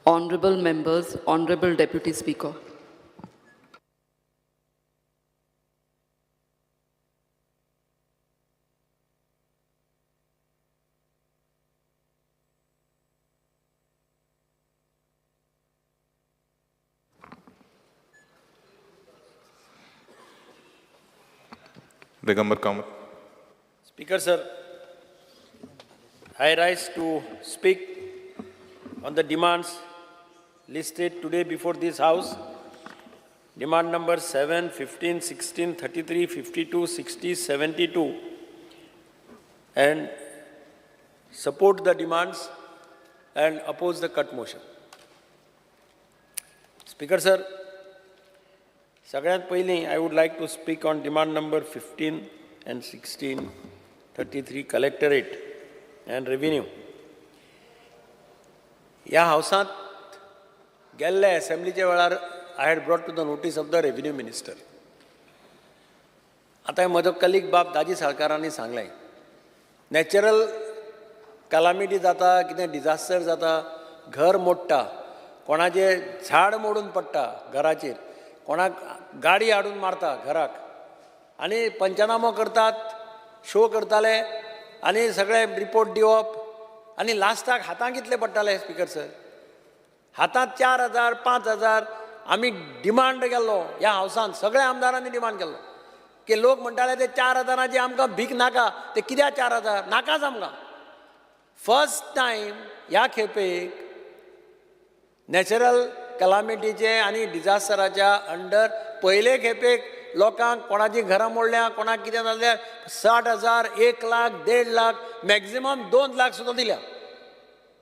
Honorable members, Honorable Deputy Speaker. Digambar Kamat. Speaker, sir, I rise to speak on the demands listed today before this House. Demand number 7, 15, 16, 33, 52, 60, 72, and support the demands and oppose the cut motion. Speaker, sir, सगळ्यांत पयलीं I would like to speak on demand number 15 and 16, 33, collectorate and revenue. ह्या हावसांत गेल्ल्या एसेंब्लीच्या वेळार I had brought to the notice of the revenue minister. आतां म्हजो colleague बाब दाजी साळकारांनी सांगलें, natural calamity जाता, कितें डिजास्टर जाता, घर मोडटा, कोणाचें झाड मोडून पडटा घराचेर, कोणाक गाडी हाडून मारता घराक, आनी पंचनामो करतात, शो करताले आनी सगळे रिपोर्ट दिवप, आनी लास्टाक हातांत कितले पडटाले स्पिकर सर? हातांत 4,000 5,000. आमी डिमांड केल्लो ह्या हावसान, सगळ्या आमदारांनी डिमांड केल्लो की लोक म्हणटाले ते 4,000ची आमकां भीक नाका, ते कित्याक 4,000 नाकाच आमकां. फर्स्ट टायम ह्या खेपेक नॅचरल कलामिटीचे आनी डिजास्टराच्या अंडर पयले खेपेक लोकांक कोणाची घरां मोडल्या, कोणाक कितें जालें, 60,000, 1 लाख, 1.5 लाख, मॅक्झिमम 2 लाख सुद्दां दिल्या.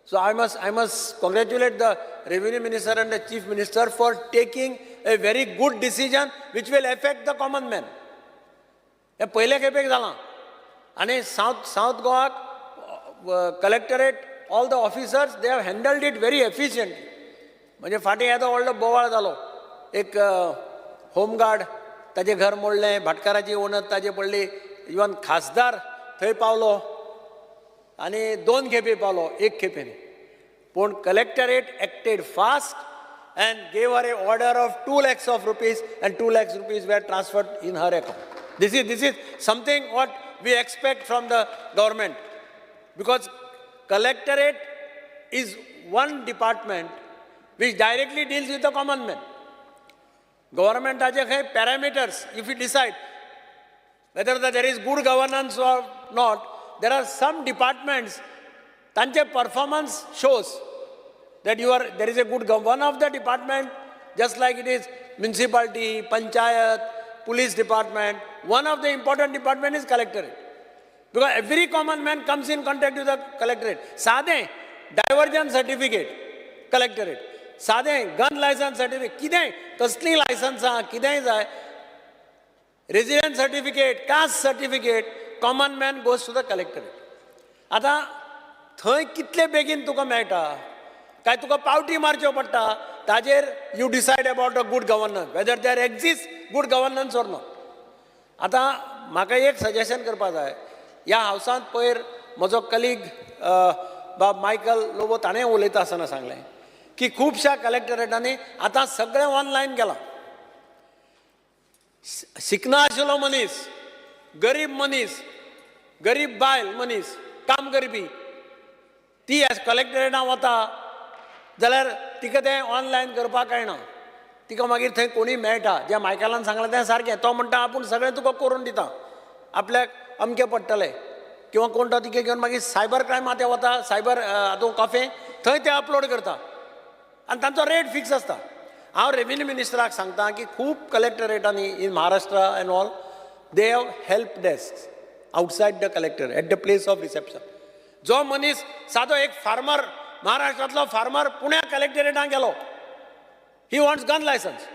So I must congratulate the revenue minister and the chief minister for taking a very good decision which will affect the common man. हें पयले खेपेक जालां. आनी सावथ गोवाक collectorate, all the officers, they have handled it very efficiently. म्हणजे फाटीं येदो व्हडलो बोवाळ जालो, एक होमगार्ड ताजें घर मोडलें, भाटकाराची वणत ताजे पडली, इवन खासदार थंय पावलो आनी 2 खेपे पावलो, एक खेपे न्ही. पूण collectorate acted fast and gave her a order of 2 lakhs of rupees, and 2 lakhs rupees were transferred in her account. This is something what we expect from the government, because collectorate is one department which directly deals with the common man. गव्हर्मेंटाचे खंय parameters, if you decide whether there is good governance or not, there are some departments तांचे performance shows that you are there is a good one of the department, just like it is municipality, panchayat, police department, one of the important department is collectorate, because every common man comes in contact with the collectorate. सादें diversion certificate collectorate, सादें gun licence certificate, कितेंय कसलीं लायसन्सां कितेंय जाय, resident certificate, caste certificate, common man goes to the collectorate. आतां थंय कितले बेगीन तुका मेळटा काय तुका पावटी मारच्यो पडटा, ताजेर you decide about a good governance, whether there exist good governance or not. आतां म्हाका एक सजेशन करपा जाय. ह्या हावसांत पयर म्हजो कलीग बाब मायकल लोबो ताणें उलयता आसतना सांगलें की खुबश्या कलेक्टरेटांनी आतां सगळें ऑनलायन केलां. शिकना आशिल्लो मनीस, गरीब मनीस, गरीब बायल मनीस, काम करपी, ती कलेक्टरेटां वता जाल्यार तिका तें ऑनलायन करपाक कळना. तिका मागीर थंय कोणूय मेळटा. जें मायकलान सांगलां तें सारकें. तो म्हणटा आपूण सगळें तुका करून दिता, आपल्याक अमकें पडटलें, किंवा कोण तो तिका घेवन मागीर सायबर क्रायमा ते वता, सायबर हातूंत कॉफे, थंय ते अपलोड करता आनी तांचो रेट फिक्स आसता. हांव रेवेन्यू मिनिस्टराक सांगता की खूब कलेक्टरेटांनी in Maharashtra and all they have help desk outside the collector at the place of reception. जो मनीस सादो एक फार्मर, महाराष्ट्रांतलो फार्मर पुण्या कलेक्टरेटान गेलो, he wants gun licence,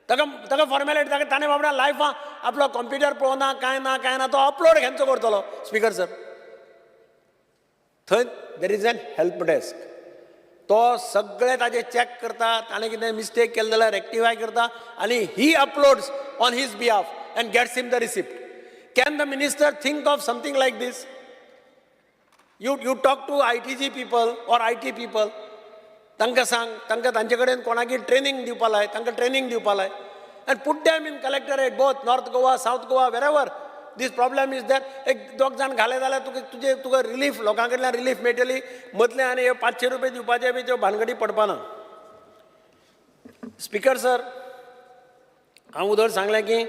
ताका फॉर्मेलिटी, ताका ताणें बाबड्या लायफान आपलो कंप्युटर पळोवना, कांय ना कांय ना, तो अपलोड खेंचो करतलो स्पिकर सर? थंय there is an help desk. तो सगळे ताजे चॅक करता, ताणें कितें मिस्टेक केलें जाल्यार रेक्टिफाय करता आनी he uploads on his behalf and gets him the receipt. Can the minister think of something like this? You talk to ITG people or IT people. तांकां सांग, तांकां तांचे कडेन कोणाकी ट्रेनींग दिवपा लाय, तांकां ट्रेनींग दिवपा लाय and put them in collectorate, both North Goa, South Goa, wherever this problem is there. एक दोग जाण घाले जाल्यार तुका तुजे तुका रिलीफ, लोकां कडल्यान रिलीफ मेळटली. मदले आनी हे 500 रुपया दिवपाचे बी त्यो भानगडी पडपा ना. स्पिकर सर, हांव उदर सांगलें की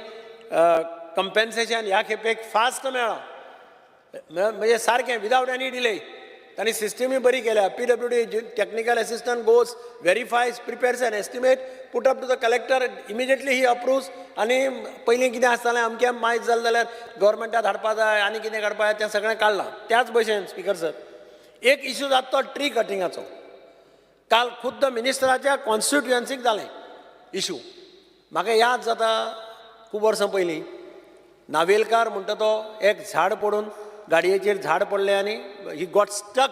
कंपेन्सेशन ह्या खेपेक फास्ट मेळ्ळां, म्हणजे सारकें विदावट एनी डिले. तांणी सिस्टमूय बरी केल्या. PWD technical assistant goes, verifies, prepares an estimate, put up to the collector, immediately he approves. आनी पयलीं कितें आसतालें, अमकें मायज जालें जाल्यार गव्हर्मेंटाक धाडपा जाय आनी कितें काडपा जाय, तें सगळें काडलां. त्याच भशेन स्पिकर सर, एक इशू जाता तो ट्री कटिंगाचो. काल खुद्द मिनिस्टराच्या कॉन्स्टिट्युएन्सीक जालें इशू. म्हाका याद जाता, खूब वर्सां पयलीं नावेलकार म्हणटा तो एक झाड पडून, गाडयेचेर झाड पडलें आनी he got stuck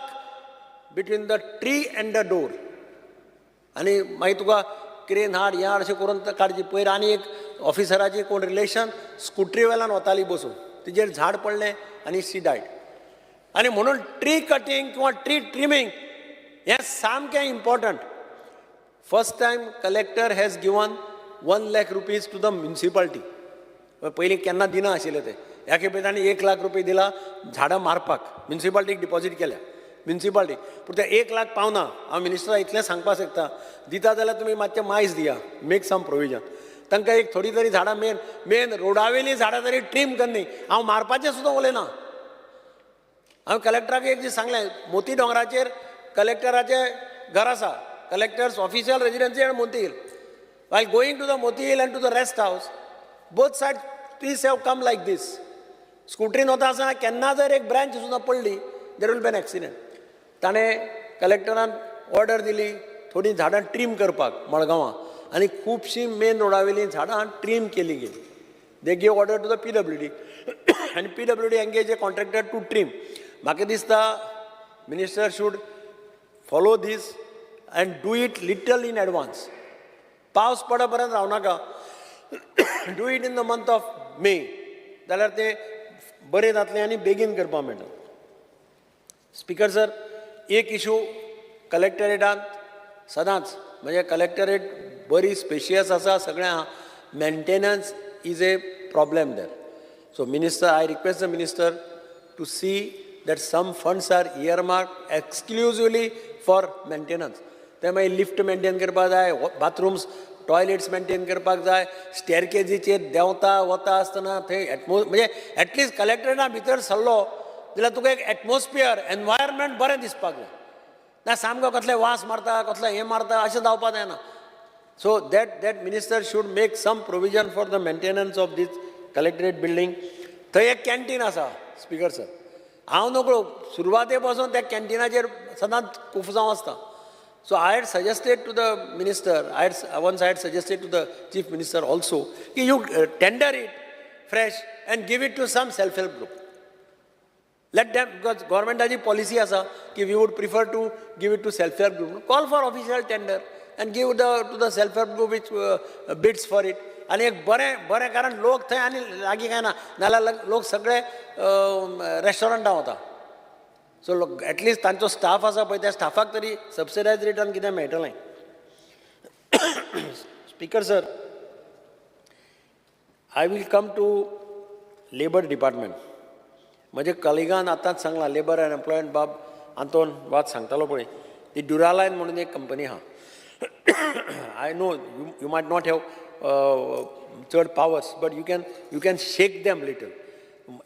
between the tree and the door. आनी मागीर तुका क्रेन हाड, हें हाड, अशें करून काडची. पयर आनी एक ऑफिसराची कोण रिलेशन स्कुटरी वेल्यान वताली बसून, तिजेर झाड पडलें आनी शी डायड. आनी म्हणून ट्री कटींग किंवा ट्री ट्रिमींग हें सामकें important. First time collector has given ₹1 lakh to the municipality. पयलीं केन्ना दिना आशिल्ले ते. ह्या खेपे तांणी 1 लाख रुपये दिला झाडां मारपाक. म्युनिसिपालिटीक डिपॉजीट केल्या म्युनिसिपालिटी, पूण ते 1 लाख पावना. हांव मिनिस्टराक इतलें सांगपाक शकता, दिता जाल्यार तुमी मातशें मायज दिया, मेक सम प्रोविजन. तांकां एक थोडी तरी झाडां, मेन मेन रोडावेलीं झाडां तरी ट्रीम करनी. हांव मारपाचें सुद्दां उलयना. हांवें कलेक्टराक एक दीस सांगलें, मोती दोंगराचेर कलेक्टराचें घर आसा, collector's official residency at Moti Hill. While going to the Moti Hill and to the rest house, both side trees have come like this. स्कुटरीन वता आसतना केन्ना जर एक ब्रांच सुद्दां पडली, there will be an accident. ताणें कलेक्टरान ऑर्डर दिली थोडीं झाडां ट्रीम करपाक मडगांवां आनी खुबशीं मेन रोडावेलीं झाडां ट्रीम केली गेली. They give order to the PWD आनी PWD engage a contractor to trim. म्हाका दिसता minister should follow this and do it little in advance. पावस पड पर्यंत रावनाका, do it in the month of May, जाल्यार तें बरें जातलें आनी बेगीन करपाक मेळटा. स्पिकर सर, एक इशू कलेक्टरेटांत सदांच, म्हणजे कलेक्टरेट बरी स्पेशियस आसा, सगळें आहा, maintenance is a problem there. So minister, I request the minister to see that some funds are earmark exclusively for maintenance. ते मागीर लिफ्ट मेंटेन करपाक जाय, बाथरूम्स, टॉयलेट्स मेंटेन करपाक जाय, स्टेरकेजीचेर देंवता वता आसतना थंय एटमो म्हणजे एटलिस्ट कलेक्टरेटा भितर सरलो जाल्यार तुका एक एटमॉस्फियर, एनवायरमेंट बरें दिसपाक जाय. ना सामको कसले वास मारता, कसले हें मारता, अशें जावपा जायना. So that minister should make some provision for the maintenance of this collectorate building. थंय एक कॅन्टीन आसा स्पिकर सर. हांव नकळो, सुरवाते पासून त्या कॅन्टिनाचेर सदांच कुफजांव आसता. So I had suggested to the minister, I had once I had suggested to the chief minister also की you tender it fresh and give it to some self help group, let them, because गव्हर्मेंटाची policy आसा की we would prefer to give it to self help group. Call for official tender and give the to the self help group which bids for it. आनी एक बरें बरें, कारण लोक थंय आनी लागीं काय ना, नाल्यार लोक सगळे रेस्टॉरंटां वता. सो लोक एटलिस्ट तांचो स्टाफ आसा पळय, त्या स्टाफाक तरी सबसिडायज रेटान कितें मेळटलें. Speaker sir, I will come to labour department. म्हजे कलिगान आतांच सांगलां, लेबर अँड एम्प्लॉयमेंट बाब आंतोन वाज सांगतालो पळय, ती ड्युरालायन म्हणून एक कंपनी आहा. I know you might not have चड powers, but you can shake them little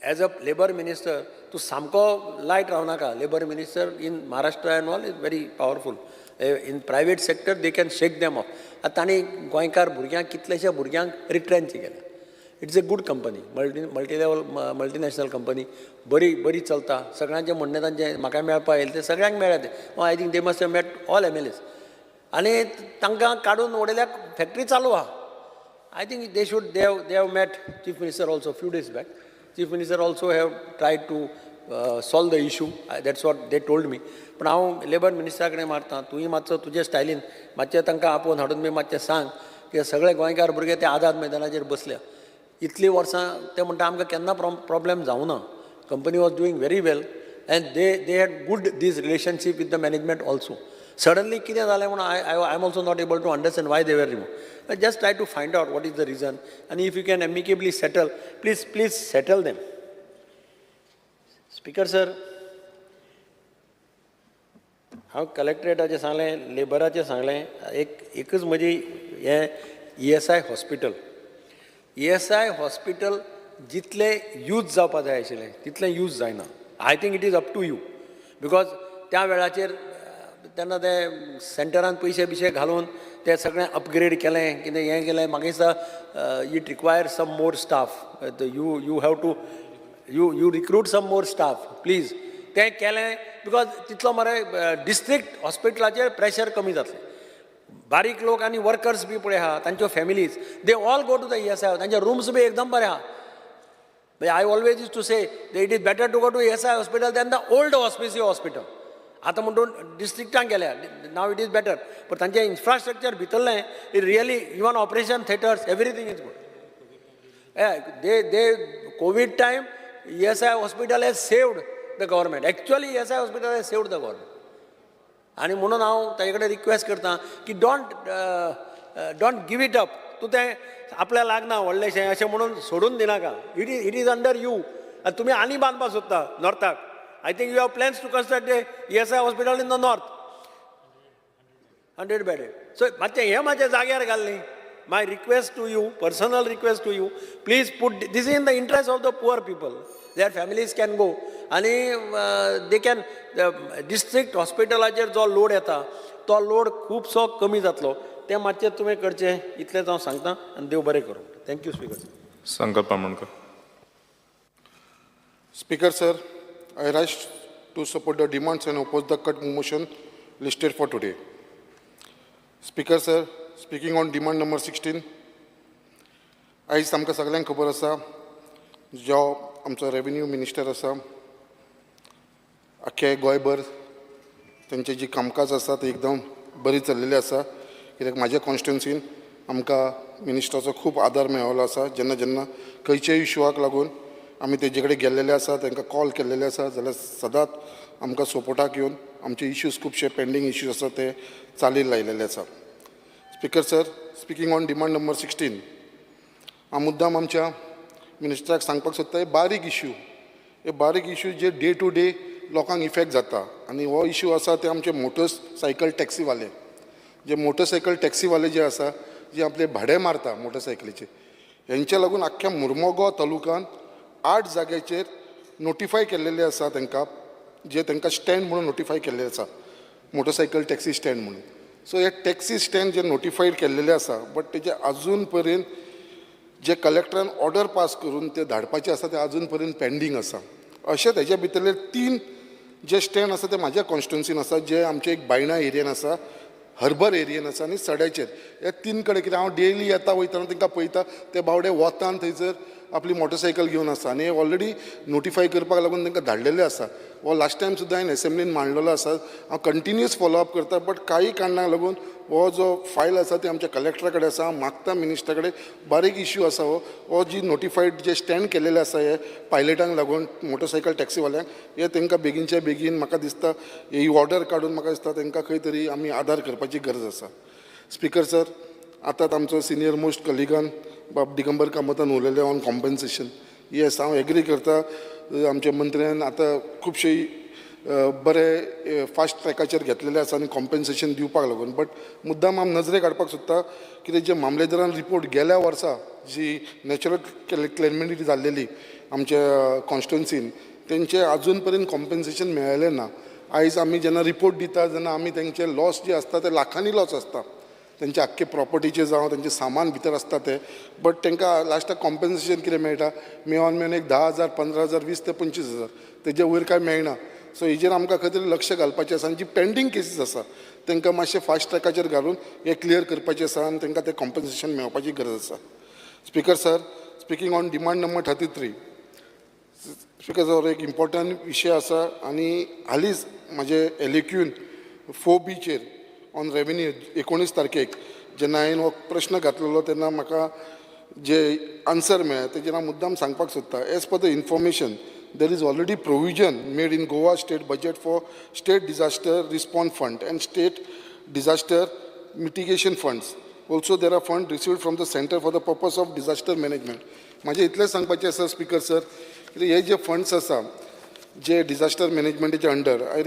as a labour minister. तूं सामको light रावनाका. Labour minister in Maharashtra and all is very powerful. In private sector they can shake them off. आतां तांणी गोंयकार भुरग्यांक, कितलेशे भुरग्यांक retrench केल्या. It's a good company, multi level multinational company, बरी बरी चलता. सगळ्यांचें म्हणणें तांचें म्हाका मेळपा येयलें, तें सगळ्यांक मेळ्ळें तें. I think they must have met all MLAs. आनी तांकां काडून उडयल्यार फॅक्टरी चालू आहा. I think they should they have met chief minister also few days back. Chief minister also have tried to solve the issue, that's what they told me. पूण हांव labour मिनिस्टरा कडेन मारता, तुंय मातसो तुजे स्टायलीन मातशें तांकां आपोवन हाडून बी मातशें सांग की सगळे गोंयकार भुरगे ते आझाद मैदानाचेर बसल्या इतलीं वर्सां. ते म्हणटा आमकां केन्ना प्रॉब्लेम जावना, company was doing very well and they had good this relationship with the management also. Suddenly कितें जालें म्हणून I am also not able to understand why they were remove. Just try to find out what is the reason आनी if you can amicably settle, please please settle them. Speaker sir, हांव कलेक्ट्रेटाचें सांगलें, लेबराचें सांगलें, एक एकच म्हजी हें ESI hospital. ESI hospital जितलें use जावपा जाय आशिल्लें तितलें यूज जायना. I think it is up to you, because त्या वेळाचेर तेन्ना ते सेंटरान पयशे बिशे घालून ते सगळें अपग्रेड केलें, कितें हें केलें. म्हाका दिसता it require some more staff. You have to you recruit some more staff, please. तें केलें because तितलो मरे डिस्ट्रिक्ट हॉस्पिटलाचेर प्रेशर कमी जातलें. बारीक लोक आनी वर्कर्स बी पळय आहा, तांच्यो families, they all go to the ESI. तांचे रुम्स बी एकदम बरे आहा. I always used to say it is better to go to ESI hospital than the old Hospicio hospital. आतां म्हणटून डिस्ट्रिक्टान गेल्या, now it is better, पण तांचें इन्फ्रास्ट्रक्चर भितरलें it really, even operation theatres, everything is good. They Covid time ESI hospital has saved the government. Actually ESI hospital has saved the government. आनी म्हणून हांव ताजे कडेन रिक्वेस्ट करता की don't give it up. तूं तें आपल्याक लागना व्हडलेशें अशें म्हणून सोडून दिनाका. It is under you. आनी तुमी आनी बांदपाक सोदता नॉर्थाक. I think you have plans to construct a ESI hospital in the north, 100 bedded. So मातशें हें मातशें जाग्यार घाल न्ही. My request to you, personal request to you, please put this in the interest of the poor people. Their families can go आनी they can, district हॉस्पिटलाचेर जो load येता तो लोड खुबसो कमी जातलो. तें मातशें तुवें करचें इतलेंच हांव सांगता आनी देव बरें करूं. Thank you, Speaker. Sankalp Amonkar. Speaker sir, I rise to support the demands and oppose the cut motion listed for today. Speaker sir, speaking on demand number 16, आयज आमकां सगल्यांक खबर आसा, जो आमचो रेवेन्यू मिनिस्टर आसा, आख्खे गोंयभर तेंचे जी कामकाज आसा ती एकदम बरी चल्लेली आसा, कित्याक म्हाज्या कॉन्स्टिट्युन्सीन आमकां मिनिस्टराचो खूब आदार मेळिल्लो आसा. जेन्ना जेन्ना खंयच्याय इशुआक लागून आमी तेजे कडेन गेल्लेले आसा, तांकां कॉल केल्लेले आसा, जाल्यार सदांच आमकां सपोर्टाक येवन आमचे इश्यूज, खुबशे पेंडींग इश्यूज आसा ते चालीक लायलेले आसा. Speaker sir, speaking on demand number 16, हांव मुद्दाम आमच्या मिनिस्टराक सांगपाक सोदता, हे बारीक इश्यू, हे बारीक इश्यू जे डे टू डे लोकांक इफेक्ट जाता आनी हो इश्यू आसा ते आमचे मोटरसायकल टॅक्सीवाले, जे मोटरसायकल टॅक्सीवाले जे आसा, जे आपले भाडें मारता मोटरसायकलीचे, हेंच्या लागून आख्ख्या मुरमुगांव तालुकान आठ जाग्याचेर नोटिफाय केल्लेले आसा तांकां, जे तांकां स्टँड म्हणून नोटिफाय केल्ले आसा, मोटरसायकल टॅक्सी स्टँड म्हणून. सो हे टॅक्सी स्टँड जे नोटिफायड केल्लेले आसा, बट तेजे अजून पर्यंत जे कलेक्टरान ऑर्डर पास करून ते धाडपाचे आसा ते अजून पर्यंत पेंडींग आसा. अशें तेज्या भितरले तीन जे स्टँड आसा ते म्हाज्या कॉन्स्टिट्युन्सीन आसा, जे आमचे एक बायणा एरियन आसा, हर्बर एरियन आसा आनी सड्याचेर. ह्या तीन कडेन, कित्याक हांव डेली येता वयतना तांकां पळयता, ते बावडे वतान थंयसर आपली मोटरसायकल घेवन आसा आनी ऑलरेडी नोटिफाय करपाक लागून तांकां धाडलेले आसा. हो लास्ट टायम सुद्दां हांवें एसेंब्लीन मांडलेलो आसा. हांव कंटिन्युअस फॉलोअप करता, बट काही कारणाक लागून हो जो फायल आसा ते आमच्या कलेक्टरा कडेन आसा. हांव मागता मिनिस्टरा कडेन, बारीक इश्यू आसा हो, हो जी नोटिफायड जे स्टँड केलेले आसा हे पायलटांक लागून, मोटरसायकल टॅक्सीवाल्यांक, हे तांकां बेगीनच्या बेगीन म्हाका दिसता ही ऑर्डर काडून म्हाका दिसता तांकां खंय तरी आमी आदार करपाची गरज आसा. स्पीकर सर, आतांच आमचो सिनियर मोस्ट कलिगान बाब दिगंबर कामतान उलयले ऑन कॉम्पन्सेशन. येस, हांव एग्री करता. आमच्या मंत्र्यान आतां खुबशे बरे फास्ट ट्रॅकाचेर घेतलेले आसा आनी कॉम्पन्सेशन दिवपाक लागून, बट मुद्दाम हांव नजरेक हाडपाक सोदता कितें, जे मामलेदारान रिपोर्ट गेल्या वर्सा जी नॅचरल क्लेमिटी जाल्लेली आमच्या कॉन्स्टिट्युन्सीन, तेंचे अजून पर्यंत कॉम्पन्सेशन मेळ्ळें ना. आयज आमी जेन्ना रिपोर्ट दिता तेन्ना आमी तेंचे लॉस जे आसता ते लाखांनी लॉस आसता, तेंचे आख्खे प्रॉपर्टीचे जावं तेंचें सामान भितर आसता तें, बट तांकां लास्टाक कॉम्पन्सेशन कितें मेळटा? मेळोन मेळोन एक 10,000, 15,000, 20 ते 25 हजार, तेजे वयर कांय मेळना. सो हेजेर आमकां खंय तरी लक्ष घालपाचें आसा आनी जी पेंडींग केसीस आसा तांकां मातशें फास्ट ट्रॅकाचेर घालून हें क्लियर करपाचें आसा आनी तांकां तें कॉम्पन्सेशन मेळपाची गरज आसा. Speaker sir, speaking on demand number 33, Speaker sir, एक इम्पॉर्टंट विशय आसा आनी हालींच म्हाजे एलएक्यून 4बीचेर ऑन रेवेन्यू 19 तारखेक जेन्ना हांवें हो प्रश्न घातलेलो तेन्ना म्हाका जे आन्सर मेळ्ळें तेजेर हांव मुद्दाम सांगपाक सोदता. As per the information There is already provision made in Goa state budget for state disaster response fund and state disaster mitigation funds. Also there are fund received from the centre for the purpose of disaster management. म्हाजें इतलें सांगपाचें आसा speaker sir, कित्याक हे जे funds आसा जे disaster मॅनेजमेंटाच्या under, I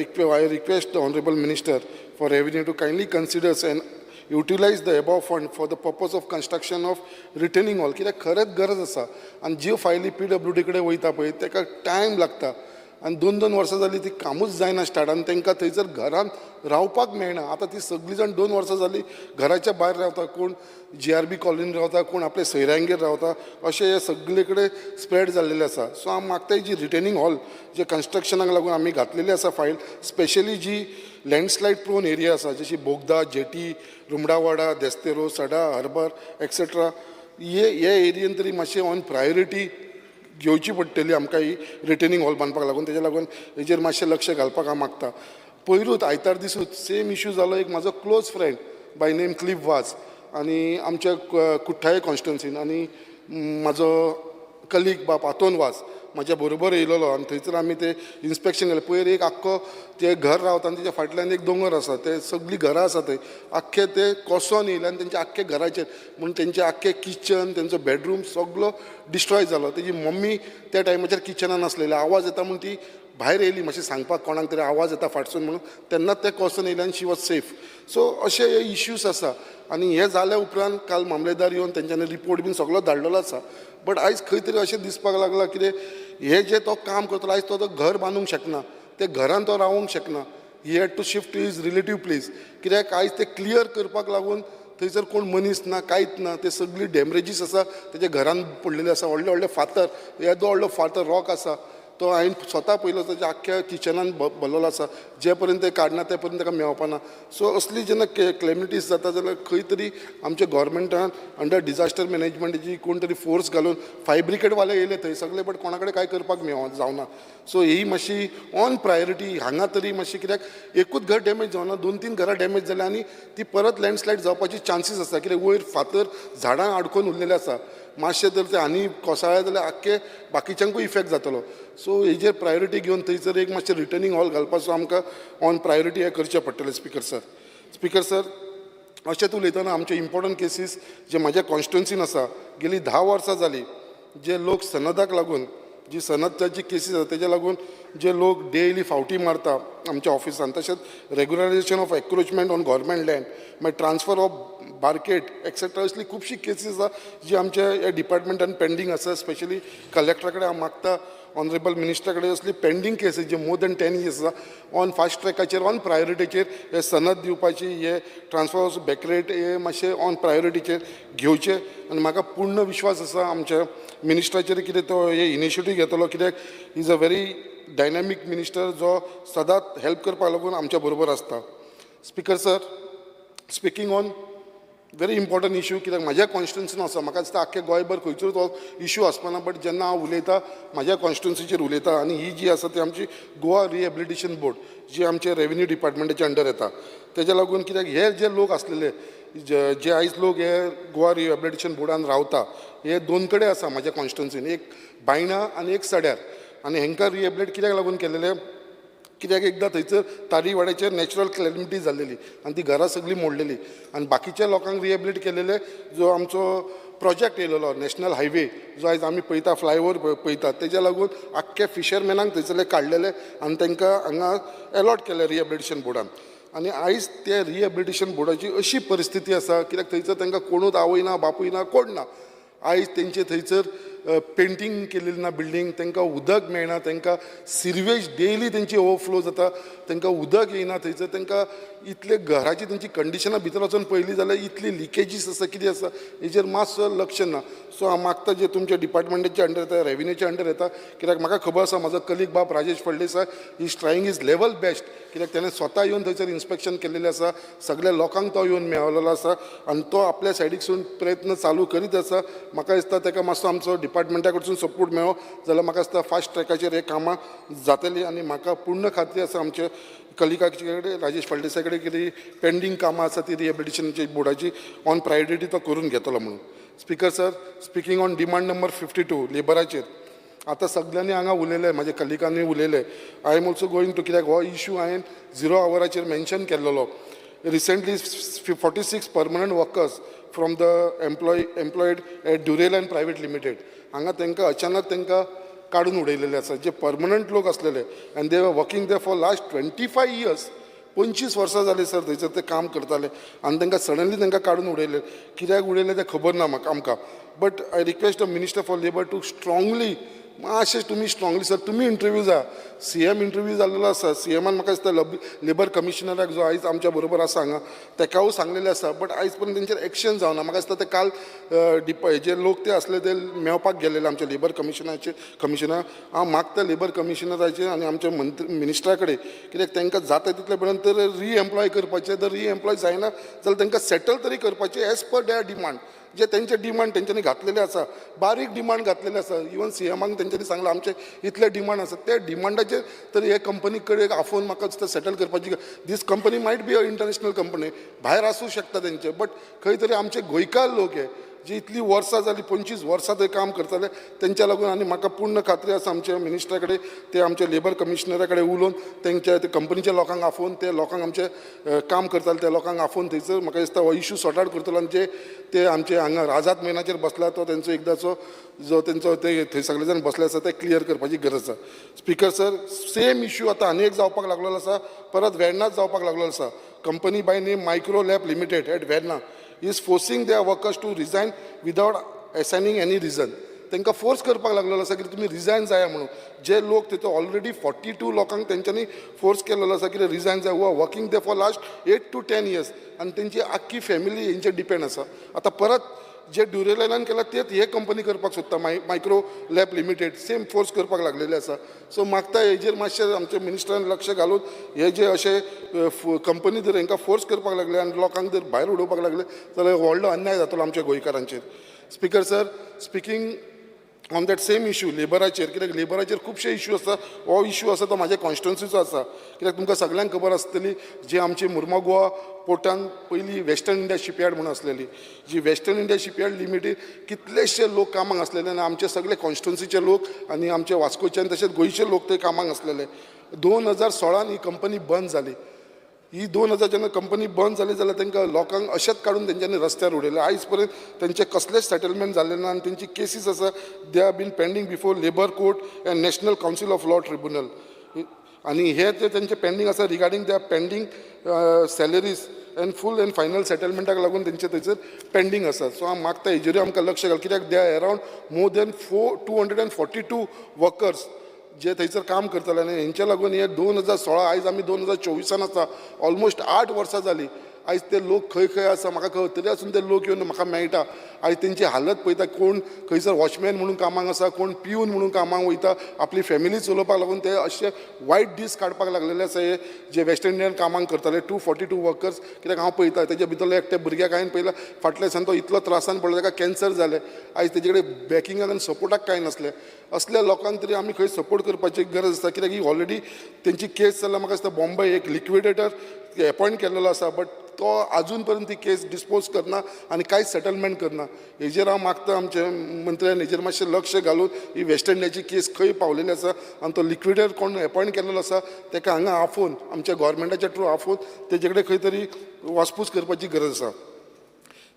request the honourable minister for revenue to kindly considers and utilize the above fund for the purpose of construction of retaining wall, कित्याक खरेंच गरज आसा. आनी ज्यो फायली पीडब्ल्यूडी कडेन वयता पळय, ताका टायम लागता आनी दोन दोन वर्सां जालीं ती कामूच जायना स्टार्ट, आनी तांकां थंयसर घरांत रावपाक मेळना. आतां ती सगळीं जाण 2 वर्सां जालीं घराच्या भायर रावता. कोण जीआरबी कॉलनीन रावता, कोण आपल्या सोयऱ्यांगेर रावता, अशें हे सगळे कडेन स्प्रेड जाल्लेलें आसा. सो हांव मागता, जी रिटेनींग हॉल जे कन्स्ट्रक्शनाक लागून आमी घातलेली आसा फायल, स्पेशली जी लँडस्लायड प्रोन एरिया आसा, जशी बोगदा, जेटी, रुमडावाडा, देस्तेरो, सडा, हार्बर एक्सेट्रा, हे एरियेन तरी मातशें ऑन प्रायोरिटी घेवची पडटली आमकां ही रिटेनींग हॉल बांदपाक लागून. तेज्या लागून हेजेर मातशें लक्ष घालपाक हांव मागता. पयरूच आयतार दिसूच सेम इशू जालो. एक म्हाजो close friend by name Cliff Vaz आनी आमच्या कुठ्ठाळे कॉन्स्टिट्युन्सीन, आनी म्हाजो कलीग बाब आतोन वाज म्हाज्या बरोबर येयलेलो आनी थंयसर आमी ते इन्स्पेक्शन केलें. पयर एक आख्खो ते घर रावता आनी तेच्या फाटल्यान एक दोंगर आसा, ते सगळीं घरां आसा थंय, आख्खे ते कोसोन येयले आनी तेंच्या आख्खे घराचेर, म्हूण तेंचें आख्खें किचन, तेंचो बेडरूम सगलो डिस्ट्रॉय जालो. तेजी मम्मी त्या टायमाचेर किचनान आसलेली. आवाज येता म्हूण ती भायर येयली मातशें सांगपाक, कोणाक तरी आवाज येता फाटसून म्हणून. तेन्नाच ते कोसोन येयले आनी she was safe. So अशे हे इश्यूज आसा. आनी हे जाल्या उपरांत काल मामलेदार येवन तेंच्यांनी रिपोर्ट बीन सगलो धाडलेलो आसा, बट आयज खंय तरी अशें दिसपाक लागलां कितें हे जे तो काम करतलो, आयज तो तो घर बांदूंक शकना, ते घरान तो रावूंक शकना. He had to shift to his relative place, कित्याक आयज ते क्लियर करपाक लागून थंयसर कोण मनीस ना, कांयच ना. ते सगळी डॅमेजीस आसा तेच्या घरान पडलेले आसा. व्हडले व्हडले फातर, येदो व्हडलो फातर रॉक आसा, तो हांवें स्वता पयलो, ताच्या आख्ख्या किचनान भरलेलो आसा. जे पर्यंत ते काडना ते पर्यंत ताका मेळपाना. सो असली जेन्ना क्लेमिटीज जाता जाल्यार खंय तरी आमच्या गोवोरमेंटान अंडर डिजास्टर मॅनेजमेंटाची कोण तरी फोर्स घालून, फायर ब्रिगेडवाले येयले थंय सगळे, बट कोणा कडेन कांय करपाक मेळ जावना. सो ही मातशी ऑन प्रायोरिटी हांगा तरी मातशी, कित्याक एकूच घर डॅमेज जावना, दोन तीन घरां डॅमेज जाल्या आनी ती परत लँडस्लायड जावपाची चान्सीस आसा, कित्याक वयर फातर झाडां आडकोन उरलेले आसा. मातशें जर ते आनी कोसळ्ळे जाल्यार आख्खे बाकीच्यांकूय इफेक्ट जातलो. सो हेजेर प्रायोरिटी घेवन थंयसर एक मातशें रिटर्नींग हॉल घालपाचो आमकां ऑन प्रायोरिटी हें करचें पडटलें, स्पिकर सर. स्पिकर सर, अशेंच उलयतना आमचे इम्पॉर्टंट केसीस जे म्हाज्या कॉन्स्टिट्युन्सीन आसा, गेली 10 वर्सां जालीं जे लोक सनदाक लागून, जी सनदाची केसीस आसा तेज्या लागून जे लोक डेली फावटी मारता आमच्या ऑफिसान, तशेंच regularization of encroachment on government land, मागीर ट्रान्सफर ऑफ बार्केट एक्सेट्रा, असली खुबशी केसीस आसा जी आमच्या ह्या डिपार्टमेंटान पेंडींग आसा. स्पेशली कलेक्टरा कडेन हांव मागता, ऑनरेबल मिनिस्टरा कडेन, असली पेंडींग केसीस जे मोर दॅन 10 इयर्स आसा, ऑन फास्ट ट्रॅकाचेर, ऑन प्रायोरिटीचेर हे सनद दिवपाची, हे ट्रान्सफर ऑफ बॅकरेट हे मातशे ऑन प्रायोरिटीचेर घेवचे. आनी म्हाका पूर्ण विश्वास आसा आमच्या मिनिस्टराचेर, कितें तो हे इनिशिएटीव घेतलो, कित्याक is a very dynamic minister जो सदांच हेल्प करपाक लागून आमच्या बरोबर आसता. Speaker sir, speaking on very important issue, कित्याक म्हाज्या कॉन्स्टिट्युन्सीन आसा, म्हाका दिसता आख्खे गोंयभर खंयसरूच हो इशू आसपाना, बट जेन्ना हांव उलयता म्हाज्या कॉन्स्टिट्युन्सीचेर उलयता. आनी ही जी आसा ती आमची गोवा रिहेबिलिटेशन बोर्ड जी आमचे रेवेन्यू डिपार्टमेंटाच्या अंडर येता, तेज्या लागून, कित्याक हे जे लोक आसलेले, जे जे आयज लोक हे गोवा रिहेबिलिटेशन बोर्डान रावता, हे दोन कडेन आसा म्हाज्या कॉन्स्टिट्युन्सीन, एक बायणा आनी एक सड्यार. आनी हेंकां रिहेबिलिटेट कित्याक लागून केलेलें? कित्याक एकदां थंयसर तारीवाड्याचेर नॅचरल क्लॅमिटी जाल्लेली आनी ती घरां सगळीं मोडलेली आनी बाकीच्या लोकांक रिहेबिलिटेट केलेले. जो आमचो प्रोजेक्ट येयलेलो नॅशनल हायवे, जो आयज आमी पळयता, फ्लायओवर पळयतात, तेज्या लागून आख्खे फिशरमॅनांक थंयसरले काडलेले आनी तांकां हांगा एलॉट केले रिहेबिलिटेशन बोर्डान. आनी आयज ते रिहेबिलिटेशन बोर्डाची अशी परिस्थिती आसा, कित्याक थंयसर तांकां कोणूच आवय ना, बापूय ना, कोण ना. आयज तेंचे थंयसर पेंटींग केलेली ना बिल्डींग, तांकां उदक मेळना, तांकां सिवेज डेली तेंची ओवरफ्लो जाता, तांकां उदक येयना थंयसर. तांकां इतले घराची तेंची कंडिशनां भितर वचून पळयली जाल्यार इतली लिकेजीस आसा, कितें आसा, हेजेर मातसो लक्ष ना. सो हांव मागता, जे तुमच्या डिपार्टमेंटाच्या अंडर येता, रेवेन्यूच्या अंडर येता, कित्याक म्हाका खबर आसा म्हाजो कलीग बाब Rajesh Phaldesai is trying his level best, कित्याक तेणें स्वता येवन थंयसर इन्स्पेक्शन केल्लेलें आसा, सगल्या लोकांक तो येवन मेळलेलो आसा आनी तो आपल्या सायडीकसून प्रयत्न चालू करीत आसा. म्हाका दिसता ताका मातसो आमचो डिपार्टमेंटा कडसून सपोर्ट मेळ्ळो जाल्यार म्हाका दिसता फास्ट ट्रॅकाचेर हे कामां जातलीं. आनी म्हाका पूर्ण खात्री आसा आमच्या कलिगाचे कडेन, राजेश फळदेसाय कडेन, कितें पेंडींग कामां आसा ती रिहेबिलिटेशनची बोर्डाची ऑन प्रायोरिटी तो करून घेतलो म्हणून. Speaker sir, speaking on demand number 52, लेबराचेर आतां सगल्यांनी हांगा उलयले, म्हाजे कलिकांनी उलयले. I am also going to, कित्याक हो इशू हांवें झिरो आवराचेर मेन्शन केल्लेलो. Recently 46 permanent workers from the employed at Duraline Private Limited, हांगा तांकां अचानक तांकां काडून उडयलेले आसा, जे परमनंट लोक आसलेले and they were working there for last 25 years. 25 वर्सां जालीं सर थंयसर ते काम करताले आनी तांकां सडनली तांकां काडून उडयले. कित्याक उडयले तें खबर ना म्हाका आमकां, but I request the Minister for Labour to strongly, मातशें तुमी स्ट्रांगली सर तुमी इंटरव्यू जा. सीएम इंटरव्यू जाल्लेलो आसा. सीएमान म्हाका दिसता लेबर कमिशनराक, जो आयज आमच्या बरोबर आसा हांगा, तेकाय सांगलेलें आसा, बट आयज पर्यंत तेंचेर एक्शन जावना. म्हाका दिसता ते काल डिप हेजे लोक ते आसले ते मेळपाक गेल्लेले आमच्या लेबर कमिशनाचे कमिशनर. हांव मागता लेबर कमिशनराचे आनी आमच्या मंत्री मिनिस्टरा कडेन, कित्याक तांकां जाता तितले पर्यंत तर रिएम्प्लॉय करपाचें. जर रिएम्प्लॉय जायना जाल्यार तांकां सेटल तरी करपाचें एज पर there demand, जे तेंचे डिमांड तेंच्यांनी घातलेले आसा. बारीक डिमांड घातलेले आसा. इवन सीएमाक तेंच्यांनी सांगलां, आमचे इतले डिमांड आसा. ते डिमांडाचेर तरी हे कंपनी कडेन आफोवन म्हाका दिसता सेटल करपाची. This company might be a international company, भायर आसूं शकता तेंचे, बट खंय तरी आमचे गोंयकार लोक हे जी इतली वर्सां जालीं, 25 वर्सां थंय काम करताले, तेंच्या लागून. आनी म्हाका पूर्ण खात्री आसा, आमच्या मिनिस्टरा कडेन, ते आमच्या लेबर कमिशनरा कडेन उलोवन, तेंच्या ते कंपनीच्या लोकांक आफोवन, ते लोकांक आमचे काम करताले त्या लोकांक आफोवन थंयसर म्हाका दिसता हो इशू सॉर्ट आवट करतलो. आनी जे ते आमचे हांगा आझाद मैदानाचेर बसला, तो तेंचो एकदांचो जो तेंचो ते थंय सगळे जाण बसले आसा, ते क्लियर करपाची गरज आसा. स्पीकर सर, सेम इशू आतां आनी एक जावपाक लागलेलो आसा, परत वेर्णाच जावपाक लागलेलो आसा. Company by name Micro Lab Limited at Verna is forcing their workers to resign without assigning any reason. तांकां फोर्स करपाक लागलेलो आसा की तुमी रिजायन जाया म्हणून. जे लोक तितून ऑलरेडी 42 लोकांक तेंच्यांनी फोर्स केलेलो आसा की रिजायन जाय, who are working there for last 8 to 10 years, आनी तेंची आख्खी फॅमिली हेंचेर डिपेंड आसा. आतां परत जे ड्युरेलायनान केला तेच हे कंपनी करपाक सोदता, micro lab limited, same force करपाक लागलेले आसा. सो मागता हेजेर मातशें आमच्या मिनिस्टरान लक्ष घालून, हे जे अशे कंपनी जर हांकां फोर्स करपाक लागले आनी लोकांक जर भायर उडोवपाक लागले जाल्यार व्हडलो अन्याय जातलो आमच्या गोंयकारांचेर. Speaker sir, speaking on that same issue, लेबराचेर, कित्याक लेबराचेर खुबशे इशू आसा. हो इशू आसा तो म्हाज्या कॉन्स्टिट्युन्सीचो आसा, कित्याक तुमकां सगल्यांक खबर आसतली, जी आमची मुर्मागोवा पोर्टान पयलीं वेस्टर्न इंडिया शिपयार्ड म्हणून आसलेली, जी वेस्टर्न इंडिया शिपयार्ड लिमिटेड, कितलेशे लोक कामाक आसलेले आनी आमचे सगळे कॉन्स्टिट्युन्सीचे लोक आनी आमचे वास्कोचे आनी तशेंच गोंयचे लोक ते कामाक आसलेले. 2016न ही कंपनी बंद जाली. ही 2000 जेन्ना कंपनी बंद जाली जाल्यार तांकां लोकांक अशेंच काडून तेंच्यांनी रस्त्यार उडयले. आयज पर्यंत तेंचे कसलेच सेटलमेंट जालें ना आनी तेंची केसीस आसा, they are been pending before Labour Court and National Council of Law Tribunal. आनी हे ते तेंचे पेंडींग आसा regarding their pending salaries and full and final सेटलमेंटाक लागून तेंचे थंयसर पेंडींग आसा. सो हांव मागता हेजेरूय आमकां लक्ष घाल, कित्याक they are around more than 242 workers जे थंयसर काम करताले. आनी हेंच्या लागून हे 2016, आयज आमी 2024านआसा, ऑलमोस्ट 8 वर्सां जालीं. आयज ते लोक खंय खंय आसा म्हाका खबर, तरी आसून ते लोक येवन म्हाका मेळटा. आयज तेंची हालत पळयता, कोण खंयसर वॉचमॅन म्हणून कामाक आसा, कोण पिवन म्हणून कामाक वयता, आपली फॅमिली चलोवपाक लागून ते अशे वायट दीस काडपाक लागलेले आसा. हे जे वेस्ट इंडियन कामाक करताले 242 वर्कर्स, कित्याक हांव पळयता, तेच्या भितरलो एकट्या भुरग्याक हांवें पळयला, फाटल्या दिसान तो इतलो त्रासान पडलो, ताका कॅन्सर जालें. आयज तेजे कडेन बॅकिंगाक आनी सपोर्टाक कांय नासलें. असल्या लोकांक तरी आमी खंय सपोर्ट करपाची गरज आसा, कित्याक ही ऑलरेडी तेंची केस जाल्या. म्हाका दिसता बॉम्बे एक लिक्विडेटर एपॉयंट केल्लेलो आसा, बट तो अजून पर्यंत ती केस डिस्पोज करना आनी कांयच सेटलमेंट करना. हेजेर हांव मागता आमच्या मंत्र्यान हेजेर मातशें लक्ष घालून ही वेस्ट इंडियाची केस खंय पावलेली आसा आनी तो लिक्विडेटर कोण एपॉयंट केल्लो आसा तेका हांगा आफोवन, आमच्या गोवोरमेंटाच्या थ्रू आफोवन तेजे कडेन खंय तरी वासपूस करपाची गरज आसा.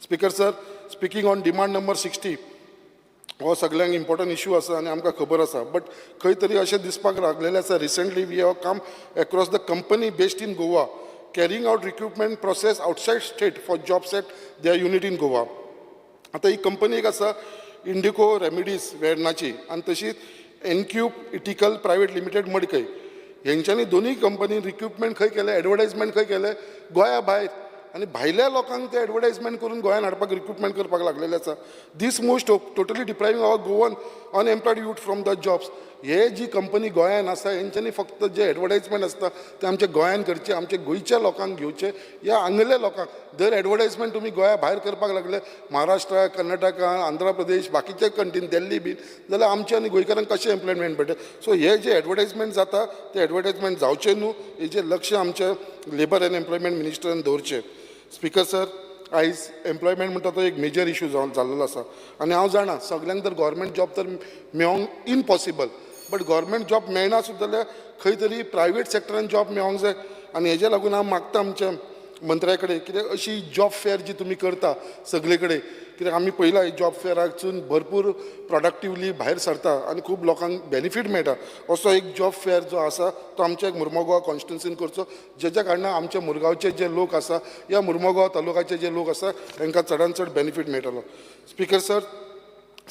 Speaker sir, speaking on demand number 60, हो सगळ्यांक इम्पॉर्टंट इशू आसा आनी आमकां खबर आसा, बट खंय तरी अशें दिसपाक लागलेलें आसा, recently we have come across the company based in Goa carrying out recruitment process outside state for jobs at their unit in Goa. आतां ही कंपनी एक आसा इंडिको रेमिडीज वेर्णाची आनी तशीच एनक्यूब इटिकल प्रायवेट लिमिटेड मडकय. हेंच्यांनी दोनूय कंपनी रिक्रुटमेंट खंय केलें, एडवर्टायजमेंट खंय केलें? गोंया भायर. आनी भायल्या लोकांक ते एडवर्टायजमेंट करून गोंयान हाडपाक रिक्रुटमेंट करपाक लागलेले आसा. This most totally depriving our Goan unemployed youth from the jobs. हे जी कंपनी गोंयान आसा, हेंच्यांनी फक्त जे एडवर्टायजमेंट आसता ते आमच्या गोंयान करचे, आमच्या गोंयच्या लोकांक घेवचे या हांगल्या लोकांक. जर एडवर्टायजमेंट तुमी गोंया भायर करपाक लागले, महाराष्ट्र, कर्नाटका, आंध्र प्रदेश, बाकीचे कंट्रीन, दिल्ली बीन, जाल्यार आमच्या आनी गोंयकारांक कशें एम्प्लॉयमेंट मेळटलें? सो हे जे एडवर्टायजमेंट जाता ते एडवर्टायजमेंट जावचें न्हू, हेजेर लक्ष आमच्या लेबर एंड एम्प्लॉयमेंट मिनिस्टरान दवरचें. Speaker sir, आयज एम्प्लॉयमेंट म्हणटा तो एक मेजर इशू जावन जाल्लो आसा. आनी हांव जाणा सगल्यांक तर गोवोरमेंट जॉब तर मेळोंक इम्पॉसिबल, बट गोवोरमेंट जॉब मेळना सुद्दां जाल्यार खंय तरी प्रायवेट सॅक्टरान जॉब मेळोंक जाय. आनी हेज्या लागून हांव मागता आमच्या मंत्र्या कडेन, कित्याक अशी जॉब फेअर जी तुमी करता सगळे कडेन, कित्याक आमी पळयला जॉब फेअराकसून भरपूर प्रोडक्टिवली भायर सरता आनी खूब लोकांक बेनिफीट मेळटा. असो एक जॉब फेअर जो आसा तो आमच्या एक मुर्मोगांव कॉन्स्टिट्युन्सीन करचो, जेच्या कारणान आमच्या मुरगांवचे जे लोक आसा या मुर्मोगांव तालुकाचे जे लोक आसा तांकां चडान चड बेनिफीट मेळटलो. स्पीकर सर,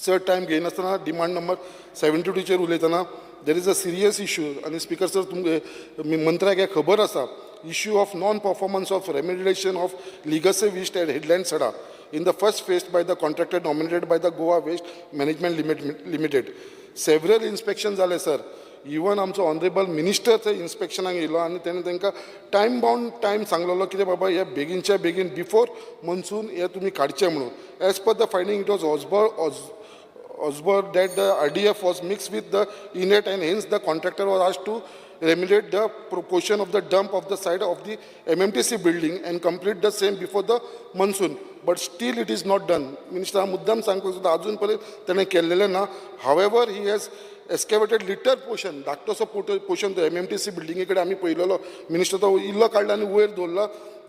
चड टायम घेयनासतना डिमांड नंबर 72चेर उलयतना there is a serious issue. आनी स्पीकर सर, तुमकां मंत्र्याक हें खबर आसा, issue of non performance of remediation of legacy waste at Headland Sada in the first phase by the contractor nominated by the Goa Waste Management Limited. Several inspection जाले sir. Even आमचो honourable minister थंय इन्स्पेक्शनाक येयलो आनी तेणें तांकां time बावंड time सांगलेलो कितें बाबा हे बेगीनच्या बेगीन बिफोर मनसून हे तुमी काडचें म्हणून. As per the finding, it was observed that the RDF was mixed with the inert and hence the contractor was asked to remediate the proportion of the dump of the side of the MMTC building and complete the same before the monsoon. But still it is not done. Minister, हांव मुद्दाम सांगपाक सोदता, अजून पर्यंत तेणें केल्लेलें ना. However, he has excavated little portion, धाकटोसो पोर्शन, तो एमएमटीसी बिल्डिंगे कडेन आमी पळयलेलो मिनिस्टर, तो इल्लो काडला आनी वयर दवरला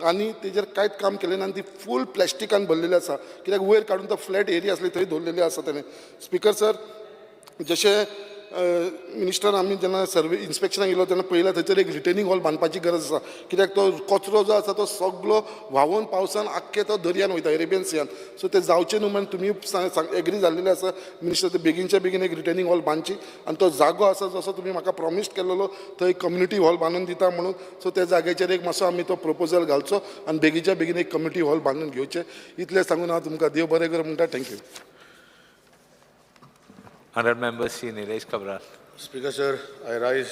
आनी तेजेर कांयच काम केलें ना आनी ती फूल प्लॅस्टिकान भरलेली आसा, कित्याक वयर काडून तो फ्लॅट एरिया आसली थंय दवरलेली आसा तेणें. स्पीकर सर, जशें मिनिस्टर, आमी जेन्ना सर्वे इन्स्पेक्शनाक येयलो तेन्ना पळयलें, थंयसर एक रिटेनिंग हॉल बांदपाची गरज आसा, कित्याक तो कचरो जो आसा तो सगलो व्हांवून पावसान आख्खे तो दर्यान वयता, अरेबियन सियान. सो ते जावचें न्हू म्हणून तुमी एग्री जाल्लेले आसा मिनिस्टर, ते बेगीनच्या बेगीन एक रिटेनिंग हॉल बांदची आनी तो जागो आसा जसो तुमी म्हाका प्रॉमीस केल्लो थंय कम्युनिटी हॉल बांदून दिता म्हणून, सो त्या जाग्याचेर एक मातसो आमी तो प्रपोजल घालचो आनी बेगीनच्या बेगीन एक कम्युनिटी हॉल बांदून घेवचें. इतलें सांगून हांव तुमकां देव बरें कर म्हणटा. Thank you. Honourable Member Sri Nilesh Cabral. Speaker, sir, I rise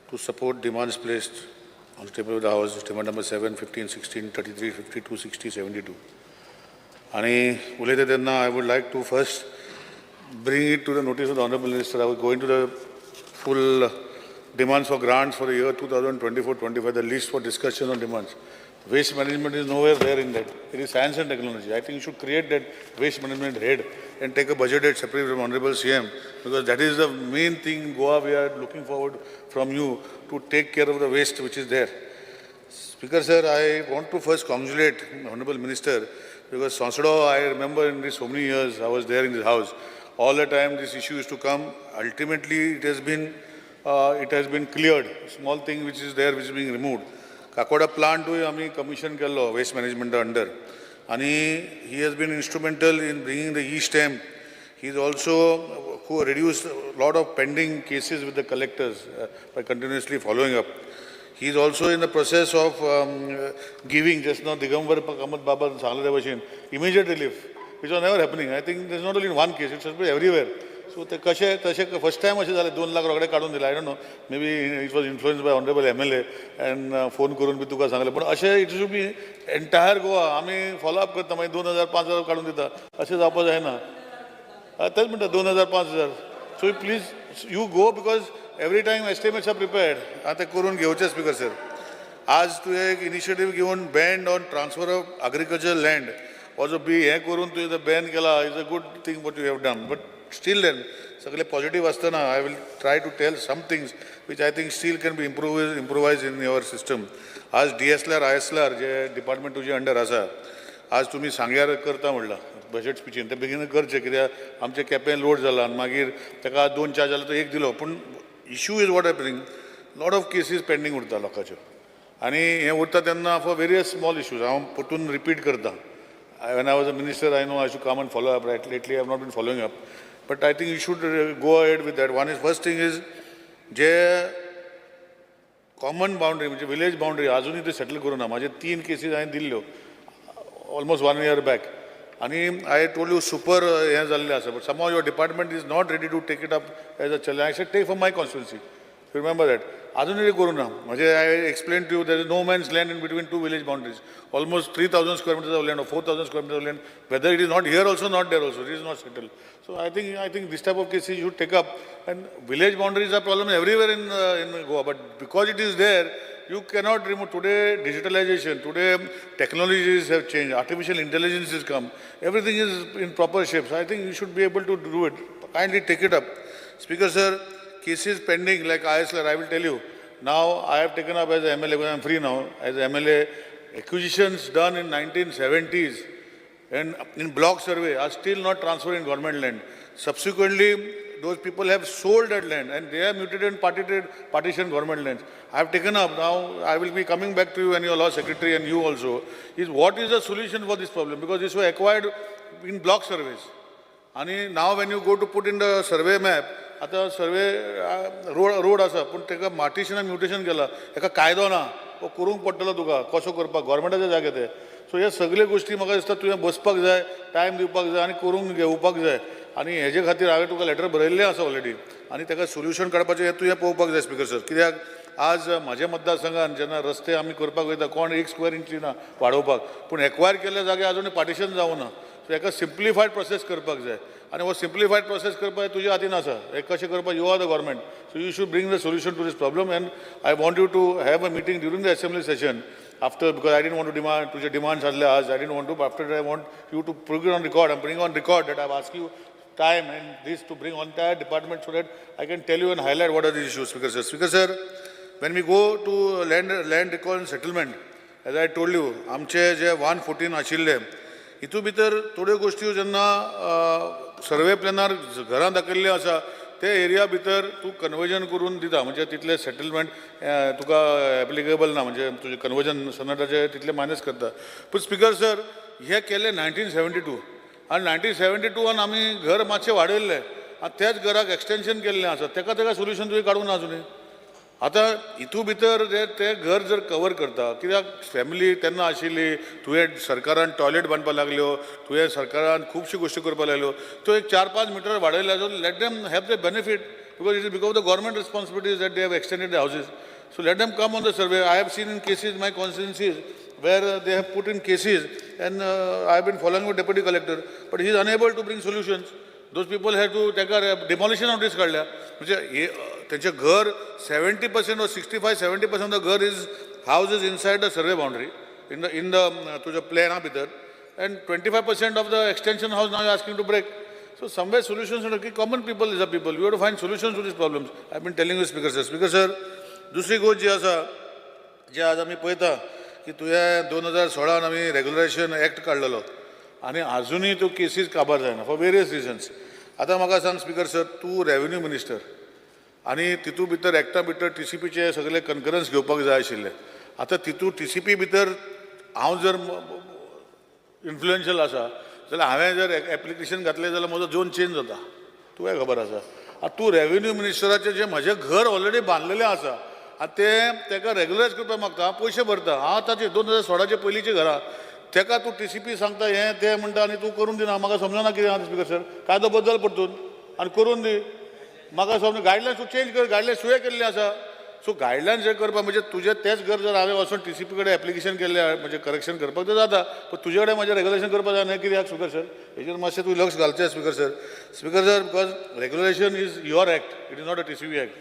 to support demands placed on the table of the House, demand number 7, 15, 16, 33, 52, 60, 72. आणि उलयता तेन्ना I would like to first bring it to the notice of the Honourable Minister. I was going to the full demands for grants for the year 2024-25, the list for discussion on demands. Waste management is nowhere there in that. It is science and technology. I think you should create that waste management head and take a budget head separate from Honorable CM, because that is the main thing in Goa we are looking forward from you to take care of the waste which is there. Speaker sir, I want to first congratulate Honorable Minister, because Sonsodo, I remember in this so many years I was there in this house. All the time this issue used to come. Ultimately, it has been cleared. Small thing which is there, which is being removed. Kakoda प्लांटूय आमी commission केल्लो waste मॅनेजमेंटा under आनी he has been instrumental in bringing the e stamp. He is also who reduced lot of pending cases with the collectors by continuously following up. He is also in the process of giving, just now Digambar Kamat Baba सांगले त्या भशेन, immediate relief, which was never happening. I think there's not only in one case, it should be everywhere. So ते कशें तशें first time अशें जालें, 2 लाख रोखडे काडून दिले. I don't know, maybe it was influence by honourable MLA and phone करून बी तुका सांगलें, पूण अशें it should be entire Goa. आमी फॉलो अप करता, मागीर 2000 5000 काडून दिता, अशें जावपा जायना. तेच म्हणटा, 2000 5000. So please you go, because every time estimates are prepared. आतां करून घेवचें. स्पीकर सर, आज तुवें एक इनिशिएटीव घेवन ban on transfer of agriculture land हो जो बी हें करून तुवें बॅन केला, is a good thing what you have done. But still then, सगळे पॉझिटिव्ह आसतना I will try to tell some things which I think still can be improvise in your system. आज DSLR आयएसएलआर जे department तुजे under आसा, आज तुमी सांग्यार करता म्हणलां बजेट स्पिचीन, तें बेगीन करचें, कित्याक आमचें केपें लोड जाला आनी मागीर ताका दोन चार जाल्यार तो एक दिलो, पूण issue is what happening, lot of cases pending उरता लोकांच्यो आनी हें उरता तेन्ना फॉर वेरियस स्मॉल इश्यूज. हांव परतून रिपीट करता, when I was a minister, I know I should come and follow up. Right, lately I have not been following up, but I think you should go ahead with that. One is, first thing is, J common boundary म्हणजे village boundary अजुनूय ते settle करूं ना. म्हाजे तीन cases हांवें दिल्ल्यो almost one year back आनी I told you super हें जाल्लें आसा, but somehow your department is not ready to take it up as a challenge. I said take from my constituency, remember that. अजूनय करूं ना. म्हणजे I explain to you, there is no man's land in between two village boundaries, almost 3,000 square meters of land or 4,000 square meters of land, whether it is not here also, not there also, it is not settled. So I think this type of cases you should take up. And village boundaries are problem everywhere in Goa, but because it is there, You cannot remove today digitalization, today technologies have changed, artificial intelligence has come, everything is in proper shape. So I think you should be able to do it. Kindly take it up. Speaker sir, cases pending like ISLR, I will tell you. Now I have taken up as a MLA, because I am free now, as a MLA, acquisitions done in 1970s and in block survey are still not transferred in government land. Subsequently, those people have sold that land and they have mutated and partitioned government lands. I have taken up now, I will be coming back to you and your law secretary and you also, is what is the solution for this problem? Because this was acquired in block surveys. आणि now when you go to put in the survey map, आतां survey road आसा पूण ताका मार्टिशन आनी mutation केला, हेका कायदो ना, हो करूंक पडटलो तुका, कसो करपाक गोवोरमेंटाच्या जागे ते. सो ह्या सगळे गोश्टी म्हाका दिसता तुवें बसपाक जाय, टायम दिवपाक जाय आनी करूंक घेवपाक जाय. आनी हेजे खातीर हांवें तुका लेटर बरयल्लें आसा ऑलरेडी आनी ताका सोल्युशन काडपाचें हें तुवें पळोवपाक जाय स्पिकर सर. कित्याक आज म्हाज्या मतदारसंघान जेन्ना रस्ते आमी करपाक वयता कोण एक स्क्वेर इंची ना वाडोवपाक, पूण एक्वायर केल्ल्या जाग्यार आजून पार्टिशन जावं ना. सो हेका सिम्प्लिफायड प्रोसेस करपाक जाय आनी हो सिम्प्लिफायड प्रोसेस करपाक तुज्या हातीन आसा, हें कशें करपाक you are the government, so you should bring the solution to this problem. And I want you to have a meeting during the assembly session after, because I didn't want to demand तुजे demands आसले आज, I didn't want to, after I want you to put on record, I am bring on record that I ask you time and this to bring on entire department so that I can tell you and highlight what are the issues. Speaker sir. Speaker sir, when we go to land recall and settlement, as I told you, आमचे जे 114 आशिल्ले हितू भितर थोड्यो गोश्टी जेन्ना survey प्लॅनार घरां दाखयल्लीं आसा ते एरिया भितर तूं कन्वर्जन करून दिता, म्हणजे तितलें सेटलमेंट तुका एप्लिकेबल ना, म्हणजे तुजें कन्वर्जन सनदाचें तितलें मायनस करता. पूण स्पिकर सर, हें केलें 1972 आनी 1972 आमी घर मातशें वाडयल्लें आनी त्याच घराक एक्सटेंशन केल्लें आसा, तेका तेका सोल्युशन तुवें काडूंक ना आजुनूय. आतां हितू भितर ते घर जर कवर करता, कित्याक फॅमिली तेन्ना आशिल्ली, तुवें सरकारान टॉयलेट बांदपाक लागल्यो, तुवें सरकारान खुबश्यो गोश्टी करपाक लागल्यो, त्यो एक 4-5 metre वाडयल्या, so let them have the benefit, because it is because the government responsibilities that they have extended the houses. So let them come on the survey. I have seen in cases my constituencies where they have put in cases and I have been following with deputy collector, but he is unable to bring solutions. Those people have to ताका demolition notice काडल्या, म्हणजे हे तेंचें घर 70% or 65-70% the घर is house is inside the survey boundary in the तुज्या प्लॅना भितर, and 25% of the extension house now you asking to break. So somewhere solutions की common people is a people, you have to find solutions to these problems. I been telling you speaker sir. Speaker sir, दुसरी गोश्ट जी आसा, जे आज आमी पळयता की तुवें 2016 आमी रेगुलरायझेशन एक्ट काडलेलो आनी आजुनूय त्यो केसीस काबार जायना फॉर वेरियस रिजन्स. आतां म्हाका सांग स्पिकर सर, तूं रेवेन्यू मिनिस्टर आनी तितू भितर एक्टा भितर टी सी पीचे सगळे कन्करन्स घेवपाक जाय आशिल्ले. आतां तितू टी सी पी भितर हांव जर इन्फ्लुएन्शियल आसा जाल्यार हांवें जर एप्लिकेशन घातलें जाल्यार म्हजो झोन चेंज जाता, तुवें खबर आसा. आतां तूं रेवेन्यू मिनिस्टराचें जें म्हजें घर ऑलरेडी बांदलेलें आसा आनी तें तेका रेगुलरायज करपाक मागता, हांव पयशे भरता, हांव ताचे 2016 पयलींचीं घरां, तेका तूं टी सी पी सांगता हें तें म्हणटा आनी तूं करून दिना. म्हाका समजना कितें आहा स्पिकर सर, कायदो बदल परतून आनी करून दी. म्हाका समज गायडलायन्स तूं चेंज कर, गायडलायन्स तुवें केल्ली आसा. सो गायडलायन्स हें करपाक म्हणजे तुजें तेंच घर जर हांवें वचून टी सी पी कडेन एप्लिकेशन केल्लें म्हणजे करेक्शन करपाक तें जाता, पूण तुजे कडेन म्हजें रेगुलेशन करपाक जायना कित्याक स्पिकर सर? हेजेर मातशें तूं लक्ष घालचें speaker sir. Speaker sir, because regularisation is your act, it is not a T C P act.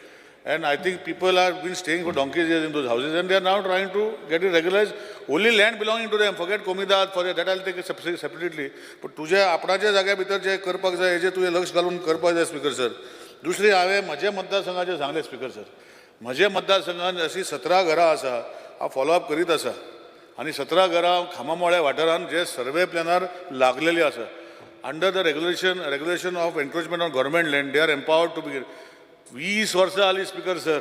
And I think people have been staying for donkeys years in those houses and they are now trying to get it regularized. Only land belonging to them, forget Comunidade, for that I'll take it separately. But तुझ्या आपणाच्या जाग्या भितर जे करपाक जाय हेजेर तुवें लक्ष घालून करपाक जाय स्पिकर सर. दुसरी हांवें म्हज्या मतदारसंघाचें सांगलें स्पिकर सर, म्हज्या मतदारसंघान अशीं 17 घरां आसा, हांव फॉलोअप करीत आसा आनी 17 घरां खामामोळ्या वाठारान जे सर्वे प्लॅनार लागलेली आसा. Under the regulation of encroachment on government land they are empowered to be. 20 वर्सां जालीं स्पिकर सर,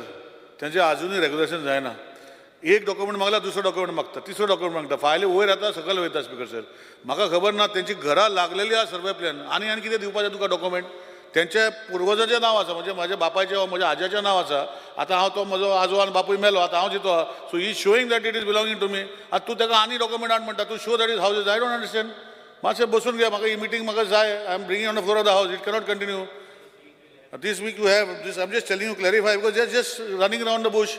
तेंचें आजुनूय रेगुलेशन जायना. एक डॉक्युमेंट मागला, दुसरो डॉक्युमेंट मागता, तिसरो डॉक्युमेंट मागता, फायली वयर येता सकयल वयता स्पिकर सर. म्हाका खबर ना तेंची घरां लागलेली आसा सर्वे प्लॅन, आनी आनी कितें दिवपाचें तुका डॉक्युमेंट? तेंच्या पुर्वजाचें नांव आसा, म्हणजे म्हाज्या बापायचें वा म्हज्या आज्याचें नांव आसा. आतां हांव तो म्हजो आजो आनी बापूय मेलो, आतां हांव जितो आहा, so he showing that it is belonging to me. आतां तूं ताका आनी डॉक्युमेंट हाड म्हणटा, तूं show that is house is, I don't understand. मातशें बसून घे, म्हाका ही मिटींग म्हाका जाय. I am bringing on the floor of the house, it cannot continue. This week you have this, I'm just telling you, clarify, because they're just running around the bush.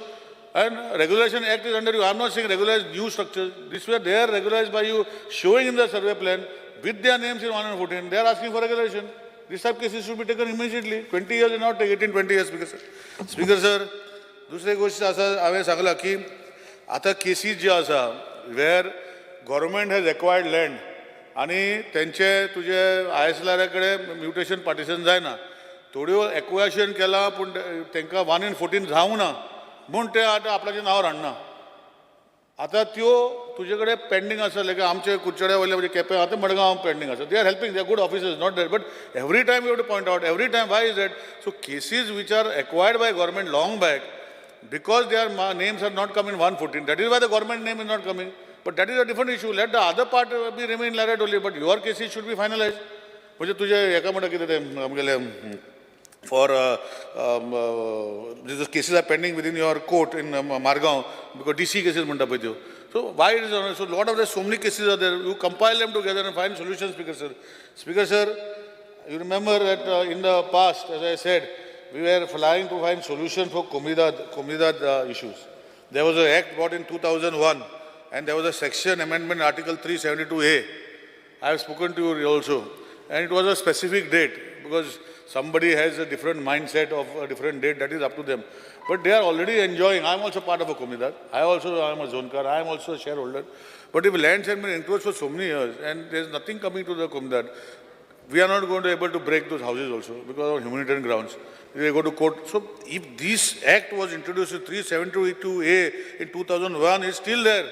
And Regulation Act is under you. I'm not saying regularize new structures. This way they are regularized by you showing in the survey plan with their names in 114. They are asking for regulation. This type of cases should be taken immediately. 20 years, not take 18, 20 years, Speaker sir. Speaker sir, दुसरी गोष्ट असं हांवें सांगलां की आतां cases ज्यो आसा where government has acquired land आनी तेंचे तुजे I S L आरा कडेन म्युटेशन पार्टिशन जायना, थोड्यो एक्वायशन केलां पूण तांकां 1 in 14 जावंक ना म्हूण ते आतां आपल्याच्या नांवार हाडना. आतां त्यो तुजे कडेन पेंडींग आसा. लायक आमचे कुडचड्या वयले, म्हणजे केपें, आतां मडगांव पेंडींग आसा. They are helping, they are good officers, not that, but every time you have to point out, every time, why is that? So cases which are acquired by government long back, because their names are not coming 114, that is why the government name is not coming. But that is a different issue. Let the other part be remain like that only, but your cases should be finalized. म्हणजे तुजे हेका म्हणटा कितें तें आमगेलें for cases are pending within your court in Margao, because DC cases म्हणटा पळय त्यो. So why it is, so lot of the so many cases are there, you compile them together and find solution, Speaker sir. Speaker sir, you remember that in the past, as I said, we were flying to find solution for Comunidad issues. There was an act brought in 2001 and there was a section amendment, Article 372A. I have spoken to you also. And it was a specific date because somebody has a different mindset of a different date, that is up to them. But they are already enjoying. I am also part of a Comunidad. I also am a Zonkar. I am also a shareholder. But if lands have been encroached for so many years and there is nothing coming to the Comunidad, we are not going to able to break those houses also because of humanitarian grounds. They go to court. So if this act was introduced in 372A in 2001, it's still there.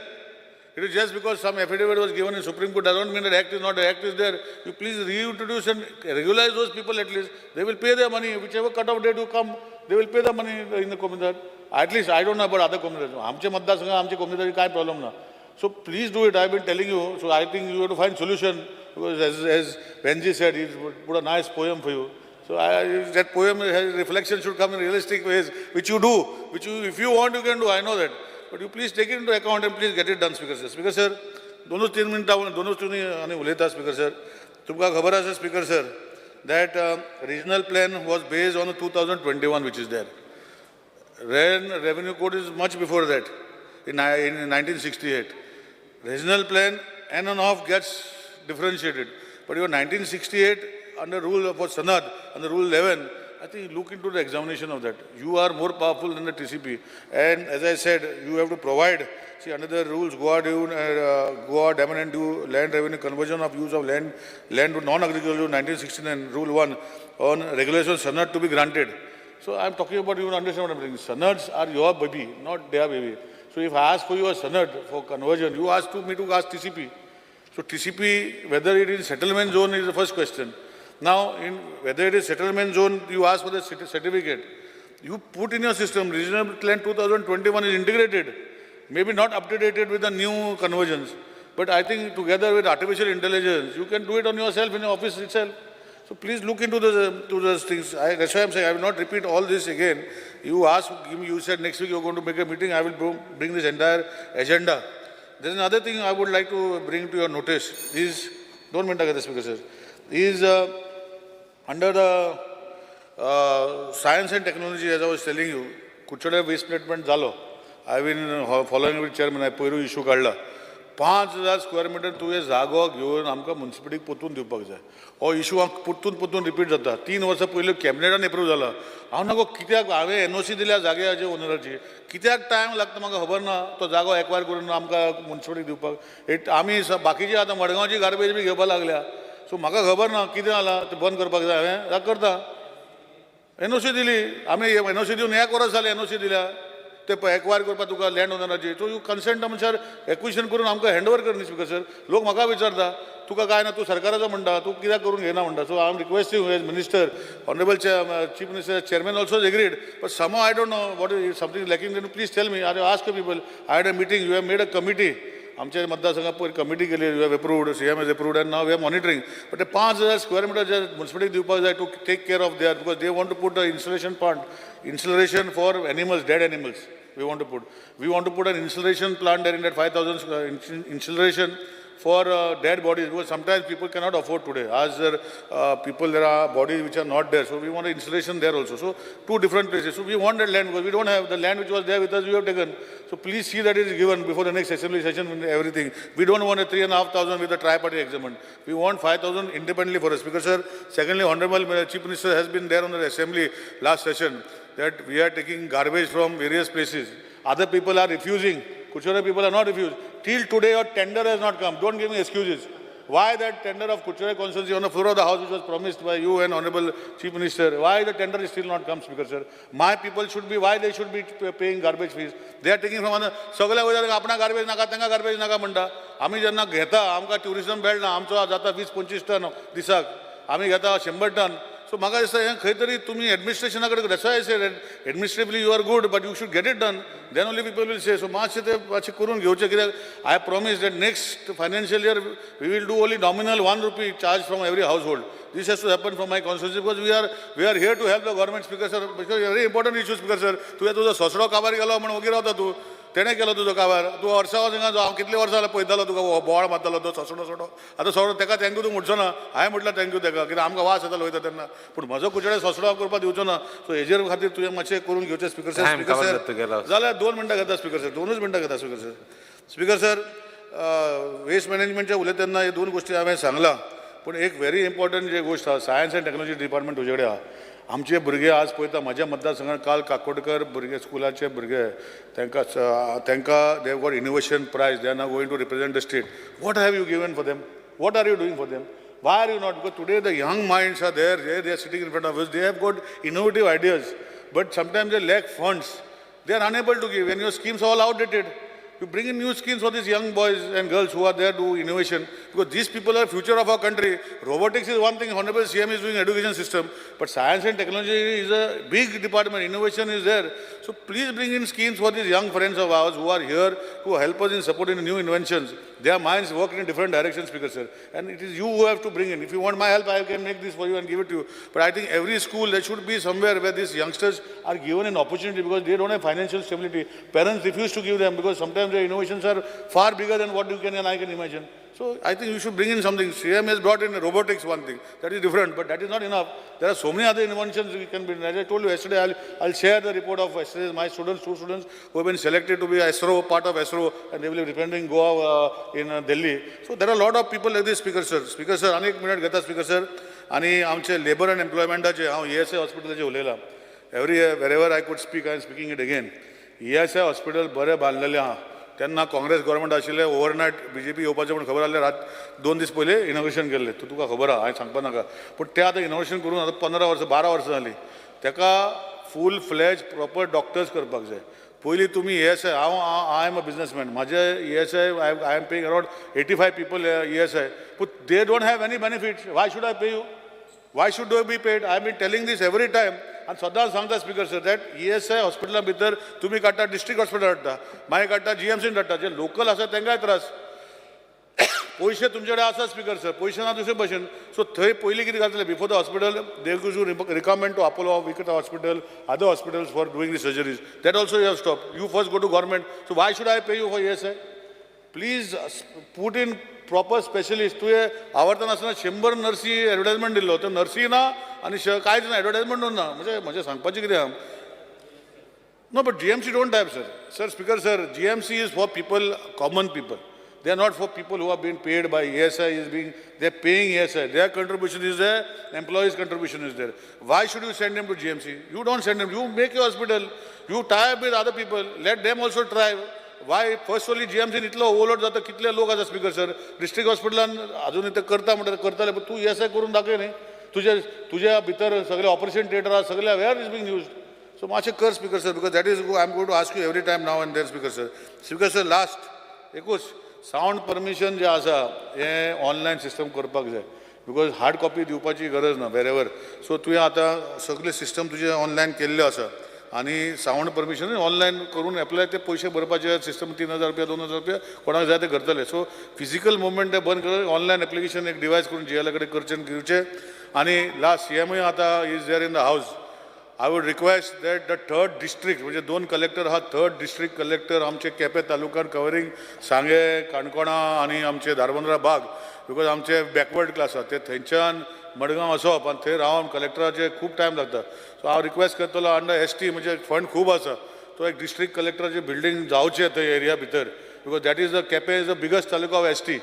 It is just because some affidavit was given in Supreme Court doesn't mean that act is not, the act is there. You please reintroduce and regularize those people at least. They will pay their money, whichever cut-off date you come, they will pay the money in the Comunidad. At least I don't know about other Comunidad. आमचे मतदारसंघ आमचे Comunidad काय problem ना. So please do it. I have been telling you. So I think you have to find solution because as Venji said, he's put a nice poem for you. So that poem has reflection should come in realistic ways, which you do, which you, if you want, you can do. I know that. But you please take it into account and please get it done, Speaker sir. Speaker sir, दोनूच तीन मिनटां दोनूच तुमी आनी उलयता. Speaker sir, तुमकां खबर आसा, Speaker sir, that regional plan was based on 2021, which is there. Then revenue code is much before that, in 1968. Regional plan on and off gets differentiated. But your 1968 under rule for Sanad, under rule 11, I think look into the examination of that. You are more powerful than the TCP. And as I said, you have to provide, see, under the rules, Goa, Daman and Diu, land revenue conversion of use of land to non-agricultural, 1969, rule 1, on regulation Sanad to be granted. So I'm talking about, you understand what I'm saying. Sanads are your baby, not their baby. So if I ask for your sanad for conversion, you ask to me to ask TCP. So TCP, whether it is settlement zone is the first question. Now, in whether it is settlement zone, you ask for the certificate. You put in your system, regional plan 2021 is integrated, maybe not updated with the new conversions, but I think together with artificial intelligence, you can do it on yourself in your office itself. So please look into to those things. That's why I'm saying I will not repeat all this again. You asked, you said next week you're going to make a meeting. I will bring this entire agenda. There's another thing I would like to bring to your notice. Is, don't minta this, Speaker sir, is under the science and technology, as I was telling you, Curchorem waste treatment जालो. I been following with chairman. हांवें पयरूय issue काडला. 5,000 square metre तुवें जागो घेवन आमकां मुन्सिपालिटीक परतून दिवपाक जाय. हो इशू हांव परतून परतून रिपीट जाता. 3 वर्सां पयलीं कॅबिनेटान एप्रूव जाला. हांव नागो कित्याक हांवें एनओसी दिल्या जाग्याचे ओनराची, कित्याक टायम लागता म्हाका खबर ना तो जागो एक्वायर करून आमकां मुन्सिपालिटीक दिवपाक. It आमी बाकीची आतां मडगांवची गार्बेज बी घेवपाक लागल्या. सो म्हाका खबर ना कितें जालां तें. बंद करपाक जाय. हांवें करता. एनओसी दिली आमी. एनओसी दिवन एक वर्स जालें. एनओसी दिल्या ते एक्वायर करपाक तुका लँड ओनराची. सो you consent म्हणल्यार एक्विशन करून आमकां हँड ओवर कर न्ही. स्पीकर सर, लोक म्हाका विचारता, तुका काय ना, तूं सरकाराचो म्हणटा, तूं कित्याक करून घेना म्हणटा. So I am requesting as minister, honourable Chief Minister, chairman also agreed, but some I don't know what is something lacking, then please tell me. I ask people. I had a meeting, you have made a committee. आमच्या मतदारसंघात पयर committee केली. You have approved, CM has approved and now we are monitoring. But ते 5,000 square metre जे मुन्सिपालिटीक दिवपाक जाय to take care of there, because they want to put a incineration plant, incineration for animals, dead animals we want to put. We want to put an incineration plant there in that 5,000 incineration for dead bodies, because sometimes people cannot afford today. As there people, there are bodies which are not there. So we want an incineration there also. So two different places. So we want that land because we don't have the land which was there with us, we have taken. So please see that it is given before the next assembly session and everything. We don't want a 3,500 with a tri-party agreement. We want 5,000 independently for us. Because sir, secondly, Honorable Chief Minister has been there on the assembly last session that we are taking garbage from various places. Other people are refusing. Curchorem people are not refuse. Till today your tender has not come. Don't give me excuses. Why that tender of Curchorem constituency on the floor of the house, which was promised by you and Honorable Chief Minister, why the tender is still not come, Speaker sir? My people should be, why they should be paying garbage fees? They are taking from other. सगळे वयता आपणा garbage नाका, तांकां garbage नाका म्हणटा. आमी जेन्ना घेता आमकां ट्युरिजम मेळना. आमचो जाता 20-25 टन दिसाक, आमी घेता 100 टन. सो म्हाका दिसता हें खंय तरी तुमी एडमिनिस्ट्रेशना कडेन, that's why I say administratively you are good, but you should get it done, then only people will say. So मातशें तें मातशें करून घेवचें, कित्याक I promise that next financial year we will do only nominal ₹1 charge from every household. This has to happen from my constituency because we are here to help the government, Speaker sir, because very important issue, Speaker sir. तुवें तुजो सोसडो काबार केलो म्हण वगीर रावता तूं. तेणें केलो तुजो काबार. तूं वर्सां हिंगा हांव कितलीं वर्सां जाल्यार पळयतालो तुका, बोवाळ मारतालो तो सोसडो सोडो. आतां सोडो तेका thank you तूं म्हणचो ना. हांवें म्हटल्यार thank you तेका, कित्याक आमकां वास येतालो वयता तेन्ना. पूण म्हजो कुचडे सोसडो हांव करपाक दिवचो ना. सो हेजेर खातीर तुवें मातशें करून घेवचें, speaker sir. Time speaker cover sir, जाता तुगेलो. जाल्यार 2 मिनटां घेता, स्पिकर सर. दोनूच मिनटां घेता, speaker sir. Speaker sir, waste मॅनेजमेंटच्या उलयता तेन्ना हे दोन गोश्टी हांवें सांगलां, पूण एक व्हेरी इम्पॉर्टंट जे गोश्ट आहा, सायन्स अँड टॅक्नॉलॉजी डिपार्टमेंट तुजे कडेन आहा. आमचे भुरगे आज पळयता, म्हज्या मतदारसंघात काल काकोडकर भुरगे, स्कुलाचे भुरगे, तांकां they got innovation prize. They are now going to represent the state. What have you given for them? What are you doing for them? Why are you not? Because today the young minds are there, they are sitting in front of us, they have got innovative ideas, but sometimes they lack funds. They are unable to give, and your schemes are all outdated. You bring in new schemes for these young boys and girls who are there to do innovation, because these people are future of our country. Robotics is one thing, Honorable CM is doing education system, but science and technology is a big department, innovation is there. So please bring in schemes for these young friends of ours who are here to help us in supporting the new inventions. Their minds work in different directions, Speaker sir. And it is you who have to bring in. If you want my help, I can make this for you and give it to you. But I think every school, there should be somewhere where these youngsters are given an opportunity, because they don't have financial stability. Parents refuse to give them because sometimes their innovations are far bigger than what you can and I can imagine. So I think you should bring in something. CM has brought in robotics, one thing. That is different, but that is not enough. There are so many other inventions we can bring. As I told you yesterday, I'll share the report of yesterday, my students, two students who have been selected to be ISRO, part of ISRO, and they will be representing Goa in Delhi. So there are a lot of people like this, Speaker sir. Speaker sir, आनी एक minute घेता, Speaker sir. आनी आमचे labour and एम्प्लॉयमेंटाचे, हांव ESI हॉस्पिटलाचे उलयलां. Every wherever I could speak, I am speaking it again. ESI hospital बरें बांदलेलें आहा. तेन्ना Congress government आशिल्लें. ओवरनायट बीजेपी येवपाचें म्हूण खबर आसलें, रात 2 दीस पयलीं इनॉग्रेशन केल्लें. तूं तुका खबर आहा, हांवें सांगपा नाका. पूण तें आतां इनॉग्रेशन करून आतां 15 वर्सां, 12 वर्सां जालीं. तेका फूल फ्लॅज प्रॉपर डॉक्टर्स करपाक जाय. पयलीं तुमी ESI, हांव, I am a businessman, म्हाजे ESI, I am paying around 85 people ESI, पूण they don't have any benefits. Why should I pay you? Why should they be paid? I been telling this every time आनी सदांच सांगता, speaker sir, that ESI हॉस्पिटला भितर तुमी काडटा, district hospital हाडटा, मागीर काडटा, जीएमसीन हाडटा. जे लोकल आसा तांकांय त्रास. पयशे तुमचे कडेन आसा, स्पीकर सर, पयशे ना दुसरे भशेन. सो थंय पयलीं कितें जातलें, before the hospital they used to recommend to Apollo Vikrant Hospital, other hospitals for doing the surgeries. That also you have stop. You first go to government. So why should I pay you for ESI? Please put in proper specialist. तुवें आवर्तन आसतना 100 नर्सी advertisement दिल्लो, त्यो नर्सी ना आनी कांयच ना, एडवर्टायजमेंटूच ना. म्हणजे म्हजें सांगपाचें कितें आहा? No, but GMC don't have, sir. Sir, Speaker, sir, GMC is for people, common people. They are not for people who are being paid by ESI is being, they are paying ESI. Their contribution is there, employees' contribution is there. Why should you send them to GMC? You don't send them. You make your hospital. You tie up with other people. Let them also try. Why? First only GMC इतलो overload जाता. कितले लोक आसा, speaker sir? District हॉस्पिटलान अजून ते करता म्हणटा करताले, पण तूं ESI करून दाखय न्ही. तुजे तुज्या भितर सगळे ऑपरेशन थिएटर आसा, सगळे where is being used? So मातशें कर, Speaker sir, because that is I am going to ask you every time now and there, Speaker sir. Speaker sir, last एकूच, सावंड परमिशन जें आसा हें ऑनलायन सिस्टम करपाक जाय, because hard copy दिवपाची गरज ना वेरेवर. सो तुवें आतां सगळे सिस्टम तुजें ऑनलायन केल्लें आसा आनी सावंड परमिशन ऑनलायन करून एप्लाय, ते पयशे भरपाचे सिस्टम, 3000 रुपया, 2000 रुपया, कोणाक जाय ते करतले. सो फिजिकल मुवमेंट ते बंद करून ऑनलायन एप्लिकेशन एक डिवायस करून जीएला कडेन करचें आनी घेवचें. आनी लास्ट, सीएमूय आतां is there in the house. I would request that the third district, म्हणजे दोन कलेक्टर आहा, थर्ड डिस्ट्रिक्ट कलेक्टर आमचे केपें तालुक्यान कवरींग सांगें, काणकोणा आनी आमचे धारबांदोडा भाग, because आमचे बॅकवर्ड क्लास आहा ते थंयच्यान मडगांव वचप आनी थंय रावन कलेक्टराचे खूब टायम लागता. सो हांव रिक्वेस्ट करतलो, अंडर एसटी म्हणजे फंड खूब आसा, तो एक डिस्ट्रिक्ट कलेक्टराचे बिल्डींग जावचें थंय एरिया भितर, because that is the Quepem is the biggest taluka of ST.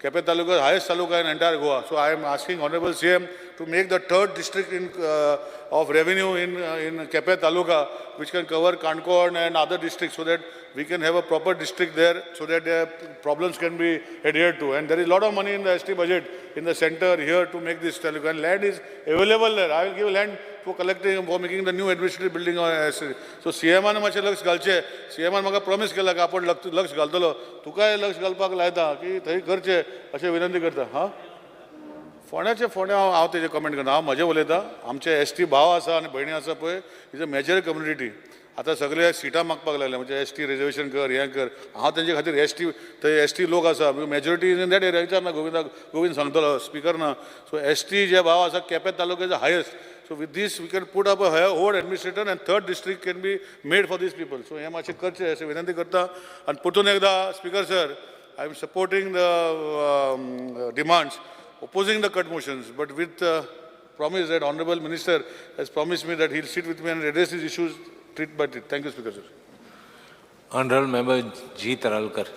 Quepem taluka highest taluka in entire Goa. So I am asking honourable CM to make the third district in of revenue in Quepem taluka, which can cover Canacona and other districts, so that we can have a proper district there, so that their problems can be adhered to. And there is a lot of money in the ST budget in the center here to make this taluka. And land is available there. I will give land for collecting, for making the new administrative building. So CM आन मातशें लक्ष घालचें. CM आन म्हाका promise केला की आपण लक्ष घालतलो. तुकाय लक्ष घालपाक लायता की थंय करचें अशें विनंती करता. हां, फोंड्याचे फोंड्या हांव तेजेर कमेंट करना. हांव म्हजें उलयतां. आमचे एस टी भाव आसा आनी भयणी आसा पळय, is a major community. आतां सगळे सिटां मागपाक लागले, म्हणजे एस टी रिजर्वेशन कर, हें कर. हांव तेंचे खातीर एस टी, थंय एस टी लोक आसा, majority is in that area. विचार ना गोविंदाक, गोविंद सांगतलो, स्पिकर ना. सो एस टी जे भाव आसा केपें तालुक्याचे highest. So with this we can put up a whole administrator and third district can be made for these people. So हें मातशें करचें अशें विनंती करता. आनी परतून एकदां, Speaker sir, I am supporting the demands, opposing the cut motions, but with promise that Honorable Minister has promised me that he'll sit with me and address these issues treat by treat. Thank you, Speaker sir. Honorable Member G. Taralkar.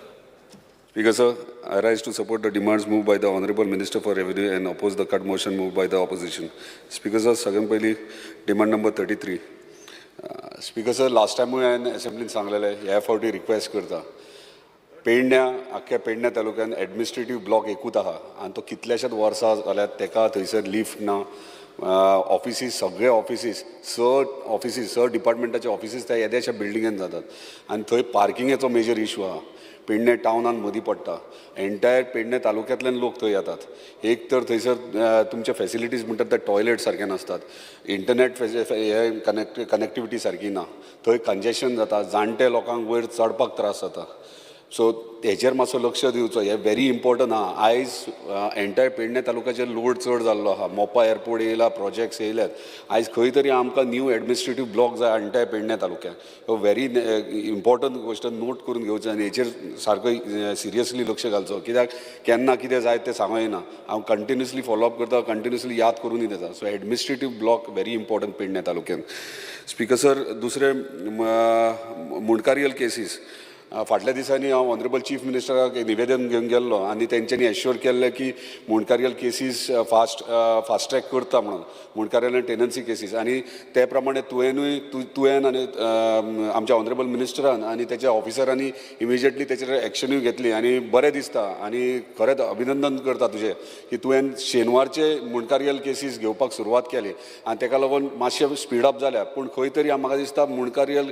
Speaker sir, I rise to support the demands moved by the Honorable Minister for Revenue and oppose the cut motion moved by the opposition. Speaker sir, सगळ्यात पहिली demand number 33. Speaker sir, last टायमूय हांवें असेंब्लीन सांगलेलें, ह्या फावटी request करता. पेडण्या, आख्ख्या पेडण्या तालुक्यान एडमिनिस्ट्रेटीव ब्लॉक एकूच आहा आनी तो कितल्याशाच वर्सां जाल्यात तेका थंयसर लिफ्ट ना. ऑफिसीस, सगळे ऑफिसीस, स ऑफिसीस, स डिपार्टमेंटाचे ऑफिसीस त्या येद्याशा बिल्डिंगेन जातात आनी थंय पार्किंगेचो मेजर इशू आहा. पेडणे टावनान मदीं पडटा. एंटायर पेडणे तालुक्यांतल्यान लोक थंय येतात. एक तर थंयसर तुमचे फेसिलिटीज म्हणटात ते टॉयलेट सारके नासतात, इंटरनेट हे कनेक्टिविटी सारकी ना, थंय कंजेशन जाता, जाणटे लोकांक वयर चडपाक त्रास जाता. सो हेचेर मातसो लक्ष दिवचो, हें व्हेरी इम्पॉर्टंट आहा. आयज एंटायर पेडणे तालुक्याचेर लोड चड जाल्लो आहा. मोपा एअरपोर्ट येयला, प्रोजेक्ट्स येयल्यात. आयज खंय तरी आमकां न्यू एडमिनिस्ट्रेटीव ब्लॉक जाय एंटायर पेडणे तालुक्याक. हो व्हेरी इम्पॉर्टंट गोश्ट नोट करून घेवचो आनी हेचेर सारको सिरियसली लक्ष घालचो, कित्याक केन्ना कितें जायत तें सांगो येना. हांव कंटिन्युअसली फॉलोअप करता, कंटिन्युअसली याद करूनय दिता. So administrative block very important Pedne तालुक्यान. स्पीकर सर, दुसरें मुंडकारियल केसीस. फाटल्या दिसांनी हांव ऑनरेबल चीफ मिनिस्टराक एक निवेदन घेवन गेल्लो आनी तेंच्यांनी एश्योर केल्लें की मुंडकारियल केसीस फास्ट ट्रॅक करता म्हणून, मुंडकारियल आनी टेनन्सी केसीस. आनी ते प्रमाणे तुवेंनूय तुवें आनी आमच्या ऑनरेबल मिनिस्टरान आनी तेच्या ऑफिसरांनी इमिजिएटली तेचेर एक्शनूय घेतली आनी बरें दिसता आनी खरेंच अभिनंदन करता तुजें की तुवें शेनवारचे मुंडकारियल केसीस घेवपाक सुरवात केली आनी तेका लागून मातशें स्पीड अप जाल्या. पूण खंय तरी म्हाका दिसता मुंडकारियल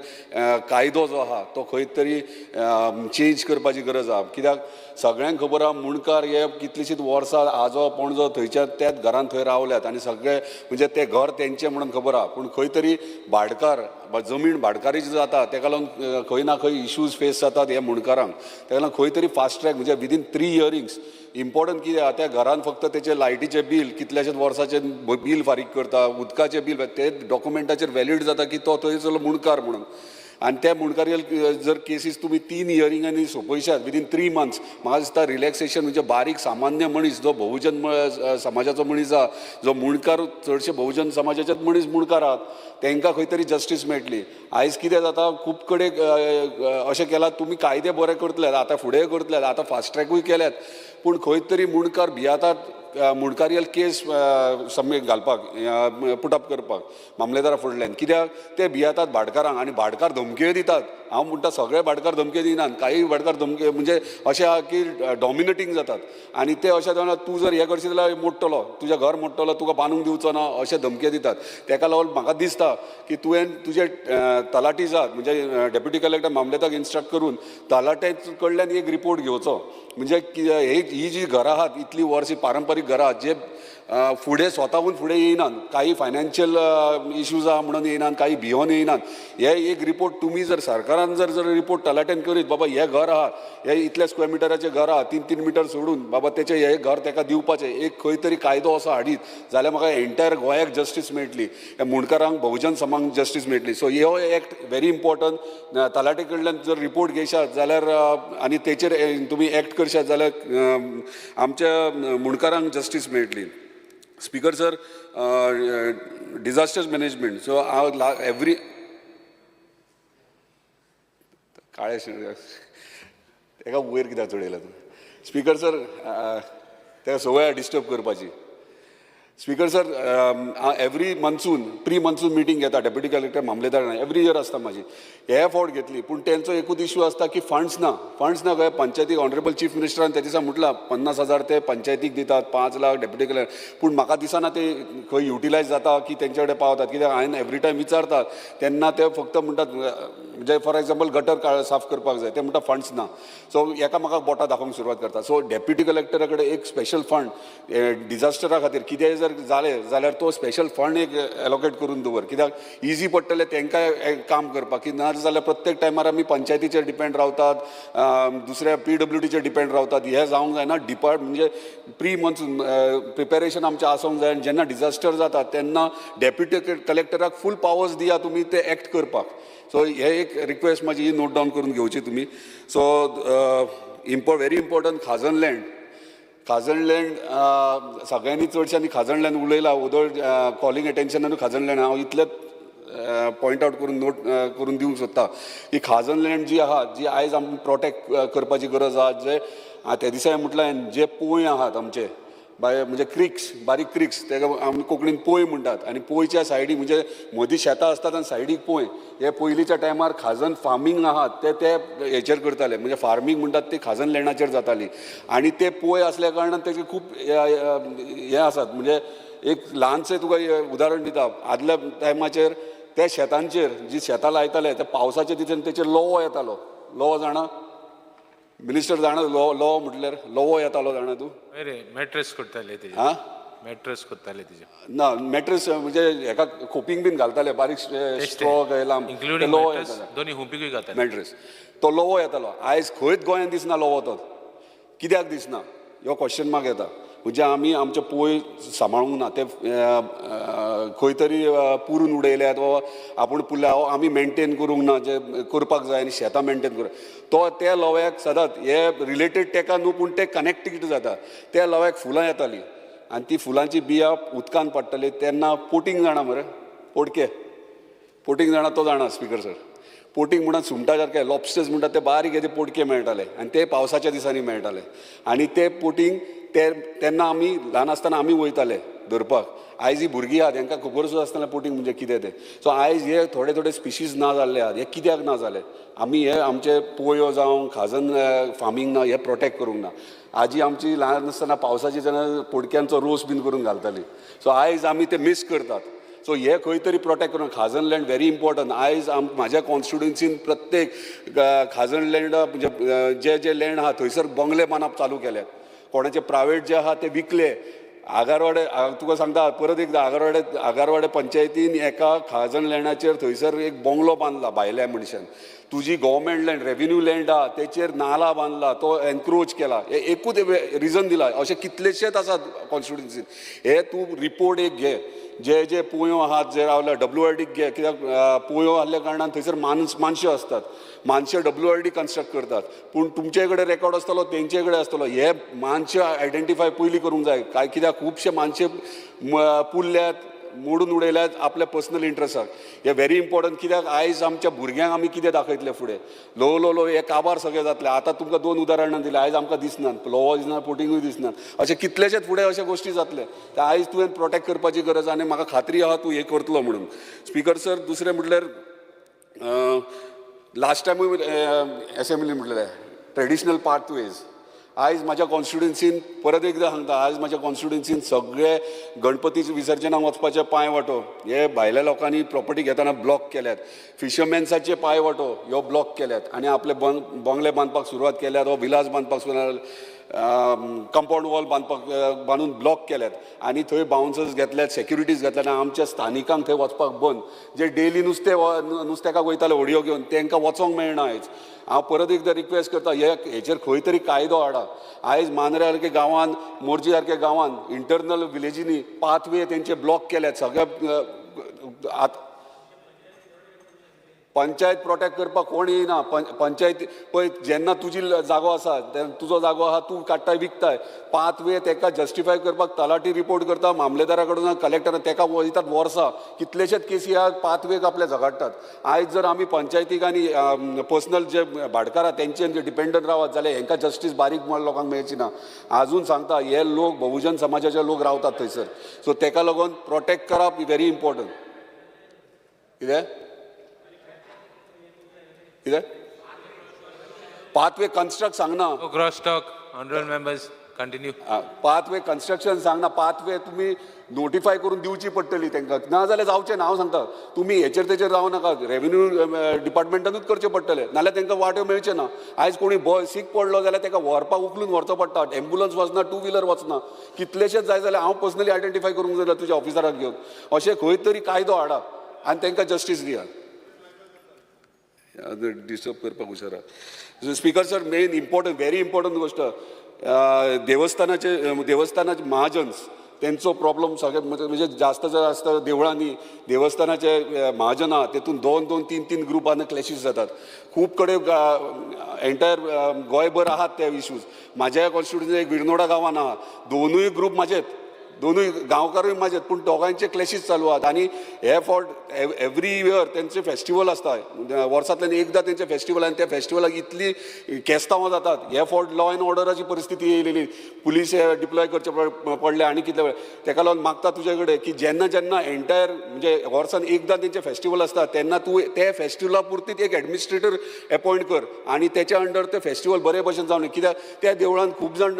कायदो जो आहा तो खंय तरी चेंज करपाची गरज आहा, कित्याक सगळ्यांक खबर आहा मुंडकार हे कितलींशींच वर्सां आजो पणजो थंयच्या त्याच घरान थंय रावल्यात आनी सगळे म्हणजे तें घर तेंचें म्हणून खबर आहा. पूण खंय तरी भाटकार, जमीन भाटकारी जी जाता तेका लागून खंय ना खंय इश्यूज फेस जातात हे मुंडकारांक. तेका लागून खंय तरी फास्ट ट्रॅक म्हणजे विदीन 3 हियरिंग्स इम्पॉर्टंट कितें आहा, त्या घरान फक्त तेचें लायटीचें बील कितल्याशेच वर्साचें बील फारीक करता, उदकाचें बील, ते डॉक्युमेंटाचेर व्हॅलीड जाता की तो थंयसरलो मुंडकार म्हणून. आनी त्या मुंडकारियल जर केसीस तुमी 3 हियरिंगांनी सोंपयशात विदीन 3 मंथ्स, म्हाका दिसता रिलॅक्सेशन म्हणजे बारीक सामान्य मनीस जो बहुजन समाजाचो मनीस आहा, जो मुंडकार, चडशे बहुजन समाजाचेच मनीस मुंडकार आहात, तांकां खंय तरी जस्टीस मेळटली. आयज कितें जाता, खूब कडेन अशें केलां, तुमी कायदे बरे करतले, आतां फुडें करतले, आतां फास्ट ट्रॅकूय केल्यात, पूण खंय तरी मुंडकार भियातात मुंडकारियल केस सम्यक घालपाक, पुटअप करपाक मामलेदारा फुडल्यान, कित्याक ते भियातात भाटकारांक आनी भाटकार धमक्यो दितात. हांव म्हणटा सगळे भाटकार धमक्यो दिनात, काही भाटकार धमक्यो म्हणजे अशें आहा की डॉमिनेटींग जातात आनी ते अशें जावन तूं जर हें करशीत जाल्यार मोडटलो, तुजें घर मोडटलो, तुका बांदूंक दिवचो ना, अशें धमक्यो दितात. तेका लागून म्हाका दिसता की तुवें तुजे तलाठी जात म्हणजे डेप्युटी कलेक्टर मामलेदाराक इन्स्ट्रक्ट करून तलाट्या कडल्यान एक रिपोर्ट घेवचो. म्हणजे ही जी घरां आहात इतलीं वर्सां पारंपारीक घरां आहात, जे फुडें स्वताहून फुडें येयनात, काही फायनान्शियल इश्यूज आहा म्हणून येयनात, काही भियोन येयनात. हे एक रिपोर्ट तुमी जर सरकारान जर जर रिपोर्ट तलाट्यान करीत, बाबा हें घर आहा, हे इतल्या स्क्वेअर मिटराचें घर आहा, 3-3 मिटर सोडून बाबा तेचें हें घर तेका दिवपाचें, एक खंय तरी कायदो असो हाडीत जाल्यार म्हाका एंटायर गोंयाक जस्टीस मेळटली, ह्या मुंडकारांक, बहुजन समाजाक जस्टीस मेळटली. सो हो एक्ट व्हेरी इम्पॉर्टंट. तलाटे कडल्यान जर रिपोर्ट घेयशात जाल्यार आनी तेचेर तुमी एक्ट करशात जाल्यार आमच्या मुंडकारांक जस्टीस मेळटली. Speaker sir, disaster management. So हांव एवरी काळे, एका वयर कित्याक चडयला तूं? स्पीकर सर, ताका संवय डिस्टर्ब करपाची. Speaker sir, every monsoon pre monsoon meeting घेता डेप्युटी कलेक्टर, मामलेदार. एवरी इयर आसता म्हाजी. हे फावट घेतली, पूण तेंचो एकूच इश्यू आसता की फंड्स ना, फंड्स ना. खंय पंचायतीक ऑनरेबल चीफ मिनिस्टरान त्या दिसा म्हटलां, 50,000 ते पंचायतीक दितात, 5 लाख डेप्युटी कलेक्टर, पूण म्हाका दिसना ते खंय युटिलायज जाता की तेंचे कडेन पावतात. कित्याक हांवें एवरी टायम विचारतात तेन्ना ते फक्त म्हणटात, म्हणजे फॉर एग्जाम्पल गटर साफ करपाक जाय, ते म्हणटा फंड्स ना. सो एकामेकाक बोटां दाखोवंक सुरवात करता. सो डेप्युटी कलेक्टरा कडेन एक स्पेशल फंड डिजास्टरा खातीर, कितेंय जर जालें जाल्यार तो स्पेशल फंड एक एलोकेट करून दवर, कित्याक इजी पडटलें तांकांय काम करपाक, की ना जाल्यार प्रत्येक टायमार आमी पंचायतीचेर डिपेंड रावतात, दुसऱ्या पीडब्ल्यूडीचेर डिपेंड रावतात. हें जावंक जायना. डिपार्ट म्हणजे प्री मॉन्सून प्रिपेरेशन आमचें आसूंक जाय आनी जेन्ना डिजास्टर जाता तेन्ना डेप्युटी कलेक्टराक फूल पावर्स दिया तुमी ते एक्ट करपाक. सो हे एक रिक्वेस्ट म्हाजी ही नोट डावन करून घेवची तुमी. सो very important, खाजन लँड. खाजन लँड सगळ्यांनी, चडश्यांनी खाजन लँड उलयला. वोदोळ कॉलिंग एटेन्शन खाजन लँड, हांव इतलेंच पॉयंट आउट करून नोट करून दिवंक सोदता की खाजन लँड जी आहा, जी आयज आमी प्रोटेक्ट करपाची गरज आहा. जे त्या दिसा हांवें म्हटलें, जे पोंय आहात आमचे बाय, म्हणजे क्रिक्स, बारीक क्रिक्स, तेका आमी कोंकणीन पोंय म्हणटात, आनी पोंयच्या सायडीक, म्हणजे मदीं शेतां आसतात आनी सायडीक पोंय. हे पयलींच्या टायमार खाजन फार्मींग आहात ते ते हेचेर करताले, म्हणजे फार्मींग म्हणटात ती खाजन लँडाचेर जाताली. आनी ते पोंय आसल्या कारणान तेजे खूब हे आसात. म्हणजे एक ल्हानशें तुका हे उदाहरण दिता. आदल्या टायमाचेर त्या शेतांचेर जी शेतां लायताले, त्या पावसाच्या दिसान तेचेर लोवो येतालो. लोवो जाणा मिनिस्टर? जाणा लोवो? लोवो म्हटल्यार लोवो येतालो, जाणा तूं? हय रे, मॅट्रेस करताले तेजे. आं? मॅट्रेस करताले तेजे. ना, मॅट्रेस म्हणजे हेका खोपींक बीन घालताले, बारीक स्ट्रॉ काय लांब ते इन्क्लुडींग लोवो मॅट्रेस. येताले. दोन्ही हुंपिकूय घालताले. मॅट्रेस. तो लोवो येतालो. आयज खंयच गोंयांत दिसना लोवो. तो कित्याक दिसना हो क्वेश्चन मार्क येता. म्हणजे आमी आमचे पोंय सांबाळूंक ना, ते खंय तरी पुरून उडयल्यात वा आपूण पुरल्या वा आमी मेंटेन करूंक ना जे करपाक जाय. आनी शेतां मेंटेन करूं तो त्या लोव्याक सदांच हे रिलेटेड तेका न्हू, पूण ते कनेक्टेड जाता. त्या लोव्याक फुलां येतालीं आनी ती फुलांची बियां उदकान पडटाली तेन्ना पोटींग जाणा मरे? पोटके, पोटींग जाणा? तो जाणा स्पीकर सर. पोटींग म्हणटात सुंगटा सारके, लॉबस्टर्स म्हणटात ते बारीक हे ते पोटके मेळटाले आनी ते पावसाच्या दिसांनी मेळटाले. आनी ते पोटींग ते तेन्ना आमी ल्हान आसतना आमी वयताले धरपाक. आयज ही भुरगीं आहात, तांकां खबर सुद्दां आसतना पोटींग म्हणजे कितें तें. सो आयज हे थोडे थोडे स्पिशीज ना जाल्ले आहात. हे कित्याक ना जाले? आमी हे आमचे पोयो जावं खाजन फार्मींग ना, हे प्रोटेक्ट करूंक ना. आजी आमची ल्हान आसतना पावसाची जेन्ना पोडक्यांचो रोस बीन करून घालताली. सो आयज आमी ते मीस करतात. सो हे खंय तरी प्रोटेक्ट करून खाजन लँड व्हेरी इम्पॉर्टंट. आयज आम म्हाज्या कॉन्स्टिट्युएन्सीन प्रत्येक खाजन लँड, म्हणजे जे जे लँड आहा थंयसर बंगले बांदप चालू केल्यात. कोणाचे प्रायवेट जे आहा ते विकले. आगारवाडे, हांव तुका सांगता परत एकदां, आगारवाडे, आगारवाडे पंचायतीन एका खाजन लँडाचेर थंयसर एक बंगलो बांदला भायल्या मनशान. तुजी गव्हर्मेंट लँड, रेव्हेन्यू लँड आहा तेचेर नाला बांदला, तो एनक्रोच केला. हे एकूच रिजन दिला. अशे कितलेशेच आसात कॉन्स्टिट्युएन्सीन. हे तूं रिपोर्ट एक घे, जे जे पोंयो आहात जे रावल्या, डब्ल्यू आर डीक घे, कित्याक पोंयो आहल्या कारणान थंयसर मानश्यो आसतात. मानशे डब्ल्यू आर डी कन्स्ट्रक्ट करतात, पूण तुमचे कडेन रेकॉर्ड आसतलो, तेंचे कडेन आसतलो. हे मानशे आयडेंटिफाय पयलीं करूंक जाय. काय कित्याक खुबशे मानशे पुरल्यात, मोडून उडयल्यात आपल्या पर्सनल इंट्रस्टाक. हे व्हेरी इम्पॉर्टंट, कित्याक आयज आमच्या भुरग्यांक आमी कितें दाखयतले फुडें? ल्हव ल्हव ल्हव हे काबार सगळे जातले. आतां तुमकां दोन उदाहरणां दिलीं. आयज आमकां दिसनात, लोवो दिसना, पोटिंगूय दिसनात. अशे कितलेशेच फुडें अशे गोश्टी जातले. ते आयज तुवें प्रोटेक्ट करपाची गरज आनी म्हाका खात्री आहा तूं हें करतलो म्हणून. स्पीकर सर, दुसरें म्हटल्यार लास्ट टायमूय एसेंब्ली म्हटलें, ट्रेडिशनल पाथवेज. आयज म्हाज्या कॉन्स्टिट्युएन्सीन, परत एकदां सांगता, आयज म्हाज्या कॉन्स्टिट्युएन्सीन सगळे गणपती विसर्जनाक वचपाचे पांय वाटो हे भायल्या लोकांनी प्रॉपर्टी घेतना ब्लॉक केल्यात. फिशरमॅन्साचे पांय वाटो ह्यो ब्लॉक केल्यात आनी आपले बंगले बांदपाक सुरवात केल्यात वा विलास बांदपाक सुरवात, कंपाऊंड वॉल बांदपाक बांदून ब्लॉक केल्यात आनी थंय बाउन्सर्स घेतल्यात, सेक्युरिटीज घेतल्यात आनी आमच्या स्थानिकांक थंय वचपाक बंद. जे डेली नुस्तें नुस्तेकाक वयताले होडयो घेवन, तांकां वचोंक मेळना आयज. हांव परत एकदां रिक्वेस्ट करता, हे हेचेर खंय तरी कायदो हाडा. आयज मांद्रे सारके गांवान, मोरजी सारके गांवान, इंटरनल विलेजींनी पाथवे तेंचे ब्लॉक केल्यात सगळे आत पंचायत प्रोटेक्ट करपाक कोण येयना. पंचायत पळय, जेन्ना तुजी जागो आसा, तुजो जागो आहा, तूं काडटाय, विकताय. पाथवे तेका जस्टिफाय करपाक तलाठी रिपोर्ट करता मामलेदारा कडून, कलेक्टरा. तेका वयतात वर्सां. कितलेशेच केसी ह्या पाथवेक आपले झगडटात. आयज जर आमी पंचायतीक आनी पर्सनल जे भाटकार आहा तेंचेर डिपेंडंट रावत जाल्यार हेंकां जस्टीस बारीक लोकांक मेळची ना. आजून सांगता, हे लोक बहुजन समाजाचे लोक रावतात थंयसर. सो तेका लागून प्रोटेक्ट करप व्हेरी इम्पॉर्टंट. कितें कितें पाथवे कन्स्ट्रक्ट सांगना. No cross talk, honorable members, continue. Pathway construction सांगना. पाथवे तुमी नोटिफाय करून दिवची पडटली तांकां, ना जाल्यार जावचें ना. हांव सांगता, तुमी हेचेर तेचेर रावं नाका. रेवेन्यू डिपार्टमेंटानूच करचें पडटलें, नाल्यार तांकां वाट्यो मेळचें ना. आयज कोणी सीक पडलो जाल्यार ताका व्हरपाक उखलून व्हरचो पडटा. एम्बुलन्स वचना, टू व्हिलर वचना. कितलेशेच जाय जाल्यार हांव पर्सनली आयडेंटिफाय करूंक जाय तुज्या ऑफिसराक घेवन. अशें खंय तरी कायदो हाडा आनी तांकां जस्टीस दिया. डिस्टर्ब करपाक हुशार. Speaker sir, main important, very important गोश्ट, देवस्थानाचे देवस्थानाचे महाजन्स, तेंचो प्रॉब्लम सगळे. म्हणजे जास्त जास्त देवळांनी देवस्थानाचे महाजन आहा, तेतून दोन दोन तीन तीन ग्रुपान क्लॅशीस जातात खूब कडेन. एंटायर गोंयभर आहात ते इश्यूज. म्हाज्या कॉन्स्टिट्युन्सी एक विर्नोडा गांवान आहा, दोनूय ग्रूप म्हाजेत, दोनूय गांवकारूय म्हाजेत, पूण दोगांयचे क्लॅशीस चालू आहात. आनी हे फावट एवरी इयर तेंचे फेस्टिवल आसता, वर्सांतल्यान एकदां तेंचे फेस्टिवल, आनी त्या फेस्टिवलाक इतली केस्तांवां जातात. हे फावट लॉ एंड ऑर्डराची परिस्थिती येयलेली, पुलीस हे डिप्लॉय करचे पडले आनी कितले वेळ. तेका लागून मागता तुजे कडेन की जेन्ना जेन्ना एंटायर म्हणजे वर्सान एकदां तेंचे फेस्टिवल आसता, तेन्ना तूं ते फेस्टिवला पुरतीच एक एडमिनिस्ट्रेटर एपॉयंट कर आनी तेच्या अंडर ते फेस्टिवल बरे भशेन जावं. कित्याक त्या देवळान खूब जाण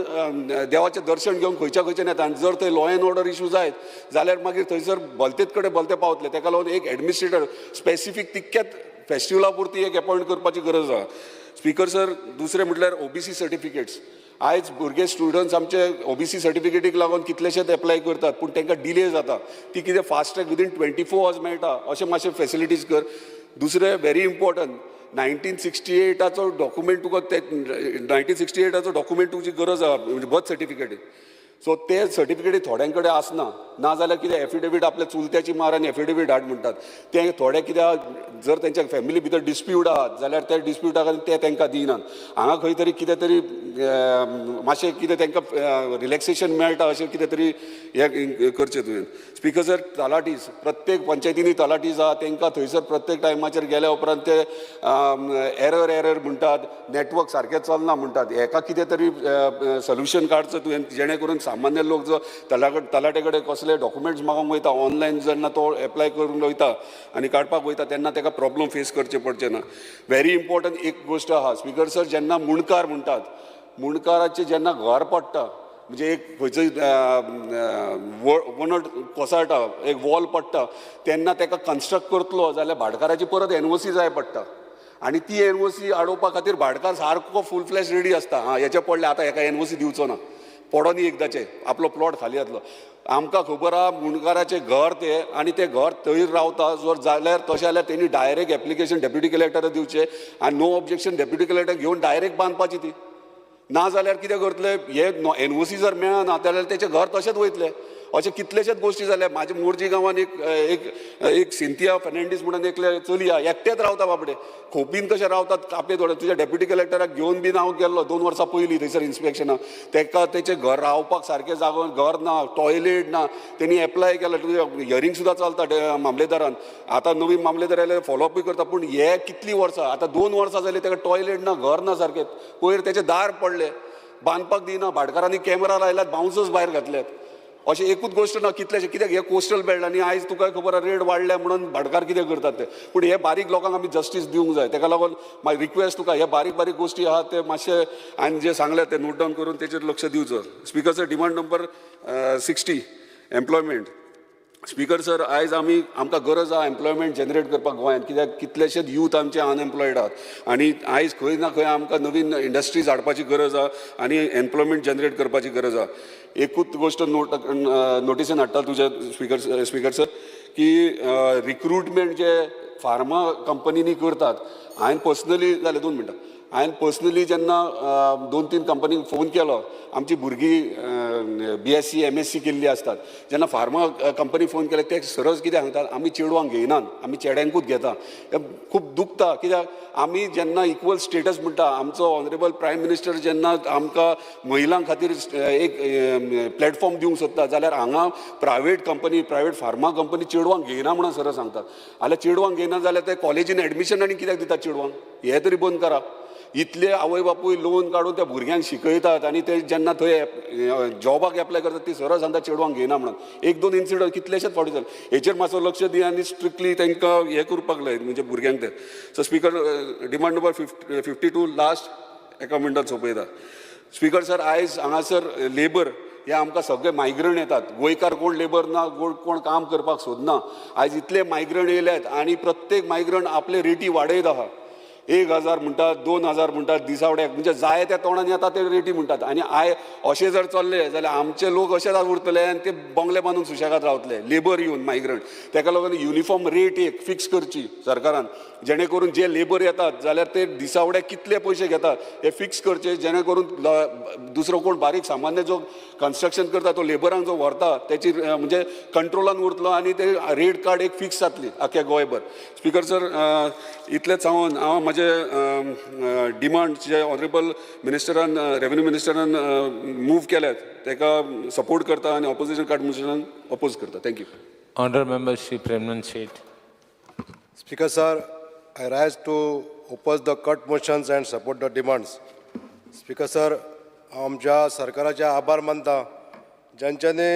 देवाचें दर्शन घेवन खंयच्या खंयच्यान येता आनी जर थंय लॉ एंड ऑर्डर इशू जायत जाल्यार मागीर थंयसर भलतेच कडेन भलते पावतले. तेका लागून एक एडमिनिस्ट्रेटर स्पेसिफीक तितक्याच फेस्टिवला पुरती एक एपॉयंट करपाची गरज आहा. स्पीकर सर, दुसरें म्हटल्यार ओबीसी सर्टिफिकेट्स. आयज भुरगे स्टुडंट्स आमचे ओबीसी सर्टिफिकेटीक लागून कितलेशेच एप्लाय करतात, पूण तांकां डिले जाता. ती कितें fast track within 24 hours मेळटा अशें मातशें फेसिलिटीज कर. दुसरें व्हेरी इम्पॉर्टंट, 1968चो डॉक्युमेंट तुका, ते 1968चो डॉक्युमेंट तुजी गरज आहा, म्हणजे बर्थ सर्टिफिकेट. सो ते सर्टिफिकेटी थोड्यां कडेन आसना. ना जाल्यार कितें एफिडेवीट आपल्या चुलत्याची मार आनी एफिडेवीट हाड म्हणटात. ते थोडे कित्याक जर तेंच्या फॅमिली भितर डिस्प्यूट आहात जाल्यार त्या डिस्प्युटा खातीर ते तांकां दिनात. हांगा खंय तरी कितें तरी मातशें कितें तांकां रिलॅक्सेशन मेळटा अशें कितें तरी हें करचें तुवें. स्पीकर सर, तलाटीस, प्रत्येक पंचायतींनी तलाटीस आहा. तांकां थंयसर प्रत्येक टायमाचेर गेल्या उपरांत ते एरर एरर म्हणटात, नेटवर्क सारकें चलना म्हणटात. हेका कितें तरी सोल्युशन काडचो तुवें, जेणे करून सामान्य लोक जो तलाटे कडेन कसले डॉक्युमेंट्स मागूंक वयता, ऑनलायन जेन्ना तो एप्लाय करूंक वयता आनी काडपाक वयता, तेन्ना ताका प्रॉब्लम फेस करचे पडचे ना. व्हेरी इम्पॉर्टंट एक गोश्ट आहा स्पीकर सर, जेन्ना मुंडकार म्हणटात, मुंडकाराचें जेन्ना घर पडटा, म्हणजे एक खंयचोय वणट कोसळटा, एक वॉल पडटा, तेन्ना ताका कन्स्ट्रक्ट करतलो जाल्यार भाटकाराची परत एनओसी जाय पडटा आनी ती एनओसी आडोवपा खातीर भाटकार सारको फूल फ्लॅश रेडी आसता. हां, हेचे पडले, आतां हेका एनओसी दिवचो ना, पडोनी एकदाचें, आपलो प्लॉट खाली जातलो. आमकां खबर आहा, मुंडकाराचें घर तें आनी तें घर थंय रावता. जर जाल्यार तशें जाल्यार तेणी डायरेक्ट एप्लिकेशन डेप्युटी कलेक्टराक दिवचें आनी नो ऑब्जेक्शन डेप्युटी कलेक्टर घेवन डायरेक्ट बांदपाची ती. ना जाल्यार कितें करतले हे, एनओसी जर मेळना जाल्यार तेचें घर तशेंच वयतलें. अशें कितलेशेच गोश्टी जाल्या. म्हाज्या मोरजी गांवान एक एक एक सिंतिया फेर्नांडीस म्हणून एकलें चली आहा, एकटेंच रावता बाबडें, खोपीन कशें रावतात कापे थोडे. तुज्या डेप्युटी कलेक्टराक घेवन बीन हांव गेल्लो 2 वर्सां पयलीं थंयसर इन्स्पेक्शनाक. तेका तेचें घर रावपाक सारकें जागो घर ना, टॉयलेट ना. तेणी एप्लाय केला, तुजें हियरींग सुद्दां चलता मामलेदारान. आतां नवीन मामलेदार आयले, फॉलोअपूय करता, पूण हे कितलीं वर्सां, आतां 2 वर्सां जालीं, ताका टॉयलेट ना, घर ना सारकें. पयर तेचें दार पडलें, बांदपाक दिना. भाटकारांनी कॅमेरा लायल्यात, बाउन्सर्स भायर घातल्यात. अशें एकूच गोश्ट ना, कितलेशे. कित्याक हे कोस्टल बेल्ट आनी आयज तुका खबर आहा, रेट वाडल्या म्हणून भाटकार कितें करतात ते. पूण हे बारीक लोकांक आमी जस्टीस दिवंक जाय. तेका लागून मागीर रिक्वेस्ट तुका, हे बारीक बारीक गोश्टी आहा ते मातशे आनी जे सांगले ते नोट डावन करून तेचेर लक्ष दिवचो. Speaker sir, demand number 60, employment. Speaker sir, आयज आमी आमकां गरज आहा एम्प्लॉयमेंट जनरेट करपाक गोंयांत, कित्याक कितलेशेच यूथ आमचे अनएम्प्लॉयड आहात आनी आयज खंय ना खंय आमकां नवीन इंडस्ट्रीज हाडपाची गरज आहा आनी एम्प्लॉयमेंट जनरेट करपाची गरज आहा. एकूच गोश्ट नोटिसीन हाडटा तुज्या स्पीकर स्पीकर सर, की रिक्रुटमेंट जे फार्मा कंपनींनी करतात, हांवें पर्सनली जालें, 2 मिनटां, हांवें पर्सनली जेन्ना दोन तीन कंपनीक फोन केलो, आमची भुरगीं बीएससी एमएससी केल्ली आसतात, जेन्ना फार्मा कंपनी फोन केले ते सरळ कितें सांगतात, आमी चेडवांक घेयनात, आमी चेड्यांकूच घेता. हें खूब दुखता, कित्याक आमी जेन्ना इक्वल स्टेटस म्हणटा, आमचो ऑनरेबल प्रायम मिनिस्टर जेन्ना आमकां महिलां खातीर एक प्लॅटफॉर्म दिवंक सोदता, जाल्यार हांगा private company, private pharma company चेडवांक घेयना म्हणून सरळ सांगतात. जाल्यार चेडवांक घेयना जाल्यार ते कॉलेजीन एडमिशन आनी कित्याक दितात चेडवांक? हें तरी बंद करा. इतले आवय बापूय लोन काडून त्या भुरग्यांक शिकयतात आनी ते जेन्ना थंय जॉबाक एप्लाय करतात ती सरळ सांगता चेडवांक घेयना म्हणून. एक दोन इन्सिडंट कितलेशेच फावटी जाले. हेचेर मातसो लक्ष दी आनी स्ट्रिक्टली तांकां हें करपाक लाय म्हणजे भुरग्यांक ते. So speaker, demand number 52 last एका मिनटान सोंपयता. स्पीकर सर, आयज हांगासर लेबर हे आमकां सगळे मायग्रंट येतात. गोंयकार कोण लेबर ना, कोण काम करपाक सोदना. आयज इतले मायग्रंट येयल्यात आनी प्रत्येक मायग्रंट आपले रेटी वाडयत आहा. 1000 म्हणटात, 2000 म्हणटात दिसावड्याक, म्हणजे जाय त्या तोंडान येता ते रेटी म्हणटात. आनी I अशें जर चल्लें जाल्यार आमचे लोक अशेच उरतले आनी ते बंगले बांदून सुशेगाद रावतले लेबर येवन मायग्रंट. ताका लागून युनिफॉर्म रेट एक फिक्स करची सरकारान, जेणे करून जे लेबर येतात जाल्यार ते दिसावड्याक कितले पयशे घेतात हे फिक्स करचे, जेणे करून दुसरो कोण बारीक सामान्य जो कन्स्ट्रक्शन करता तो लेबरांक जो व्हरता तेची म्हणजे कंट्रोलान उरतलो आनी ते रेट कार्ड एक फिक्स जातली आख्या गोंयभर. स्पीकर सर, इतलेंच सांगून हांव म्हजे डिमांड जे ऑनरेबल मिनिस्टरान, रेवेन्यू मिनिस्टरान मूव केल्यात ताका सपोर्ट करता आनी ऑपोजिशन कार्ड मोशनाक अपोज करता. Thank you. Honorable Member Shri Premanand Seth. Speaker sir, I rise to oppose the cut motions and support the demands. Speaker sir, हांव आमच्या सरकाराचे आभार मानता ज्यांच्यानी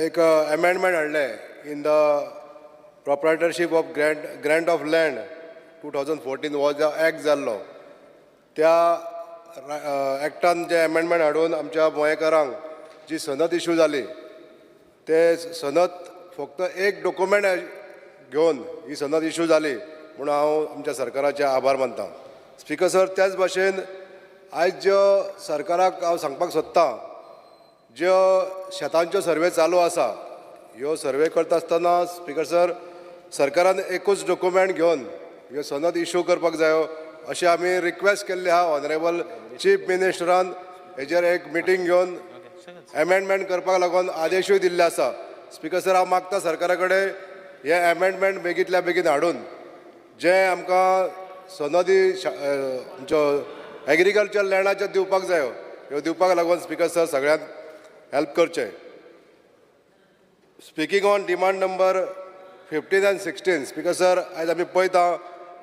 एक अमेंडमेंट हाडलें in the Proprietorship of Grant of Land 2014, हो जो एक्ट जाल्लो त्या एक्टान जे अमेंडमेंट हाडून आमच्या गोंयकारांक जी सनद इशू जाली ते सनद फक्त एक डॉक्युमेंट घेवन ही सनद इशू जाली म्हणून हांव आमच्या सरकाराचे आभार मानता. स्पीकर सर, त्याच भाशेन आयज ज्यो सरकाराक हांव सांगपाक सोदतां, ज्यो शेतांच्यो सर्वे चालू आसा, ह्यो सर्वे करता आसतना स्पीकर सर, सरकारान एकूच डॉक्युमेंट घेवन ह्यो सनद इशू करपाक जायो अशें आमी रिक्वेस्ट केल्ली आहा. ऑनरेबल चीफ मिनिस्टरान हेजेर एक मिटींग घेवन एमेंडमेंट करपाक लागून आदेशूय दिल्ले आसा. स्पीकर सर, हांव मागता सरकारा कडेन हे एमेंडमेंट बेगींतल्या बेगीन हाडून जे आमकां सनदी आमच्यो एग्रीकल्चर लँडाच्यो दिवपाक जायो, ह्यो दिवपाक लागून स्पीकर सर सगळ्यांक हेल्प करचें. Speaking on demand number 15 and 16, Speaker sir, आयज आमी पळयता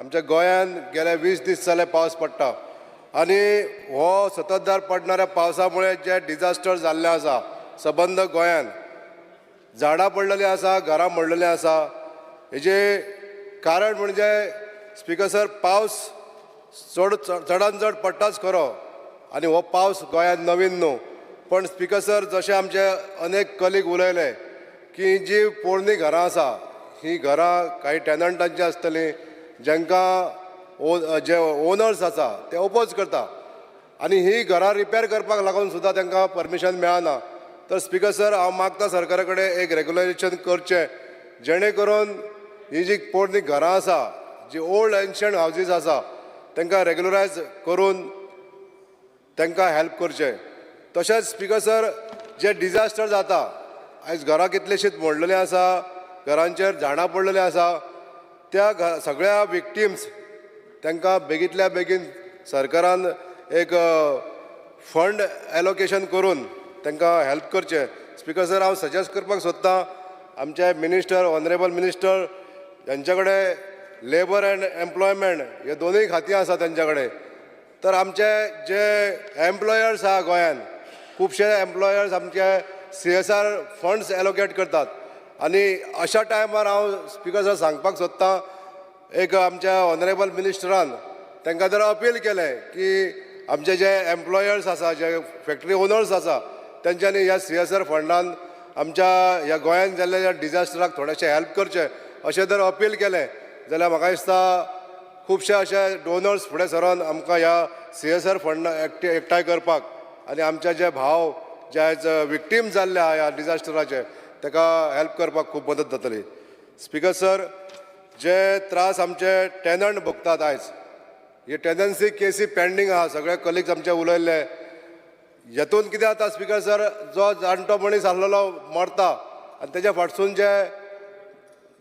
आमच्या गोंयांत गेले 20 दीस जाले पावस पडटा आनी हो सततधार पडणाऱ्या पावसा मुळे जे डिजास्टर जाल्लें आसा, सबंद गोंयांत झाडां पडलेलीं आसा, घरां मोडलेलीं आसा. हेजे कारण म्हणजे स्पीकर सर, पावस चड चडान चड पडटाच खरो आनी हो पावस गोंयांत नवीन न्हू, पण स्पीकर सर, जशें आमचे अनेक कलीग उलयले की जी पोरणी घरां आसा, ही घरां कांय टेनंटांची आसतलीं, जांकां ओ जे ओनर्स आसा ते ओपोज करता आनी ही घरां रिपेर करपाक लागून सुद्दां तांकां परमिशन मेळना. तर स्पीकर सर, हांव मागता सरकारा कडेन एक रेगुलायजेशन करचें, जेणे करून ही जी पोरणी घरां आसा, जी ओल्ड एन्शंट हावजीस आसा, तांकां रेगुलरायज करून तांकां हेल्प करचें. तशेंच स्पीकर सर, जे डिजास्टर जाता, आयज घरां कितलींशींच मोडलेलीं आसा, घरांचेर झाडां पडलेलीं आसा, त्या सगळ्या विक्टिम्स तांकां बेगींतल्या बेगीन सरकारान एक फंड एलोकेशन करून तांकां हेल्प करचें. स्पीकर सर, हांव सजेस्ट करपाक सोदतां आमचे मिनिस्टर, ऑनरेबल मिनिस्टर, ज्यांच्या कडेन लेबर अँड एम्प्लॉयमेंट हे दोनूय खातीं आसा तेंच्या कडेन, तर आमचे जे एम्प्लॉयर्स आहा गोंयान, खुबशे एम्प्लॉयर्स आमचे सीएसआर फंड्स एलोकेट करतात आनी अशा टायमार हांव स्पीकर सर सांगपाक सोदतां, एक आमच्या ऑनरेबल मिनिस्टरान तांकां जर अपील केलें की आमचे जे एम्प्लॉयर्स आसा, जे फॅक्टरी ओनर्स आसा, तेंच्यांनी ह्या सीएसआर फंडान आमच्या ह्या गोंयान जाल्ल्या ह्या डिजास्टराक थोडेशें हेल्प करचें अशें जर अपील केलें जाल्यार म्हाका दिसता खुबशे अशे डोनर्स फुडें सरोन आमकां ह्या सीएसआर फंड एकठांय करपाक आनी आमचे जे भाव जे आयज विक्टीम जाल्ले आहा ह्या डिजास्टराचे, ताका हेल्प करपाक खूब मदत जातली. स्पीकर सर, जे त्रास आमचे टेनंट भोगतात आयज ही टेनन्सी केसी पेंडींग आहा. सगळे कलिग्स आमचे उलयल्ले. हेतून कितें जाता स्पिकर सर, जो जाणटो मनीस आसलेलो मरता आनी तेज्या फाटसून जे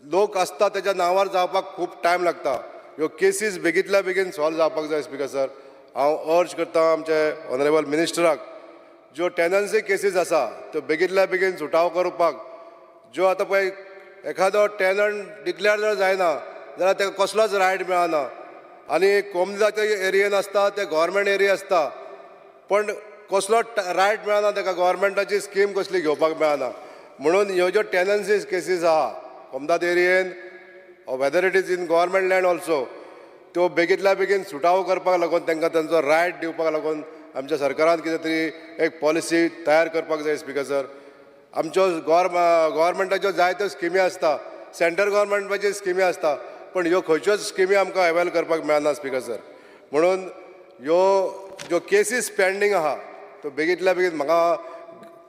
लोक आसता तेच्या नांवार जावपाक खूब टायम लागता. ह्यो केसीस बेगींतल्या बेगीन सॉल्व जावपाक जाय. स्पिकर सर, हांव अर्ज करता आमचे ऑनरेबल मिनिस्टराक, ज्यो टेनन्सी केसीस आसा त्यो बेगींतल्या बेगीन सुटावो करपाक. ज्यो आतां पळय, एखादो टेनंट डिक्लेअर जर जायना जाल्यार ताका कसलोच रायट मेळना आनी कोमुनिदादच्या एरियेन आसता ते गोवोरमेंट एरिया आसता, पण कसलो रायट मेळना ताका, गोवोरमेंटाची स्कीम कसली घेवपाक मेळना. म्हणून ह्यो ज्यो टेनन्सी केसीस आहा comunidade एरियेन, whether it is in government land also, त्यो बेगींतल्या बेगीन सुटावो करपाक लागून, तांकां तांचो रायट दिवपाक लागून आमच्या सरकारान कितें तरी एक पॉलिसी तयार करपाक जाय. स्पिकर सर, आमच्यो गोवोरमेंटाच्यो जायत्यो स्किमी आसता, सेंट्रल गोवोरमेंटाच्यो स्किमी आसता, पण ह्यो खंयच्योच स्किमी आमकां अवेल करपाक मेळना स्पिकर सर. म्हणून ह्यो ज्यो केसीस पेंडींग आहा त्यो बेगींतल्या बेगीन, म्हाका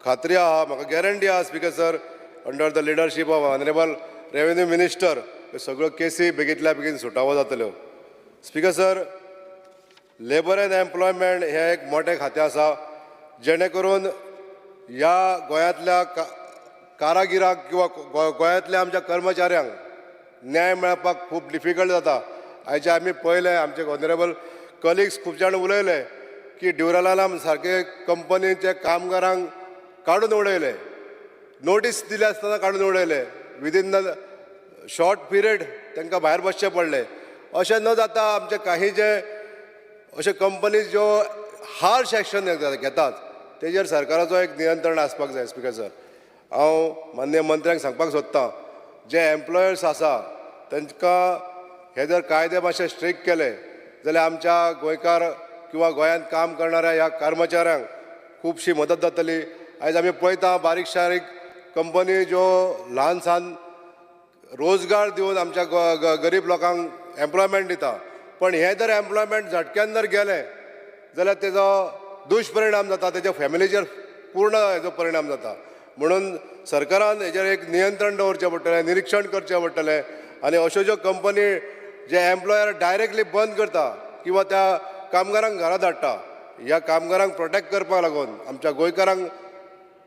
खात्री आहा, म्हाका गॅरंटी आहा Speaker sir, under the leadership of honourable revenue minister ह्यो सगळ्यो केसी बेगींतल्या बेगीन सुटावो जातल्यो. Speaker sir, labour and employment हें एक मोठें खातें आसा, जेणे करून ह्या गोंयांतल्या कारागिराक किंवा गोंयांतल्या आमच्या कर्मचाऱ्यांक न्याय मेळपाक खूब डिफिकल्ट जाता. आयचे आमी पळयलें, आमचे ऑनरेबल कलिग्स खूब जाण उलयले की ड्युरालाम सारके कंपनीचे कामगारांक काडून उडयले, नोटीस दिली आसतना काडून उडयले, विदीन the short period तांकां भायर बसचें पडलें. अशें न जाता आमचे काही जे अशे कंपनीज ज्यो हार्श एक्शन घेतात तेजेर सरकाराचो एक नियंत्रण आसपाक जाय. स्पिकर सर, हांव माननीय मंत्र्यांक सांगपाक सोदतां, जे एम्प्लॉयर्स आसा तांकां हे जर कायदे मातशे स्ट्रिक्ट केले जाल्यार आमच्या गोंयकार किंवा गोंयांत काम करणाऱ्या ह्या कर्मचाऱ्यांक खुबशी मदत जातली. आयज आमी पळयता, बारीक सारीक कंपनी ज्यो ल्हान सान रोजगार दिवन आमच्या गरीब लोकांक एम्प्लॉयमेंट दिता, पण हें जर एम्प्लॉयमेंट झटक्यान जर गेलें जाल्यार तेजो दुश्परिणाम जाता, तेच्या फॅमिलीचेर पूर्ण हेजो परिणाम जाता. म्हणून सरकारान हेजेर एक नियंत्रण दवरचें पडटलें, निरिक्षण करचें पडटलें आनी अश्यो ज्यो कंपनी जे एम्प्लॉयर डायरेक्टली बंद करता किंवा त्या कामगारांक घरा धाडटा, ह्या कामगारांक प्रोटेक्ट करपाक लागून, आमच्या गोंयकारांक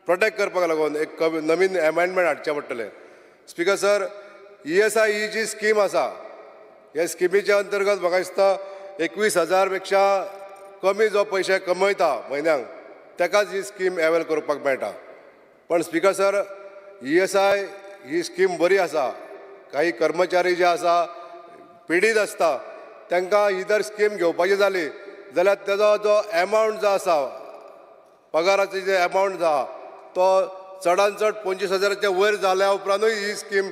प्रोटेक्ट करपाक लागून एक नवीन एमेंडमेंट हाडचें पडटलें. स्पिकर सर, ईएसआय ही जी स्कीम आसा, ह्या स्किमीच्या अंतर्गत म्हाका दिसता 21,000 पेक्षा कमी जो पयशे कमयता म्हयन्याक ताकाच ही स्कीम एवेल करपाक मेळटा. पण स्पिकर सर, ईएसआय ही स्कीम बरी आसा. काही कर्मचारी जे आसा पिडीत आसता, तांकां ही जर स्कीम घेवपाची जाली जाल्यार तेजो जो एमावंट जो आसा, पगाराची जे एमावंट जो आहा तो चडान चड 25,000च्या वयर जाल्या उपरांतूय ही स्कीम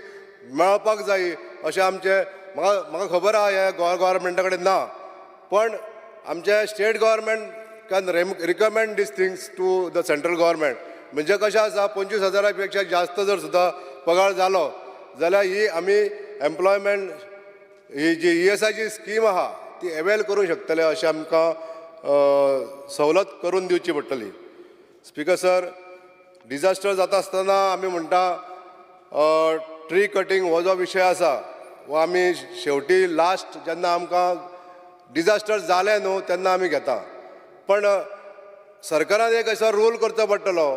मेळपाक जाय अशें आमचें म्हाका खबर आहा, हें गोवा गोवोरमेंटा कडेन ना, पण आमचे state government can recommend these things to the central government. म्हणजे कशें आसा, 25,000 पेक्षा जास्त जर सुद्दां पगार जालो जाल्यार ही आमी एम्प्लॉयमेंट ही जी ईएसआयची स्कीम आहा ती अवेल करूंक शकतले अशें आमकां सवलत करून दिवची पडटली. स्पिकर सर, डिजास्टर जाता आसतना आमी म्हणटा, ट्री कटींग हो जो विशय आसा हो आमी शेवटी लास्ट जेन्ना आमकां डिजास्टर जालें न्हू तेन्ना आमी घेता. पण सरकारान एक असो रूल करचो पडटलो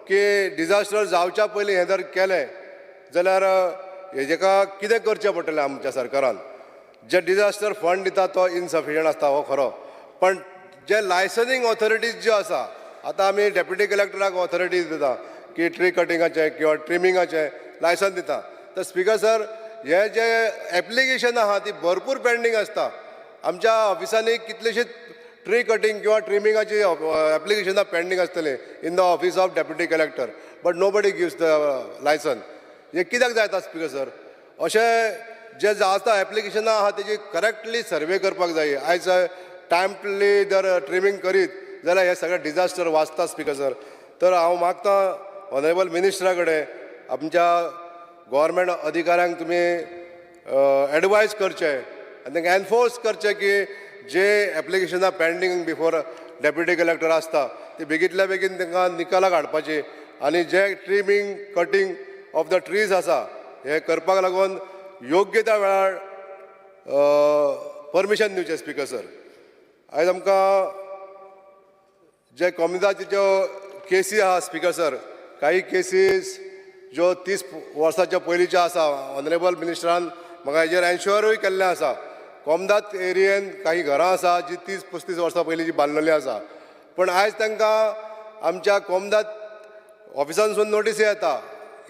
की डिजास्टर जावच्या पयलीं हें जर केलें जाल्यार हेजेका कितें करचें पडटलें. आमच्या सरकारान जे डिजास्टर फंड दिता तो इनसफिशियंट आसता हो खरो, पण जे लायसनींग ऑथॉरिटीज ज्यो आसा, आतां आमी डेप्युटी कलेक्टराक ऑथॉरिटीज दिता की ट्री कटिंगाचें किंवा ट्रिमिंगाचें लायसन दिता, तर स्पिकर सर, हे जे एप्लिकेशन आहा ती भरपूर पेंडींग आसता. आमच्या ऑफिसांनी कितलेशीच ट्री कटींग किंवा ट्रिमिंगाची एप्लिकेशनां पेंडींग आसतलीं in the office of deputy collector, but nobody gives the licence. हें कित्याक जायता स्पिकर सर? अशें जे जाता एप्लिकेशनां आहा तेजी करेक्टली सर्वे करपाक जाय. आयज टायमली जर ट्रिमींग करीत जाल्यार हे सगळे डिजास्टर वाचता स्पिकर सर. तर हांव मागता ऑनरेबल मिनिस्टरा कडेन, आमच्या गोवोरमेंट अधिकाऱ्यांक तुमी एडवायज करचें आनी तांकां एनफोर्स करचें की जे एप्लिकेशनां पेंडींग बिफोर डेप्युटी कलेक्टर आसता ती बेगींतल्या बेगीन तांकां निकालाक हाडपाची आनी जे trimming, cutting of the trees आसा हें करपाक लागून योग्य त्या वेळार परमिशन दिवचें स्पिकर सर. आयज आमकां जे कोमुनिदादीच्यो ज्यो केसी आहा स्पीकर सर, काही केसीस ज्यो 30 वर्साच्या पयलींच्यो आसा, ऑनरेबल मिनिस्टरान म्हाका हेजेर एन्श्योरूय केल्लें आसा. कोमदाद एरियेन काही घरां आसा जी 30-35 वर्सां पयलीं जी बांदलेली आसा, पूण आयज तांकां आमच्या कोमदाद ऑफिसांसून नोटीस येता,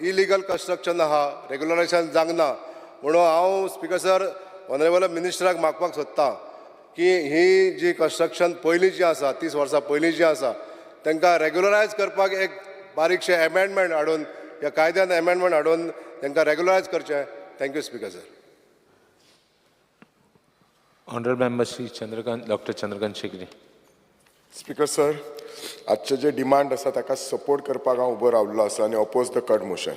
इलिगल कन्स्ट्रक्शन आहा, रेगुलरायझेशन जावंक ना. म्हणून हांव स्पीकर सर ऑनरेबल मिनिस्टराक मागपाक सोदतां की ही जी कन्स्ट्रक्शन पयलीं जी आसा, 30 वर्सां पयलीं जी आसा, तांकां रेगुलरायज करपाक एक बारीकशें एमेंडमेंट हाडून, ह्या कायद्यान एमेंडमेंट हाडून तांकां रेगुलरायज करचें. Thank you speaker sir. Honorable Member Shri Chandrakant, Dr. Chandrakant Shigri. Speaker sir, आजचे जे डिमांड आसा ताका सपोर्ट करपाक हांव उबो रावल्लो आसा आनी oppose the cut motion.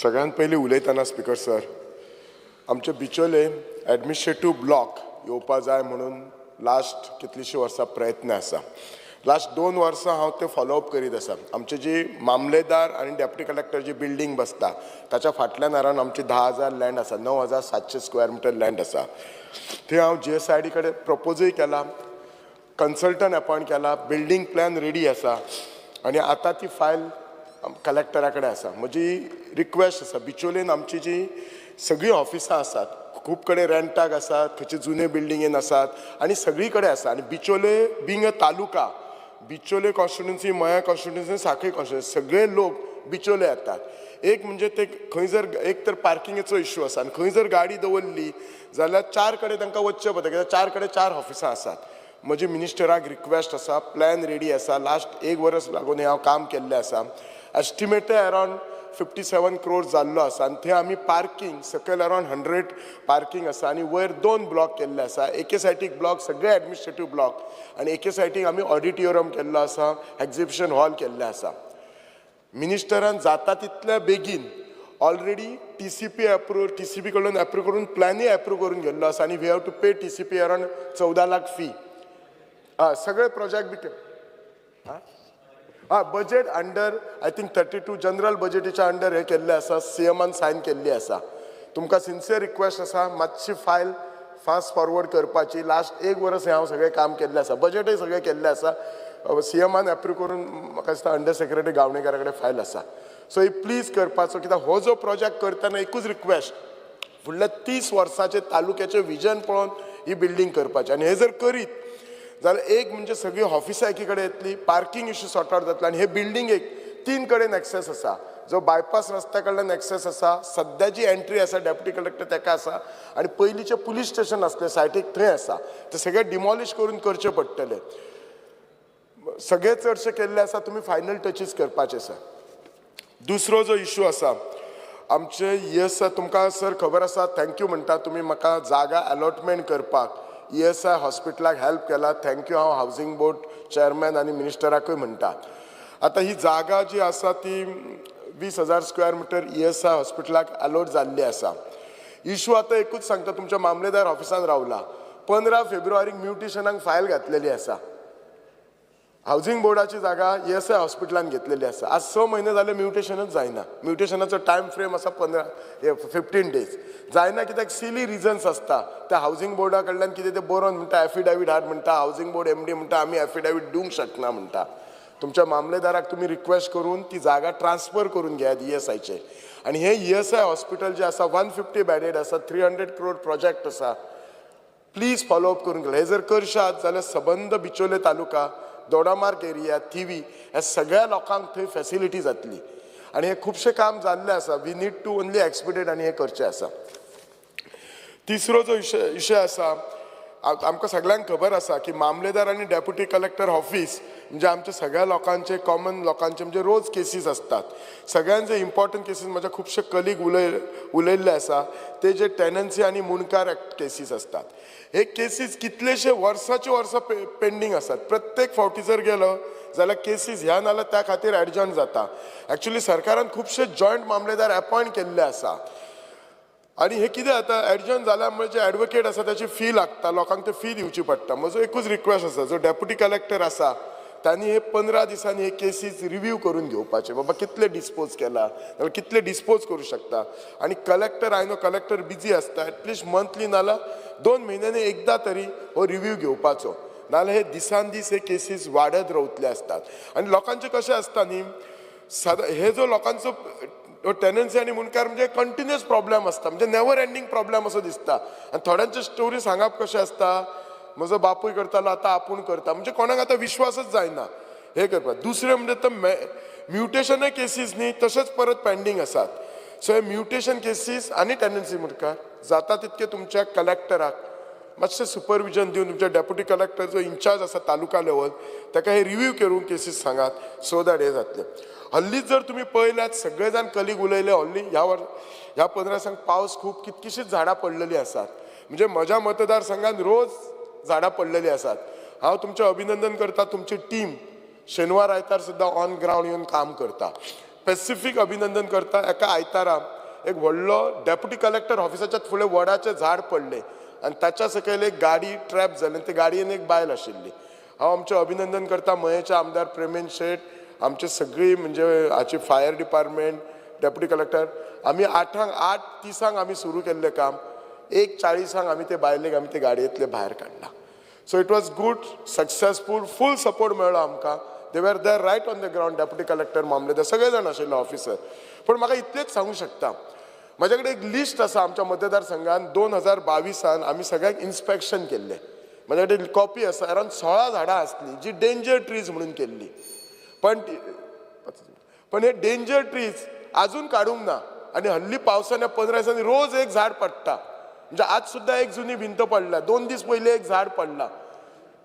सगळ्यांत पयलीं उलयतना स्पीकर सर, आमचे बिचोले एडमिनिस्ट्रेटीव ब्लॉक येवपा जाय म्हणून लास्ट कितलींशीं वर्सां प्रयत्न आसा. लास्ट 2 वर्सां हांव ते फॉलोअप करीत आसा. आमची जी मामलेदार आनी डेप्युटी कलेक्टर जी बिल्डींग बसता ताच्या फाटल्यान अरावंड आमची 10,000 लँड आसा, 9,700 स्क्वेअर मिटर लँड आसा. थंय हांव GSID कडेन प्रपोजूय केला, कन्सल्टंट अपॉयंट केला, बिल्डींग प्लॅन रेडी आसा आनी आतां ती फायल कलेक्टरा कडेन आसा. म्हजी रिक्वेस्ट आसा, बिचोलेन आमची जी सगळीं ऑफिसां आसात, खूब कडेन रेंटाक आसात, खंयचे जुने बिल्डिंगेन आसात आनी सगळी कडेन आसा. आनी Bicholim being a taluka, Bicholim constituency, Mayem constituency, Sanquelim constituency, सगळे लोक बिचोले येतात. एक म्हणजे ते खंय जर एक तर पार्किंगेचो इश्यू आसा आनी खंय जर गाडी दवरली जाल्यार 4 कडेन तांकां वचचें पडटा, कित्याक 4 कडेन 4 ऑफिसां आसात. म्हजी मिनिस्टराक रिक्वेस्ट आसा, प्लॅन रेडी आसा, लास्ट 1 वर्स लागून हें हांव काम केल्लें आसा. एस्टिमेटय अरावंड 57 क्रोर जाल्लो आसा आनी थंय आमी पार्कींग सकयल अरावंड 100 पार्कींग आसा आनी वयर 2 ब्लॉक केल्ले आसा. एके सायटीक ब्लॉक सगळे एडमिनिस्ट्रेटीव ब्लॉक आनी एके सायटीक आमी ऑडिटोरियम केल्लो आसा, एक्झिबिशन हॉल केल्लें आसा. मिनिस्टरान जाता तितल्या बेगीन ऑलरेडी TCP approve, TCP कडल्यान एप्रूव करून प्लॅनूय एप्रूव करून घेल्लो आसा आनी we have to pay TCP around 14 lakh fee. सगळे प्रोजेक्ट बी budget under I think 32 general बजेटीच्या अंडर हे केल्ले आसा, सीएमान सायन केल्ली आसा. तुमकां सिन्सियर रिक्वेस्ट आसा, मातशी फायल फास्ट फॉरवर्ड करपाची. लास्ट 1 वर्स हें हांव सगळें काम केल्लें आसा, बजेटय सगळें केल्लें आसा, सीएमान एप्रूव करून म्हाका दिसता अंडर सेक्रेटरी गावणेकरा कडेन फायल आसा. सो ही प्लीज करपाचो, कित्याक हो जो प्रोजेक्ट करतना एकूच रिक्वेस्ट, फुडल्या 30 वर्साचे तालुक्याचें विजन पळोवन ही बिल्डींग करपाची. आनी हे जर करीत जाल्यार एक म्हणजे सगळीं ऑफिसां एकी कडेन येतली, पार्कींग इश्यू सॉर्ट आवट जातलो. आनी हे बिल्डिंगेक 3 कडेन एक्सेस आसा, जो बायपास रस्त्या कडल्यान एक्सेस आसा, सद्या जी एंट्री आसा डेप्युटी कलेक्टर ताका आसा, आनी पयलींचें पुलीस स्टेशन आसलें सायटीक थंय आसा. ते सगळें डिमॉलिश करून करचें पडटलें. सगळें चडशें केल्लें आसा, तुमी फायनल टचीस करपाचें आसा. दुसरो जो इश्यू आसा आमचे ESI, तुमकां सर खबर आसा, thank you म्हणटा तुमी म्हाका जागा अलॉटमेंट करपाक ESI हॉस्पिटलाक हेल्प केला, thank you. हांव हावजींग बोर्ड चेअरमॅन आनी मिनिस्टराकूय म्हणटा. आतां ही जागा जी आसा ती 20,000 स्क्वेअर मिटर ESI हॉस्पिटलाक अलॉट जाल्ली आसा. इशू आतां एकूच सांगता, तुमच्या मामलेदार ऑफिसान रावला, 15 फेब्रुवारीक म्युटेशनाक फायल घातलेली आसा. हावजींग बोर्डाची जागा ESI हॉस्पिटलान घेतलेली आसा. आज 6 म्हयने जाले म्युटेशनच जायना. म्युटेशनाचो टायम फ्रेम आसा 15 डेज, जायना कित्याक सिली रिजन्स आसता. त्या हावजींग बोर्डा कडल्यान कितें तें बरोवन म्हणटा, एफिडेवीट हाड म्हणटा, हावजींग बोर्ड MD म्हणटा आमी एफिडेवीट दिवंक शकना म्हणटा. तुमच्या मामलेदाराक तुमी रिक्वेस्ट करून ती जागा ट्रान्सफर करून घेयात ESIचे. आनी हें ESI hospital जें आसा 150 बेडेड आसा, 300 क्रोड प्रोजेक्ट आसा. प्लीज फॉलोअप करून घेया. हें जर करशात जाल्यार सबंद बिचोले तालुका, दोडामार्ग एरिया, थिवी ह्या सगळ्या लोकांक थंय फॅसिलिटी जातली. आनी हें खुबशें काम जाल्लें आसा, we need to only expedite आनी हें करचें आसा. तिसरो जो विशय आसा, आमकां सगळ्यांक खबर आसा की मामलेदार आनी डेप्युटी कलेक्टर ऑफिस म्हणजे आमच्या सगळ्या लोकांचे कॉमन लोकांचे म्हणजे रोज केसीस आसतात. सगळ्यांचे इम्पॉर्टंट केसीस म्हज्या खुबशे कलीग उलयल्ले आसा, ते जे टेनन्सी आनी मुंडकार एक्ट केसीस आसतात. हे केसीस कितलेशे वर्साचे वर्सां पेंडींग आसात. प्रत्येक फावटी जर गेलो जाल्यार केसीस ह्या नाल्यार त्या खातीर एडजर्न जाता. एक्चुली सरकारान खुबशे जॉयंट मामलेदार अपॉयंट केल्ले आसा. आनी हे कितें जाता, एडजर्न जाल्या म्हणजे एडवोकेट आसा ताची फी लागता, लोकांक ते फी दिवची पडटा. म्हजो एकूच रिक्वेस्ट आसा, जो डेप्युटी कलेक्टर आसा तांणी हे 15 दिसांनी हे केसीस रिव्यू करून घेवपाचे, बाबा कितले डिस्पोज केला जाल्यार कितले डिस्पोज करूं शकता. आनी collector, I know collector busy आसता, एटलिस्ट मंथली नाल्यार 2 म्हयन्यांनी एकदां तरी हो रिव्यू घेवपाचो. नाजाल्यार हे दिसान दीस हे केसीस वाडत रावतले आसतात. आनी लोकांचें कशें आसता न्ही, सदां हे जो लोकांचो टेंडन्सी आनी मुंडकार म्हणजे कंटिन्युअस प्रॉब्लेम आसता, म्हणजे नेवर एंडींग प्रॉब्लेम असो दिसता. आनी थोड्यांचे स्टोरी सांगप कशें आसता, म्हजो बापूय करतालो आतां आपूण करता, म्हणजे कोणाक आतां विश्वासच जायना हे करपाक. दुसरें म्हणजे आतां म्युटेशनय केसीस न्ही तशेंच परत पेंडींग आसात. सो हे म्युटेशन केसीस आनी टेंडन्सी मुखार जाता तितके तुमच्या कलेक्टराक मातशें सुपरविजन दिवन तुमच्या डेप्युटी कलेक्टर जो इन्चार्ज आसा तालुका लेवल ताका हे रिव्यू करून केसीस सांगात, सो that हें जातलें. हल्लीच जर तुमी पळयल्यात, सगळे जाण कलीग उलयले, हल्ली ह्या वर ह्या 15 दिसांक पावस खूब, कितकीशीच झाडां पडलेली आसात. म्हणजे म्हज्या मतदारसंघात रोज झाडां पडलेली आसात. हांव तुमचें अभिनंदन करता, तुमची टीम शेनवार आयतार सुद्दां ऑन ग्रावंड येवन काम करता. स्पेसिफीक अभिनंदन करता, एका आयतारा एक व्हडलो डेप्युटी कलेक्टर ऑफिसाच्या फुडें वडाचें झाड पडलें आनी ताच्या सकयल एक गाडी ट्रॅप जाली आनी ते गाडयेन एक बायल आशिल्ली. हांव आमचें अभिनंदन करता मयेचे आमदार प्रेमेंद शेट, आमचे सगळी म्हणजे हाची फायर डिपार्टमेंट, डेप्युटी कलेक्टर. आमी 8आंक, 8:30आंक आमी सुरू केल्लें काम, 1:40आंक आमी ते बायलेक आमी ते गाडयेंतले भायर काडला. So it was good, successful, full support मेळ्ळो आमकां. They were there right on the ground, deputy collector, मामलेदार, सगळे जाण आशिल्ले ऑफिसर. पूण म्हाका इतलेंच सांगूंक शकता, म्हज्या कडेन एक लिस्ट आसा. आमच्या मतदारसंघान 2022आन आमी सगळ्यांक इन्स्पेक्शन केल्लें. म्हज्या कडेन कॉपी आसा. अरावंड 16 झाडां आसलीं जी डेंजर ट्रीज म्हणून केल्ली, पण हे डेंजर ट्रीज अजून काडूंक ना. आनी हल्ली पावसान ह्या 15 दिसांनी रोज एक झाड पडटा. म्हणजे आज सुद्दां एक जुनी भिंत पडल्या, 2 दीस पयलीं एक झाड पडला.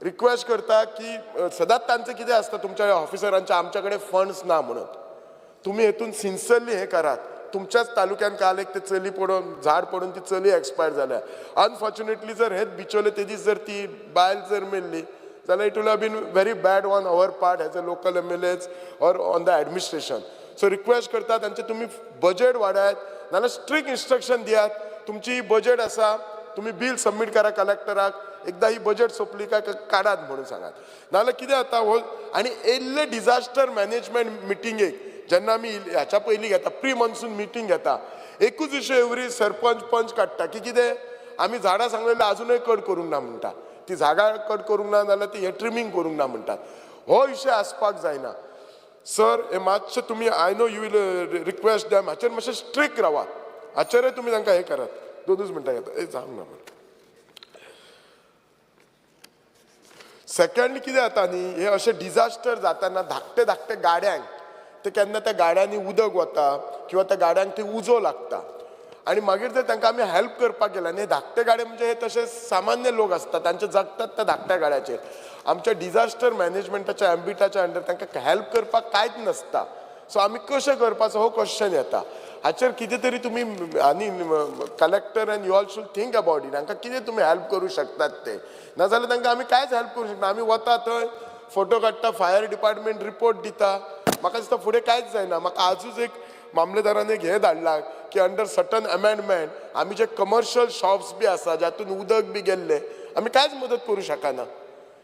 रिक्वेस्ट करता की सदांच तांचें कितें आसता तुमच्या ऑफिसरांच्या, आमच्या कडेन फंड्स ना म्हणून. तुमी हेतून सिन्सियरली हें करात. तुमच्याच तालुक्यान काल एक ते चली पडून, झाड पडून ती चली एक्सपायर जाल्या. अनफॉर्च्युनेटली जर हेच बिचोले ते दीस जर ती बायल जर मेल्ली जाल्यार it will have been very bad on our part as a local MLAs or on the administration. So request करता तांचे, तुमी बजेट वाडयात, नाजाल्यार स्ट्रिक्ट इन्स्ट्रक्शन दियात, तुमची ही बजेट आसा, तुमी बील सबमीट करा कलेक्टराक, एकदा ही बजेट सोंपली काय काडात म्हणून सांगात. नाजाल्यार कितें जाता हो. आनी येयल्ले डिजास्टर मॅनेजमेंट मिटिंगेक जेन्ना आमी ह्याच्या पयलीं घेता, प्री मॉन्सून मिटींग घेता, एकूच विशय एवरी सरपंच पंच काडटा की कितें आमी झाडां सांगलेले अजुनय कट करूंक ना म्हणटा, ती झाडां कट करूंक ना जाल्यार ती हे ट्रिमींग करूंक ना म्हणटात. हो विशय आसपाक जायना सर. हे मातशें तुमी, I know you will request them, हाचेर मातशें स्ट्रिक्ट रावात. हाचेरय तुमी तांकां हें करात. दोनूच मिनटां घेता. ए जावंक ना बरें. सेकंड कितें जाता न्ही, हे अशे डिजास्टर जाताना धाकटे धाकटे गाड्यांक ते केन्ना त्या गाड्यांनी उदक वता किंवा त्या गाड्यांक ते उजो लागता आनी मागीर जर तांकां आमी हेल्प करपाक गेले आनी हे धाकटे गाडे म्हणजे हे तशे सामान्य लोक आसता, तांचे जगतात त्या धाकट्या गाड्याचेर. आमच्या डिजास्टर मॅनेजमेंटाच्या एम्बिटाच्या अंडर तांकां हेल्प करपाक कांयच नासता. सो आमी कशें करपाचो हो क्वेश्चन येता. हाचेर कितें तरी तुमी आनी collector and you all should think about it. हांकां कितें तुमी हेल्प करूं शकतात ते. नाजाल्यार तांकां आमी कांयच हेल्प करूं शकना. आमी वता थंय, फोटो काडटा, फायर डिपार्टमेंट रिपोर्ट दिता, म्हाका दिसता फुडें कांयच जायना. म्हाका आजूच एक मामलेदारान एक हें धाडलां की अंडर सर्टन अमेंडमेंट आमी जे कमर्शियल शॉप्स बी आसा जातून उदक बी गेल्लें, आमी कांयच मदत करूं शकना.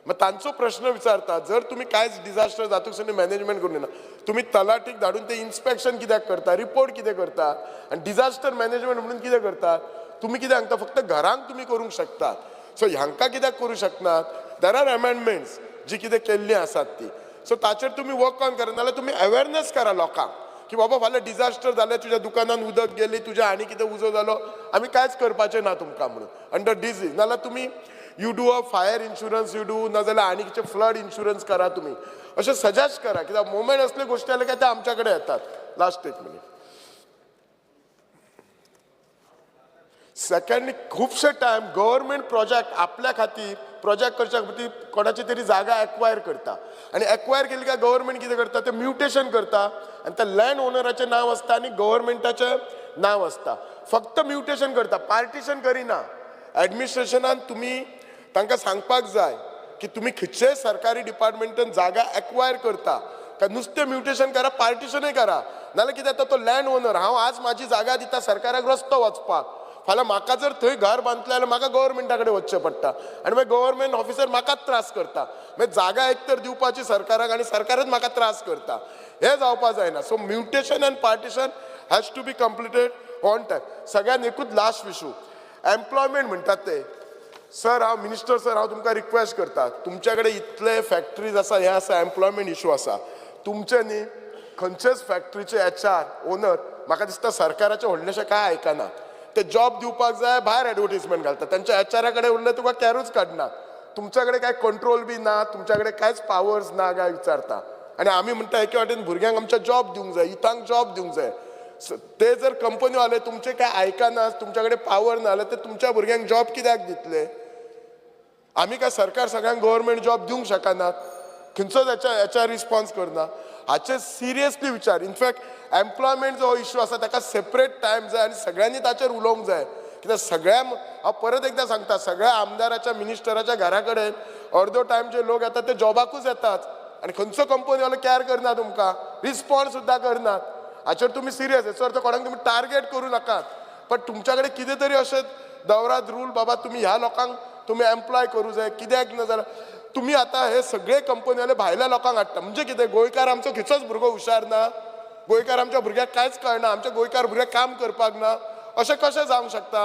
मग तांचो प्रश्न विचारता, जर तुमी कांयच डिजास्टर जातूक मॅनेजमेंट करूं ना, तुमी तलाटीक धाडून ते इन्स्पेक्शन कित्याक करता, रिपोर्ट कितें करता आनी डिजास्टर मॅनेजमेंट म्हणून कितें करता तुमी? कितें सांगता, फक्त घरांक तुमी करूंक शकतात, सो हांकां कित्याक करूं शकनात? There are amendments जी कितें केल्लीं आसात ती. सो ताचेर तुमी वर्क ऑन करा, नाल्यार तुमी अवेरनेस करा लोकांक की बाबा फाल्यां डिजास्टर जालें, तुज्या दुकानान उदक गेली, तुज्या आनी कितें उजो जालो, आमी कांयच करपाचें ना तुमकां म्हणून अंडर डिजीज. नाल्यार तुमी you do a fire insurance you do, नाजाल्यार आनी कितें फ्लड इन्शुरन्स करा तुमी, अशें सजेस्ट करा. कित्याक मोमेंट असले गोश्टी जाले काय ते आमच्या कडेन येतात. लास्ट एक मिनीट. सेकंडली, खुबशे टायम गव्हर्मेंट प्रोजेक्ट आपल्या खातीर प्रोजेक्ट करच्या खातीर कोणाची तरी जागा एक्वायर करता आनी एक्वायर केली काय गव्हर्मेंट कितें करता, ते म्युटेशन करता आनी त्या लँड ओनराचें नांव आसता आनी गव्हर्मेंटाचें नांव आसता. फक्त म्युटेशन करता, पार्टिशन करिना. एडमिनिस्ट्रेशनान तुमी तांकां सांगपाक जाय की तुमी खंयचेय सरकारी डिपार्टमेंटान जागा एक्वायर करता काय नुस्तें म्युटेशन करा, पार्टिशनूय करा. नाल्यार कितें जाता, तो लँड ओनर, हांव आज म्हाजी जागा दिता सरकाराक रस्तो वचपाक, फाल्यां म्हाका जर थंय घर बांदतलें जाल्यार म्हाका गव्हर्मेंटा कडेन वचचें पडटा आनी मागीर गव्हर्मेंट ऑफिसर म्हाकाच त्रास करता. मागीर जागा एक तर दिवपाची सरकाराक आनी सरकारच म्हाका त्रास करता, हें जावपा जायना. So mutation and partition has to be completed on time. सगळ्यात एकूच लास्ट इशू, एम्प्लॉयमेंट म्हणटात ते. सर, हांव मिनिस्टर सर, हांव तुमकां रिक्वेस्ट करता, तुमच्या कडेन इतले फॅक्टरीज आसा, हें आसा, एम्प्लॉयमेंट इशू आसा तुमचे न्ही. खंयचेच फॅक्टरीचे एचआर, ओनर म्हाका दिसता सरकाराचें व्हडलेशें कांय आयकना. ते जॉब दिवपाक जाय, भायर एडवर्टीजमेंट घालता. तांच्या एचआरा कडेन उरले तुका कॅरूच काडना. तुमच्या कडेन कांय कंट्रोल बी ना, तुमच्या कडेन कांयच पावर्स ना काय विचारता. आनी आमी म्हणटा, एके वाटेन भुरग्यांक आमच्या जॉब दिवंक जाय, युथांक जॉब दिवंक जाय. ते जर कंपनीवाले तुमचे काय आयकना, तुमच्या कडेन पावर ना जाल्यार ते तुमच्या भुरग्यांक जॉब कित्याक दितले? आमी काय सरकार सगळ्यांक गव्हर्मेंट जॉब दिवंक शकनात. खंयचोच हेच्या रिस्पॉन्स करना. हाचेर सिरियसली विचार. इनफॅक्ट एम्प्लॉयमेंट जो इशू आसा ताका सेपरेट टायम जाय आनी सगळ्यांनी ताचेर उलोवंक जाय. कित्याक सगळ्या, हांव परत एकदां सांगता, सगळ्या आमदाराच्या, मिनिस्टराच्या घरा कडेन अर्दो टायम जे लोक येतात ते जॉबाकूच येतात आनी खंयचो कंपनीवालो कॅर करना तुमकां, रिस्पॉन्स सुद्दां करनात. हाचेर तुमी सिरियस. हेचो अर्थ कोणाक तुमी टार्गेट करूं नाकात, पण तुमच्या कडेन कितें तरी अशें दवरात रूल, बाबा तुमी ह्या लोकांक तुमी एम्प्लॉय करूं जाय. कित्याक ना जाल्यार तुमी आतां हे सगळे कंपनीवाले भायल्या लोकांक हाडटा, म्हणजे कितें, गोंयकार आमचो खंयचोच भुरगो हुशार ना? गोंयकार आमच्या भुरग्याक कांयच कळना? आमच्या गोंयकार भुरग्याक काम करपाक ना? अशें कशें जावंक शकता?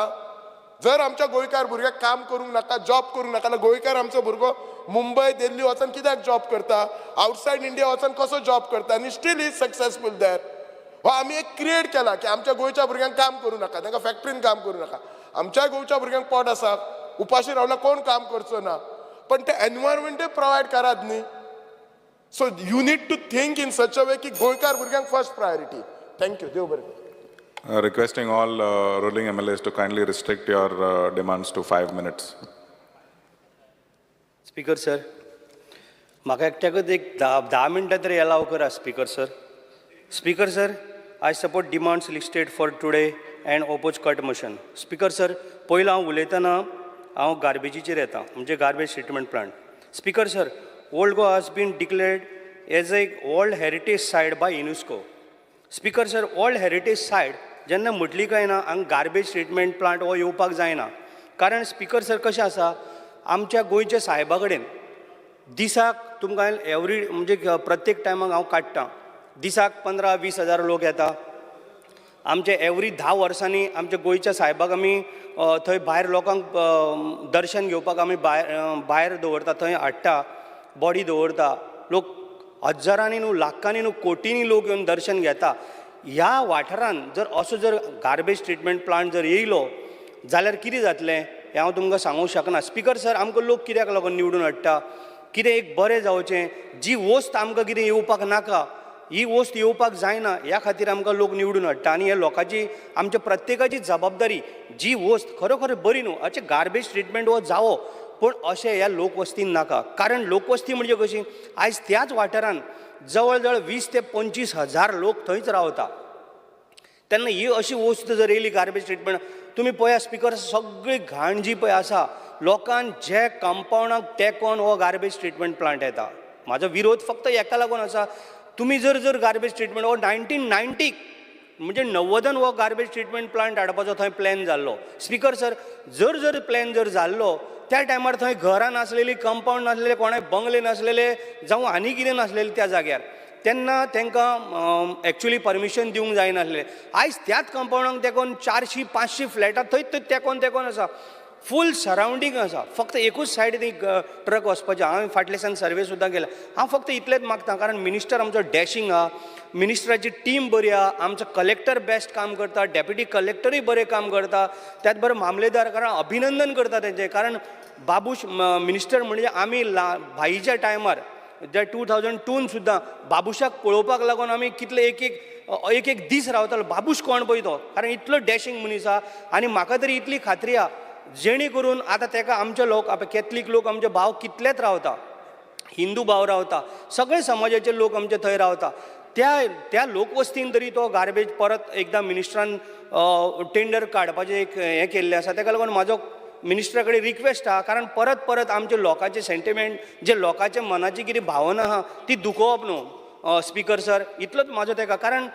जर आमच्या गोंयकार भुरग्याक काम करूंक नाका, जॉब करूंक नाका जाल्यार गोंयकार आमचो भुरगो मुंबय, दिल्ली वचून कित्याक जॉब करता? आवटसायड इंडिया वचून कसो जॉब करता आनी स्टील is successful there? हो आमी एक क्रिएट केला की आमच्या गोंयच्या भुरग्यांक काम करूं नाका, तांकां फॅक्टरीन काम करूं नाका. आमच्याय गोंयच्या भुरग्यांक पोट आसा, उपाशी रावल्यार कोण काम करचो ना, पण ते एनवायरमेंटूय प्रोवायड करात न्ही. So you need to think in such a way की गोंयकार भुरग्यांक फर्स्ट प्रायोरिटी. Thank you, देव बरें करूं. Requesting all ruling MLAs to kindly restrict your demands to 5 minutes. Speaker sir, म्हाका एकट्याकच एक 10 मिनटां तरी एलाव करा, speaker sir. Speaker sir, I support demands listed for today and oppose cut motion. Speaker sir, पयलो हांव उलयतना हांव गार्बेजीचेर येता, म्हणजे garbage treatment plant. Speaker sir, Old Goa has been declared as a World Heritage Site by UNESCO. Speaker sir, World Heritage Site जेन्ना म्हटली काय ना, हांगा गार्बेज ट्रिटमेंट प्लांट हो येवपाक जायना. कारण स्पीकर सर, कशें आसा, आमच्या गोंयच्या सायबा कडेन दिसाक तुमकां एवरी, म्हणजे प्रत्येक टायमाक हांव काडटां, दिसाक 15-20 हजार लोक येता. आमचे एवरी 10 वर्सांनी आमच्या गोंयच्या सायबाक आमी थंय भायर लोकांक दर्शन घेवपाक आमी भायर दवरता, थंय हाडटा, बॉडी दवरता. लोक हजारांनी न्हू, लाखांनी न्हू, कोटींनी लोक येवन दर्शन घेता. ह्या वाठारान जर असो जर गार्बेज ट्रिटमेंट प्लांट जर येयलो जाल्यार कितें जातलें हें हांव तुमकां सांगूंक शकना. स्पिकर सर, आमकां लोक कित्याक लागून निवडून हाडटा? कितें एक बरें जावचें, जी वस्त आमकां कितें येवपाक नाका, ही वस्त येवपाक जायना, ह्या खातीर आमकां लोक निवडून हाडटा. आनी हे लोकांची, आमच्या प्रत्येकाची जबाबदारी, जी वस्त खरोखर बरी न्हू अशें गार्बेज ट्रिटमेंट हो जावो, पूण अशें ह्या लोकवस्तीन नाका. कारण लोकवस्ती म्हणजे कशी, आयज त्याच वाठारान जवळ जवळ 20 ते 25 हजार लोक थंयच रावता. तेन्ना ही अशी वस्त जर येयली गार्बेज ट्रिटमेंट, तुमी पळया स्पिकर, सगळी घाण जी पळय आसा लोकान जे कंपावंडाक तेंकोन हो गार्बेज ट्रिटमेंट प्लांट येता. म्हाजो विरोध फक्त हेका लागून आसा, तुमी जर जर गार्बेज ट्रिटमेंट हो 1990, म्हणजे 90न हो गार्बेज ट्रिटमेंट प्लांट हाडपाचो थंय प्लॅन जाल्लो. स्पिकर सर, जर जर प्लॅन जर जाल्लो, त्या टायमार थंय घरां नासलेली, कंपावंड नासलेले, कोणाय बंगले नासलेले, जावं आनी कितें नासलेलें त्या जाग्यार, तेन्ना तांकां एक्चुली परमिशन दिवंक जायनासलें. आयज त्याच कंपावंडाक तेंकोन 400-500 फ्लॅटां थंयच थंय तेंकोन तेंकोन आसा, फूल सरावंडींग आसा. फक्त एकूच सायड ती ट्रक वचपाची. हांवें फाटल्या दिसान सर्वे सुद्दां केला. हांव फक्त इतलेंच मागता, कारण मिनिस्टर आमचो डॅशींग आहा, मिनिस्टराची टीम बरी आहा, आमचो कलेक्टर बेस्ट काम करता, डेप्युटी कलेक्टरूय बरें काम करता, त्याच बरोबर मामलेदार, कारण अभिनंदन करता तेंचें. कारण बाबूश मिनिस्टर म्हणजे आमी ला भाईच्या टायमार जे 2002न सुद्दां बाबुशाक पळोवपाक लागून आमी कितले एक एक एक एक दीस रावतालो, बाबूश कोण पळय तो, कारण इतलो डॅशींग मनीस आहा. आनी म्हाका तरी इतली खात्री आहा, जेणे करून आतां तेका आमचे लोक, आतां कॅथलीक लोक आमचे भाव कितलेच रावता, हिंदू भाव रावता, सगळे समाजाचे लोक आमचे थंय रावता. त्या त्या लोकवस्तीन तरी तो गार्बेज परत एकदां मिनिस्टरान टेंडर काडपाचें एक हें केल्लें आसा. तेका लागून म्हाजो मिनिस्टरा कडेन रिक्वेस्ट आहा, कारण परत परत आमचे लोकांचे सेंटिमेंट, जे लोकांच्या मनाची कितें भावना आहा ती दुखोवप न्हू. स्पिकर सर, इतलोच म्हाजो तेका, कारण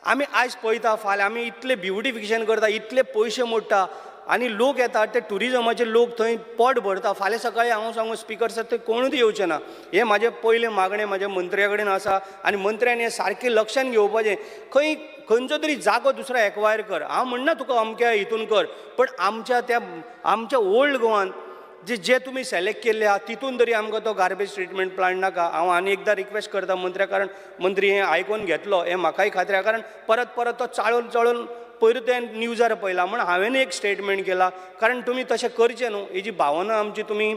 आमी आयज पळयता, फाल्यां आमी इतलें ब्युटिफिकेशन करता, इतले पयशे मोडटा आनी लोक येतात, ते ट्युरिजमाचे लोक थंय पोट भरता. फाल्यां सकाळीं हांव सांगू स्पिकर सर, थंय कोणूच येवचे ना. हें म्हाजें पयलें मागणें म्हाज्या मंत्र्या कडेन आसा आनी मंत्र्यान हें सारकें लक्षान घेवपाचें. खंय खंयचो तरी जागो दुसरो एक्वायर कर, हांव म्हणना तुका अमक्या हितून कर, पण आमच्या त्या आमच्या ओल्ड गोवान जे जे तुमी सिलेक्ट केल्ले आहा तितून तरी आमकां तो गार्बेज ट्रिटमेंट प्लांट नाका. हांव आनी एकदां रिक्वेस्ट करता मंत्र्या, कारण मंत्री हें आयकून घेतलो हें म्हाकाय खात्री आहा, कारण परत परत तो चाळून चाळून पयरूच तें न्यूजार पळयला म्हण हांवें एक स्टेटमेंट केला, कारण तुमी तशें करचें न्हू, हेजी भावना आमची तुमी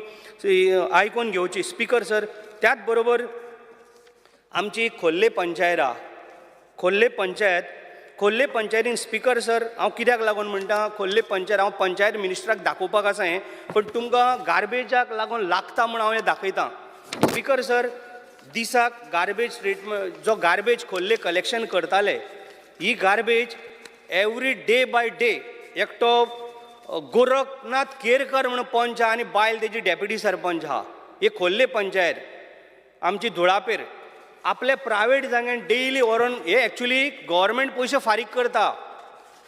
आयकून घेवची. स्पीकर सर, त्याच बरोबर आमची खोर्ले पंचायत आहा, खोर्ले पंचायत, खोर्ले पंचायतीन स्पीकर सर हांव कित्याक लागून म्हणटा खोर्ले पंचायत, हांव पंचायत मिनिस्टराक दाखोवपाक आसा हें, पण तुमकां गार्बेजाक लागून लागता म्हूण हांव हें दाखयता. स्पीकर सर, दिसाक गार्बेज ट्रिटमेंट जो गार्बेज खोर्ले कलेक्शन करताले, ही garbage every day by day एकटो गोरखनाथ केरकर म्हणून पंच आहा आनी बायल तेजी डेप्युटी सरपंच आहा, ही खोर्ले पंचायत आमची धुळापेर आपले प्रायवेट जाग्यान डेली व्हरोन हे एक्चुली गव्हर्मेंट पयशे फारीक करता.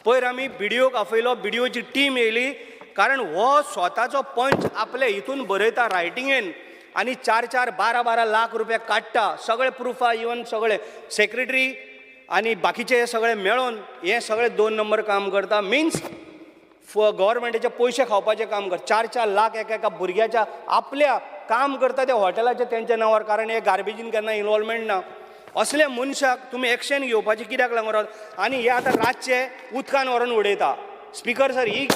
पयर आमी बीडीओक आपयलो, बीडीओची टीम येयली, कारण हो स्वताचो पंच आपले हितून बरयता रायटिंगेन आनी 4-4, 12-12 लाख रुपया काडटा, सगळे प्रुफां इवन सगळे सेक्रेटरी आनी बाकीचे हे सगळे मेळोन हे सगळे 2 नंबर काम करता. मिन्स गव्हर्मेंटाचे पयशे खावपाचें काम कर, 4-4 लाख एका एका भुरग्याच्या आपल्या काम करता त्या हॉटेलाच्या तेंच्या नांवार, कारण हे गार्बेजीन केन्ना इनवॉल्वमेंट ना. असल्या मनशाक तुमी एक्शन घेवपाची कित्याक लागून रावता? आनी हे आतां रातचे उदकान व्हरोन उडयता. स्पीकर सर, ही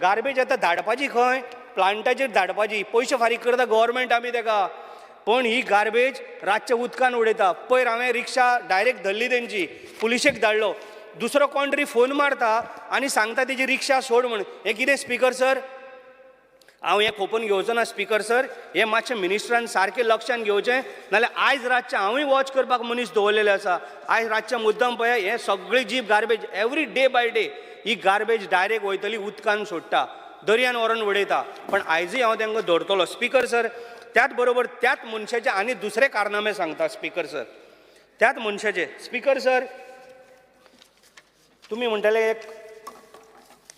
गार्बेज आतां धाडपाची खंय? प्लांटाचेर धाडपाची, पयशे फारीक करता गव्हर्मेंट आमी तेका, पण ही गार्बेज रातच्या उदकान उडयता. पयर हांवें रिक्षा डायरेक्ट धरली तेंची, पुलिशेक धाडलो, दुसरो कोण तरी फोन मारता आनी सांगता तेजी रिक्षा सोड म्हण. हें कितें स्पीकर सर? हांव हें खोपून घेवचो ना स्पीकर सर, हें मातशें मिनिस्टरान सारकें लक्षान घेवचें, नाल्यार आयज रातचें हांवूय वॉच करपाक मनीस दवरलेले आसा. आयज रातचें मुद्दम पळय हें सगळी जी garbage every day by day he garbage direct वयतली उदकान सोडटा, दर्यान व्हरोन उडयता, पण आयजूय हांव तांकां दवरतलो. स्पीकर सर, त्याच बरोबर त्याच मनशाचे आनी दुसरे कारनामे सांगता स्पीकर सर, त्याच मनशाचे. स्पीकर सर, तुमी म्हणटले एक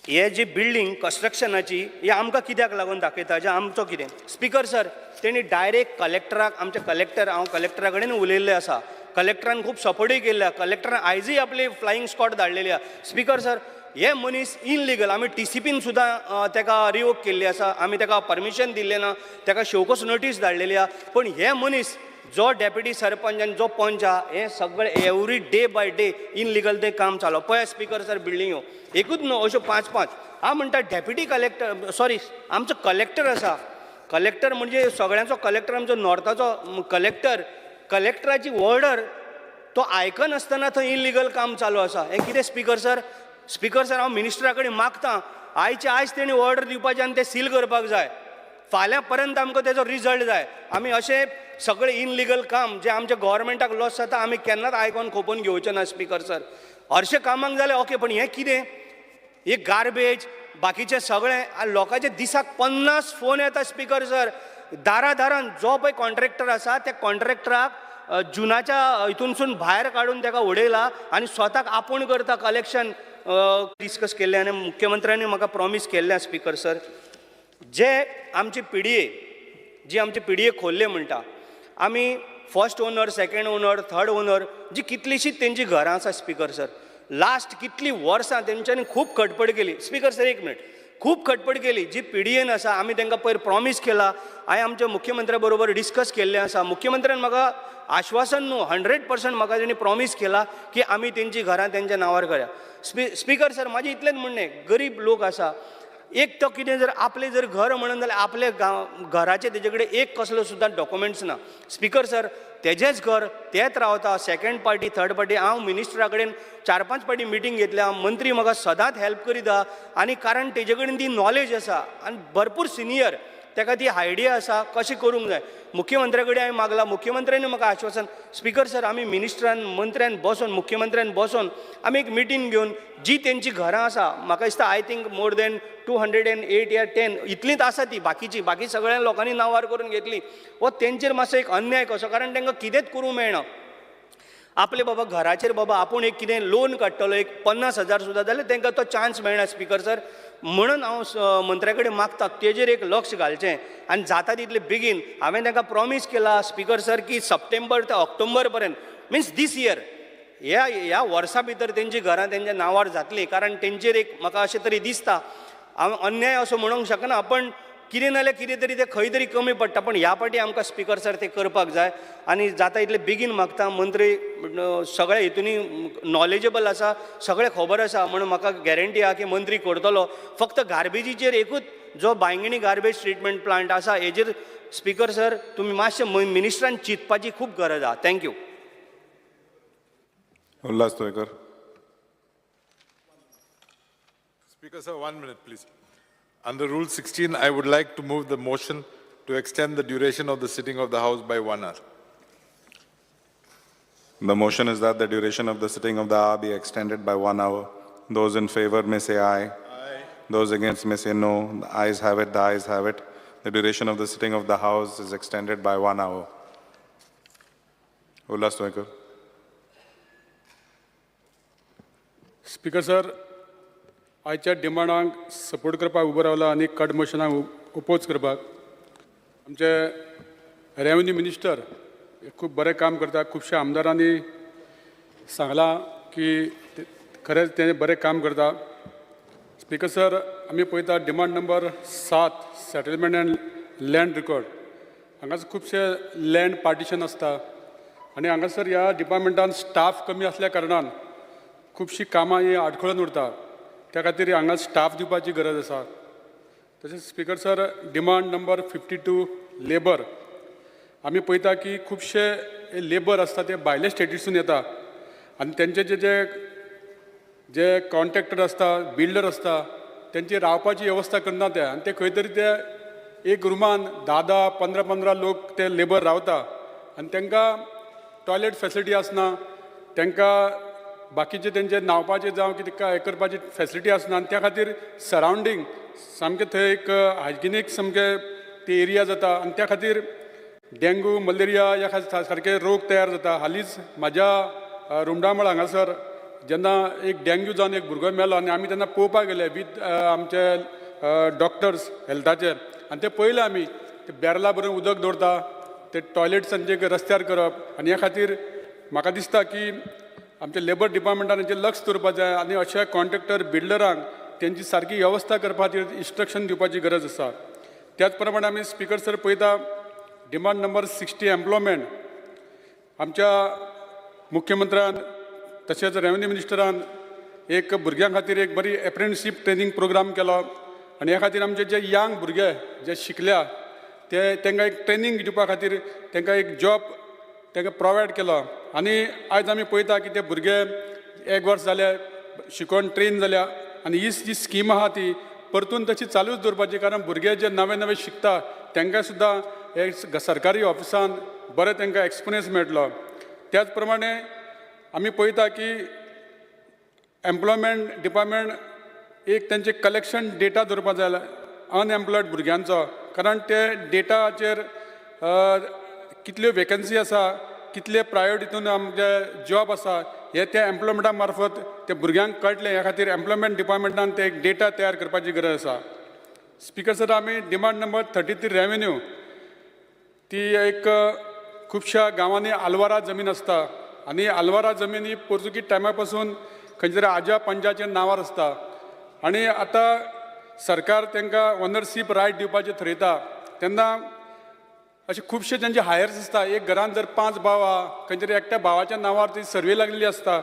हे जी बिल्डींग कन्स्ट्रक्शनाची ही आमकां कित्याक लागून दाखयता, जे आमचो कितें? स्पीकर सर, तेणी डायरेक्ट कलेक्टराक, आमचे कलेक्टर, हांव कलेक्टरा कडेन उलयल्लें आसा, कलेक्टरान खूब सपोर्टूय केल्ले आसा, कलेक्टरान आयजूय आपली फ्लायींग स्कॉड धाडलेली आसा. स्पीकर सर, हे मनीस इनलिगल, आमी टीसीपीन सुद्दां तेका रिवोक केल्ली आसा, आमी तेका परमिशन दिल्लें ना, तेका शोकोस नोटीस धाडलेली आसा, पण हे मनीस जो डेप्युटी सरपंच आनी जो पंच आहा हे सगळे every day by day illegal ते काम चालू. पळय स्पीकर सर, बिल्डिंगो एकूच न्हू, अश्यो 5-5. हांव म्हणटा डेप्युटी कलेक्टर, सॉरी आमचो कलेक्टर आसा, कलेक्टर म्हणजे सगळ्यांचो कलेक्टर, आमचो नॉर्थाचो कलेक्टर, कलेक्टराची ऑर्डर तो आयकनासतना थंय इलिगल काम चालू आसा. हें कितें स्पीकर सर? स्पीकर सर, हांव मिनिस्टरा कडेन मागता आयचे आयज तेणी ऑर्डर दिवपाची आनी तें सील करपाक जाय, फाल्यां पर्यंत आमकां तेजो रिजल्ट जाय. आमी अशें सगळें इनलिगल काम जें आमच्या गव्हर्मेंटाक लॉस जाता आमी केन्नाच आयकोन खोपून घेवचें ना स्पीकर सर. हरशें कामाक जालें ओके, पण हें कितें? हे गार्बेज बाकीचें सगळें लोकांचे दिसाक 50 फोन येता स्पीकर सर. दारा दारान जो पळय कॉन्ट्रॅक्टर आसा त्या कॉन्ट्रॅक्टराक जुनाच्या हितूनसून भायर काडून ताका उडयला आनी स्वताक आपूण करता कलेक्शन. डिस्कस केल्लें आनी मुख्यमंत्र्यांनी म्हाका प्रॉमीस केल्लें स्पीकर सर, जे आमची पीडीए, जी आमची पीडीए खोल्ले म्हणटा आमी, first owner, second owner, third owner, जी कितलीशीच तेंची घरां आसा स्पीकर सर, लास्ट कितलीं वर्सां तेंच्यांनी खूब खटपट केली. स्पीकर सर एक मिनट, खूब खटपट केली. जी पीडीएन आसा आमी तांकां पयर प्रॉमीस केला, हांवें आमच्या मुख्यमंत्र्या बरोबर डिस्कस केल्लें आसा, मुख्यमंत्र्यान म्हाका आश्वासन न्हू 100% म्हाका तेणी प्रॉमीस केला की आमी तेंची घरां तेंच्या नांवार करया. स्पीकर सर, म्हाजें इतलेंच म्हणणें, गरीब लोक आसा, एक तो कितें जर आपलें जर घर म्हणून जाल्यार आपल्या गांव घराचें तेजे कडेन एक कसलो सुद्दां डॉक्युमेंट्स ना. स्पीकर सर, तेजेंच घर तेच रावता, सेकंड पार्टी थर्ड पार्टी. हांव मिनिस्टरा कडेन 4-5 पार्टी मिटींग घेतल्या, मंत्री म्हाका सदांच हेल्प करीता आनी कारण तेजे कडेन ती नॉलेज आसा आनी भरपूर सिनियर, तेका ती आयडिया आसा कशें करूंक जाय. मुख्यमंत्र्या कडेन हांवें मागलां, मुख्यमंत्र्यांनी म्हाका आश्वासन. स्पीकर सर, आमी मिनिस्टरान मंत्र्यान बसोन, मुख्यमंत्र्यान बसोन आमी एक मिटींग घेवन जी तेंची घरां आसा, म्हाका दिसता I think more than 208 या 10 इतलींच आसा ती, बाकीची बाकी सगळ्या लोकांनी नांवार करून घेतली. हो तेंचेर मातसो एक अन्याय कसो, कारण तांकां कितेंच करूंक मेळना. आपले बाबा घराचेर बाबा आपूण एक कितें लोन काडटलो एक 50,000 सुद्दां जाल्यार तांकां तो चान्स मेळना स्पीकर सर. म्हणून हांव मंत्र्या कडेन मागता तेजेर एक लक्ष घालचें आनी जाता तितले बेगीन. हांवें तांकां प्रॉमीस केला स्पीकर सर की सप्टेंबर ते ऑक्टोबर पर्यंत, मिन्स दीस इयर, ह्या ह्या वर्सा भितर तेंची घरां तेंच्या नांवार जातलीं, कारण तेंचेर एक म्हाका अशें तरी दिसता, हांव अन्याय असो म्हणूंक शकना, पण कितें ना जाल्यार कितें तरी तें खंय तरी कमी पडटा, पण ह्या पाटी आमकां स्पिकर सर तें करपाक जाय. आनी जाता इतले बेगीन मागता, मंत्री सगळ्या हितूनी नॉलेजेबल आसा, सगळें खबर आसा, म्हणून म्हाका गॅरंटी आहा की मंत्री करतलो. फक्त गार्बेजीचेर एकूच जो बांयगिणी गार्बेज ट्रिटमेंट प्लांट आसा हेजेर स्पिकर सर तुमी मातशें मिनिस्टरान चिंतपाची खूब गरज आहा. Thank you. Ulhas Tuyenkar. Speaker, sir, 1 minute, please. Under Rule 16, I would like to move the motion to extend the duration of the sitting of the House by 1 hour. The motion is that the duration of the sitting of the hour be extended by 1 hour. Those in favor may say aye. Aye. Those against may say no. The ayes have it, the ayes have it. The duration of the sitting of the House is extended by 1 hour. Ulhas Tuyenkar. Speaker sir, आयच्या डिमांडांक support करपाक उबो रावला आनी cut मोशनाक oppose करपाक. आमचे revenue minister खूब बरें काम करता. खुबश्या आमदारांनी सांगलां की खरेंच ते बरें काम करता. स्पिकर सर, आमी पळयता demand number 7 settlement and land record. हांगासर खुबशे लँड पार्टिशन आसता आनी हांगासर ह्या डिपार्टमेंटान स्टाफ कमी आसल्या कारणान खुबशीं कामां ही आडखळून उरता. त्या खातीर हांगा स्टाफ दिवपाची गरज आसा. तशेंच speaker sir, demand number 52 labour. आमी पळयता की खुबशे लेबर आसता ते भायले स्टेटीसून येता आनी तेंचे जे जे जे कॉन्ट्रॅक्टर आसता, बिल्डर आसता, तेंची रावपाची वेवस्था करना ते आनी ते खंय तरी ते एक रुमान 10-10, 15-15 लोक ते लेबर रावता आनी तांकां टॉयलेट फेसिलिटी आसना, तांकां बाकीचे तेंचे न्हांवपाचे जावं कितें काय करपाची फेसिलिटी आसना आनी त्या खातीर सरावंडींग सामकें थंय एक हायजिनीक सामकें ती एरिया जाता आनी त्या खातीर डेंगू, मलेरिया ह्या सारके रोग तयार जाता. हालींच म्हाज्या रुमडामळ हांगासर जेन्ना एक डेंग्यू जावन एक भुरगो मेलो आनी आमी तेन्ना पळोवपाक गेले वीथ आमचे डॉक्टर्स हेल्थाचे आनी ते पळयले आमी ते बॅरला भरून उदक दवरता, ते टॉयलेट्सांचे रस्त्यार करप आनी ह्या खातीर म्हाका दिसता की आमच्या लेबर डिपार्टमेंटान हेचेर लक्ष दवरपाक जाय आनी अशा कॉन्ट्रॅक्टर बिल्डरांक तेंची सारकी वेवस्था करपा खातीर इन्स्ट्रक्शन दिवपाची गरज आसा. त्याच प्रमाणे आमी स्पिकर सर पळयता डिमांड नंबर 60 एम्प्लॉयमेंट. आमच्या मुख्यमंत्र्यान तशेंच रेवन्यू मिनिस्टरान एक भुरग्यां खातीर एक बरी एप्रेंटिसशीप ट्रेनींग प्रोग्राम केलो आनी ह्या खातीर आमचे जे यंग भुरगे जे शिकल्या ते तांकां एक ट्रेनींग दिवपा खातीर तांकां एक जॉब तांकां प्रोवायड केलो आनी आयज आमी पळयता की ते भुरगे एक वर्स जाले शिकोवन ट्रेन जाल्या आनी ही जी स्कीम आहा ती परतून तशी चालूच दवरपाची, कारण भुरगे जे नवे नवे शिकता तांकां सुद्दां हे सरकारी ऑफिसान बरें तांकां एक्सपिरियन्स मेळटलो. त्याच प्रमाणे आमी पळयता की एम्प्लॉयमेंट डिपार्टमेंट एक तेंचे कलेक्शन डेटा दवरपाक जाय अनएम्प्लॉयड भुरग्यांचो, कारण ते डेटाचेर कितल्यो वेकन्सी आसा, कितले प्रायवेट हितून आमचे जॉब आसा हे त्या एम्प्लॉयमेंटा मार्फत ते भुरग्यांक कळटलें. ह्या खातीर एम्प्लॉयमेंट डिपार्टमेंटान ते एक डेटा तयार करपाची गरज आसा. स्पिकर सर, आमी डिमांड नंबर 33 रेवेन्यू ती एक खुबश्या गांवांनी आलवारा जमीन आसता आनी आलवारा जमीन ही पोर्तुगीज टायमा पासून खंयच्या तरी आज्या पंजाच्या नांवार आसता आनी आतां सरकार तांकां ओनरशीप रायट दिवपाचें थरयता तेन्ना अशे खुबशे तेंचे हायर्स आसता. एक घरान जर 5 भाव आहा, खंय तरी एकट्या भावाच्या नांवार ती सर्वे लागलेली आसता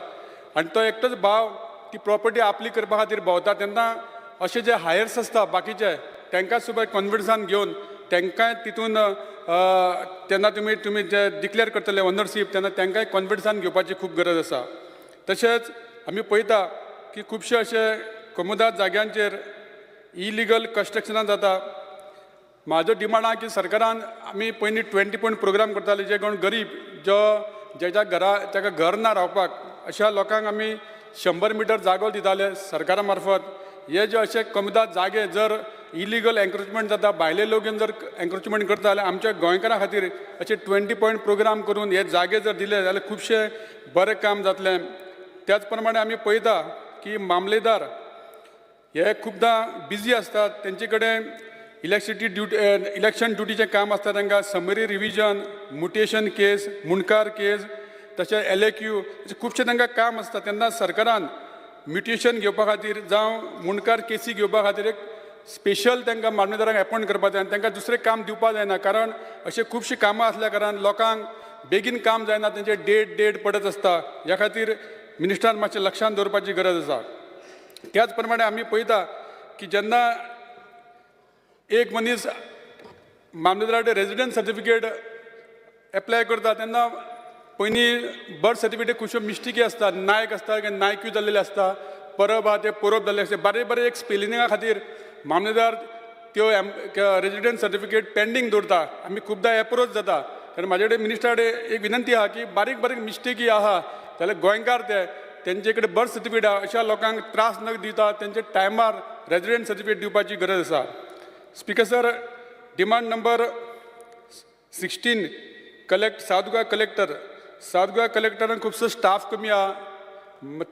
आनी तो एकटोच भाव ती प्रॉपर्टी आपली करपा खातीर भोंवता तेन्ना अशे जे हायर्स आसता बाकीचे तांकां सुद्दां कॉन्फिडन्सान घेवन तांकांय तितून तेन्ना तुमी तुमी जे डिक्लेर करतले ओनरशीप तेन्ना तांकांय कॉन्फिडन्सान घेवपाची खूब गरज आसा. तशेंच आमी पळयता की खुबशे अशे कोमुदाद जाग्यांचेर इलिगल कन्स्ट्रक्शनां जाता. म्हाजो डिमांड आहा की सरकारान आमी पयलीं 20 पॉयंट प्रोग्राम करताले, जे कोण गरीब जो जेच्या घरा ताका घर ना रावपाक अशा लोकांक आमी 100 मिटर जागो दिताले सरकारा मार्फत. हे जे अशे कोमुदाद जागे जर इलिगल एन्क्रोचमेंट जाता, भायले लोक येवन जर एन्क्रोचमेंट करता जाल्यार आमच्या गोंयकारां खातीर अशे 20 पॉयंट प्रोग्राम करून हे जागे जर दिले जाल्यार खुबशें बरें काम जातलें. त्याच प्रमाणे आमी पळयता की मामलेदार हे खुबदां बिजी आसतात, तेंचे कडेन इलेक्ट्रिसिटी ड्युटी इलेक्शन ड्युटीचें काम आसता, तांकां समरी रिविजन, मुटेशन केस, मुंडकार केस, तशें LAQ खुबशें तांकां काम आसता. तेन्ना सरकारान म्युटेशन घेवपा खातीर जावं मुंडकार केसी घेवपा खातीर एक स्पेशल तांकां मामलेदारांक एपॉयंट करपाक जाय आनी तांकां दुसरें काम दिवपाक जायना, कारण अशें खुबशीं कामां आसल्या कारणान लोकांक बेगीन काम जायना, तेंचे डेट डेट पडत आसता. ह्या खातीर मिनिस्टरान मातशें लक्षांत दवरपाची गरज आसा. त्याच प्रमाणे आमी पळयता की जेन्ना एक मनीस मामलेदारा कडेन रेजिडंट सर्टिफिकेट एप्लाय करता तेन्ना पयलीं बर्थ सर्टिफिकेट खुबश्यो मिस्टेकी आसता, नायक आसता नायक्यू जाल्लेले आसता, परब आहा ते परब जाल्ले आसता. बारीक बारीक एक स्पेलिंगा खातीर मामलेदार त्यो रेजिडंट सर्टिफिकेट पेंडींग दवरता. आमी खुबदां एप्रोच जाता. कारण म्हाजे कडेन मिनिस्टरा कडेन एक विनंती आहा की बारीक बारीक मिस्टेकी आहा जाल्यार गोंयकार ते तेंचे कडेन बर्थ सर्टिफिकेट आहा अशा लोकांक त्रास न दिता तेंचे टायमार रेजिडंट सर्टिफिकेट दिवपाची गरज आसा. Speaker sir, demand number 16 collect South Goa collector. South Goa कलेक्टरान खुबसो स्टाफ कमी आहा,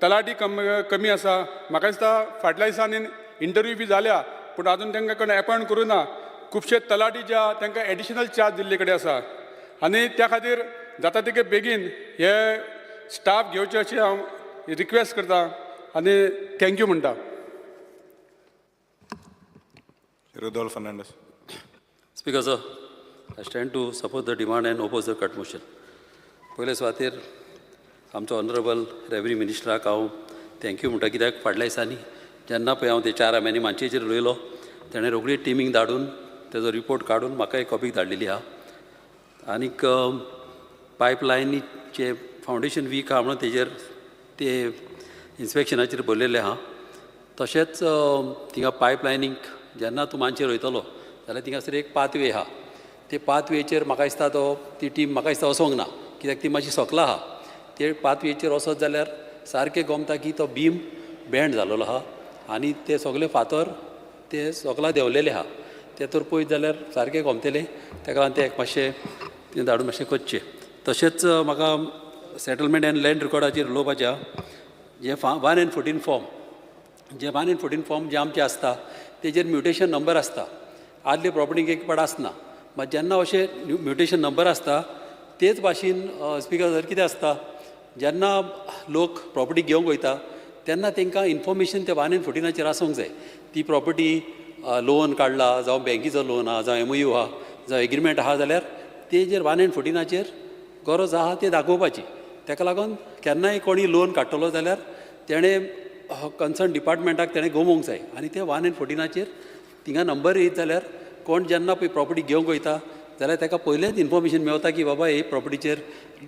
तलाठी कमी आसा. म्हाका दिसता फाटल्या दिसांनी इंटरव्यू बी जाल्या पूण आजून तांकां कोण एपॉयंट करूं ना. खुबशे तलाठी जे आहा तांकां एडिशनल चार्ज दिल्ले कडेन आसा आनी त्या खातीर जाता तितके बेगीन हे स्टाफ घेवचे अशें हांव रिक्वेस्ट करता आनी thank you म्हणटा. Rudolph Fernandez. Speaker sir, I stand to support the demand and oppose the cut motion. पयले सुवातेर आमचो ऑनरेबल रेवन्यू मिनिस्टराक हांव thank you म्हणटा, कित्याक फाटल्या दिसांनी जेन्ना पळय हांव ते 4 आम्यांनी मानचेचेर उलयलो तेणें रोखडी टिमींग धाडून तेजो रिपोर्ट काडून म्हाका एक कॉपी धाडलेली आहा. आनीक पायपलायनीचे फावंडेशन वीक आहा म्हणून तेजेर ते इन्स्पेक्शनाचेर बरयलेलें आहा. तशेंच थिंगा पायपलायनीक जेन्ना तूं मानचेर वयतलो जाल्यार थिंगासर एक पाथवे आहा, ते पाथवेचेर म्हाका दिसता तो ती टीम म्हाका दिसता वचोंक ना, कित्याक ती मातशी सकला आहा. ते पाथवेचेर वचत जाल्यार सारकें गमता की तो बीम बँड जालोलो आहा आनी ते सगळे फातर ते सकला देंवलेले आहा. ते तर पळयत जाल्यार सारकें गमतलें, ताका लागून ते एक मातशें तें धाडून मातशें करचें. तशेंच म्हाका सेटलमेंट एंड लँड रिकॉर्डाचेर उलोवपाचें आहा. जे 1 and 14 form, J 1 and 14 form जे आमचे आसता तेजेर म्युटेशन नंबर आसता. आदले प्रॉपर्टीक एक पाट आसना, मात जेन्ना अशें म्युटेशन नंबर आसता तेच भाशेन स्पिकर सर कितें आसता, जेन्ना लोक प्रॉपर्टी घेवंक वयता तेन्ना तांकां इन्फॉर्मेशन ते 1 and 14 आसूंक जाय. ती प्रॉपर्टी लोन काडला, जावं बँकेचो लोन आहा, जावं MOU आहा, जावं एग्रीमेंट आहा, जाल्यार तेजेर 1 and 14 गरज आहा ते दाखोवपाची. ताका लागून केन्नाय कोणी लोन काडटलो जाल्यार तेणें कन्सर्न डिपार्टमेंटाक तेणें गोमोवंक जाय आनी ते 1 and 14 थिंगा नंबर येयत जाल्यार कोण जेन्ना पळय प्रॉपर्टी घेवंक वयता जाल्यार ताका पयलेंच इन्फॉर्मेशन मेवता की बाबा हे प्रॉपर्टीचेर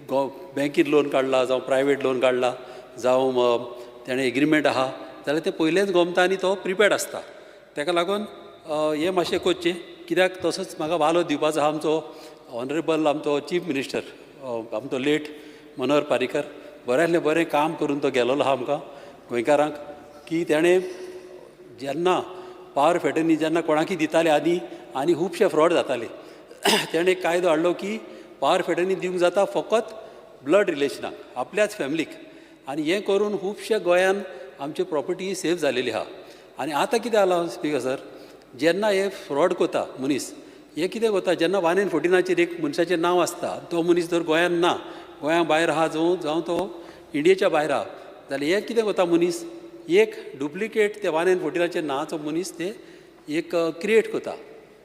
बँकीन लोन काडला, जावं प्रायवेट लोन काडला, जावं तेणें एग्रीमेंट आहा, जाल्यार तें पयलेंच गोमता आनी तो प्रिपेर्ड आसता. ताका लागून हें मातशें करचें, कित्याक तसोच म्हाका वालो दिवपाचो आहा आमचो ऑनरेबल आमचो चीफ मिनिस्टर आमचो लेट मनोहर पारीकर, बऱ्यांतलें बरें काम करून तो गेलोलो आहा आमकां गोंयकारांक, की तेणें जेन्ना पावर फॅटर्नी जेन्ना कोणाकी दिताले आदीं आनी खुबशे फ्रॉड जाताले, तेणें एक कायदो हाडलो की पावर फॅटर्नी दिवंक जाता फकत ब्लड रिलेशनाक, आपल्याच फॅमिलीक. आनी हें करून खुबशे गोंयान आमची प्रॉपर्टी सेफ जालेली आहा. आनी आतां कितें जालां स्पिकर सर, जेन्ना हे फ्रॉड करता मनीस, हे कितें करता, जेन्ना 1 and 14 एक मनशाचें नांव आसता, तो मनीस जर गोंयान ना, गोंया भायर आहा, जावं तो इंडियेच्या भायर आहा, जाल्यार हे कितें करता मनीस एक डुप्लिकेट ते 1 and 14 नांवाचो मनीस ते एक क्रिएट करता,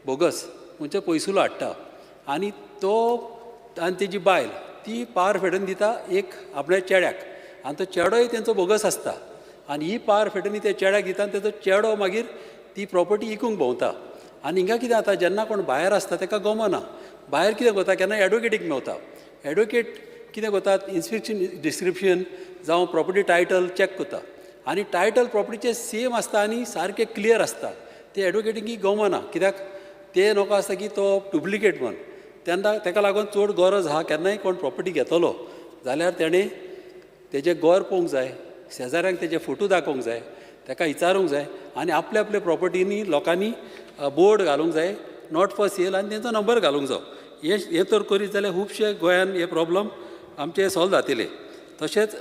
बोगस म्हणजे पयसुलो हाडटा आनी तो आनी तेजी बायल ती पावर फेटन दिता एक आपल्या चेड्याक, आनी तो चेडोय तेंचो बोगस आसता आनी ही पावर फेटनी त्या चेड्याक दिता आनी तेजो चेडो मागीर ती प्रॉपर्टी इकूंक भोंवता. आनी हिंगा कितें जाता, जेन्ना कोण भायर आसता ताका गमना, भायर कितें करता केन्ना एडवोकेटीक मेवता, एडवोकेट कितें करतात इन्स्पेक्शन डिस्क्रिप्शन जावं प्रॉपर्टी टायटल चॅक करता आनी टायटल प्रॉपर्टीचें सेम आसता आनी सारकें क्लियर आसता, ते एडवोकेटीक गमना, कित्याक ते नोको आसता की तो डुप्लिकेट म्हण. तेन्ना ताका लागून चड गरज आहा केन्नाय कोण प्रॉपर्टी घेतलो जाल्यार तेणें तेजें घर पळोवंक जाय, शेजाऱ्यांक तेजे फोटो दाखोवंक जाय, ताका विचारूंक जाय आनी आपल्या आपल्या प्रॉपर्टीनी लोकांनी बोर्ड घालूंक जाय not for sale आनी तेंचो नंबर घालूंक जाय. हें तर करीत जाल्यार खुबशे गोंयान हे प्रॉब्लम आमचे सॉल्व जातले. तशेंच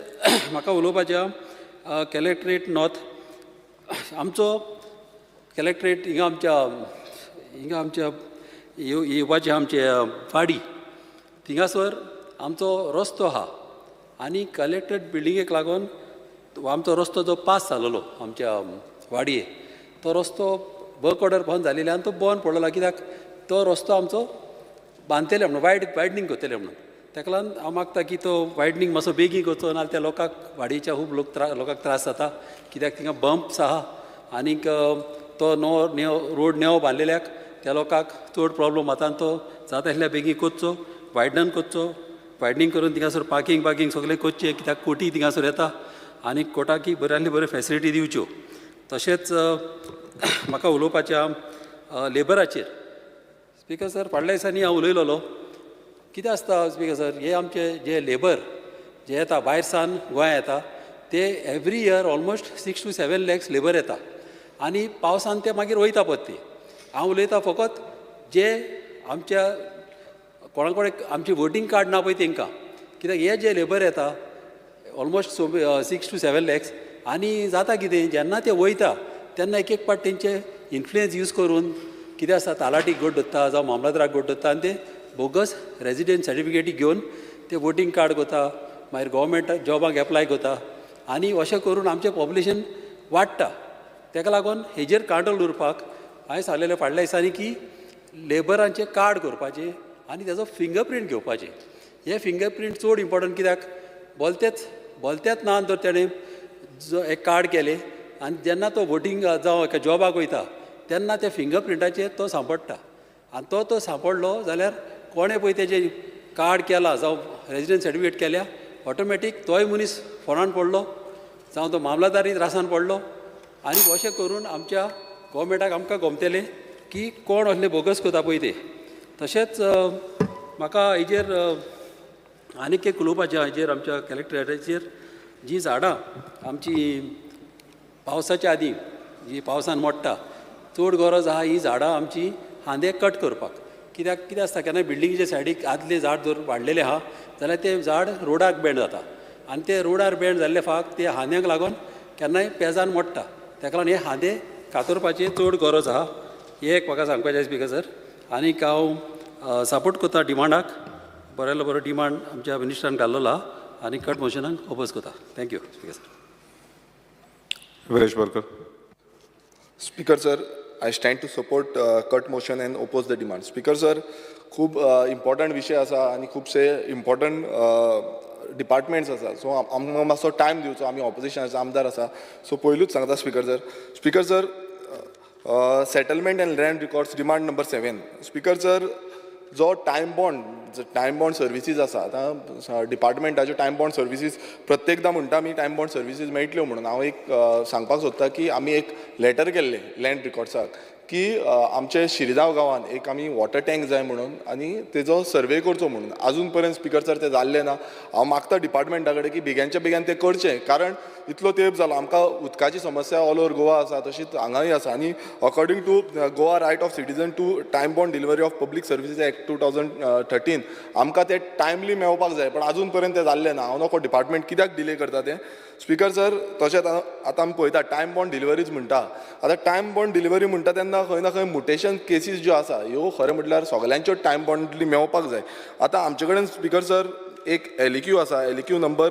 म्हाका उलोवपाचें कलेक्ट्रेट नॉर्थ, आमचो कलेक्ट्रेट हिंगा आमच्या येवपाचें आमचे वाडी थिंगासर आमचो रस्तो आहा आनी कलेक्ट्रेट बिल्डिंगेक लागून आमचो रस्तो जो पास जालोलो आमच्या वाडये तो रस्तो वर्क ऑर्डर बंद जालेली आनी तो बंद पडलेलो कित्याक तो रस्तो आमचो बांदतले म्हणून वायडनींग करतले म्हणून. ताका लागून हांव मागता की तो वायडनींग मातसो बेगीन करचो, नाजाल्यार त्या लोकांक वाडीच्या खूब लोकांक त्रास जाता कित्याक थिंगा बम्प्स आहा आनीक तो नवो रोड नेवो बांदलेल्याक त्या लोकांक चड प्रॉब्लम जाता आनी तो जाता आसल्यार बेगीन करचो, वायडन करचो. वायडनींग करून थिंगासर पार्किंग सगळें करचें कित्याक कोटी थिंगासर येता आनी कोटाकी बऱ्यांतली बऱ्यो फेसिलिटी दिवच्यो. तशेंच म्हाका उलोवपाचें लेबराचेर. स्पिकर सर, फाटल्या दिसांनी हांव उलयलोलो कितें आसता स्पिकर सर, हे आमचे जे लेबर जे येता भायर सान गोंया येता ते every year almost 6 to 7 lakhs labour येता आनी पावसान ते मागीर वयता परते. हांव उलयता फकत जे आमच्या कोणा कोणाक आमची वोटींग कार्ड ना पळय तेंकां, कित्याक हे जे लेबर येता ऑलमोस्ट 6 to 7 lakhs आनी जाता कितें जेन्ना ते वयता तेन्ना एक एक पाट तेंचे इन्फ्लुयन्स यूज करून कितें आसता तालाटीक गोड दवरता जावं मामलादाराक गोड दवरता आनी ते बोगस रेजिडेंट सर्टिफिकेटी घेवन ते वोटींग कार्ड करता, मागीर गोवोरमेंट जॉबाक एप्लाय करता आनी अशें करून आमचें पॉप्युलेशन वाडटा. ताका लागून हेजेर कंट्रोल उरपाक हांवें सांगलेलें फाटल्या दिसांनी की लेबरांचें कार्ड करपाचें आनी तेजो फिंगरप्रिंट घेवपाचें. हे फिंगरप्रिंट चड इम्पोर्टंट कित्याक बोलतेच ना तर तेणें जो एक कार्ड केलें आनी जेन्ना तो वोटींग जावं एका जॉबाक वयता तेन्ना त्या फिंगरप्रिंटाचेर तो सांपडटा आनी तो तो सांपडलो जाल्यार कोणें पळय तेजें कार्ड केलां जावं रेजिडंट सर्टिफिकेट केल्या ऑटोमॅटीक तोय मनीस फोंडान पडलो जावं तो मामलादारी त्रासान पडलो आनी अशें करून आमच्या गोवोरमेंटाक आमकां गमतलें की कोण असले बोगस करता पळय ते. तशेंच म्हाका हेजेर आनीक एक उलोवपाचें हेजेर आमच्या कलेक्टरेटाचेर जीं झाडां आमची पावसाच्या आदीं जी पावसान मोडटा चड गरज आहा ही झाडां आमची खांदे कट करपाक. कित्याक कितें आसता केन्ना बिल्डिंगेच्या सायडीक आदलें झाड जर वाडलेलें आहा जाल्यार तें झाड रोडाक बेंड जाता आनी ते रोडार बेंड जाल्ले फाक ते खांद्यांक लागून केन्नाय पेजान मोडटा. ताका लागून हे खांदे कातरपाची चड गरज आहा. हें एक म्हाका सांगपाचें स्पिकर सर. आनीक हांव सपोर्ट करता डिमांडाक, बऱ्यांतलो बरो डिमांड आमच्या मिनिस्टरान घाल्लो आहा आनी कट मोशनाक ओपोज करता. Thank you speaker sir. Viresh Borkar. Speaker sir, I stand to support cut motion and oppose the demand. Speaker sir, खूब इम्पॉर्टंट विशय आसा आनी खुबशे इम्पॉर्टंट डिपार्टमेंट्स आसा. सो आमकां मातसो टायम दिवचो, आमी ऑपोजिशनाचे आमदार आसा. सो पयलूच सांगता speaker sir. Speaker sir, settlement and land records demand number 7. Speaker sir, जो टायम बॉन्ड सर्विसीज आसा आतां डिपार्टमेंटाच्यो टायम बॉन्ड सर्विसीज प्रत्येकदां म्हणटा आमी टायम बॉन्ड सर्विसीज मेळटल्यो म्हणून. हांव एक सांगपाक सोदता की आमी एक लेटर केल्लें लँड रिकॉर्ड्साक की आमचे शिरगांव गांवांत एक आमी वॉटर टँक जाय म्हणून आनी तेजो सर्वे करचो म्हणून. आजून पर्यंत स्पिकर सर तें जाल्लें ना. हांव मागता डिपार्टमेंटा कडेन की बेग्यानच्या बेग्यान तें करचें, कारण इतलो तेंप जालो आमकां उदकाची समस्या ऑल ओवर गोवा आसा तशीच हांगाय आसा. आनी according to Goa right of citizen to time bound delivery of public services act 2013 आमकां तें टायमली मेळपाक जाय, पण आजून पर्यंत तें जाल्लें ना. हांव नको डिपार्टमेंट कित्याक डिले करता तें. स्पिकर सर, तशेंच आतां आमी पळयता टायम बॉन्ड डिलिवरीज म्हणटा. आतां टायम बॉन्ड डिलिवरी म्हणटा तेन्ना खंय ना खंय मुटेशन केसीस ज्यो आसा ह्यो खरें म्हटल्यार सगल्यांच्यो टायम बॉन्डली मेळपाक जाय. आतां आमचे कडेन स्पिकर सर एक LEQ आसा, LEQ number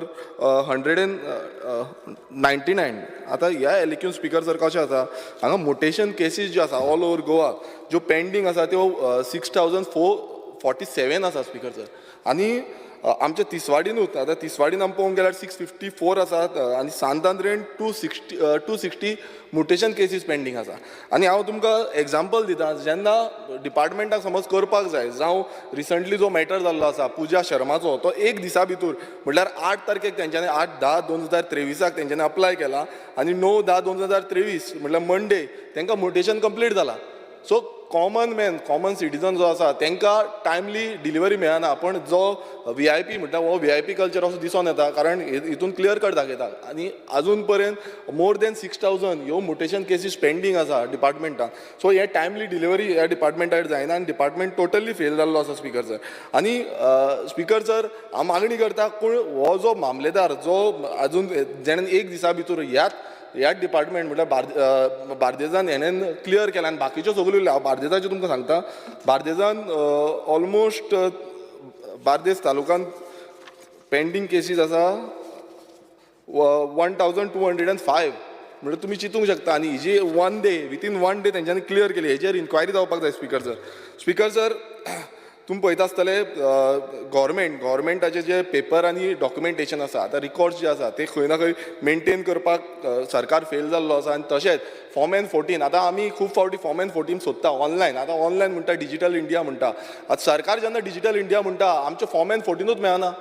199. आतां ह्या LEQ speaker sir कशें आसा, हांगा मुटेशन केसीस ज्यो आसा ऑल ओवर गोवा ज्यो पेंडींग आसा त्यो 6447 आसा स्पिकर सर. आनी आमच्या तिसवाडीनूच आतां तिसवाडीन आमी पळोवंक गेल्यार 654 आसा आनी सांत आंद्रेन 260 मुटेशन केसीस पेंडींग आसा. आनी हांव तुमकां एग्जाम्पल दिता, जेन्ना डिपार्टमेंटाक समज करपाक जाय, जावं रिसंटली जो मॅटर जाल्लो आसा पुजा शर्माचो, तो एक दिसा भितर म्हटल्यार 8 तारखेक तेंच्यांनी 8/10/2023 तेंच्यांनी अप्लाय केला आनी 9/10/2023 म्हटल्यार मंडे तेंकां मुटेशन कंप्लीट जाला. So common man, common citizen जो आसा तांकां टायमली डिलिवरी मेळना, पण जो VIP म्हणटा हो VIP culture असो दिसून येता, कारण हितून क्लियर कट दाखयता. आनी आजून पर्यंत मोर दॅन 6000 ह्यो मुटेशन केसीस पेंडींग आसा डिपार्टमेंटान. सो हे टायमली डिलिवरी ह्या डिपार्टमेंटाक जायना आनी डिपार्टमेंट टोटली फेल जाल्लो आसा स्पिकर सर. आनी स्पिकर सर, हांव मागणी करता कोण हो जो मामलेदार जो आजून जेणें एक दिसा भितर ह्याच डिपार्टमेंट म्हटल्यार बार्देजान हेणेन क्लियर केला आनी बाकीच्यो सगल्यो उरल्या. हांव बार्देजाच्यो तुमकां सांगता, बार्देजान ऑलमोस्ट बार्देस तालुकान पेंडींग केसीस आसा 1205. म्हणल्यार तुमी चिंतूंक शकता. आनी ही जी one day, within one day तेंच्यांनी क्लियर केली, हेजेर इन्क्वायरी जावपाक जाय स्पीकर सर. स्पीकर सर, तुमी पळयता आसतले, गव्हर्मेंटाचे जे पेपर आनी डॉक्युमेंटेशन आसा, आतां रिकॉर्ड्स जे आसा, ते खंय ना खंय मेंटेन करपाक सरकार फेल जाल्लो आसा. आनी तशेंच फॉर्म N 14, आतां आमी खूब फावटी फॉर्म N 14 सोदता ऑनलायन. आतां ऑनलायन म्हणटा, डिजीटल इंडिया म्हणटा. आतां सरकार जेन्ना डिजीटल इंडिया म्हणटा, आमचें फॉर्म N 14ूच मेळना.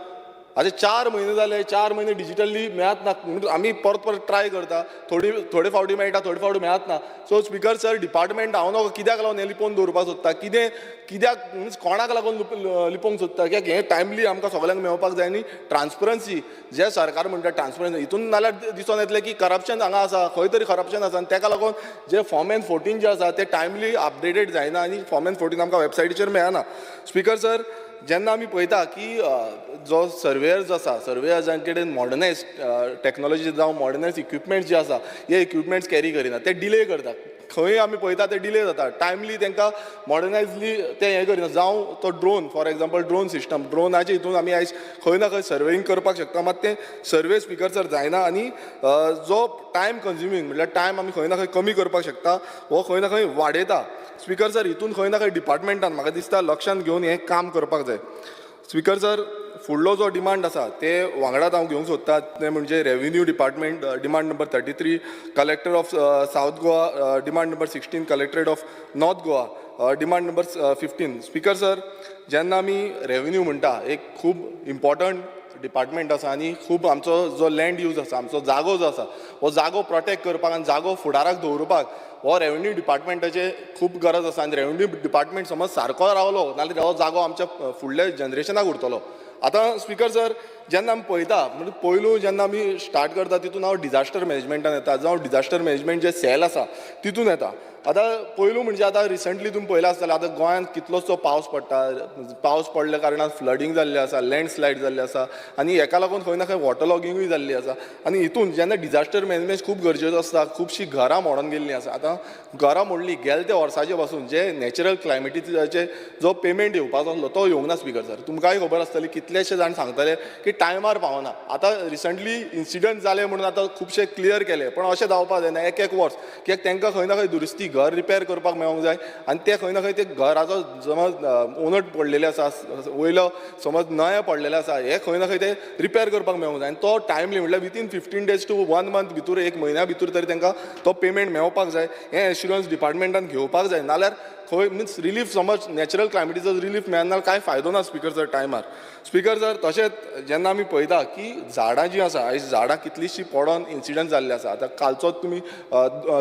आतां 4 म्हयने जाले, 4 म्हयने डिजिटली मेळत ना. म्हणून आमी परत परत ट्राय करता. थोडी थोडे फावटी मेळटा, थोडे फावटी मेळत ना. सो स्पीकर सर, डिपार्टमेंट हांव नको कित्याक लागून हें लिपोवन दवरपाक सोदता? कितें, कित्याक, मिन्स कोणाक लागून लिपोवंक सोदता? कित्याक हें टायमली आमकां सगल्यांक मेळपाक जाय. आनी ट्रान्सपरन्सी जे सरकार म्हणटा, ट्रान्सपरन्सी हितून नाल्यार दिसोन येतलें की करप्शन हांगा आसा, खंय तरी करप्शन आसा. आनी तेका लागून जे फॉर्म N 14 जे आसा ते टायमली अपडेटेड जायना आनी फॉर्म N 14 आमकां वेबसायटीचेर मेळना. स्पीकर सर, जेन्ना आमी पळयता की जो सर्वेयर्स आसा, सर्वेयर्सां कडेन मॉडर्नायज टॅक्नोलॉजी जावं मॉडर्नायज इक्विपमेंट्स जे आसा, हे इक्विपमेंट्स कॅरी करिना, ते डिले करता. खंय आमी पळयता ते डिले जाता. टायमली तांकां मॉडर्नायजली ते हें करिना. जावं तो drone, for example drone system, ड्रोनाचे हितून आमी आयज खंय ना खंय सर्वेईंग करपाक शकता, मात तें सर्वे, स्पीकर सर, जायना. आनी जो टायम कंज्युमींग, म्हळ्यार टायम आमी खंय ना खंय कमी करपाक शकता, हो खंय ना खंय वाडयता. स्पीकर सर, हितून खंय ना खंय डिपार्टमेंटान म्हाका दिसता लक्षांत घेवन हें काम करपाक जाय. स्पीकर सर, फुडलो जो डिमांड आसा ते वांगडात हांव घेवंक सोदता, ते म्हणजे revenue department, demand number 33, collector of South Goa, demand number 16, collectorate of North Goa, demand number 15. Speaker sir, जेन्ना आमी रेवेन्यू म्हणटा, एक खूब इम्पॉर्टंट डिपार्टमेंट आसा आनी खूब आमचो जो लँड यूज आसा, आमचो जागो जो आसा, हो जागो प्रोटेक्ट करपाक आनी जागो फुडाराक दवरुपाक हो रेवेन्यू डिपार्टमेंटाचे खूब गरज आसा. आनी रेवेन्यू डिपार्टमेंट समज सारको रावलो नाल्यार हो जागो आमच्या फुडल्या जनरेशनाक उरतलो. आतां स्पीकर सर, जेन्ना आमी पळयता, म्हणजे पयलू जेन्ना आमी स्टार्ट करता, तितून हांव डिजास्टर मॅनेजमेंटान येता, जावं डिजास्टर मॅनेजमेंट जे सॅल आसा तितून येता. आतां पयलू म्हणजे आतां रिसंटली तुमी पळयलां आसतलें, आतां गोंयांत कितलोसो पावस पडटा. पावस पडल्या कारणान फ्लडींग जाल्लें आसा, लँडस्लायड जाल्लें आसा आनी हेका लागून खंय ना खंय वॉटर लॉगिंगूय जाल्ली आसा. आनी हितून जेन्ना डिजास्टर मॅनेजमेंट खूब गरजेचो आसता. खुबशीं घरां मोडून गेल्लीं आसा. आतां घरां मोडलीं, गेले ते वर्साचे पासून जे नॅचरल क्लायमेटीचे जो पेमेंट येवपाचो आसलो तो येवंक ना. स्पीकर सर, तुमकांय खबर आसतली, कितलेशे जाण सांगताले की टायमार पावना. आतां रिसंटली इन्सिडंट जाले म्हणून आतां खुबशे क्लियर केले, पण अशें जावपाक जायना एक एक वर्स, कित्याक तांकां खंय ना खंय दुरुस्ती, घर रिपेर करपाक मेळोंक जाय. आनी ते खंय ना खंय ते घराचो समज ओनट पडलेले आसा, वयलो समज नळे पडलेले आसा, हे खंय ना खंय ते रिपेर करपाक मेळोंक जाय. आनी तो टायमली, म्हटल्यार within 15 days to one month भितर, एक म्हयन्या भितर तरी तांकां तो पेमेंट मेळपाक जाय. हें एश्युरन्स डिपार्टमेंटान घेवपाक जाय. नाल्यार खंय मिन्स रिलीफ, समज नॅचरल क्लायमेटीचो रिलीफ मेळना, कांय फायदो ना स्पीकर सर टायमार. स्पीकर सर, तशेंच जेन्ना आमी पळयता की झाडां जीं आसा, आयज झाडां कितलींशीं पडोन इन्सिडंट जाल्ले आसा. आतां कालचोच तुमी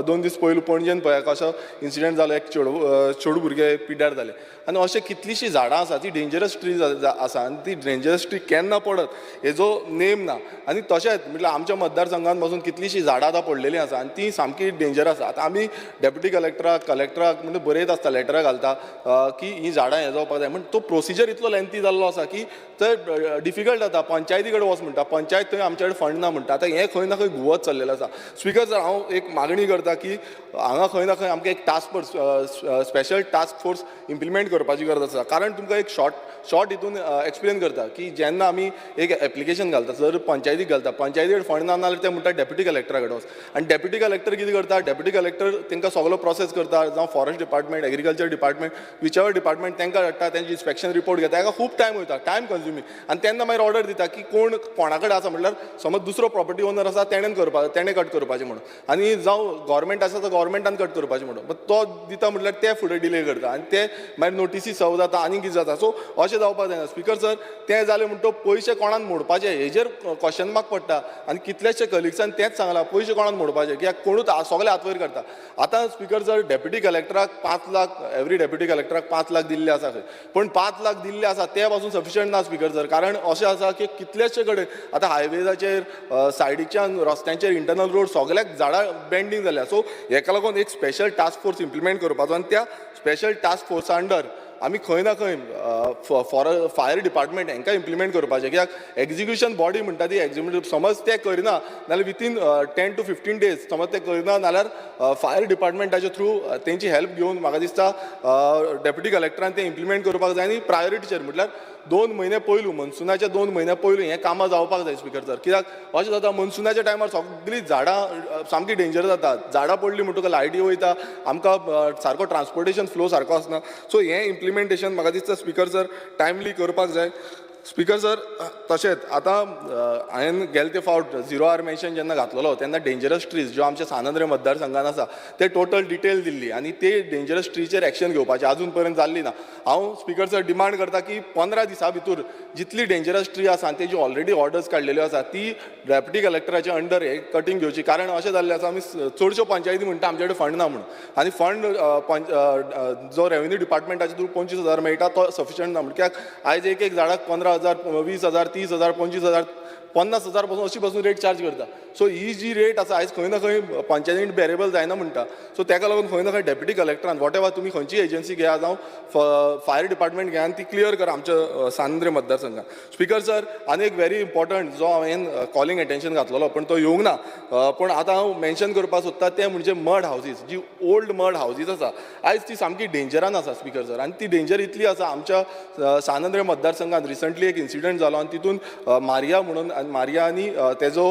2 दीस पयलू पणजेन पळया कसो इन्सिडंट जालो, एक चेडूं भुरगें पिड्ड्यार जालें. आनी अशें कितलींशीं झाडां आसा, ती डेंजरस ट्रीज आसा आनी ती डेंजरस ट्री केन्ना पडत हेजो नेम ना. आनी तशेंच म्हटल्यार आमच्या मतदारसंघात पासून कितलींशीं झाडां आतां पडलेलीं आसा आनी ती सामकी डेंजर आसा. आतां आमी डेप्युटी कलेक्टराक, कलेक्टराक म्हणजे बरयत आसता, लेटरां घालता की ही झाडां हें जावपाक जाय. म्हण तो प्रोसिजर इतलो लेंथी जाल्लो आसा की ते डिफिकल्ट जाता. पंचायती कडेन वच म्हणटा, पंचायत थंय आमचे कडेन फंड ना म्हणटा. आतां हें खंय ना खंय घुंवत चल्लेलें आसा. स्पीकर सर, हांव एक मागणी करता की हांगा खंय ना खंय आमकां एक task force, special task force implement करपाची गरज आसा. कारण तुमकां एक शॉर्ट शॉर्ट हितून एक्सप्लेन करता की जेन्ना आमी एक एप्लिकेशन घालता, जर पंचायतीक घालता, पंचायती कडेन फंड ना जाल्यार ते म्हणटा डेप्युटी कलेक्टरा कडेन वच. आनी डेप्युटी कलेक्टर कितें करता? डेप्युटी कलेक्टर तांकां सगलो प्रोसेस करता, जावं forest department, agriculture department, whichever department तांकां हाडटा, तेंचे इन्स्पेक्शन रिपोर्ट घेता. हाका खूब टायम वयता, टायम कन्ज्युमींग. आनी तेन्ना मागीर ऑर्डर दिता की कोण कोणा कडेन आसा, म्हणल्यार समज दुसरो प्रॉपर्टी ओनर आसा, तेणेन करपा, तेणें कट करपाचें म्हणून, आनी जावं गव्हर्मेंट आसा तो गव्हर्मेंटान कट करपाचें म्हणून. बट तो दिता म्हटल्यार ते फुडें डिले करता आनी ते मागीर नोटिसी सर्व जाता आनी कितें जाता. सो अशें जावपाक जायना स्पीकर सर. तें जालें म्हणटो पयशे कोणान मोडपाचे हेजेर क्वेश्चन मार्क पडटा. आनी कितलेशे कलिग्सान तेंच सांगलां, पयशे कोणान मोडपाचे, कित्याक कोणूच सगळे हात वयर करता. आतां स्पीकर सर, डेप्युटी कलेक्टराक 5 लाख, एवरी डेप्युटी कलेक्टराक 5 लाख दिल्ले आसा खंय, पूण 5 लाख दिल्ले आसा ते पासून सफिशियंट ना स्पीकर सर. कारण अशें आसा की कितलेशे कडेन आतां हायवेजाचेर, सायडीच्यान रस्त्यांचेर, इंटरनल रोड, सगल्याक झाडां बेंडींग जाल्या. सो हेका लागून एक स्पेशल टास्क फोर्स इम्प्लिमेंट करपाचो आनी त्या स्पेशल टास्क फोर्सा अंडर आमी खंय ना खंय फॉर फायर डिपार्टमेंट हांकां इम्प्लिमेंट करपाचें. कित्याक एक्जिक्युशन बॉडी म्हणटा ती एक्जिक्युटिव, समज ते करिना जाल्यार within 10 to 15 days समज ते करिना जाल्यार फायर डिपार्टमेंटाच्या थ्रू तेंची हेल्प घेवन म्हाका दिसता डेप्युटी कलेक्टरान तें इम्प्लिमेंट करपाक जाय. आनी प्रायोरिटीचेर, म्हटल्यार 2 म्हयने पयलू, मनसुनाच्या 2 म्हयन्या पयलू हें कामां जावपाक जाय स्पीकर सर. कित्याक अशें जाता मनसुनाच्या टायमार सगळीं झाडां सामकी डेंजर जाता, झाडां पडली म्हणटकच लायटी वयता, आमकां सारको ट्रान्सपोर्टेशन फ्लो सारको आसना. सो हें इम्प्लिमेंटेशन म्हाका दिसता स्पीकर सर टायमली करपाक जाय. स्पीकर सर तशेंच आतां हांवें गेले ते फावट 0 our mention जेन्ना घातलेलो तेन्ना डेंजरस ट्रीज ज्यो आमच्या सांत आंद्रे मतदारसंघान आसा ते टोटल डिटेल दिल्ली आनी ते डेंजरस ट्रीचेर एक्शन घेवपाचे आजून पर्यंत जाल्ली ना. हांव स्पीकर सर डिमांड करता की 15 दिसां भितर जितली डेंजरस ट्री आसा आनी तेजी ऑलरेडी ऑर्डर्स काडलेल्यो आसा ती डेप्युटी कलेक्टराच्या अंडर हे कटींग घेवची. कारण अशें जाल्लें आसा, आमी चडश्यो पंचायती म्हणटा आमचे कडेन फंड ना म्हणून, आनी फंड जो रेवेन्यू डिपार्टमेंटाचे थ्रू 25,000 मेळटा तो सफिशंट ना म्हणून. कित्याक आयज एक एक झाडाक 15,000, 20,000, 30,000, 25,000, 50,000 पासून अशी पासून रेट चार्ज करता. सो ही जी रेट आसा आयज खंय ना खंय पंचायतीन बेरेबल जायना म्हणटा. सो ताका लागून खंय ना खंय डेप्युटी कलेक्टरान what ever तुमी खंयची एजन्सी घेया जावं फायर डिपार्टमेंट घेया आनी ती क्लियर करा आमच्या सांत आंद्रे मतदारसंघात. स्पीकर सर आनी एक व्हेरी इम्पॉर्टंट जो हांवें कॉलिंग एटेन्शन घातलेलो पण तो येवंक ना, पूण आतां हांव मेन्शन करपाक सोदता तें म्हणजे मड हावजीस, जी ओल्ड मड हावजीस आसा आयज ती सामकी डेंजरान आसा स्पीकर सर. आनी ती डेंजर इतली आसा आमच्या सांत आंद्रे मतदारसंघात रिसंटली एक इन्सिडंट जालो आनी तितून मारिया म्हणून, मारिया आनी तेजो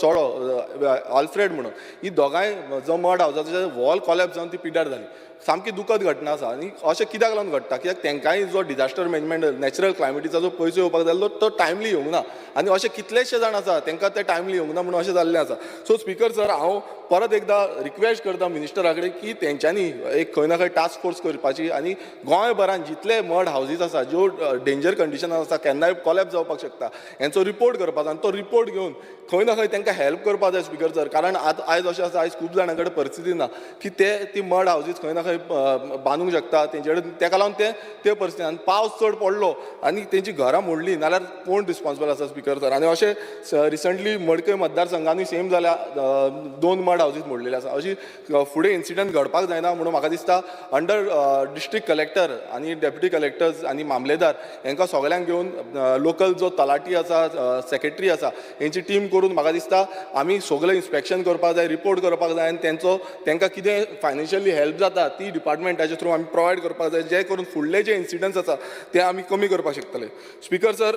चोडो आल्फ्रेड म्हणून, ही दोगांय जो मड हावजाचो वॉल कॉलॅप्स जावन ती पिड्ड्यार जाली. सामकी दुखद घटना आसा आनी अशें कित्याक लागून घडटा, कित्याक तांकांय जो डिजास्टर मॅनेजमेंट नॅचरल क्लायमेटीचो जो पयसो येवपाक जाय तो टायमली येवंक ना आनी अशे कितलेशे जाण आसा तांकां ते टायमली येवंक ना म्हणून अशें जाल्लें आसा. सो स्पीकर सर हांव परत एकदां रिक्वेस्ट करता मिनिस्टरा कडेन की तेंच्यांनी एक खंय ना खंय टास्क फोर्स करपाची आनी गोंयभरान जितले मड हावजीस आसा ज्यो डेंजर कंडिशनान आसा केन्नाय कॉलॅप्स जावपाक शकता हेंचो रिपोर्ट करपाचो आनी तो रिपोर्ट घेवन खंय ना खंय तांकां हेल्प करपाक जाय स्पीकर सर. कारण आतां आयज अशें आसा, आयज खूब जाणां कडेन परिस्थिती ना की ते ती मड हावजीस खंय ना खंय बांदूंक शकता तेंचे कडेन, ताका लागून ते ते परिस्थिती आनी पावस चड पडलो आनी तेंची घरां मोडलीं नाल्यार कोण रिस्पॉन्सिबल आसा स्पीकर सर. आनी अशें रिसंटली मडकय मतदारसंघानूय सेम जाल्या, 2 मड हावजीस मोडलेले आसा. अशी फुडें इन्सिडंट घडपाक जायना म्हणून म्हाका दिसता अंडर डिस्ट्रिक्ट कलेक्टर आनी डेप्युटी कलेक्टर्स आनी मामलेदार हांकां सगळ्यांक घेवन लोकल जो तलाठी आसा, सेक्रेटरी आसा हेंची टीम करून म्हाका दिसता आमी सगळें इन्स्पेक्शन करपाक जाय, रिपोर्ट करपाक जाय आनी तेंचो तांकां कितें फायनान्शियली हेल्प जाता ती डिपार्टमेंटाच्या थ्रू आमी प्रोवायड करपाक जाय, जे करून फुडले जे इन्सिडंट्स आसा ते आमी कमी करपाक शकतले. स्पीकर सर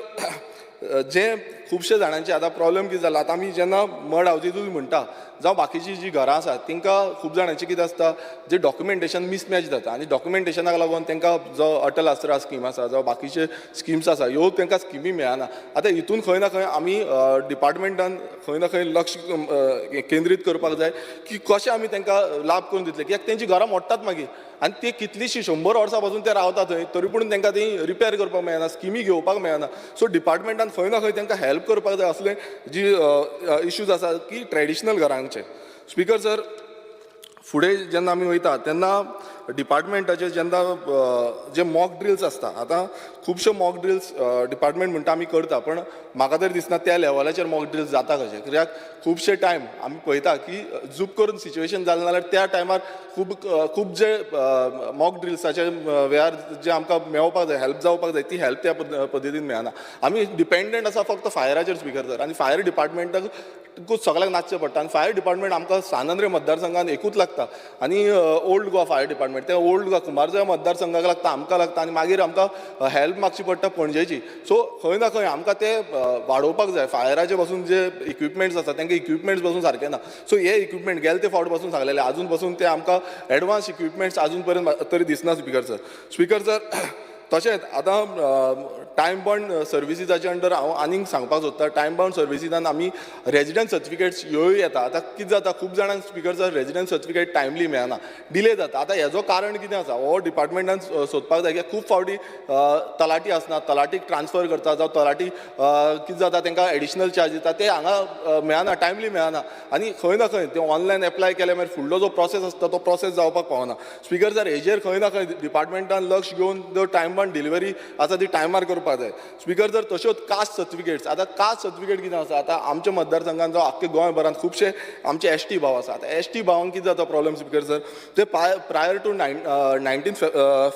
जे खुबशे जाणांचे आतां प्रॉब्लम कितें जाला, आतां आमी जेन्ना मड हावजीसूय म्हणटा जावं बाकीची जी घरां आसा तांकां खूब जाणांचें कितें आसता जे डॉक्युमेंटेशन मिसमॅच जाता आनी डॉक्युमेंटेशनाक लागून तांकां जो अटल आसरा स्कीम आसा जावं बाकीचे स्किम्स आसा ह्यो तांकां स्किमी मेळना. आतां हितून खंय ना खंय आमी डिपार्टमेंटान खंय ना खंय लक्ष केंद्रीत करपाक जाय की कशें आमी तांकां लाभ करून दितले, कित्याक तेंची घरां मोडटात मागीर आनी ते कितलीशीं 100 वर्सां पासून ते रावता थंय तरी पूण तांकां ती रिपेर करपाक मेळना, स्किमी घेवपाक मेळना. सो डिपार्टमेंटान खंय ना खंय तांकां हेल्प करपाक जाय असले जी इश्यूज आसा की ट्रेडिशनल घरांचे. स्पीकर सर फुडें जेन्ना आमी वयता तेन्ना डिपार्टमेंटाचे जेन्ना जे मॉक ड्रिल्स आसता, आतां खुबश्यो मॉक ड्रिल्स डिपार्टमेंट म्हणटा आमी करता, पण म्हाका तरी दिसना त्या लेवलाचेर मॉक ड्रिल्स जाता कशें, कित्याक खुबशे टायम आमी पळयता की झूप करून सिच्युएशन जालें जाल्यार त्या टायमार खूब खूब जे मॉक ड्रिल्साचे वेळार जे आमकां मेळपाक जाय, हेल्प जावपाक जाय ती हेल्प त्या पद्दतीन मेळना. आमी डिपेंडंट आसा फक्त फायराचेर स्पीकर सर, आनी फायर डिपार्टमेंटाक सगळ्यांक नाचचें पडटा आनी फायर डिपार्टमेंट आमकां सांत आंद्रे मतदारसंघान एकूच लागता आनी ओल्ड गोवा फायर डिपार्टमेंट ते ओल्ड गोवा कुमारजुंव्या मतदारसंघाक लागता, आमकां लागता आनी मागीर आमकां हेल्प मागची पडटा पणजेची. सो खंय ना खंय आमकां ते वाडोवपाक जाय, फायराचे पासून जे इक्विपमेंट्स आसा तांकां इक्विपमेंट्स पासून सारके ना. सो हे इक्विपमेंट गेले ते फावट पासून सांगलेले आजून पासून ते आमकां एडवान्स इक्विपमेंट्स आजून पर्यंत तरी दिसना स्पीकर सर. स्पीकर सर तशेंच आतां टायम बाउंड सर्विसीसाचे अंडर हांव आनीक सांगपाक सोदता, टायम बाउंड सर्विसीसान आमी रेजिडंट सर्टिफिकेट्स ह्योय येता. आतां कितें जाता खूब जाणांक speaker sir resident certificate timely मेळना, डिले जाता. आतां हेजो कारण कितें आसा हो डिपार्टमेंटान सोदपाक जाय, कित्याक खूब फावटी तलाठी आसना, तलाठीक ट्रान्सफर करता जावं तलाठी कितें जाता तांकां एडिशनल चार्ज दिता, ते हांगा मेळना, टायमली मेळना आनी खंय ना खंय ते ऑनलायन एप्लाय केले मागीर फुडलो जो प्रोसेस आसता तो प्रोसेस जावपाक पावना. स्पीकर सर हेजेर खंय ना खंय डिपार्टमेंटान लक्ष घेवन जो टायम बाउंड डिलिव्हरी आसा ती टायमार करपाक जाय. स्पीकर सर तश्योच कास्ट सर्टिफिकेट्स, आतां कास्ट सर्टिफिकेट कितें आसा, आतां आमच्या मतदारसंघान जावं आख्खे गोंयभरान खुबशे आमचे एस टी भाव आसा. आतां एस टी भावांक कितें जाता प्रॉब्लम स्पीकर सर, ते प्रायर टू 19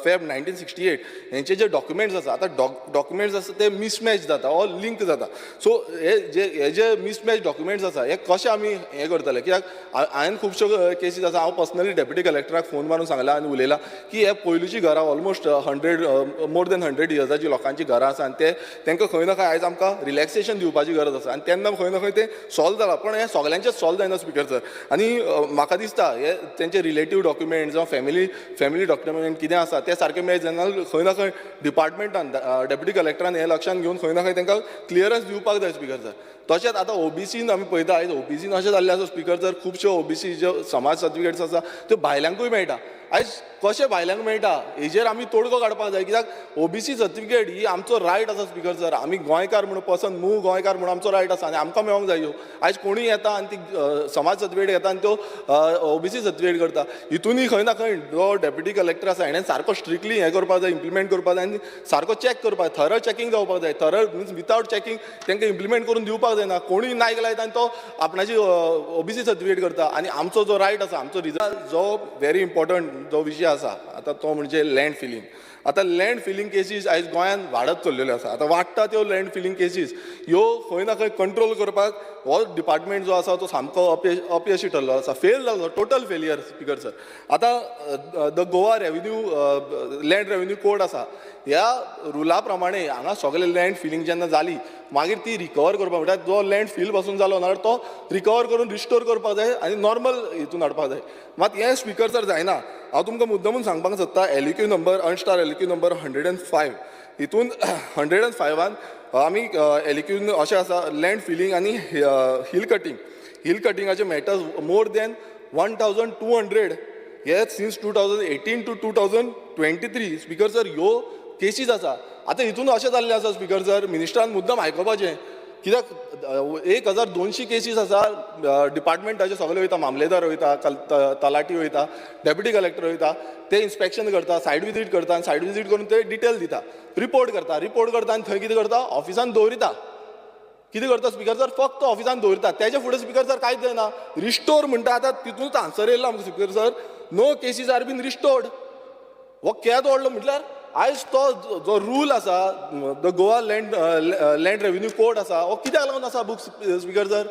Feb 1968 हेंचे जे डॉक्युमेंट्स आसा, आतां डॉक्युमेंट्स आसा ते मिसमॅच जाता ऑर लिंक जाता. सो हे जे मिसमॅच डॉक्युमेंट्स आसा हे कशे आमी हें करतले, कित्याक हांवें खुबश्यो केसीस आसा, हांव पर्सनली डेप्युटी कलेक्टराक फोन मारून सांगला आनी उलयलां की हे पयलींची घरां ऑलमोस्ट 100 मोर दॅन 100 इयर्साची लोकांची घरां आसा आनी ते तांकां खंय ना खंय आयज आमकां रिलॅक्सेशन दिवपाची गरज आसा आनी तेन्ना खंय ना खंय तें सॉल्व जालां, पण हें सगल्यांचें सॉल्व जायना स्पीकर सर. आनी म्हाका दिसता हे तेंचे रिलेटीव डॉक्युमेंट जावं फॅमिली डॉक्युमेंट कितें आसा ते सारके मेळत जायना, खंय ना खंय डिपार्टमेंटान डेप्युटी कलेक्टरान हें लक्षांत घेवन खंय ना खंय तांकां क्लियरन्स दिवपाक जाय स्पीकर सर. तशेंच आतां ओबीसीन आमी पळयता, आयज ओबीसीन अशें जाल्लें आसा स्पीकर सर, खुबश्यो ओबीसी ज्यो समाज सर्टिफिकेट्स आसा त्यो भायल्यांकूय मेळटा. आयज कशें भायल्यांक मेळटा हेजेर आमी तोडगो काडपाक जाय, कित्याक ओबीसी सर्टिफिकेट ही आमचो रायट आसा स्पीकर सर. आमी गोंयकार म्हणून पर्सन मूळ गोंयकार म्हणून आमचो रायट आसा आनी आमकां मेळोंक जाय ह्यो. आयज कोणूय येता आनी ती समाज सर्टिफिकेट घेता आनी त्यो ओबीसी सर्टिफिकेट करता. हितूनय खंय ना खंय जो डेप्युटी कलेक्टर आसा हेणें सारको स्ट्रिक्टली हें करपाक जाय, इम्प्लिमेंट करपाक जाय आनी सारको चॅक करपाक जाय, थरो चॅकींग जावपाक जाय. थरो मिन्स वितावट चॅकींग तांकां इम्प्लिमेंट करून दिवपाक जायना. कोणूय नायक लायता आनी तो आपणाची ओबीसी सर्टिफिकेट करता आनी आमचो जो रायट आसा, आमचो रिजर्व जो व्हेरी इम्पॉर्टंट जो विशय आसा आतां तो म्हणजे लँड फिलींग. आतां लँड फिलींग केसीस आयज गोंयांत वाडत चल्लेल्यो आसा. आतां वाडटा त्यो लँड फिलींग केसीस ह्यो खंय ना खंय कंट्रोल करपाक हो डिपार्टमेंट जो आसा तो सामको अपयशी ठरलो आसा, फेल जालो, टोटल फेलियर स्पीकर सर. आतां the Goa revenue land revenue code आसा, ह्या रुला प्रमाणे हांगा सगळे लँड फिलींग जेन्ना जाली मागीर ती रिकवर करपाक, म्हणल्यार जो लँड फील पासून जालो ना तो रिकवर करून रिस्टोर करपाक जाय आनी नॉर्मल हितून हाडपाक जाय. मात हें स्पीकर सर जायना. हांव तुमकां मुद्दमून सांगपाक सोदता, LEQ number unstar LEQ number 105, हितून 105 आमी एलईक्यून अशें आसा लँड फिलींग आनी हिल कटींग, हिल कटिंगाचे मॅटर्स मोर दॅन 1200 हे since 2018 to 2023 speaker sir ह्यो केसीस आसा. आतां हितून अशें जाल्लें आसा स्पीकर सर, मिनिस्टरान मुद्दम आयकोपाचें, कित्याक 1200 केसीस आसा. डिपार्टमेंटाचे सगळे वयता, मामलेदार वयता, तलाटी वयता, डेप्युटी कलेक्टर वयता, ते इन्स्पेक्शन करता, सायड विजीट करता आनी सायड विजीट करून ते डिटेल दिता, रिपोर्ट करता, रिपोर्ट करता आनी थंय कितें करता ऑफिसान दवरिता. कितें करता स्पीकर सर, फक्त ऑफिसान दवरिता, तेजे फुडें स्पीकर सर कांयच जायना. रिस्टोर म्हणटा, आतां तितूनच आन्सर येयलो आमकां speaker sir, no cases are been restored. हो केदो व्हडलो म्हटल्यार आयज तो जो रूल आसा the Goa land revenue code आसा हो कित्याक लागून आसा बूक स्पीकर सर.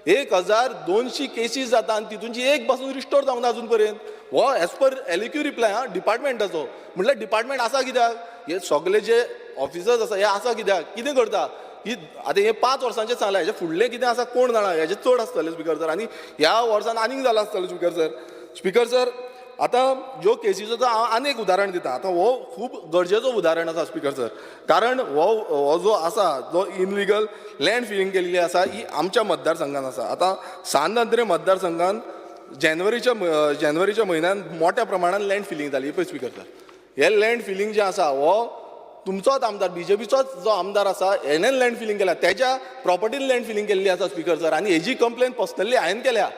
1200 केसीस जाता आनी तितूनची एक पासून रिस्टोर जावंक ना अजून पर्यंत. हो एज पर एलईक्यू रिप्लाय हा डिपार्टमेंटाचो, म्हटल्यार डिपार्टमेंट आसा कित्याक, हे सगळे जे ऑफिसर्स आसा हे आसा कित्याक, कितें करता ही. आतां हे 5 वर्सांचें सांगलां, हेजे फुडलें कितें आसा कोण जाणा, हेजें चड आसतलें स्पीकर सर आनी ह्या वर्सान आनीक जालां आसतलें स्पीकर सर. स्पीकर सर आतां ज्यो केसीचो हांव आनी एक उदाहरण दिता. आतां हो खूब गरजेचो उदाहरण आसा स्पीकर सर, कारण हो जो आसा जो इनलिगल लँड फिलींग केल्ली आसा ही आमच्या मतदारसंघान आसा. आतां सांत आंद्रे मतदारसंघान जानेवारीच्या म्हयन्यान मोठ्या प्रमाणान लँड फिलींग जाली पळय स्पीकर सर. हे लँड फिलींग जें आसा हो तुमचोच आमदार, बीजेपीचोच जो आमदार आसा हेणेन लँड फिलींग केल्या, तेज्या प्रॉपर्टीन लँड फिलींग केल्ली आसा स्पीकर सर. आनी हेजी कंप्लेन पर्सनली हांवें केल्या.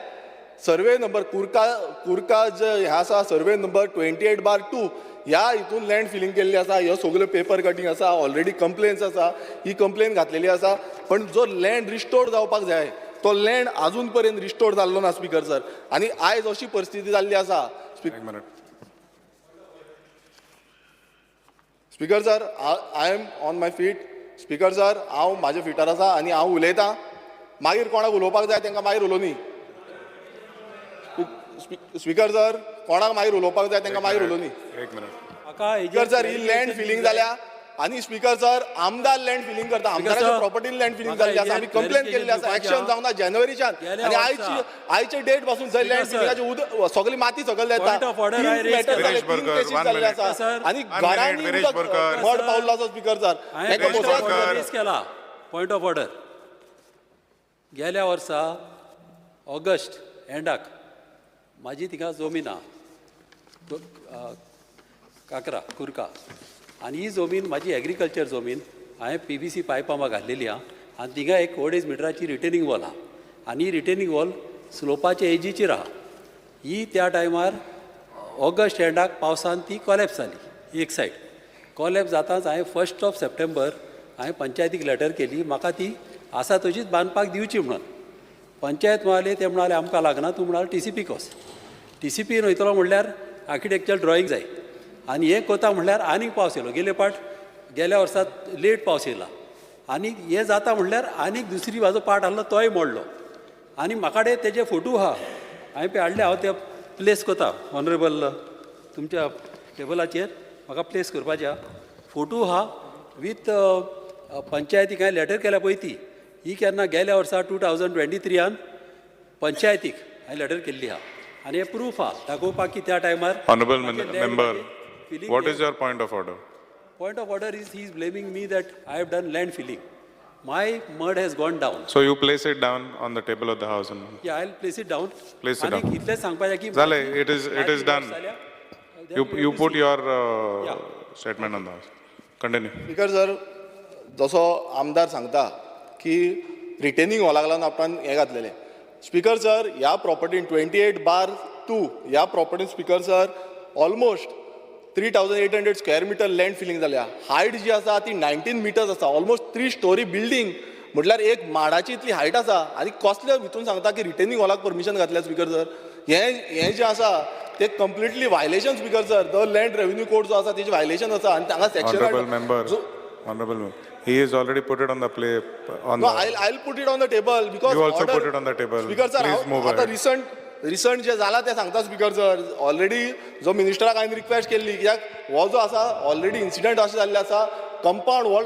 सर्वे नंबर कुर्का जे हें आसा सर्वे नंबर 28/2 ह्या हितून लँड फिलींग केल्ली आसा. ह्यो सगल्यो पेपर कटींग आसा, ऑलरेडी कंप्लेन्स आसा, ही कंप्लेन घातलेली आसा. पण जो लँड रिस्टोर जावपाक जाय तो लँड आजून पर्यंत रिस्टोर जाल्लो ना स्पीकर सर. आनी आयज अशी परिस्थिती जाल्ली आसा. Speaker sir, I am on my feet. Speaker sir, हांव म्हाज्या फिटार आसा आनी हांव उलयतां, मागीर कोणाक उलोवपाक जाय तांकां मागीर उलोवनी. स्पीकर सर, कोणाक मागीर उलोवपाक जाय तांकां मागीर उलोवनी. एक minute. Speaker sir, ही लँड फिलींग जाल्या आनी स्पीकर सर आमदार लँड फिलींग करता, आमदाराच्या प्रॉपर्टीन लँड फिलींग जाल्ली आसा. आमी कंप्लेन केल्ली आसा, एक्शन जावना जानेवारीच्यान आनी आयचे डेट पासून जंय लँड फिलिंगाचे उदक सगळी माती सकयल येता, 3 केसीस जाल्ले आसा आनी घरांनी उदक मड पावल्लो आसा स्पीकर सर. केला पॉयंट ऑफ ऑर्डर. गेल्या वर्सा ऑगस्ट एंडाक म्हाजी थिंगा जमीन आहा काकरा कुर्का आनी ही जमीन म्हाजी एग्रीकल्चर जमीन, हांवें PVC पायपां म्हाका घातलेली आहा आनी थिंगा एक 2.5 मिटराची रिटेनिंग वॉल आहा आनी ही रिटेनिंग वॉल स्लोपाचे एजीचेर आहा. ही त्या टायमार ऑगस्ट एंडाक पावसान ती कॉलेप्स जाली, एक सायड कॉलेप्स जाताच हांवें 1 सप्टेंबर हांवें पंचायतीक लेटर केली, म्हाका ती आसा तशीच बांदपाक दिवची म्हणून. पंचायत म्हणाले, ते म्हणाले आमकां लागना, तूं म्हणाले TCP कोस. TCP वयतलो म्हणल्यार आर्किटेक्चर ड्रॉइंग जाय आनी हें कोता म्हणल्यार आनीक पावस येयलो. गेले पाट गेल्या वर्सा लेट पावस येयला आनी हें जाता म्हणल्यार आनीक दुसरी म्हाजो पाट आहलो तोय मोडलो आनी म्हाका कडेन तेजे फोटो आहा, हांवें पळय हाडले, हांव ते प्लेस कोता ऑनरेबल तुमच्या टेबलाचेर म्हाका प्लेस करपाचें आहा. फोटो आहा विथ पंचायतीक हांवें लेटर केल्या पळय ती ही केन्ना गेल्या वर्सा 2023 पंचायतीक हांवें लेटर केल्ली आहा आनी हे प्रूफ आहा दाखोवपाक की त्या टायमार Honorable member, what is your point of order? Point of order is he is blaming me that I have done land filling. My mud has gone down. So you place it down on the table of the house. And Yeah, I'll place it down. Place it आनी down. इतलेंच सांगपाचें की जालें, it is done. You put your statement on the house. Continue. Speaker sir, जसो आमदार सांगता की retaining हॉलाक लागून आपणान हें घातलेलें. स्पीकर सर, ह्या प्रॉपर्टीन 28/2 ह्या प्रॉपर्टीन, speaker sir, almost 3800 square meter land filling जाल्या. हायट जी आसा ती 19 मिटर्स आसा. ऑलमोस्ट 3 स्टोरी बिल्डींग म्हटल्यार एक माडाची इतली हायट आसा आनी कसले भितून सांगता की रिटेनिंग हॉलाक परमिशन घातल्या. स्पीकर सर, हें जें आसा ते completely violation, speaker sir. The land revenue code जो आसा तेजें वायलेशन आसा आनी हांगा Honorable section member, honorable member, he has already put it on the play, on No, the. I'll put it on the table because You also order, put it on the table. Speaker sir, Please move आता ahead. Recent जे जाला ते सांगता speaker sir. Already जो मिनिस्टराक हांवें request केल्ली कित्याक हो जो आसा ऑलरेडी इन्सिडंट अशें जाल्लें आसा, कंपाउंड वॉल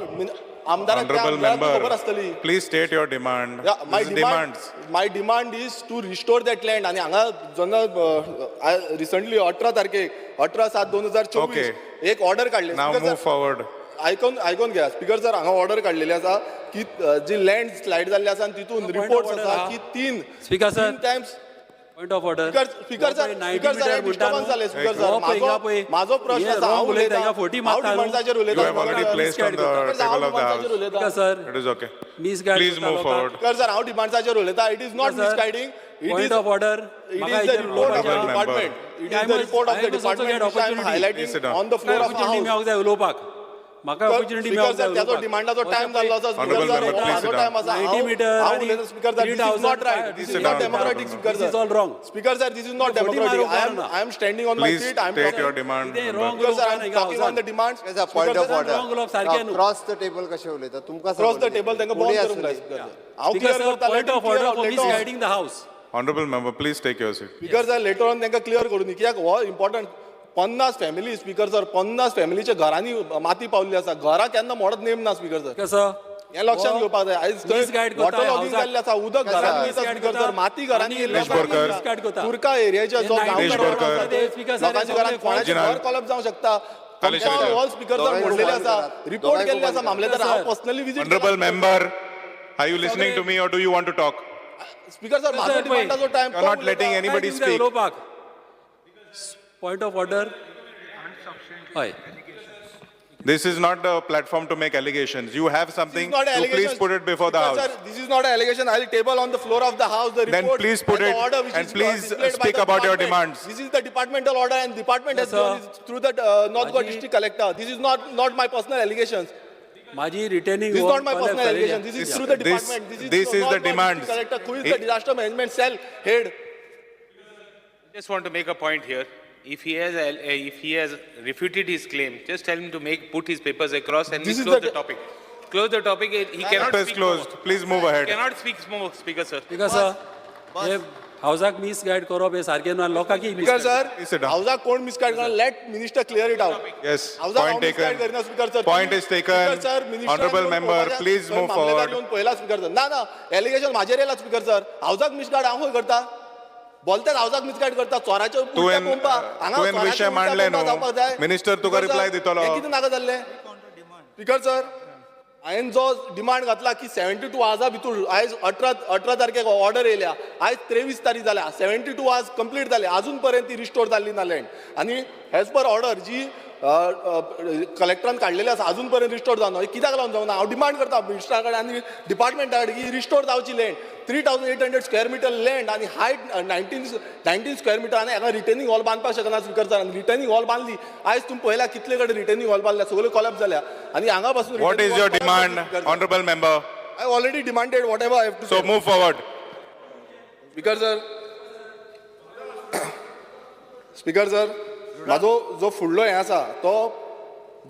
आमदाराक त्या Honorable आमदाराक खबर member, आसतली. Please state your demand. My This is demand, demands. My demand is to restore that land. आनी हांगा जेन्ना रिसंटली 18 तारखेक, 18/7/2024 एक ऑर्डर काडली. Now Speaker sir, move forward. आयकून घ्या स्पीकर सर. हांगा ऑर्डर काडलेली आसा की जी लँड स्लायड जाल्ली आसा आनी तितून रिपोर्ट्स आसा की तीन Speaker sir. तीन times. Point of order. Speaker sir, speaker sir, disturbance जालें स्पीकर सर. म्हाजो प्रश्न आसा, हांव उलयतां, हांव डिमांड्साचेर You have already उलयतां. Placed on the table of the house. Speaker sir. It is okay. Misguide Please move forward. Speaker sir, हांव डिमांड्साचेर उलयतां. It is not misguiding. It Point is of order. It is the report of the Honorable member. Department. It is the report of the department which I am Please sit highlighting down. On the floor of opportunity house. मेळोंक जाय उलोवपाक. म्हाका opportunity speaker मेळोंक sir, जाय. त्याचो डिमांडाचो time जाल्लो आसा speaker Honorable sir. member, please म्हाजो sit down. Time आसा. 90 meter हांव आणि उलयतां speaker sir. This is not right. This is not democratic, speaker This sir. Is all wrong. Speaker sir, this is not democratic. I am standing on my Please feet. I am state your demand. कितें member. wrong speaker sir, I am उलोवपा ना talking on the demands. Point of order. Wrong उलोवप सारकें न्हू. Cross the table कशें उलयता तुमकां? Cross the table तांकां कोणूय बंद करूंक जाय आसूं. Speaker sir. हांव Speaker clear sir, करता. Point of order for misguiding the house. Honorable member, please take your seat. Speaker sir, later on तांकां क्लियर करूं दी कित्याक हो इम्पॉर्टंट. 50 फॅमिली, स्पीकर सर, 50 फॅमिलीच्या घरांनी माती पावल्ली आसा. घरां केन्ना मोडत नेम ना स्पीकर सर. कसो हें लक्षात घेवपाक जाय. आयज Misguide करता वॉटर लॉगिंग हावसाक. जाल्लें आसा, उदक घरांत वयता स्पीकर सर, माती घरांत येयल्ली Dinesh Borkar. आसा. तुर्का एरियाच्या जो Dinesh गांवकार Borkar. आसा ते लोकांच्या घरांत कोणाचें घर कोलॅप्स जावंक शकता. Kalesh compound Vijay. Wall, speaker sir, दोगांयक मोडलेले उबार आसा. करात. रिपोर्ट दोगांयक केल्ले आसा उबार मामलेदार. करात. हांव personally visit. Honorable member, are you listening to me or do you want to talk? Speaker sir, म्हाजो sir, पळय. डिमांडाचो time. You are not letting anybody speak. उलोवपाक. पॉयंट ऑफ ऑर्डर, हय. This is not the platform to make allegations. You have something, This is not you please allegation. Put it before the Speaker house. sir, this is not an allegation. I'll table on the floor of the house the Then report please put and the it order which and is please displayed by speak the about your department. Demands. This is the departmental order and department has Yes, sir. given it through the North Goa Maji- district collector. This is not my personal allegations. माझी retaining This is not my personal allegation. This is through the department. This is This is North the Goa demands. district collector, who is the disaster management cell head. Just want to make a point here. If he has refuted his claim, just tell him to make put his papers across and This we is close the- the topic. Close the topic. He cannot Chapter is speak closed. more. Please move ahead. Cannot speak more, Speaker sir. Speaker sir, हे हावसाक misguide करप हे सारकें न्हू आनी लोकांकय Speaker sir, Please sit down. हावजाक कोण misguide करना? Let minister clear it out. Yes, हावजाक point हांव misguide taken. करिना speaker sir. Point is taken. Speaker sir, मिनिस्टरान Honorable येवन member, पळोवपाचें, please थंय move मामलेदार forward. येवन पळयला स्पीकर सर. ना ना, एलिगेशन म्हाजेर येयला स्पीकर सर. हावजाक मिसगायड हांव खंय करता? बोलतात हावजाक मिसगायड करता चोराच्यो उलट्या तुवें पंपा हांगा. तुवें चोराच्यो विशय उलट्या मांडले पंपा जावपाक न्हू. जाय. मिनिस्टर तुका स्पीकर रिप्लाय सर, दितलो. हें कितें नाका जाल्लें स्पीकर सर? हांवें जो डिमांड घातला की 72 आवर्सा भितूर, आयज 18 तारखेक ऑर्डर येयल्या, आयज 23 तारीख जाल्या, 72 आवर्स कंप्लीट जाले, अजून पर्यंत ती रिस्टोर जाल्ली ना लँड. आनी एज पर ऑर्डर जी कलेक्टरान काडलेली आसा, अजून पर्यंत रिस्टोर जावना. हें कित्याक लागून जावना? हांव डिमांड करता मिनिस्टरा कडेन आनी डिपार्टमेंटा कडेन की रिस्टोर जावची land. 3800 square meter land आनी height 19 square meter आनी हांगा रिटेनिंग हॉल बांदपाक शकना स्पीकर सर. आनी रिटेनिंग हॉल बांदली, आयज तुमी पळयल्या कितले कडेन रिटेनिंग हॉल बांदल्या, सगळ्यो कोलॅप्स जाल्या आनी हांगा पासून What is your demand, honorable member? I already demanded whatever I have to. So move forward. Speaker sir, speaker sir, म्हाजो जो फुडलो हें आसा तो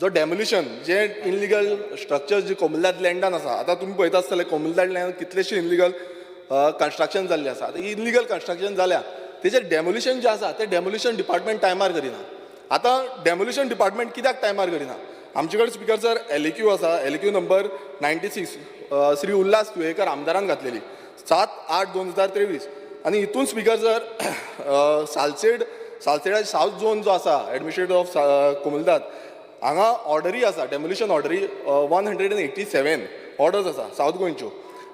जो डेमोलिशन जे इनलिगल स्ट्रक्चर जी कोमुनिदाद लँडान आसा. आतां तुमी पळयता आसतले कोमुनिदाद लँडान कितलेशे इनलिगल कन्स्ट्रक्शन जाल्लें आसा. आतां इनलिगल कन्स्ट्रक्शन जाल्या तेजेर डेमोलिशन जें आसा तें डेमोलिशन डिपार्टमेंट टायमार करिना. आतां डेमोलिशन डिपार्टमेंट कित्याक टायमार करिना? आमचे कडेन स्पिकर सर एलएक्यू आसा, LAQ number 96, Shri Ulhas Tuyenkar आमदारान घातलेली 7/8/2023. आनी हितून स्पिकर सर सालसेड सालसेडा सावथ झोन जो आसा, एडमिनिस्ट्रेटर ऑफ कोमुनिदाद, हांगा ऑर्डरी आसा, डेमोलिशन ऑर्डरी 187 ऑर्डर्स आसा सावथ गोंयच्यो.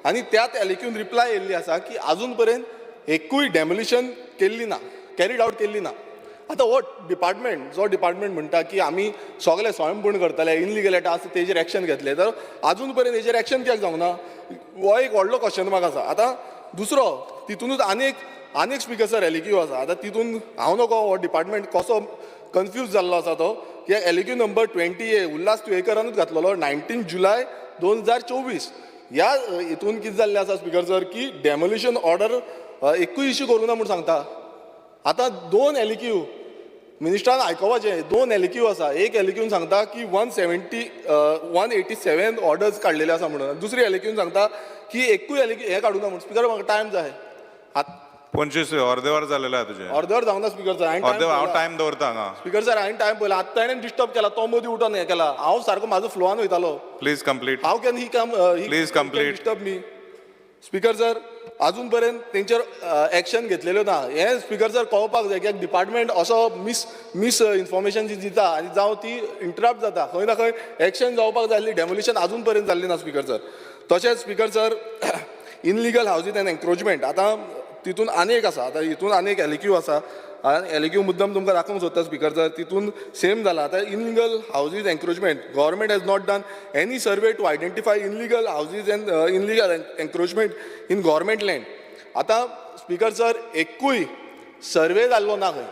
आनी त्याच एलएक्यून रिप्लाय येयल्ली आसा की आजून पर्यंत एकूय डेमोलिशन केल्ली ना, कॅरीड आवट केल्ली ना. आतां हो डिपार्टमेंट जो डिपार्टमेंट म्हणटा की आमी सगळे स्वयंपूर्ण करतले, इनलिगल आसा तेजेर एक्शन घेतले, तर आजून पर्यंत हेजेर एक्शन कित्याक जावंक ना, हो एक व्हडलो क्वेश्चन मार्क आसा. आतां दुसरो तितूनच आनीक आनीक स्पिकर सर एलएक्यू आसा. आतां तितून हांव नको हो डिपार्टमेंट कसो कन्फ्यूज जाल्लो आसा तो की एलएक्यू नंबर 20 ए उल्हास तुयेकरानूच घातलेलो 19 जुलय 2024. ह्या हितून कितें जाल्लें आसा स्पिकर सर की डेमोलिशन ऑर्डर एकूय इश्यू करूं ना म्हूण सांगता. आतां दोन एलएक्यू मिनिस्टरान आयकोपाचें, दोन एलएक्यू आसा. एक एलएक्यून सांगता की 187 ऑर्डर्स काडलेले आसा म्हणून, दुसरी एलएक्यून सांगता की एकूय एलएक्यू हें काडूं ना म्हणून. स्पिकर, म्हाका टायम जाय. 25, अर्दे वर जालेलें आहा तुजें. अर्दे वर जावना स्पिकर सर. हांवें अर्दे वर, हांव टायम दवरता हांगा. स्पिकर सर, हांवें टायम पळयला. आतां ताणें डिस्टर्ब केला, तो मदीं उठोन हें केला. हांव सारको म्हाजो फ्लोआन वयतालो. Please complete. How can he come? Please complete. Disturb me, speaker sir. अजून पर्यंत तेंचेर एक्शन घेतलेल्यो ना हें स्पिकर सर कळपाक जाय, कित्याक डिपार्टमेंट असो मीस इन्फॉर्मेशन जी दिता आनी जावं ती इंटरप्ट जाता. खंय ना खंय एक्शन जावपाक जाय आसली, डेमोलिशन अजून पर्यंत जाल्ली ना स्पिकर सर. तशेंच speaker sir, illegal houses and encroachment, आतां तितून आनी एक आसा. आतां हितून आनी एक एलएक्यू आसा आनी एलएक्यू मुद्दम तुमकां दाखोवंक सोदता स्पिकर सर. तितून सेम जाला. आतां illegal houses encroachment, government has not done any survey to identify illegal houses and illegal encroachment in government land. आतां स्पिकर सर, एकूय सर्वे जाल्लो ना खंय.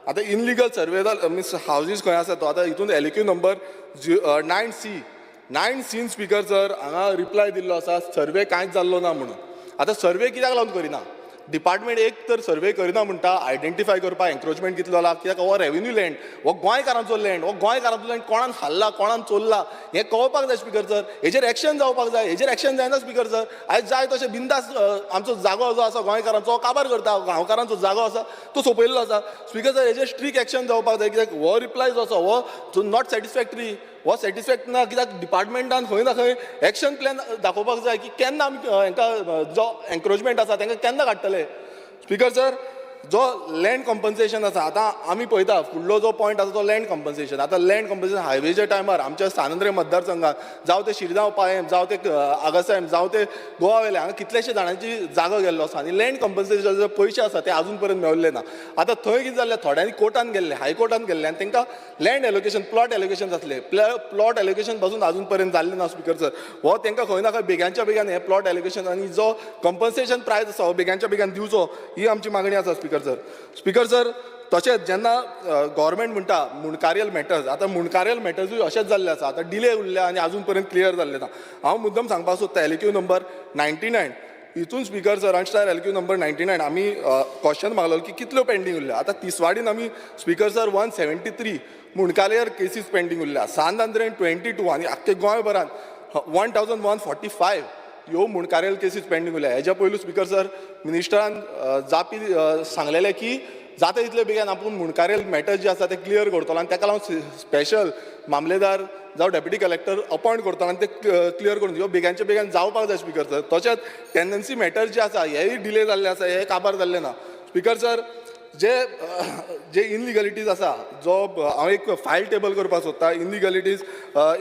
आतां इनलिगल सर्वे मिन्स हावजीस खंय आसा तो. आतां हितून LAQ number 9C, 9 scene speaker sir हांगा रिप्लाय दिल्लो आसा, सर्वे कांयच जाल्लो ना म्हणून. आतां सर्वे कित्याक लागून करिना डिपार्टमेंट? एक तर सर्वे करिना म्हणटा आयडेंटिफाय करपाक एन्क्रोचमेंट कितलो जाला, कित्याक हो रेवेन्यू लँड, हो गोंयकारांचो लँड. हो गोंयकारांचो लँड कोणान खाल्ला, कोणान चोरला हें कळपाक जाय स्पिकर सर. हेजेर एक्शन जावपाक जाय. हेजेर एक्शन जायना स्पिकर सर. आयज जाय तशें बिंदास आमचो जागो जो आसा गोंयकारांचो काबार करता, गांवकारांचो जागो आसा तो सोंपयल्लो आसा. स्पिकर सर, हेजेर स्ट्रीक एक्शन जावपाक जाय, कित्याक हो रिप्लाय जो आसा हो not satisfactory, हो सॅटिस्फॅक्ट ना, कित्याक डिपार्टमेंटान खंय ना खंय एक्शन प्लॅन दाखोवपाक जाय की केन्ना आमी हांकां जो एन्क्रोचमेंट आसा तांकां केन्ना काडटले. स्पिकर सर, जो लँड कॉम्पन्सेशन आसा, आतां आमी पळयता फुडलो जो पॉयंट आसा तो लँड कॉम्पन्सेशन. आतां लँड कॉम्पन्सेशन हायवेच्या टायमार आमच्या सान आंद्रे मतदारसंघात, जावं ते शिरगांव पायम, जावं ते आगासायम, जावं ते गोवा वेले, हांगा कितलेशे जाणांची जागो गेल्लो आसा आनी लँड कॉम्पन्सेशनाचे पयशे आसा ते आजून पर्यंत मेवल्ले ना. आतां थंय कितें जाल्लें, थोड्यांनी कोर्टान गेल्ले, हायकोर्टान गेल्ले आनी तांकां लँड एलोकेशन, प्लॉट एलोकेशन जातलें, प्लॉट एलोकेशन पासून आजून पर्यंत जाल्लें ना स्पिकर सर. हो तांकां खंय ना खंय बेग्यांच्या बेग्यान हे प्लॉट एलोकेशन आनी जो कॉम्पन्सेशन प्रायस आसा हो बेग्यांच्या बेग्यान दिवचो, ही आमची मागणी आसा स्पिकर सर. स्पिकर सर, तशेंच जेन्ना गव्हर्मेंट म्हणटा मुंडकारियल मॅटर्स, आतां मुंडकारियल मॅटर्सूय अशेंच जाल्लें आसा. आतां डिले उरल्या आनी आजून पर्यंत क्लियर जाल्लें ना. हांव मुद्दम सांगपाक सोदता एलक्यू नंबर 99 हितून स्पिकर सर, अनस्टार एलक्यू नंबर 99 आमी क्वेश्चन मागलेलो की कितल्यो पेंडींग उरल्या. आतां तिसवाडीन आमी स्पिकर सर 173 मुंडकालियर केसीस पेंडींग उरल्या, सांत आंद्रेन 22 आनी आख्खे गोंयभरान 1145 ह्यो मुंडकारियल केसीस पेंडींग उरल्या. हेज्या पयलू स्पिकर सर मिनिस्टरान जापी सांगलेलें की जाता तितले बेगीन आपूण मुंडकारियल मॅटर्स जे आसा ते क्लियर करतलो आनी ताका लागून स्पेशल मामलेदार जावं डेप्युटी कलेक्टर अपॉयंट करतलो आनी ते क्लियर करून ह्यो बेगानच्या बेगान जावपाक जाय स्पिकर सर. तशेंच टेंडन्सी मॅटर्स जे आसा हेय डिले जाल्ले आसा, हे काबार जाल्ले ना स्पिकर सर. जे जे इनलिगलिटीज आसा, जो हांव एक फायल टेबल करपाक सोदता, इनलिगलिटीज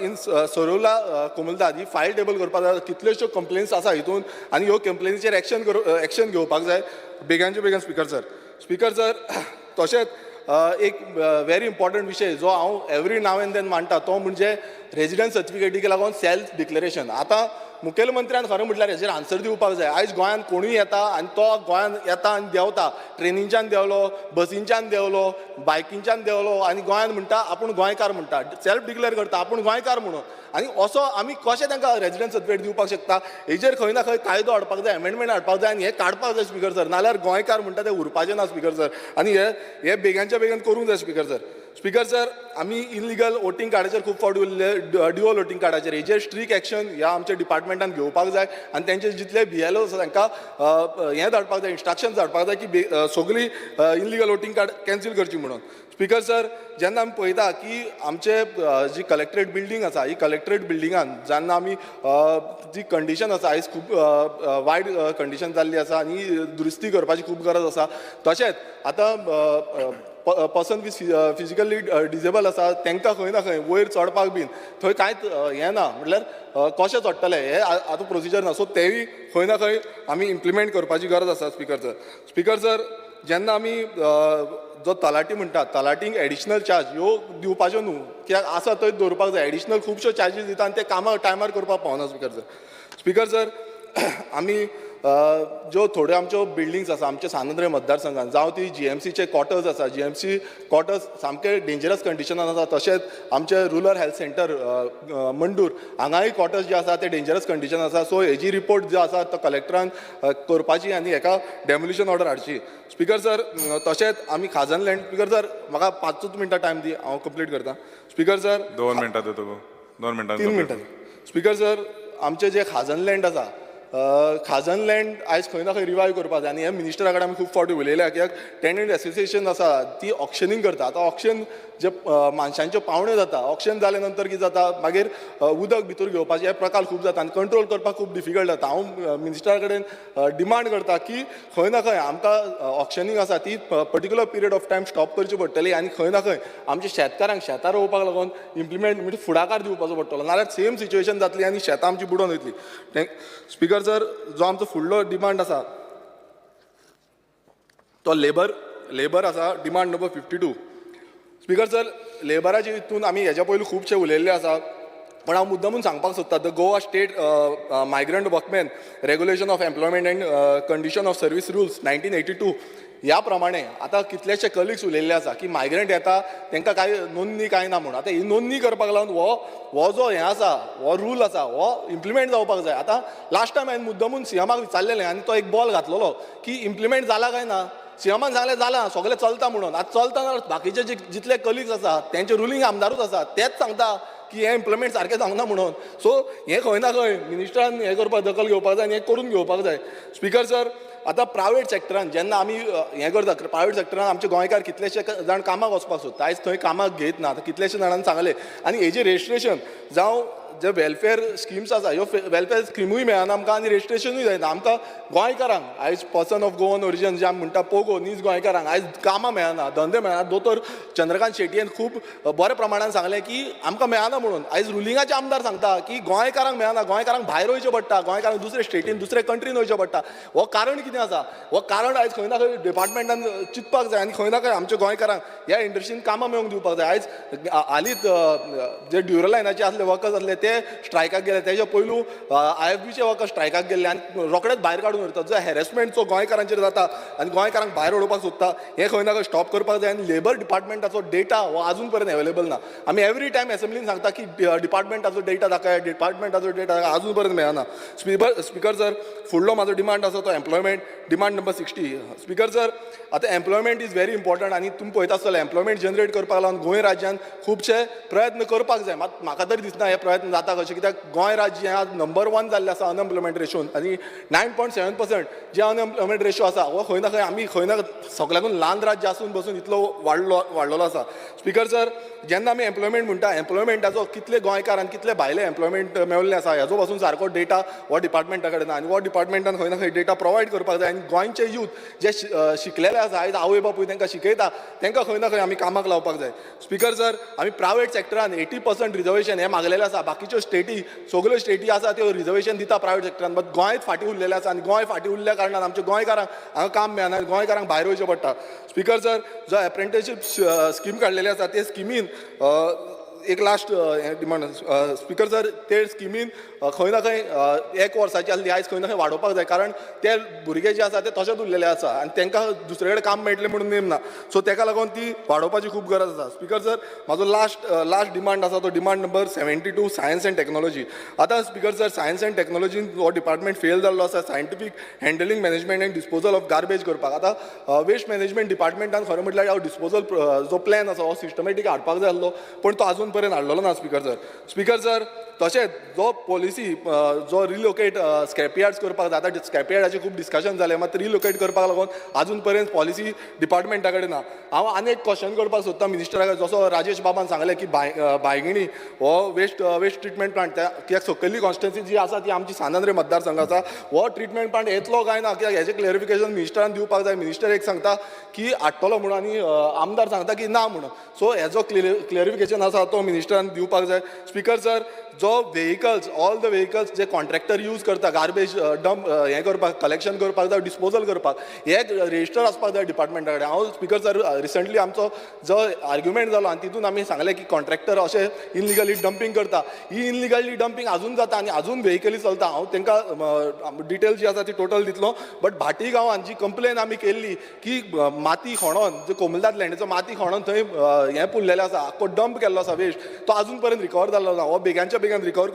इन सरोला कोमुनिदाद ही फायल टेबल करपाक जाय. कितल्योश्यो कंप्लेन्स आसा हितून आनी ह्यो कंप्लेनीचेर एक्शन घेवपाक जाय बेगानच्या बेगीन स्पिकर सर. स्पिकर सर, तशेंच एक व्हेरी इम्पॉर्टंट विशय जो हांव एवरी नाव एंड then मांडटा तो म्हणजे रेजिडंट सर्टिफिकेटीक लागून सेल्फ डिक्लेरेशन. आतां मुखेलमंत्र्यान खरें म्हटल्यार हेजेर आन्सर दिवपाक जाय. आयज गोंयांत कोणूय येता आनी तो गोंयांत येता आनी देंवता, ट्रेनींच्यान देंवलो, बसींच्यान देंवलो, बायकींच्यान देंवलो आनी गोंयांत म्हणटा आपूण गोंयकार म्हणटा, सेल्फ डिक्लेर करता आपूण गोंयकार म्हणून. आनी असो आमी कशें तांकां रेजिडंट सर्टिफिकेट दिवपाक शकता? हेजेर खंय ना खंय कायदो हाडपाक जाय, अमेंडमेंट हाडपाक जाय आनी हें काडपाक जाय स्पिकर सर. नाल्यार गोंयकार म्हणटा ते उरपाचें ना स्पिकर सर. आनी हे हे बेगानच्या बेगीन करूंक जाय स्पिकर सर. स्पिकर सर, आमी इलिगल वोटींग कार्डाचेर खूब फावटी उरले, ड्युअल वोटींग कार्डाचेर, हेजेर स्ट्रीक एक्शन ह्या आमच्या डिपार्टमेंटान घेवपाक जाय आनी तेंचे जितले बीएलओ आसा तांकां हें धाडपाक जाय, इन्स्ट्रक्शन धाडपाक जाय की सगळी इलिगल वोटींग कार्ड कॅन्सील करची म्हणून. स्पीकर सर, जेन्ना आमी पळयता की आमचे जी कलेक्ट्रेट बिल्डींग आसा, ही कलेक्ट्रेट बिल्डिंगान जेन्ना आमी जी कंडिशन आसा आयज खूब वायट कंडिशन जाल्ली आसा आनी दुरुस्ती करपाची खूब गरज आसा. तशेंच आतां पर्सन विथ फिजिकली डिजेबल आसा तांकां खंय ना खंय वयर चडपाक बीन थंय कांयच हें ना, म्हटल्यार कशें चडटले हें आतां प्रोसिजर ना. सो तेंय खंय ना खंय आमी इम्प्लिमेंट करपाची गरज आसा. स्पीकर सर, स्पीकर सर, जेन्ना आमी जो तलाटी म्हणटा, तलाटींक एडिशनल चार्ज ह्यो दिवपाच्यो न्हू, कित्याक आसा थंय दवरपाक जाय. एडिशनल खुबश्यो चार्जीस दिता आनी ते कामां टायमार करपाक पावना. स्पीकर सर, स्पीकर सर, आमी ज्यो थोड्यो आमच्यो बिल्डिंग्स आसा आमच्या सांत आंद्रे मतदारसंघान, जावं ती जीएमसीचे क्वॉर्टर्स आसा, जीएमसी क्वॉर्टर्स सामके डेंजरस कंडिशनान आसा. तशेंच आमचे रुरल हेल्थ सेंटर मंडूर हांगाय क्वॉर्टर्स जे आसा ते डेंजरस कंडिशन आसा. सो हेजी रिपोर्ट जो आसा तो कलेक्टरान करपाची आनी हेका डेमोलिशन ऑर्डर हाडची. स्पीकर सर, तशेंच आमी खाजन लँड, स्पीकर सर म्हाका 5 मिनटां टायम दी, हांव कंप्लीट करता. स्पीकर सर, 2 मिनटां दिता तुका, 2 मिनटां, 3 मिनटां. स्पीकर सर, आमचे जे खाजन लँड आसा, खाजन लँड आयज खंय ना खंय रिवायव करपाक जाय आनी हे मिनिस्टरा कडेन आमी खूब फावटी उलयल्या, कित्याक टेनंट एसोसिएशन आसा ती ऑक्शनींग करता. आतां ऑक्शन जे मानशांच्यो पावण्यो जाता, ऑक्शन जाले नंतर कितें जाता, मागीर उदक भितर घेवपाचे हे प्रकार खूब जाता आनी कंट्रोल करपाक खूब डिफिकल्ट जाता. हांव मिनिस्टरा कडेन डिमांड करता की खंय ना खंय आमकां ऑक्शनींग आसा ती particular period of time stop करची पडटली आनी खंय ना खंय आमच्या शेतकारांक शेतां रोवपाक लागून इम्प्लिमेंट म्हणजे फुडाकार दिवपाचो पडटलो, नाल्यार सेम सिच्युएशन जातली आनी शेतां आमची बुडोवन वयतली. स्पीकर सर, जो आमचो फुडलो डिमांड आसा तो लेबर आसा, डिमांड नंबर 52. स्पीकर सर, लेबराचे हितून आमी हेज्या पयलीं खुबशे उलयल्ले आसा, पण हांव मुद्दमून सांगपाक सोदता, the Goa state migrant workmen regulation of employment and condition of service rules 1982 ह्या प्रमाणे आतां कितलेशे कलिग्स उलयल्ले आसा की मायग्रंट येता तांकां कांय नोंदणी कांय ना म्हूण. आतां ही नोंदणी करपाक लागून हो जो हें आसा, हो रूल आसा, हो इम्प्लिमेंट जावपाक जाय. आतां लास्ट टायम हांवें मुद्दमून सीएमाक विचारलेलें आनी तो एक बॉल घातलेलो की इम्प्लिमेंट जाला काय ना. सीएमान सांगलें जाला, सगळें चलता म्हणून. आतां चलता ना, बाकीचे जितले कलिग्स आसा तेंचे रुलींग आमदारूच आसा, तेच सांगता की हें इम्प्लिमेंट सारकें जावंक ना म्हणून. सो हें खंय ना खंय मिनिस्टरान हें करपाक दखल घेवपाक जाय आनी हें करून घेवपाक जाय. स्पीकर सर, आतां प्रायवेट सेक्टरान जेन्ना आमी हें करता, प्रायवेट सेक्टरान आमचे गोंयकार कितलेशे जाण कामाक वचपाक सोदता, आयज थंय कामाक घेयत ना. आतां कितलेशे जाणांनी सांगलें आनी हेजें रजिस्ट्रेशन जावं जे वेलफेअर स्किम्स आसा, ह्यो वेलफेअर स्किमूय मेळना आमकां आनी रजिस्ट्रेशनूय जायना आमकां गोंयकारांक. आयज पर्सन ऑफ गोवन ओरिजन जे आमी म्हणटा पोगो, नीज गोंयकारांक आयज कामां मेळना, धंदे मेळना. दोतोर चंद्रकांत शेटयेन खूब बऱ्या प्रमाणान सांगलें की आमकां मेळना म्हणून. आयज रुलिंगाचे आमदार सांगता की गोंयकारांक मेळना, गोंयकारांक भायर वयचें पडटा, गोंयकारांक दुसरे स्टेटीन दुसरे कंट्रीन वयचें पडटा. हो कारण कितें आसा, हो कारण आयज खंय ना खंय डिपार्टमेंटान चिंतपाक जाय आनी खंय ना खंय आमच्या गोंयकारांक ह्या इंडस्ट्रीन कामां मेळोवंक दिवपाक जाय. आयज हालींच जे ड्युरलायनाचे आसले वर्कर्स आसले ते स्ट्रायकाक गेले, तेजे पयलू IFBचे वर्कर्स स्ट्रायकाक गेल्ले आनी रोखडेच भायर काडून व्हरता. जो हॅरेसमेंट जो गोंयकारांचेर जाता आनी गोंयकारांक भायर उडोवपाक सोदता, हें खंय ना खंय स्टॉप करपाक जाय. आनी लेबर डिपार्टमेंटाचो डेटा हो आजून पर्यंत अवेलेबल ना. आमी एवरी टायम एसेंब्लीन सांगता की डिपार्टमेंटाचो डेटा दाखय, डिपार्टमेंटाचो डेटा आजून पर्यंत मेळना. स्पीकर सर, फुडलो म्हाजो डिमांड आसा तो employment, demand number 60. Speaker sir, आतां एम्प्लॉयमेंट is very important आनी तुमी पळयता आसतले एम्प्लॉयमेंट जनरेट करपाक लागून गोंय राज्यान खुबशे प्रयत्न करपाक जाय. मात म्हाका तरी दिसना हे प्रयत्न जाता कशें, कित्याक गोंय राज्य हें आज नंबर 1 जाल्लें आसा अनएम्प्लॉयमेंट रेशोन आनी 9.7% जे अनएम्प्लॉयमेंट रेशो आसा हो खंय ना खंय आमी खंय ना सगळ्याकून ल्हान राज्य आसून बसून इतलो वाडलेलो आसा. स्पीकर सर, जेन्ना आमी एम्प्लॉयमेंट म्हणटा, एम्प्लॉयमेंटाचो कितले गोंयकार आनी कितले भायले एम्प्लॉयमेंट मेळिल्लें आसा हेजो पासून सारको डेटा हो डिपार्टमेंटा कडेन ना आनी हो डिपार्टमेंटान खंय ना खंय डेटा प्रोवायड करपाक जाय. आनी गोंयचे यूथ जे शिकलेले आसा, आयज आवय बापूय तांकां शिकयता, तांकां खंय ना खंय आमी कामाक लावपाक जाय. स्पीकर सर, आमी प्रायवेट सेक्टरान 80% रिजर्वेशन हें मागलेलें आसा. बाकीच्यो स्टेटी सगळ्यो स्टेटी आसा त्यो रिजर्वेशन दिता प्रायवेट सेक्टरान, बट गोंय फाटीं उरलेलें आसा आनी गोंय फाटीं उरल्या कारणान आमच्या गोंयकारांक हांगा काम मेळना, गोंयकारांक भायर वयचें पडटा. स्पीकर सर, जो एप्रेंटिसशीप स्कीम काडलेली आसा ते स्किमीन एक लास्ट डिमांड. स्पीकर सर, ते स्किमीन खंय ना खंय 1 वर्साची आसली, आयज खंय ना खंय वाडोवपाक जाय, कारण ते भुरगे जे आसा ते तशेंच उरलेले आसा आनी तांकां दुसरे कडेन काम मेळटलें म्हणून नेम ना. सो ताका लागून ती वाडोवपाची खूब गरज आसा. स्पीकर सर, म्हाजो लास्ट डिमांड आसा तो demand number 72, science and technology. आतां स्पीकर सर, सायन्स एंड टॅक्नोलॉजीन हो डिपार्टमेंट फेल जाल्लो आसा scientific handling, management and disposal of garbage करपाक. आतां वेस्ट मॅनेजमेंट डिपार्टमेंटान खरें म्हटल्यार हो डिस्पोजल जो प्लॅन आसा हो सिस्टमॅटीक हाडपाक जाय आसलो, पूण तो आजून पर्यंत हाडलेलो ना स्पीकर सर. स्पीकर सर, तशेंच जो पॉलिसी जो रिलोकेट स्क्रॅप यार्ड्स करपाक जाय, आतां स्क्रॅप यार्डाचें खूब डिस्कशन जालें, मात रिलोकेट करपाक लागून आजून पर्यंत पॉलिसी डिपार्टमेंटा कडेन ना. हांव आनी एक क्वेश्चन करपाक सोदता मिनिस्टरा कडेन, जसो राजेश बाबान सांगलें की बायगिणी हो वेस्ट ट्रिटमेंट प्लांट, कित्याक सकयल्ली कॉन्स्टिट्युएन्सी जी आसा ती आमची सांत आंद्रे मतदारसंघ आसा, हो ट्रिटमेंट प्लांट येतलो काय ना, कित्याक हेजें क्लॅरिफिकेशन मिनिस्टरान दिवपाक जाय. मिनिस्टर एक सांगता की हाडटलो म्हणून आनी आमदार सांगता की ना म्हणून. सो हेजो क्लॅरिफिकेशन आसा तो मिनिस्टरान दिवपाक जाय. स्पीकर सर, जो vehicles, all the vehicles J contractor use करता गार्बेज डंप हें करपाक, कलेक्शन करपाक जावं डिस्पोजल करपाक, हे रजिस्टर आसपाक जाय डिपार्टमेंटा कडेन. हांव स्पीकर सर, रिसंटली आमचो जो आर्ग्युमेंट जालो आनी तितून आमी सांगलें की कॉन्ट्रॅक्टर अशें इनलिगली डंपींग करता, ही इनलिगली डंपींग आजून जाता आनी आजून व्हेकली चलता. हांव तांकां डिटेल जी आसा ती टोटल दितलो, बट भाटी गांवान जी कंप्लेन आमी केल्ली की माती खणोन, जे कोमलदाद लँडीचो माती खणोन थंय हें पुरलेलें आसा, आख्खो डंप केल्लो आसा वेस्ट, तो आजून पर्यंत रिकवर जाल्लो ना. हो बेग्यांच्या बेगान रिकवर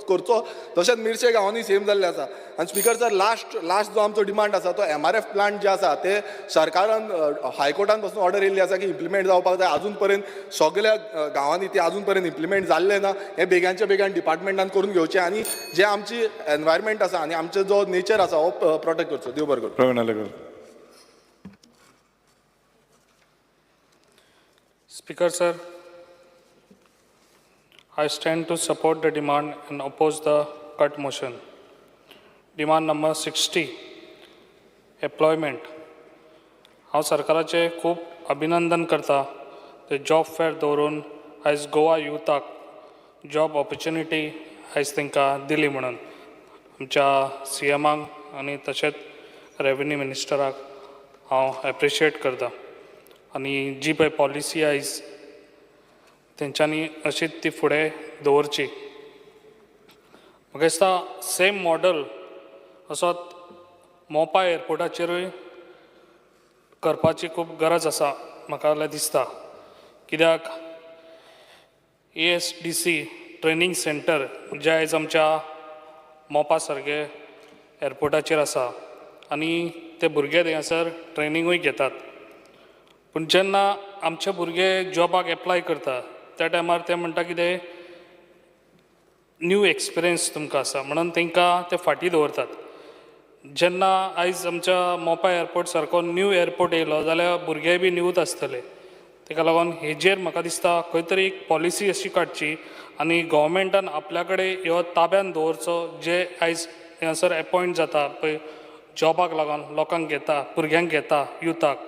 करचो. तशेंच मिरचे गांवांनी सेम जाल्लें आसा. आनी स्पीकर सर, लास्ट जो आमचो डिमांड आसा तो MRF plant जे आसा ते सरकारान हायकोर्टान पासून ऑर्डर येयल्ली आसा की इम्प्लिमेंट जावपाक जाय. आजून पर्यंत सगल्या गांवांनी ती आजून पर्यंत इम्प्लिमेंट जाल्लें ना. हें बेग्यांच्या बेगान डिपार्टमेंटान करून घेवचें आनी जे आमची एनवायरमेंट आसा आनी आमचो जो नेचर आसा हो प्रोटेक्ट करचो. देव बरें करूं. Praveen Alekar. Speaker sir, I stand to support the demand and oppose the cut motion. Demand number 60, employment. हांव सरकाराचें खूब अभिनंदन करता ते जॉब फेअर दवरून आयज गोवा युथाक जॉब ऑपॉर्च्युनिटी आयज तांकां दिली म्हणून आमच्या सीएमाक आनी तशेंच रेवेन्यू मिनिस्टराक हांव एप्रिशिएट करता. आनी जी पळय पॉलिसी आयज तेंच्यांनी अशीच ती फुडें दवरची. म्हाका दिसता सेम मॉडल असोच मोपा एअरपोर्टाचेरूय करपाची खूब गरज आसा म्हाका जाल्यार दिसता. कित्याक ASDC training centre जें आयज आमच्या मोपा सारके एअरपोर्टाचेर आसा आनी ते भुरगे थंयसर ट्रेनिंगूय घेतात. पूण जेन्ना आमचे भुरगे जॉबाक एप्लाय करता त्या टायमार ते म्हणटा कितें न्यू एक्सपिरियन्स तुमकां आसा म्हणून तांकां ते फाटीं दवरतात. जेन्ना आयज आमच्या मोपा एअरपोर्ट सारको न्यू एअरपोर्ट येयलो जाल्यार भुरगे बी न्यूच आसतले. ताका लागून हेजेर म्हाका दिसता खंय तरी एक पॉलिसी अशी काडची आनी गव्हर्मेंटान आपल्या कडेन ह्यो ताब्यान दवरचो जे आयज हांगासर एपॉयंट जाता पळय जॉबाक लागून लोकांक घेता, भुरग्यांक घेता, युथाक.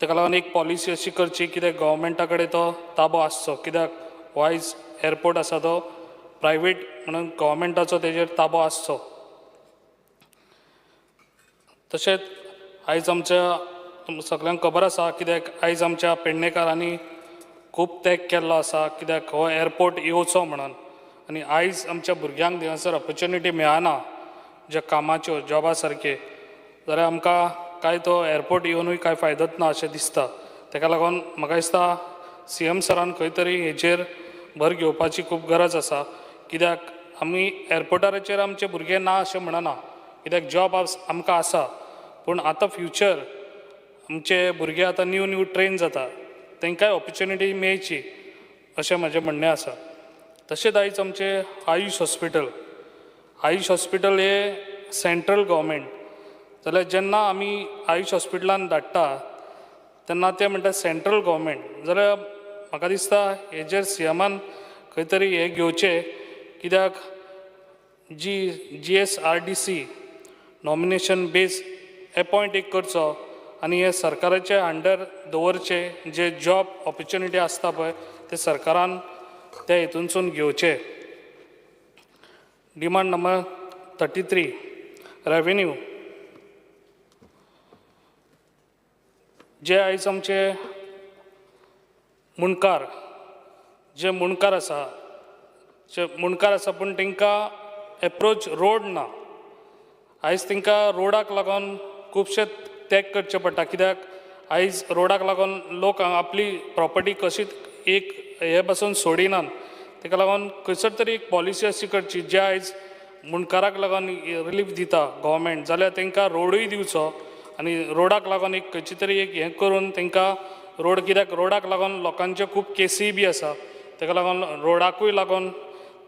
ताका लागून एक पॉलिसी अशी करची कित्याक गव्हर्मेंटा कडेन तो ताबो आसचो. कित्याक हो आयज एअरपोर्ट आसा तो प्रायवेट म्हणून गव्हर्मेंटाचो तेजेर ताबो आसचो. तशेंच आयज आमच्या सगल्यांक खबर आसा कित्याक आयज आमच्या पेडणेकारांनी खूब त्याग केल्लो आसा कित्याक हो एअरपोर्ट येवचो म्हणून. आनी आयज आमच्या भुरग्यांक थंयसर ऑपॉर्च्युनिटी मेळना ज्या कामाच्यो जॉबा सारके, जाल्यार आमकां कांय तो एअरपोर्ट येवनूय कांय फायदोच ना अशें दिसता. ताका लागून म्हाका दिसता सीएम सरान खंय तरी हेजेर भर घेवपाची खूब गरज आसा. कित्याक आमी एअरपोर्टाचेर आमचे भुरगे ना अशें म्हणना, कित्याक जॉब आमकां आसा, पूण आतां फ्युचर आमचे भुरगे आतां न्यू न्यू ट्रेन जाता तांकांय ऑपॉर्च्युनिटी मेळची अशें म्हजें म्हणणें आसा. तशेंच आयज आमचें आयुश हॉस्पिटल, आयुश हॉस्पिटल हें सेंट्रल गव्हर्मेंट, जाल्यार जेन्ना आमी आयुश हॉस्पिटलान धाडटा तेन्ना ते म्हणटा सेंट्रल गव्हर्मेंट, जाल्यार म्हाका दिसता हेजेर सीएमान खंय तरी हें घेवचें. कित्याक जी GSRDC nomination base appoint एक करचो आनी हे सरकाराचे अंडर दवरचे जे जॉब ऑपॉर्च्युनिटी आसता पळय ते सरकारान ते हितूनसून घेवचे. Demand number 33, revenue. जे आयज आमचे मुणकार, जे मुणकार आसा, जे मुणकार आसा पूण तांकां एप्रोच रोड ना. आयज तांकां रोडाक लागून खुबशे त्याग करचे पडटा. कित्याक आयज रोडाक लागून लोक आपली प्रॉपर्टी कशीच एक हे पासून सोडिनात. ताका लागून खंयसर तरी एक पॉलिसी अशी करची जे आयज मुणकाराक लागून रिलीफ दिता गव्हर्मेंट, जाल्यार तांकां रोडूय दिवचो आनी रोडाक लागून एक खंयची तरी एक हें करून तांकां रोड, कित्याक रोडाक लागून लोकांच्यो खूब केसी बी आसा, ताका लागून रोडाकूय लागून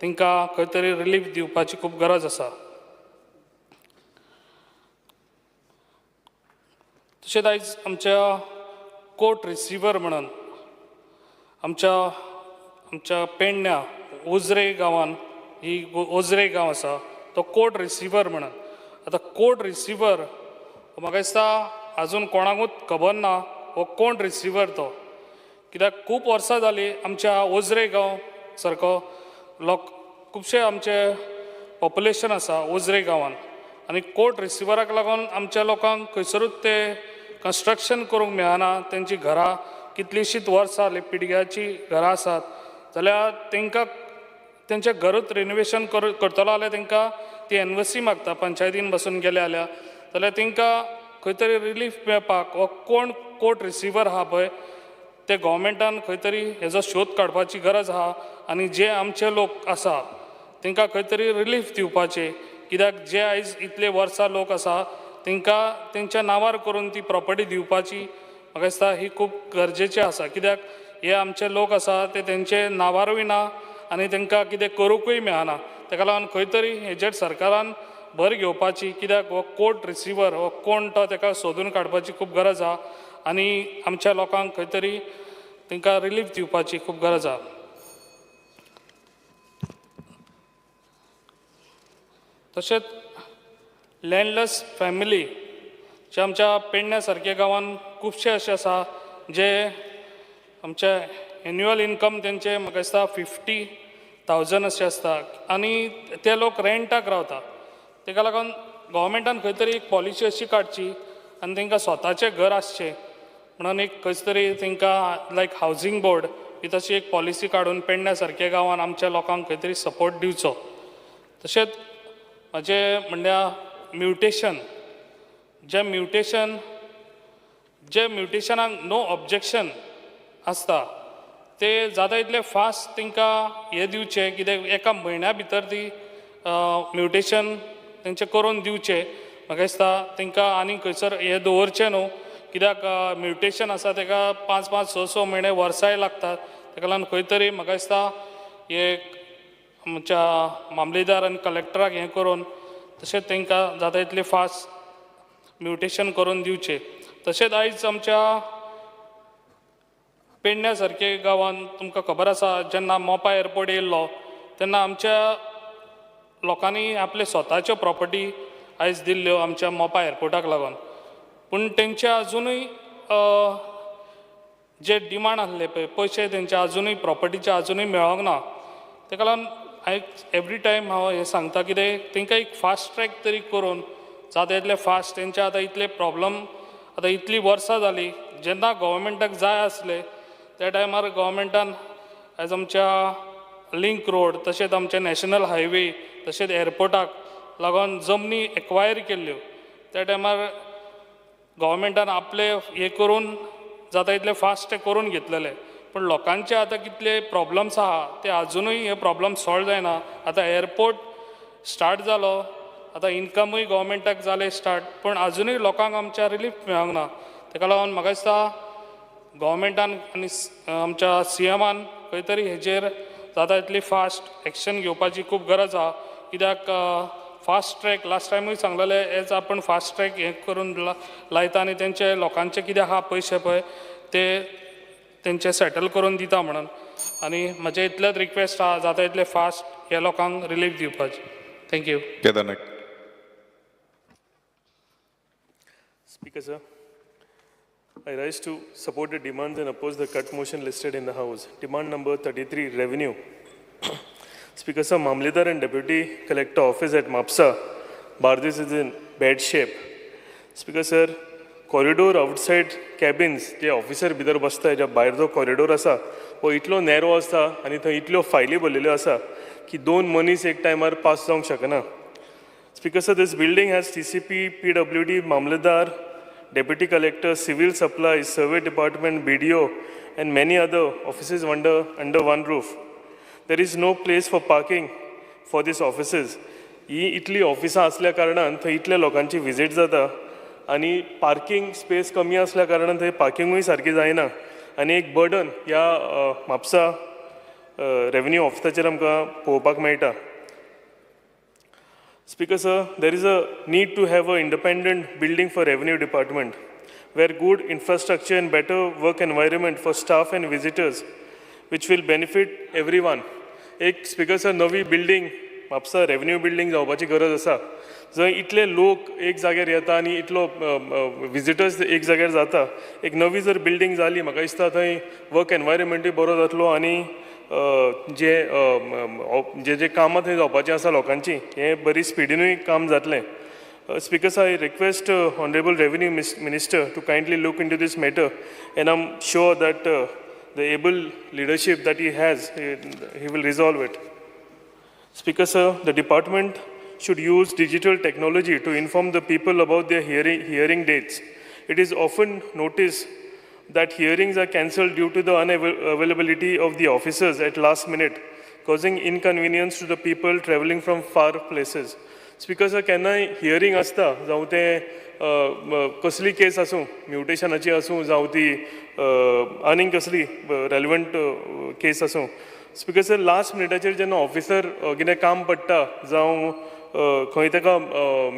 तांकां खंय तरी रिलीफ दिवपाची खूब गरज आसा. तशेंच आयज आमच्या कोर्ट रिसिवर म्हणून आमच्या आमच्या पेडण्या ओझरे गांवान ही ओझरे गांव आसा तो कोर्ट रिसिवर म्हणून. आतां कोर्ट रिसिवर म्हाका दिसता आजून कोणाकूच खबर ना हो कोण रिसिवर तो, कित्याक खूब वर्सां जालीं आमच्या ओझरे गांव सारको लोक खुबशे आमचे पॉप्युलेशन आसा ओझरे गांवान आनी कोर्ट रिसिवराक लागून आमच्या लोकांक खंयसरूच ते कन्स्ट्रक्शन करूंक मेळना. तेंची घरां कितलींशींच वर्सां जालीं पिडग्याचीं घरां आसात जाल्यार तांकां तेंचें घरूच रिनोवेशन करतलो जाल्यार तांकां ती एनओसी मागता पंचायतीन बसून गेले जाल्यार, जाल्यार तांकां खंय तरी रिलीफ मेळपाक हो कोण कोर्ट रिसिवर आहा पळय ते गोवोरमेंटान खंय तरी हेजो शोध काडपाची गरज आहा आनी जे आमचे लोक आसा तांकां खंय तरी रिलीफ दिवपाचे, कित्याक जे आयज इतले वर्सां लोक आसा तांकां तेंच्या नांवार करून ती प्रॉपर्टी दिवपाची म्हाका दिसता ही खूब गरजेची आसा, कित्याक हे आमचे लोक आसा ते तेंचे नांवारूय ना आनी तांकां कितें करूंकूय मेळना. ताका लागून खंय तरी हेजेर सरकारान भर घेवपाची, कित्याक हो कोर्ट रिसिवर हो कोण तो ताका सोदून काडपाची खूब गरज आहा आनी आमच्या लोकांक खंय तरी तांकां रिलीफ दिवपाची खूब गरज आहा. तशेंच लँडलेस फॅमिली जे आमच्या पेडण्या सारक्या गांवान खुबशे अशे आसा जे आमचे एन्युअल इनकम तेंचे म्हाका दिसता 50,000 अशें आसता आनी ते लोक रेंटाक रावता. ताका लागून गोवोरमेंटान खंय तरी एक पॉलिसी अशी काडची आनी तांकां स्वताचें घर आसचें म्हणून एक खंयच तरी तांकां लायक हावजींग बोर्ड ही तशी एक पॉलिसी काडून पेडण्या सारक्या गांवान आमच्या लोकांक खंय तरी सपोर्ट दिवचो. तशेंच म्हजें म्हणल्यार म्युटेशन, जे म्युटेशनाक नो ऑब्जेक्शन आसता ते जाता इतले फास्ट तांकां हें दिवचें, कित्याक एका म्हयन्या भितर ती म्युटेशन तेंचें करून दिवचें. म्हाका दिसता तांकां आनी खंयसर हें दवरचें न्हू, कित्याक म्युटेशन आसा ताका 5 5 6 6 म्हयने वर्सांय लागतात. ताका लागून खंय तरी म्हाका दिसता हे आमच्या मामलेदार आनी कलेक्टराक हें करून तशेंच तांकां जाता इतलें फास्ट म्युटेशन करून दिवचें. तशेंच आयज आमच्या पेडण्या सारके गांवांत तुमकां खबर आसा जेन्ना मोपा एअरपोर्ट येयल्लो तेन्ना आमच्या लोकांनी आपले स्वताच्यो प्रॉपर्टी आयज दिल्ल्यो आमच्या मोपा एअरपोर्टाक लागून, पूण तेंचे आजुनूय जे डिमांड आसले पळय पयशे तेंचे आजुनूय प्रॉपर्टीचे आजुनूय मेळोंक ना. ताका लागून आयज एवरी टायम हांव हें सांगता कितें तांकां एक फास्ट ट्रॅक तरी करून जाता इतले फास्ट तेंचे आतां इतले प्रॉब्लम आतां इतलीं वर्सां जालीं जेन्ना गोवोरमेंटाक जाय आसलें त्या टायमार गोवोरमेंटान आयज आमच्या लिंक रोड तशेंच आमचे नॅशनल हायवे तशेंच एअरपोर्टाक लागून जमनी एक्वायर केल्ल्यो त्या टायमार गोवोरमेंटान आपले हें करून जाता इतले फास्ट ते करून घेतलेले, पूण लोकांचे आतां कितले प्रॉब्लम्स आहा ते आजुनूय हे प्रॉब्लम सॉल्व जायना. आतां एअरपोर्ट स्टार्ट जालो, आतां इनकमूय गोवोरमेंटाक जालें स्टार्ट, पूण आजुनूय लोकांक आमच्या रिलीफ मेळोंक ना. ताका लागून म्हाका दिसता गोवोरमेंटान आनी आमच्या सीएमान खंय तरी हेजेर जाता इतली फास्ट एक्शन घेवपाची खूब गरज आहा, कित्याक फास्ट ट्रॅक लास्ट टायमूय सांगलेलें एज आपूण फास्ट ट्रॅक हें करून लायता आनी तेंचे लोकांचे कितें आहा पयशे पळय ते तेंचे सॅटल करून दिता म्हणून. आनी म्हजें इतलेंच रिक्वेस्ट आहा जाता इतलें फास्ट ह्या लोकांक रिलीफ दिवपाची. Thank you. Kedar Naik. Speaker sir, I rise to support the demands and oppose the cut motion listed in the House. Demand number 33, revenue. Speaker sir, Mamledar and Deputy Collector Office at Mapsa, Bardez is in bad shape. Speaker sir, corridor outside cabins, J officer भितर बसता ज्या भायर जो corridor आसा हो इतलो narrow आसता आनी थंय इतल्यो फायली भरलेल्यो आसा की दोन मनीस एक टायमार पास जावंक शकना. Speaker sir, this building has TCP, PWD, Mamledar, Deputy Collector, Civil Supplies, Survey Department, BDO, and many other offices under one roof. There is no place for parking for these offices. ही इतली ऑफिसां आसल्या कारणान थंय इतल्या लोकांची visit जाता आनी parking space कमी आसल्या कारणान थंय पार्किंगूय सारकी जायना आनी एक बर्डन ह्या म्हापसा रेवन्यू ऑफिसाचेर आमकां पळोवपाक मेळटा. Speaker sir, there is a need to have a independent building for revenue department where good infrastructure and better work environment for staff and visitors, which will benefit everyone. एक speaker sir, नवी building Mapusa revenue building जावपाची गरज आसा, जंय इतले लोक एक जाग्यार येता आनी इतलो विजिटर्स एक जाग्यार जाता. एक नवी जर बिल्डींग जाली, म्हाका दिसता थंय वर्क एनवायरमेंटूय बरो जातलो आनी जे जे जे कामां थंय जावपाचीं आसा लोकांची, हें बरी स्पिडीनूय काम जातलें. Speaker sir, I request honourable revenue minister to kindly look into this matter, and I am sure that the able leadership that he has, he will resolve it. Speaker sir, the department should use digital technology to inform the people about their hearing dates. It is often noticed that hearings are cancelled due to the unavailability of the officers at last minute, causing inconvenience to the people traveling from far places. Speaker sir, केन्नाय hearing आसता, जावं तें कसली केस आसूं, म्युटेशनाची आसूं, जावं ती आनीक कसली रेलिवंट केस आसूं, स्पीकर सर, लास्ट मिनटाचेर जेन्ना ऑफिसर कितें काम पडटा, जावं खंय ताका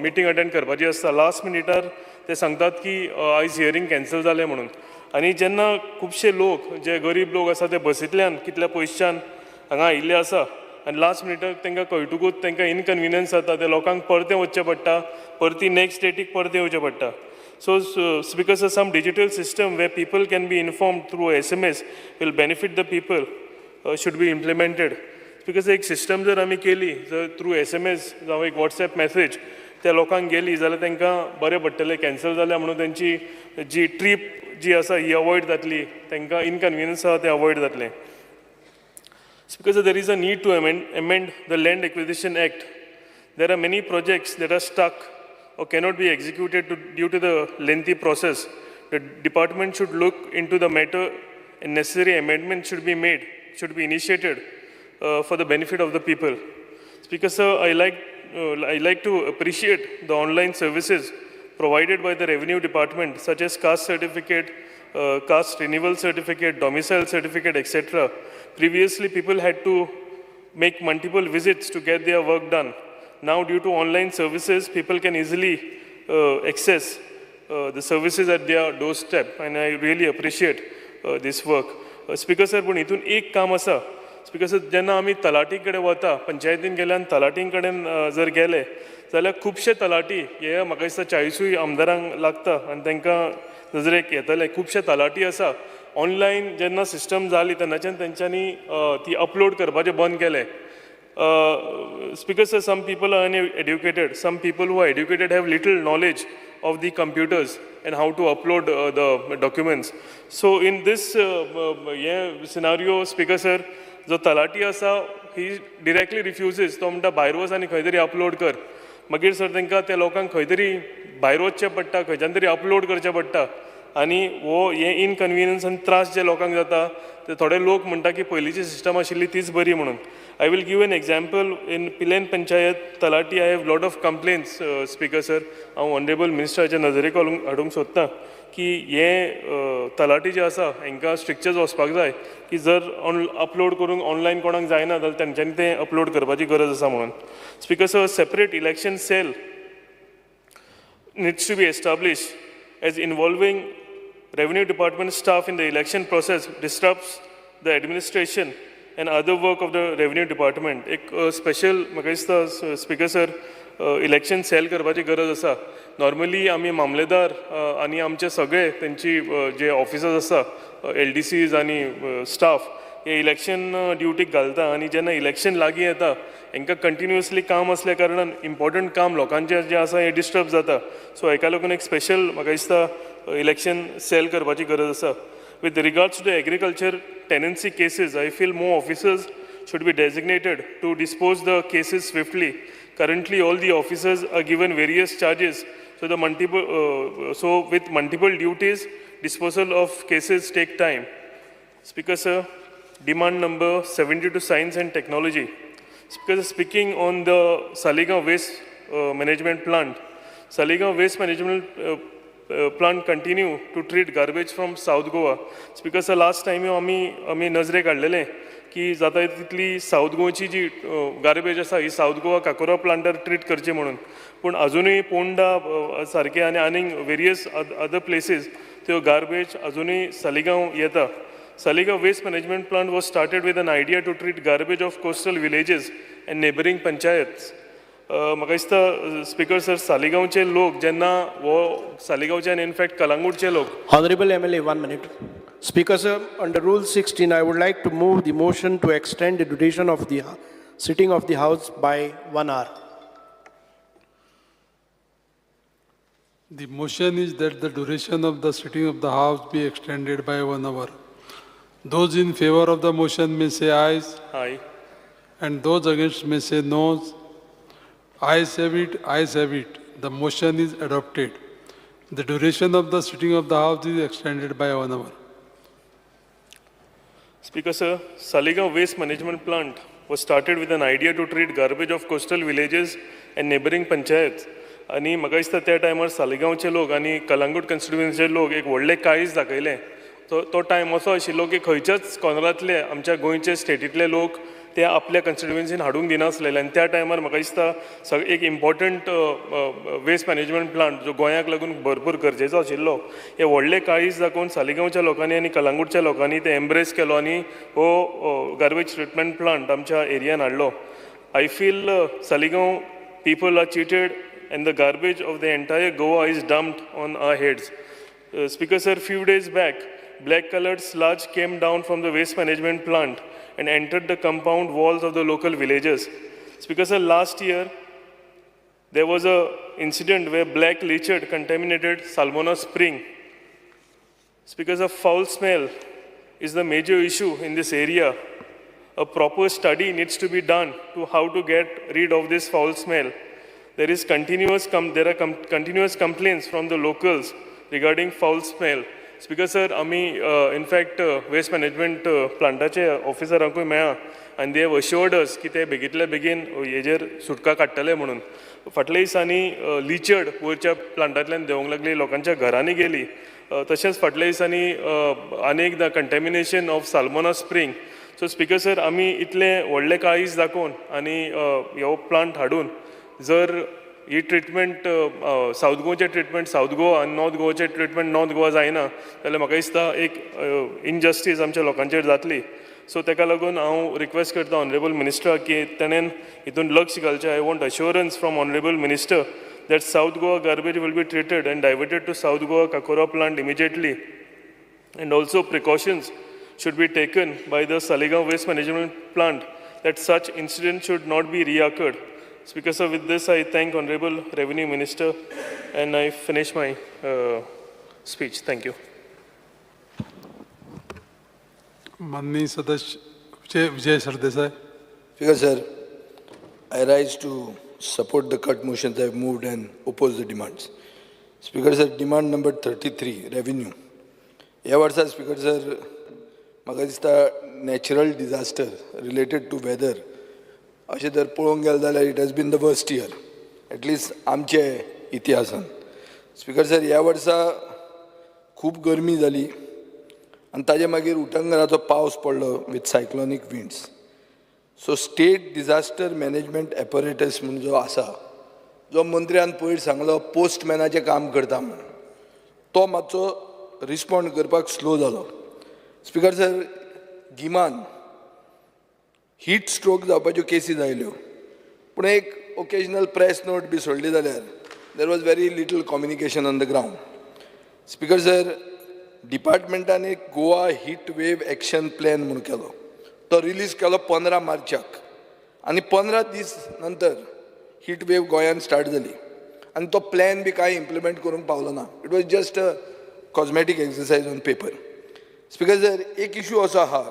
मिटींग अटेंड करपाची आसता, लास्ट मिनिटार ते सांगतात की आयज हियरींग कॅन्सल जालें म्हणून. आनी जेन्ना खुबशे लोक जे गरीब लोक आसा ते बसींतल्यान कितल्या पयसच्यान हांगा आयिल्ले आसा आनी लास्ट मिनिटाक तांकां कळटकूच तांकां इनकन्विनियन्स जाता, ते लोकांक परतें वचचें पडटा, परती नॅक्स्ट डेटीक परतें येवचें पडटा. So speaker sir, some digital system where people can be informed through SMS will benefit the people should be implemented. Because एक सिस्टम जर आमी केली, जर थ्रू SMS जावं एक वॉट्सएप मॅसेज त्या लोकांक गेली जाल्यार तांकां बरें पडटलें. कॅन्सल जाल्या म्हणून तेंची जी ट्रीप जी आसा ही अवॉयड जातली, तांकां इनकन्विनियन्स आसा तें अवॉयड जातलें. Because there is a need to amend the Land Acquisition Act. There are many projects that are stuck or cannot be executed due to the lengthy process. The department should look into the matter and necessary amendments should be made, should be initiated for the benefit of the people. Speaker sir, I like to appreciate the online services provided by the Revenue Department, such as caste certificate, caste renewal certificate, domicile certificate, etc. Previously, people had to make multiple visits to get their work done. Now, due to online services, people can easily access the services at their doorstep, and I really appreciate this work. Speaker sir, पूण हितून एक काम आसा. Speaker sir, जेन्ना आमी तलाठी कडेन वता, पंचायतीन गेले आनी तलाठी कडेन जर गेले जाल्यार खुबशे तलाठी, हे म्हाका दिसता 40 आमदारांक लागता आनी तांकां नजरेक येतले, खुबशे तलाठी आसा. ऑनलायन जेन्ना सिस्टम जाली तेन्नाच्यान तेंच्यांनी ती अपलोड करपाचें बंद केलें. Speaker sir, some people are uneducated. Some people who are educated have little knowledge of the computers and how to upload the documents. So in this scenario, Speaker sir, जो तलाठी आसा ही directly रिफ्युजीस, तो म्हणटा भायर वच आनी खंय तरी अपलोड कर. मागीर सर तांकां त्या लोकांक खंय तरी भायर वचचें पडटा, खंयच्यान तरी अपलोड करचें पडटा आनी हो हें इनकन्विनियन्स आनी त्रास जे लोकांक जाता ते थोडे लोक म्हणटा की पयलींची सिस्टम आशिल्ली तीच बरी म्हणून. I will give an example. In Pilerne panchayat Talati I have lot of complaints. Speaker sir, हांव ऑनरेबल मिनिस्टराच्या नजरेक हाडूंक सोदतां की हे तलाठी जे आसा हांकां स्ट्रिक्चर्स वचपाक जाय की जर अपलोड करूंक ऑनलायन कोणाक जायना जाल्यार तेंच्यांनी तें अपलोड करपाची गरज आसा म्हणून. Speaker sir, separate election cell needs to be established as involving revenue department staff in the election process disrupts the administration and other work of the revenue department. एक स्पेशल म्हाका दिसता स्पीकर सर इलेक्शन सेल करपाची गरज आसा. Normally आमी मामलेदार आनी आमचे सगळे तेंची जे ऑफिसर्स आसा, LDCs आनी स्टाफ हे इलेक्शन ड्युटीक घालता आनी जेन्ना इलेक्शन लागीं येता हांकां कंटिन्युअसली काम आसल्या कारणान इम्पॉर्टंट काम लोकांचें जें आसा हें डिस्टर्ब जाता. सो हेका लागून एक स्पेशल म्हाका दिसता इलेक्शन सेल करपाची गरज आसा. With regards to the agriculture tenancy cases, I feel more officers should be designated to dispose the cases swiftly. Currently, all the officers are given various charges, so the multiple so with multiple duties, disposal of cases take time. Speaker sir, demand number 72, science and technology. Speaker sir, speaking on the Saligao waste management plant, Saligao waste management plant continue to treat garbage from South Goa. Speaker sir, last time आमी नजरेक हाडलेलें की जाता तितली south गोंयची जी garbage आसा ही south Goa काकोरा प्लांटार treat करची म्हणून, पूण अजुनूय पोंडा सारके आनी आनीक वेरियस अदर प्लेसीस त्यो गार्बेज अजुनूय सालिगांव येता. Saligao waste management plant was started with an idea to treat garbage of coastal villages and neighbouring panchayats. म्हाका दिसता स्पीकर सर, सालिगांवचे लोक जेन्ना हो सालिगांवचे आनी इनफॅक्ट कलांगूटचे लोक. Honorable MLA, 1 minute. Speaker sir, under Rule 16, I would like to move the motion to extend the duration of the sitting of the House by 1 hour. The motion is that the duration of the sitting of the House be extended by 1 hour. Those in favor of the motion may say ayes. Aye. And those against may say noes. Ayes have it, ayes have it. The motion is adopted. The duration of the sitting of the House is extended by 1 hour. Speaker sir, Saligao Waste Management Plant was started with an idea to treat garbage of coastal villages and neighboring panchayats. आनी म्हाका दिसता त्या टायमार सालिगांवचे लोक आनी कलांगूट कॉन्स्टिट्युएन्सीचे लोक एक व्हडलें काळीज दाखयलें. तो टायम असो आशिल्लो की खंयच्याच कॉर्नरांतले आमच्या गोंयचे स्टेटींतले लोक ते आपल्या कॉन्स्टिट्युएन्सीन हाडूंक दिनासलेले आनी त्या टायमार म्हाका दिसता एक इम्पॉर्टंट वेस्ट मॅनेजमेंट प्लांट जो गोंयाक लागून भरपूर गरजेचो आशिल्लो, हे व्हडलें काळीज दाखोवन सालिगांवच्या लोकांनी आनी कलांगूटच्या लोकांनी ते एम्ब्रेस केलो आनी हो गार्बेज ट्रिटमेंट प्लांट आमच्या एरियान हाडलो. I feel Saligao people are cheated and the garbage of the entire Goa is dumped on our heads. Speaker sir, few days back, black colored sludge came down from the waste management plant and entered the compound walls of the local villages. Speaker sir, last year, there was a incident where black leachate contaminated Salmona Spring. Speaker sir, foul smell is the major issue in this area. A proper study needs to be done to how to get rid of this foul smell. There are continuous complaints from the locals regarding foul smell. Speaker sir, आमी in fact waste management प्लांटाचे ऑफिसरांकूय मेळ्ळा आनी they have assured अस की ते बेगीतल्या बेगीन हेजेर सुटका काडटले म्हणून. फाटल्या दिसांनी लिचेट वयरच्या प्लांटांतल्यान देंवोंक लागली, लोकांच्या घरांनी गेली. तशेंच फाटल्या दिसांनी आनी एकदां contamination of Salmona Spring. So Speaker sir, आमी इतलें व्हडलें काळीज दाखोवन आनी हो प्लांट हाडून जर ही ट्रिटमेंट, सावथ गोवाचे ट्रिटमेंट सावथ गोवा आनी नॉर्थ गोवाचे ट्रिटमेंट नॉर्थ गोवा जायना जाल्यार म्हाका दिसता एक इनजस्टीस आमच्या लोकांचेर जातली. सो ताका लागून हांव रिक्वेस्ट करता ऑनरेबल मिनिस्टराक की तेणेन हितून लक्ष घालचें. I want assurance from honourable minister that South Goa garbage will be treated and diverted to South Goa Cacora plant immediately, and also precautions should be taken by the Saligao Waste Management Plant that such incident should not be reoccurred. Speaker sir, with this I thank Honorable Revenue Minister and I finish my speech. Thank you. माननीय सदस्य Vijay Sardesai. Speaker sir, I rise to support the cut motions I have moved and oppose the demands. Speaker sir, demand number 33, revenue. ह्या वर्सा, speaker sir, म्हाका दिसता natural disaster related to weather अशें जर पळोवंक गेलें जाल्यार it has been the worst year, at least आमचे इतिहासान. स्पीकर सर, ह्या वर्सा खूब गरमी जाली आनी ताजे मागीर उटंगराचो पावस पडलो with cyclonic winds. So State Disaster Management Apparatus म्हूण जो आसा, जो मंत्र्यान पयर सांगलो पोस्टमॅनाचें काम करता म्हूण, तो मातसो रिस्पोंड करपाक स्लो जालो. स्पीकर सर, गिमान हीट स्ट्रोक जावपाच्यो केसीस आयल्यो, पूण एक ओकेजनल प्रेस नोट बी सोडली जाल्यार there was very little communication on the ground. Speaker sir, डिपार्टमेंटान एक Goa heat wave action plan म्हूण केलो. तो रिलीज केलो 15 मार्चाक आनी 15 दीस नंतर हीट वेव गोंयांत स्टार्ट जाली आनी तो प्लॅन बी कांय इम्प्लिमेंट करूंक पावलो ना. It was just a cosmetic exercise on paper. Speaker sir, एक इशू असो आहा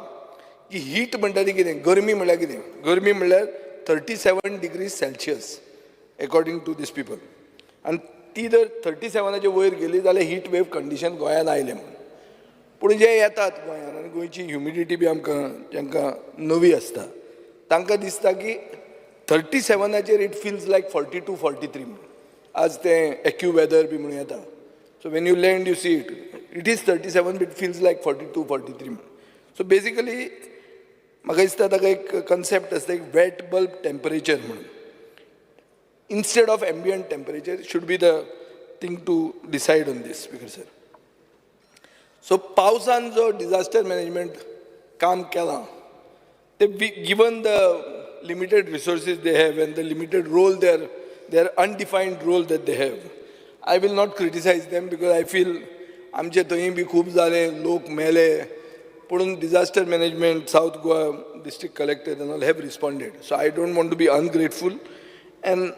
की हीट म्हणटा ती कितें, गरमी म्हणल्यार कितें? गरमी म्हणल्यार 37 degree Celsius according to these people, आनी ती जर 37आच्या वयर गेली जाल्यार हीट वेव कंडिशन गोंयांत आयलें म्हूण. पूण जे येतात गोंयांत आनी गोंयची ह्युमिडिटी बी आमकां जांकां नवी आसता तांकां दिसता की 37आचेर it feels like 42, 43 म्हूण. आज तें एक्यू वेदर बी म्हणून येता. So when you land you see it, it is 37, it feels like 42, 43. So basically म्हाका दिसता ताका एक कन्सेप्ट आसता, एक वेट बल्ब टेम्परेचर म्हणून, instead of ambient temperature should be the thing to decide on this, Speaker sir. So पावसान जो disaster management काम केलां ते, given the limited resources they have and the limited role, their undefined role that they have, I will not criticize them, because I feel आमचे थंय बी खूब जाले, लोक मेले, पूण disaster management, South Goa district collector and all have responded. So I don't want to be ungrateful, and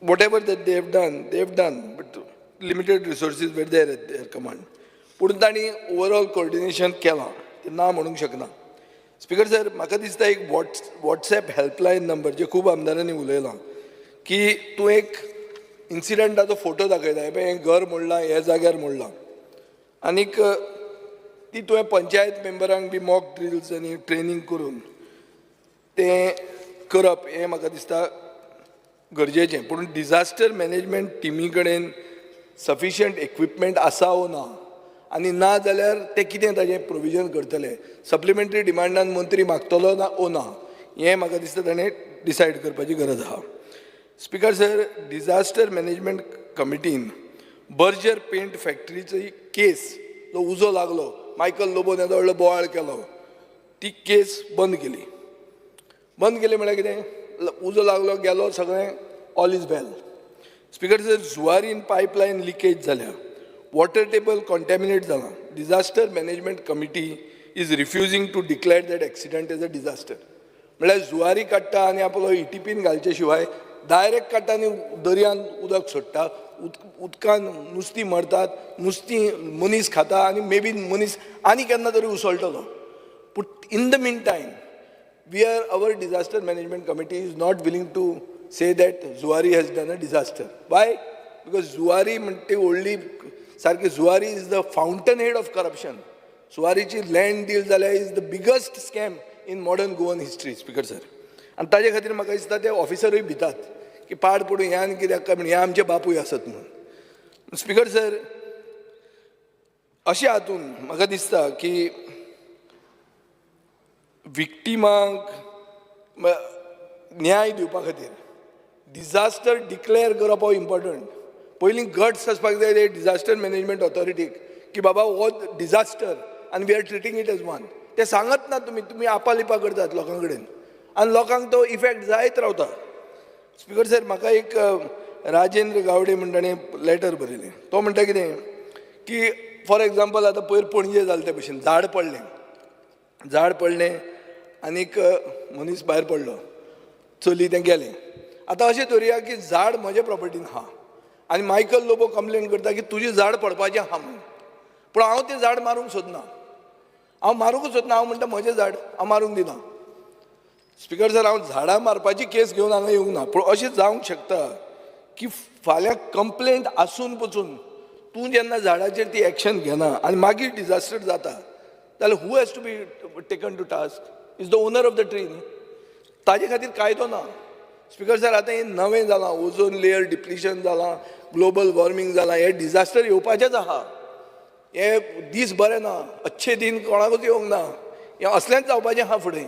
whatever that they have done, they have done, but limited resources were there at their command. पूण तांणी overall coordination केलां, तें ना म्हणूंक शकना. Speaker sir, म्हाका दिसता एक वॉट्सएप हेल्पलायन नंबर जे खूब आमदारांनी उलयलां की तूं एक इन्सिडंटाचो फोटो दाखयता, हें पळय, हें घर मोडलां, ह्या जाग्यार मोडलां, आनीक ती तुवें पंचायत मेंबरांक बी मॉक ड्रिल्स आनी ट्रेनींग करून तें करप हें म्हाका दिसता गरजेचें. पूण डिझास्टर मॅनेजमेंट टिमी कडेन सफिशियंट इक्विपमेंट आसा वो ना, आनी ना जाल्यार ते कितें ताजें प्रोविजन करतले, सप्लिमेंटरी डिमांडान मंत्री मागतलो ना ओ ना, हें म्हाका दिसता ताणें डिसायड करपाची गरज आहा. स्पिकर सर, डिझास्टर मॅनेजमेंट कमिटीन बर्जर पेंट फॅक्टरीचो केस जो उजो लागलो, मायकल लोबोन येदो व्हडलो बोवाळ केलो, ती केस बंद केली. बंद केली म्हळ्यार कितें, उजो लागलो गेलो सगळें, all is well. Speaker sir, जुवारीन pipeline leakage जाल्या, वॉटर टेबल कॉन्टॅमिनेट जालां, disaster management committee is refusing to declare that accident as a disaster. म्हळ्यार जुवारी काडटा आनी आपलो इटीपीन घालचे शिवाय डायरेक्ट काडटा आनी दर्यान उदक सोडटा, उदकान नुस्तीं मरतात, नुस्तीं मनीस खाता आनी मे बी मनीस आनी केन्ना तरी उसळटलो. पूण in the mean time we are our disaster management committee is not willing to say that Zuari has done a disaster. Why? Because Zuari म्हणटे व्हडली सारकी, Zuari is the fountain head of corruption. जुवारीची land deal जाल्यार is the biggest scam in modern Goan history, Speaker sir. आनी ताजे खातीर म्हाका दिसता ते ऑफिसरूय भितात की पाड पडूं हें आनी कित्याक काय म्हण, हे आमचे बापूय आसत म्हणून. स्पिकर सर, अशें हातून म्हाका दिसता की विक्टिमांक न्याय दिवपा खातीर डिझास्टर डिक्लेअर करप हो इम्पॉर्टंट. पयलीं गट्स आसपाक जाय ते डिझास्टर मॅनेजमेंट ऑथॉरिटीक की बाबा हो डिझास्टर आनी we are treating it as one. ते सांगत ना तुमी, तुमी आपालिपा करतात लोकां कडेन आनी लोकांक तो इफेक्ट जायत रावता. स्पिकर सर, म्हाका एक राजेंद्र गावडे म्हण ताणें लेटर बरयलें. तो म्हणटा कितें की फॉर एग्जाम्पल आतां पयर पणजे जालें ते भशेन, झाड पडलें, झाड पडलें आनीक मनीस भायर पडलो, चली तें गेलें. आतां अशें धरुया की झाड म्हज्या प्रॉपर्टीन आहा आनी मायकल लोबो कंप्लेन करता की तुजें झाड पडपाचें आहा म्हणून, पूण हांव तें झाड मारूंक सोदना, हांव मारूंकच सोदना, हांव म्हणटा म्हजें झाड हांव मारूंक दिना. स्पिकर सर, हांव झाडां मारपाची केस घेवन हांगा येवंक ना, पूण अशें जावंक शकता की फाल्यां कंप्लेंट आसून पसून तूं जेन्ना झाडाचेर ती एक्शन घेना आनी मागीर डिझास्टर जाता जाल्यार who has to be taken to task is the owner of the tree न्ही. ताजे खातीर कायदो ना. स्पिकर सर, आतां हें नवें जालां, ओझोन लेयर डिप्लिशन जालां, ग्लोबल वॉर्मींग जालां, हें डिझास्टर येवपाचेंच आहा. हे दीस बरे ना, अच्छे दिन कोणाकूच येवंक ना, हें असलेंच जावपाचें आहा फुडें.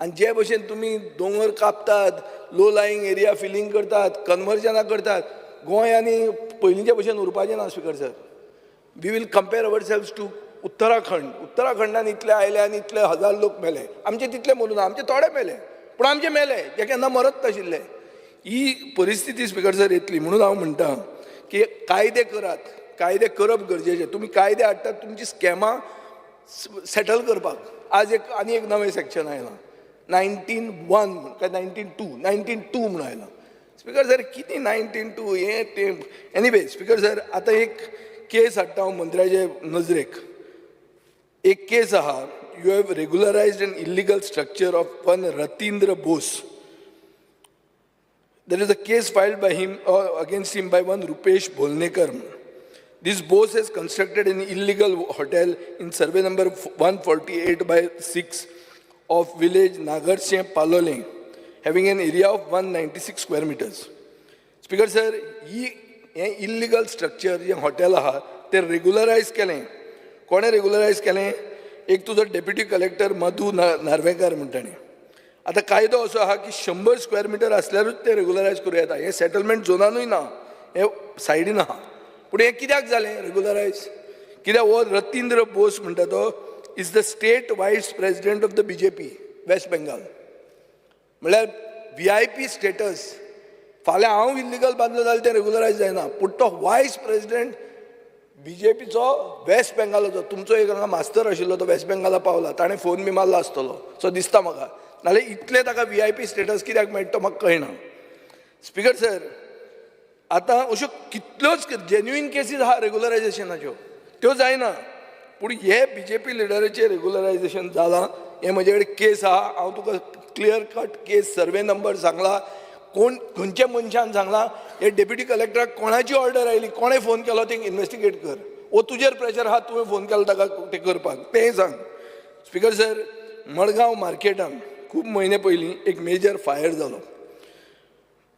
आनी जे भशेन तुमी दोंगर कापतात, लो लायींग एरिया फिलींग करतात, कन्वर्जनां करतात, गोंय आनी पयलींचे भशेन उरपाचें ना. Speaker sir, we will compare ourselves to Uttarakhand. उत्तराखंडान इतले आयले आनी इतले हजार लोक मेले, आमचे तितले मरूं ना, आमचे थोडे मेले, पूण आमचे मेले जे केन्ना मरत नाशिल्ले. ही परिस्थिती स्पिकर सर येतली म्हणून हांव म्हणटा की कायदे करात, कायदे करप गरजेचे. तुमी कायदे हाडटात तुमची स्कॅमां सेटल करपाक. आज एक आनी एक नवें सेक्शन आयलां, 19(1) काय 19(2), 19(2) म्हणून आयलां. स्पिकर सर, कितें 19(2) हें तें. एनिवे स्पिकर सर, आतां एक केस हाडटा हांव मंत्र्याचे नजरेक. एक केस आहा, you have regularised an illegal structure of one Ratindra Bose. There is a case filed by him against him by one Rupesh Bholnekar. This Bose has constructed an illegal hotel in survey number 148/6 of village Nagarshe Palolem, having an area of 196 square meters. Speaker sir, ही हें illegal structure जें hotel आहा तें रेगुलरायज केलें. कोणें रेगुलरायज केलें? एक तुजो deputy collector मधू नार्वेकार म्हणटा ताणें. आतां कायदो असो आहा की 100 स्क्वेअर मिटर आसल्यारूच तें रेगुलरायज करूं येता. हें सेटलमेंट झोनानूय ना, हें सायडीन आहा. पूण हें कित्याक जालें रेगुलरायज? कित्याक हो रतींद्र बोस म्हणटा तो is the state vice president of the BJP West Bengal, म्हणल्यार VIP status. फाल्यां हांव इल्लिगल बांदलो जाल्यार तें रेगुलरायज जायना, पूण तो वायस प्रेजिडेंट बीजेपीचो वेस्ट बेंगालाचो, तुमचो एक हांगा मास्तर आशिल्लो तो वेस्ट बेंगाला पावला, ताणें फोन बी मारला आसतलो सो दिसता म्हाका. नाल्यार इतलें ताका VIP status कित्याक मेळटा तो म्हाका कळना. स्पिकर सर, आतां अश्यो कितल्योच जेन्युइन केसीस आहा रेगुलरायजेशनाच्यो, त्यो जायना. पूण हे बीजेपी लिडराचें रेगुलरायजेशन जालां, हें म्हजे कडेन केस आहा. हांव तुका clear cut case survey number सांगला, कोण खंयच्या मनशान सांगलां, हे डेप्युटी कलेक्टराक कोणाची ऑर्डर आयली, कोणें फोन केलो तें इन्वेस्टिगेट कर. वो तुजेर प्रेशर आहा, तुवें फोन केलो ताका तें करपाक, तेंय सांग. स्पिकर सर, मडगांव मार्केटान खूब म्हयने पयलीं एक मेजर फायर जालो.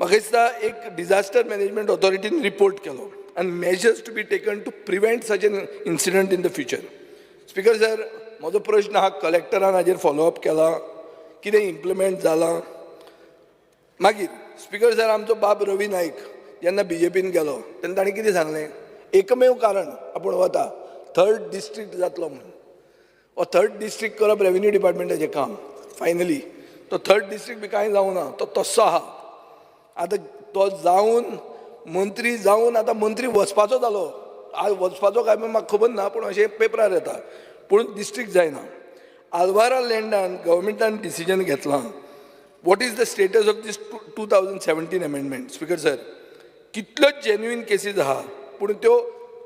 म्हाका दिसता एक डिजास्टर मॅनेजमेंट ऑथॉरिटीन रिपोर्ट केलो आनी measures to be taken to prevent such an incident in the future. Speaker sir, म्हजो प्रश्न आहा, कलेक्टरान हाजेर फॉलोअप केला, कितें इम्प्लिमेंट जालां? मागीर स्पिकर सर, आमचो बाब रवी नायक जेन्ना बीजेपीन गेलो तेन्ना ताणें कितें सांगलें? एकमेव कारण आपूण वता थर्ड डिस्ट्रिक्ट जातलो म्हणून. हो थर्ड डिस्ट्रिक्ट करप रेवेन्यू डिपार्टमेंटाचें काम. फायनली तो थर्ड डिस्ट्रिक्ट बी कांय जावना, तो तस्सो आहा. आतां तो जावन मंत्री जावन आतां मंत्री वचपाचो जालो, आज वचपाचो काय म्हाका खबर ना, पूण अशें पेपरार येता. पूण डिस्ट्रिक्ट जायना. आल्वारा लँडान गव्हर्मेंटान डिसिजन घेतलां. What is the status of this 2017 amendment? Speaker sir, कितल्योच जेन्युइन केसीस आहा, पूण त्यो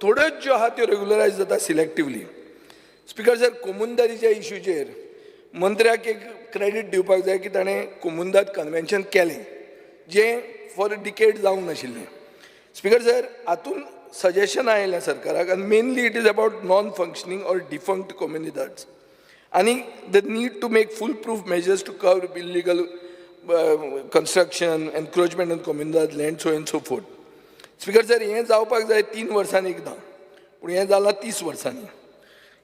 थोड्योच ज्यो आहा त्यो रेगुलरायज जाता सिलेक्टिवली. स्पिकर सर, कोमुंदारीच्या इश्यूचेर मंत्र्याक एक क्रेडीट दिवपाक जाय की ताणें कोमुंदाद कन्वेन्शन केलें, जें फॉर अ डिकेड जावंक नाशिल्लें. स्पिकर सर, हातून सजेशन आयलें सरकाराक, आनी mainly it is about non functioning or defunct comunidades आनी the need to make full proof measures to curb illegal construction, encroachment on comunidad land, so and so forth. Speaker sir, हें जावपाक जाय 3 वर्सांनी एकदां, पूण हें जालां 30 वर्सांनी.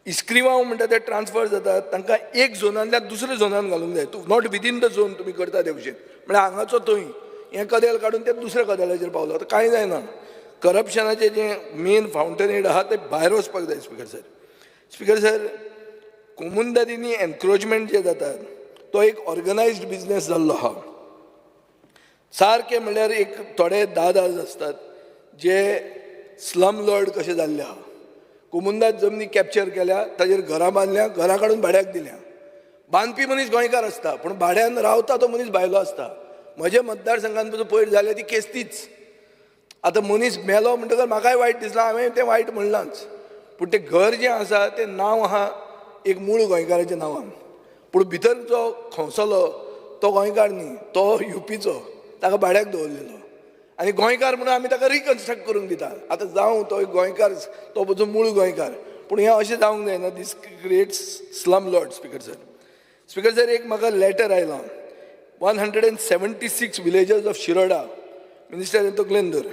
इस्क्रिवांव म्हणटा ते ट्रान्सफर जातात, तांकां एक झोनांतल्यान दुसऱ्या झोनान घालूंक जाय. तूं not within the zone तुमी करता ते भशेन, म्हळ्यार हांगाचो थंय हें कदेल काडून ते दुसऱ्या कदेलाचेर पावलो आतां कांय जायना. करप्शनाचें जें मेन फावंटन हेड आहा तें भायर वचपाक जाय. स्पिकर सर, स्पिकर सर, कोमुंदादींनी एनक्रोचमेंट जे जातात तो एक ऑर्गनायज्ड बिजनेस जाल्लो आहा. सारकें म्हणल्यार एक थोडे दादाज आसतात जे स्लम लॉर्ड कशे जाल्ले आहा. कोमुंदाद जमनी कॅप्चर केल्या, ताजेर घरां बांदल्या, घरां काडून भाड्याक दिल्या. बांदपी मनीस गोंयकार आसता, पूण भाड्यान रावता तो मनीस भायलो आसता. म्हज्या मतदारसंघान पसून पयर जाल्या ती केस तीच. आतां मनीस मेलो म्हणटकच म्हाकाय वायट दिसलां, हांवें तें वायट म्हणलांच, पूण तें घर जें आसा तें नांव आहा एक मूळ गोंयकाराच्या नांवान, पूण भितर जो खोंसलो तो गोंयकार न्ही, तो युपीचो, ताका भाड्याक दवरलेलो आनी गोंयकार म्हणून आमी ताका रिकन्स्ट्रक्ट करूंक दिता. आतां जावं तो एक गोंयकार, तो पसून मूळ गोंयकार, पूण हें अशें जावंक जायना. This creates slum lord. Speaker sir, speaker sir, एक म्हाका लेटर आयलां, 176 विलेजर्स ऑफ शिरोडा, मिनिस्टर हें तकलेन धर,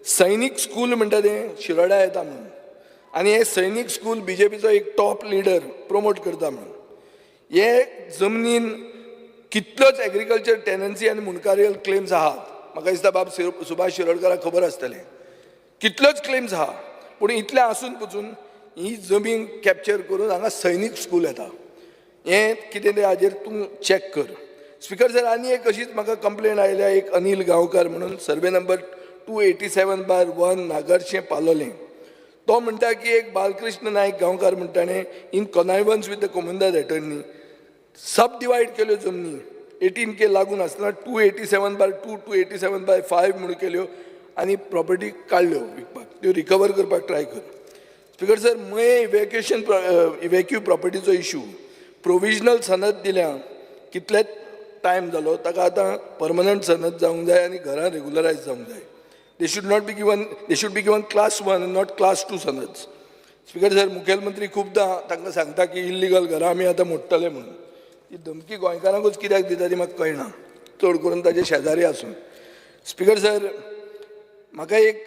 सैनीक स्कूल म्हणटा तें शिरोडा येता म्हणून, आनी हें सैनीक स्कूल बीजेपीचो एक टॉप लिडर promote करता म्हणून. हे जमनीन कितल्योच एग्रीकल्चर टेनन्सी आनी मुंडकारियल क्लेम्स आहात. म्हाका दिसता बाब सुभाष शिरोडकाराक खबर आसतलें, कितल्योच क्लेम्स आहा, पूण इतलें आसून पसून ही जमीन कॅप्चर करून हांगा सैनीक स्कूल येता. हें कितें तें हाजेर तूं चॅक कर. स्पिकर सर, आनी एक अशीच म्हाका कंप्लेन आयल्या, एक अनील गांवकार म्हणून, सर्वे नंबर 287/1 नागरशें पालोलें. तो म्हणटा की एक बालकृष्ण नायक गांवकार म्हणटा ताणें in connivance with the comunidade attorney sub divide केल्यो जमनी 18K लागून आसतना 287/2, 287/5 म्हणून केल्यो आनी प्रॉपर्टी काडल्यो विकपाक, त्यो रिकवर करपाक ट्राय कर. स्पिकर सर, मये इव्हॅक्युएशन इव्हॅक्यू प्रॉपर्टीचो इशू, प्रोविजनल सनद दिल्या, कितलेच टायम जालो ताका, आतां परमनंट सनद जावंक जाय आनी घरां रेगुलरायज जावंक जाय. They should not be given, they should be given class 1, not class 2 sanads. Speaker sir, मुखेलमंत्री खुबदां तांकां सांगता की इल्लिगल घरां आमी आतां मोडटले म्हणून. ती धमकी गोंयकारांकूच कित्याक दिता ती म्हाका कळना, चड करून ताजे शेजारी आसून. स्पिकर सर, म्हाका एक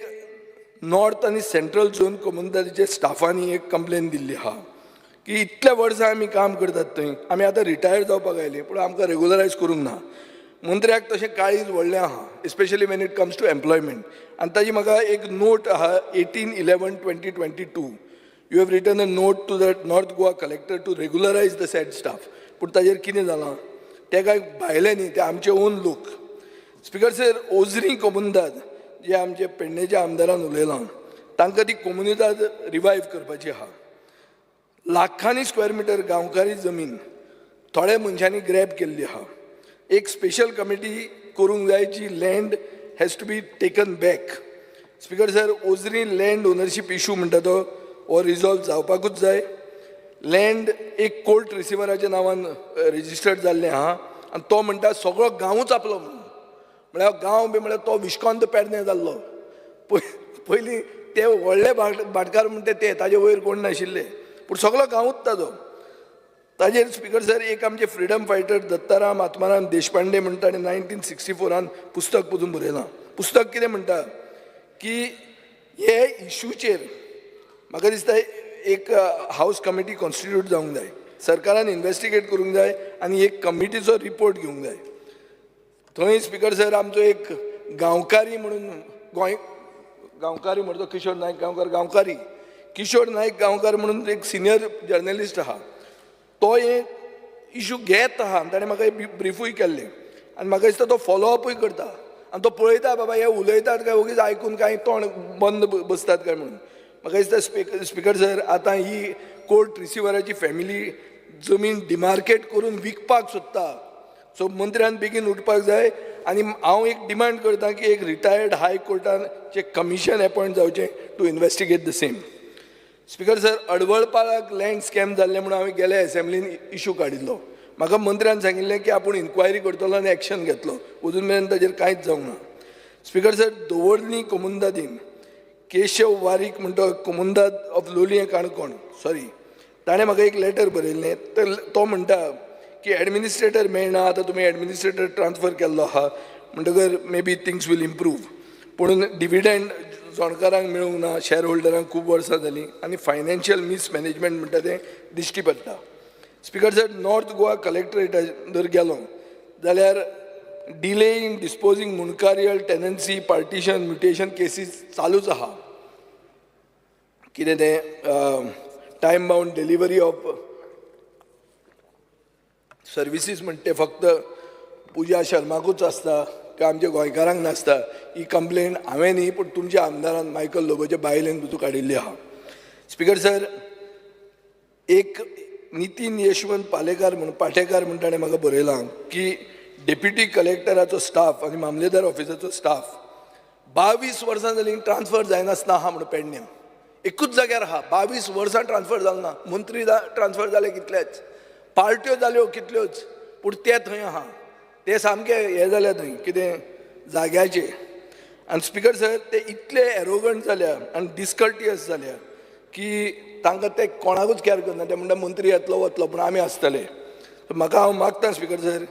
नॉर्थ आनी सेंट्रल झोन कोमुनिदादीचे स्टाफांनी एक कंप्लेन दिल्ली आहा की इतल्या वर्सां आमी काम करतात थंय, आमी आतां रिटायर जावपाक आयली पूण आमकां रेगुलरायज करूंक ना. मंत्र्याक तशें काळीज व्हडलें आहा, especially when it comes to employment. आनी ताजी म्हाका एक नोट आहा, 18/11/2022 you have written a note to the North Goa collector to regularise the said staff. पूण ताजेर कितें जालां तें कांय भायले न्ही, ते आमचे ओन लोक. स्पिकर सर, ओजरी कोमुनिदाद जे आमचे पेडणेच्या आमदारान उलयलां, तांकां ती कोमुनिदाद रिवायव करपाची आहा. लाखांनी स्क्वेअर मिटर गांवकारी जमीन थोड्या मनशांनी ग्रॅब केल्ली आहा. एक स्पेशल कमिटी करूंक जाय जी land has to be taken back. Speaker sir, Ozari land ownership issue म्हणटा तो हो रिजॉल्व जावपाकूच जाय. लँड एक कोर्ट रिसिवराच्या नांवान रजिस्टर्ड जाल्लें आहा आनी तो म्हणटा सगळो गांवूच आपलो म्हणून. म्हळ्यार गांव बी म्हळ्यार तो विश्कांत पेडणे जाल्लो. पयलीं ते व्हडले भाटकार म्हणटा ते, ताजे वयर कोण नाशिल्ले, पूण सगळो गांवूच ताजो. ताजेर स्पिकर सर, एक आमचे फ्रिडम फायटर दत्ताराम आत्माराम देशपांडे म्हणटा आनी 1964 पुस्तक पसून बरयलां. पुस्तक कितें म्हणटा की हे इशूचेर म्हाका दिसता एक हावज कमिटी कॉन्स्टिट्यूट जावंक जाय, सरकारान इन्वेस्टिगेट करूंक जाय आनी एक कमिटीचो रिपोर्ट घेवंक जाय. थंय स्पिकर सर, आमचो एक गांवकारी म्हणून गोंय गांवकारी म्हणतो किशोर नायक गांवकार, गांवकारी किशोर नायक गांवकार म्हणून एक सिनियर जर्नलिस्ट आहा, तो हे इशू घेत आहा. ताणें म्हाका ब्रिफूय केल्लें आनी म्हाका दिसता तो फॉलोअपूय करता आनी तो पळयता बाबा हे उलयतात काय ओगीच आयकून कांय तोंड बंद बसतात काय म्हणून. म्हाका दिसता स्पिकर सर, आतां ही कोर्ट रिसिवराची फॅमिली जमीन डिमार्केट करून विकपाक सोदता. सो मंत्र्यान बेगीन उठपाक जाय आनी हांव एक डिमांड करता की एक रिटायर्ड हाय कोर्टान जे कमिशन एपॉयंट जावचें to investigate the same. Speaker sir, अडवळपाराक land scam जाल्लें म्हणून हांवें गेल्या एसेंब्लीन इशू काडिल्लो. म्हाका मंत्र्यान सांगिल्लें की आपूण इन्क्वायरी करतलो आनी एक्शन घेतलो, अजून मेरेन ताजेर कांयच जावंक ना. स्पिकर सर, दवर्ली कोमुनिदादीन केशव वारीक म्हणटा comunidade of Loliem Canacona, sorry, ताणें म्हाका एक लेटर बरयल्लें. तर तो म्हणटा की एडमिनिस्ट्रेटर मेळना, आतां तुमी एडमिनिस्ट्रेटर ट्रान्सफर केल्लो आहा म्हणटकर may be things will improve, पूण डिविडंड जोणकारांक मेळूंक ना, शॅर होल्डरांक खूब वर्सां जालीं आनी फायनान्शियल मिसमॅनेजमेंट म्हणटा तें दिश्टी पडटा. स्पिकर सर, नॉर्थ गोवा कलेक्टरेटार जर गेलो जाल्यार delay in disposing mundkarial tenancy partition mutation cases चालूच आहा. कितें तें time bound delivery of services म्हणटे फक्त पुजा शर्माकूच आसता काय आमच्या गोंयकारांक नासता, ही कंप्लेन हांवें न्ही पूण तुमच्या आमदारान मायकल लोबोच्या बायलेन पसून काडिल्ली आहा. स्पिकर सर, एक नितीन यशवंत पालेकार म्हणून पाटेकार म्हूण ताणें म्हाका बरयलां की डेप्युटी कलेक्टराचो स्टाफ आनी मामलेदार ऑफिसाचो स्टाफ 22 वर्सां जालीं ट्रान्सफर जायनासतना आहा म्हणून पेडण्यां एकूच जाग्यार आहा, 22 वर्सां ट्रान्सफर जालो ना. मंत्री ट्रान्सफर जाले कितलेच, पार्ट्यो जाल्यो कितल्योच, पूण ते थंय आहा, ते सामके हे जाल्या थंय कितें जाग्याचे. आनी स्पिकर सर, ते इतले एरोगंट जाल्या आनी डिस्कर्टियस जाल्या की तांकां ते कोणाकूच कॅर करना. ते म्हणटा मंत्री येतलो वतलो पूण आमी आसतले. म्हाका हांव मागता स्पिकर सर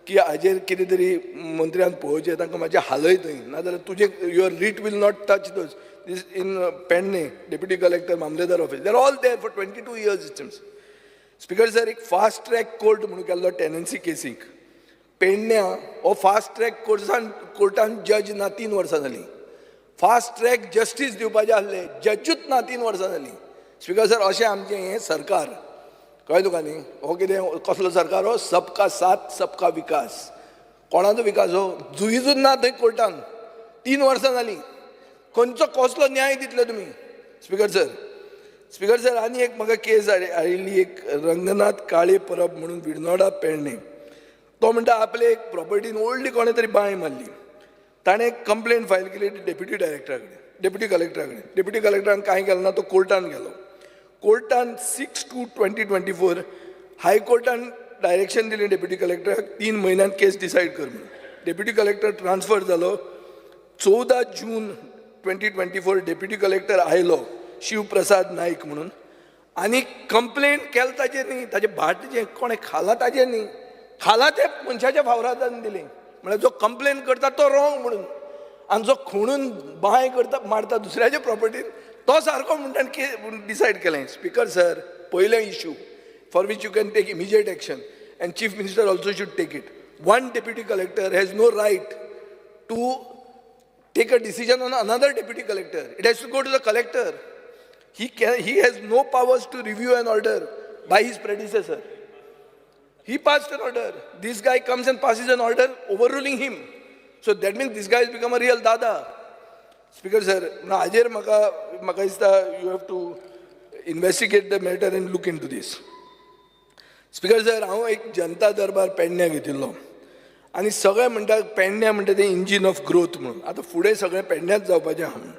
की हाजेर कितें तरी मंत्र्यान पळोवचें, तांकां मातशें हालय थंय, नाजाल्यार तुजे your writ will not touch those this in Pedne deputy collector mamlatdar office, they are all there for 22 years it seems. Speaker sir, एक फास्ट ट्रॅक कोर्ट म्हणून केल्लो टेनन्सी केसीक पेडण्यां, हो फास्ट ट्रॅक कोर्टान जज ना 3 वर्सां जालीं. फास्ट ट्रॅक जस्टीस दिवपाचें आसलें, जजूच ना 3 वर्सां जालीं. स्पिकर सर, अशें आमचें हें सरकार, कळ्ळें तुका न्ही? हो कितें कसलो सरकार हो? सबका साथ सबका विकास. कोणाचो विकास हो? जुईजूच ना थंय कोर्टान, 3 वर्सां जालीं. खंयचो कसलो न्याय दितले तुमी स्पिकर सर? स्पिकर सर, आनी एक म्हाका केस आयिल्ली, एक रंगनाथ काळे परब म्हणून विर्नोडा पेडणे, तो म्हणटा आपले एक प्रॉपर्टीन व्हडली कोणें तरी बांय मारली. ताणें कंप्लेन फायल केली डेप्युटी डायरेक्टरा कडेन, डेप्युटी कलेक्टरा कडेन. डेप्युटी कलेक्टरान कांय केलें ना, तो कोर्टान गेलो. कोर्टान 6/2/2024 हायकोर्टान डायरेक्शन दिली डेप्युटी कलेक्टराक 3 म्हयन्यान केस डिसायड कर म्हणून. डेप्युटी कलेक्टर ट्रान्सफर जालो. 14 जून 2024 डेप्युटी कलेक्टर आयलो शिवप्रसाद नायक म्हणून आनी कंप्लेन केल ताजेर न्ही, ताजें भाट जें कोणें खालां ताजेर न्ही, खाला ते मनशाच्या फावरादान दिली. म्हळ्यार जो कंप्लेन करता तो रॉंग म्हणून. आनी जो खुणून बांय करता मारता दुसऱ्याच्या प्रॉपर्टीन तो सारको म्हणटा डिसायड केलें. स्पीकर सर, पयलें issue for which you can take immediate action and chief minister also should take it. One deputy collector has no right to take a decision on another deputy collector. It has to go to the collector. He has no powers to review an order by his predecessor. He passed an order. This guy comes and passes an order overruling him. So that means this guy has become a real dada. Speaker sir, ना हाजेर म्हाका म्हाका दिसता you have to investigate the matter and look into this. Speaker sir, हांव एक जनता दरबार पेडण्या घेतिल्लो आनी सगळे म्हणटा पेडण्या म्हणटा तें इंजीन ऑफ ग्रोथ म्हणून. आतां फुडें सगळें पेडण्याच जावपाचें आहा म्हणून.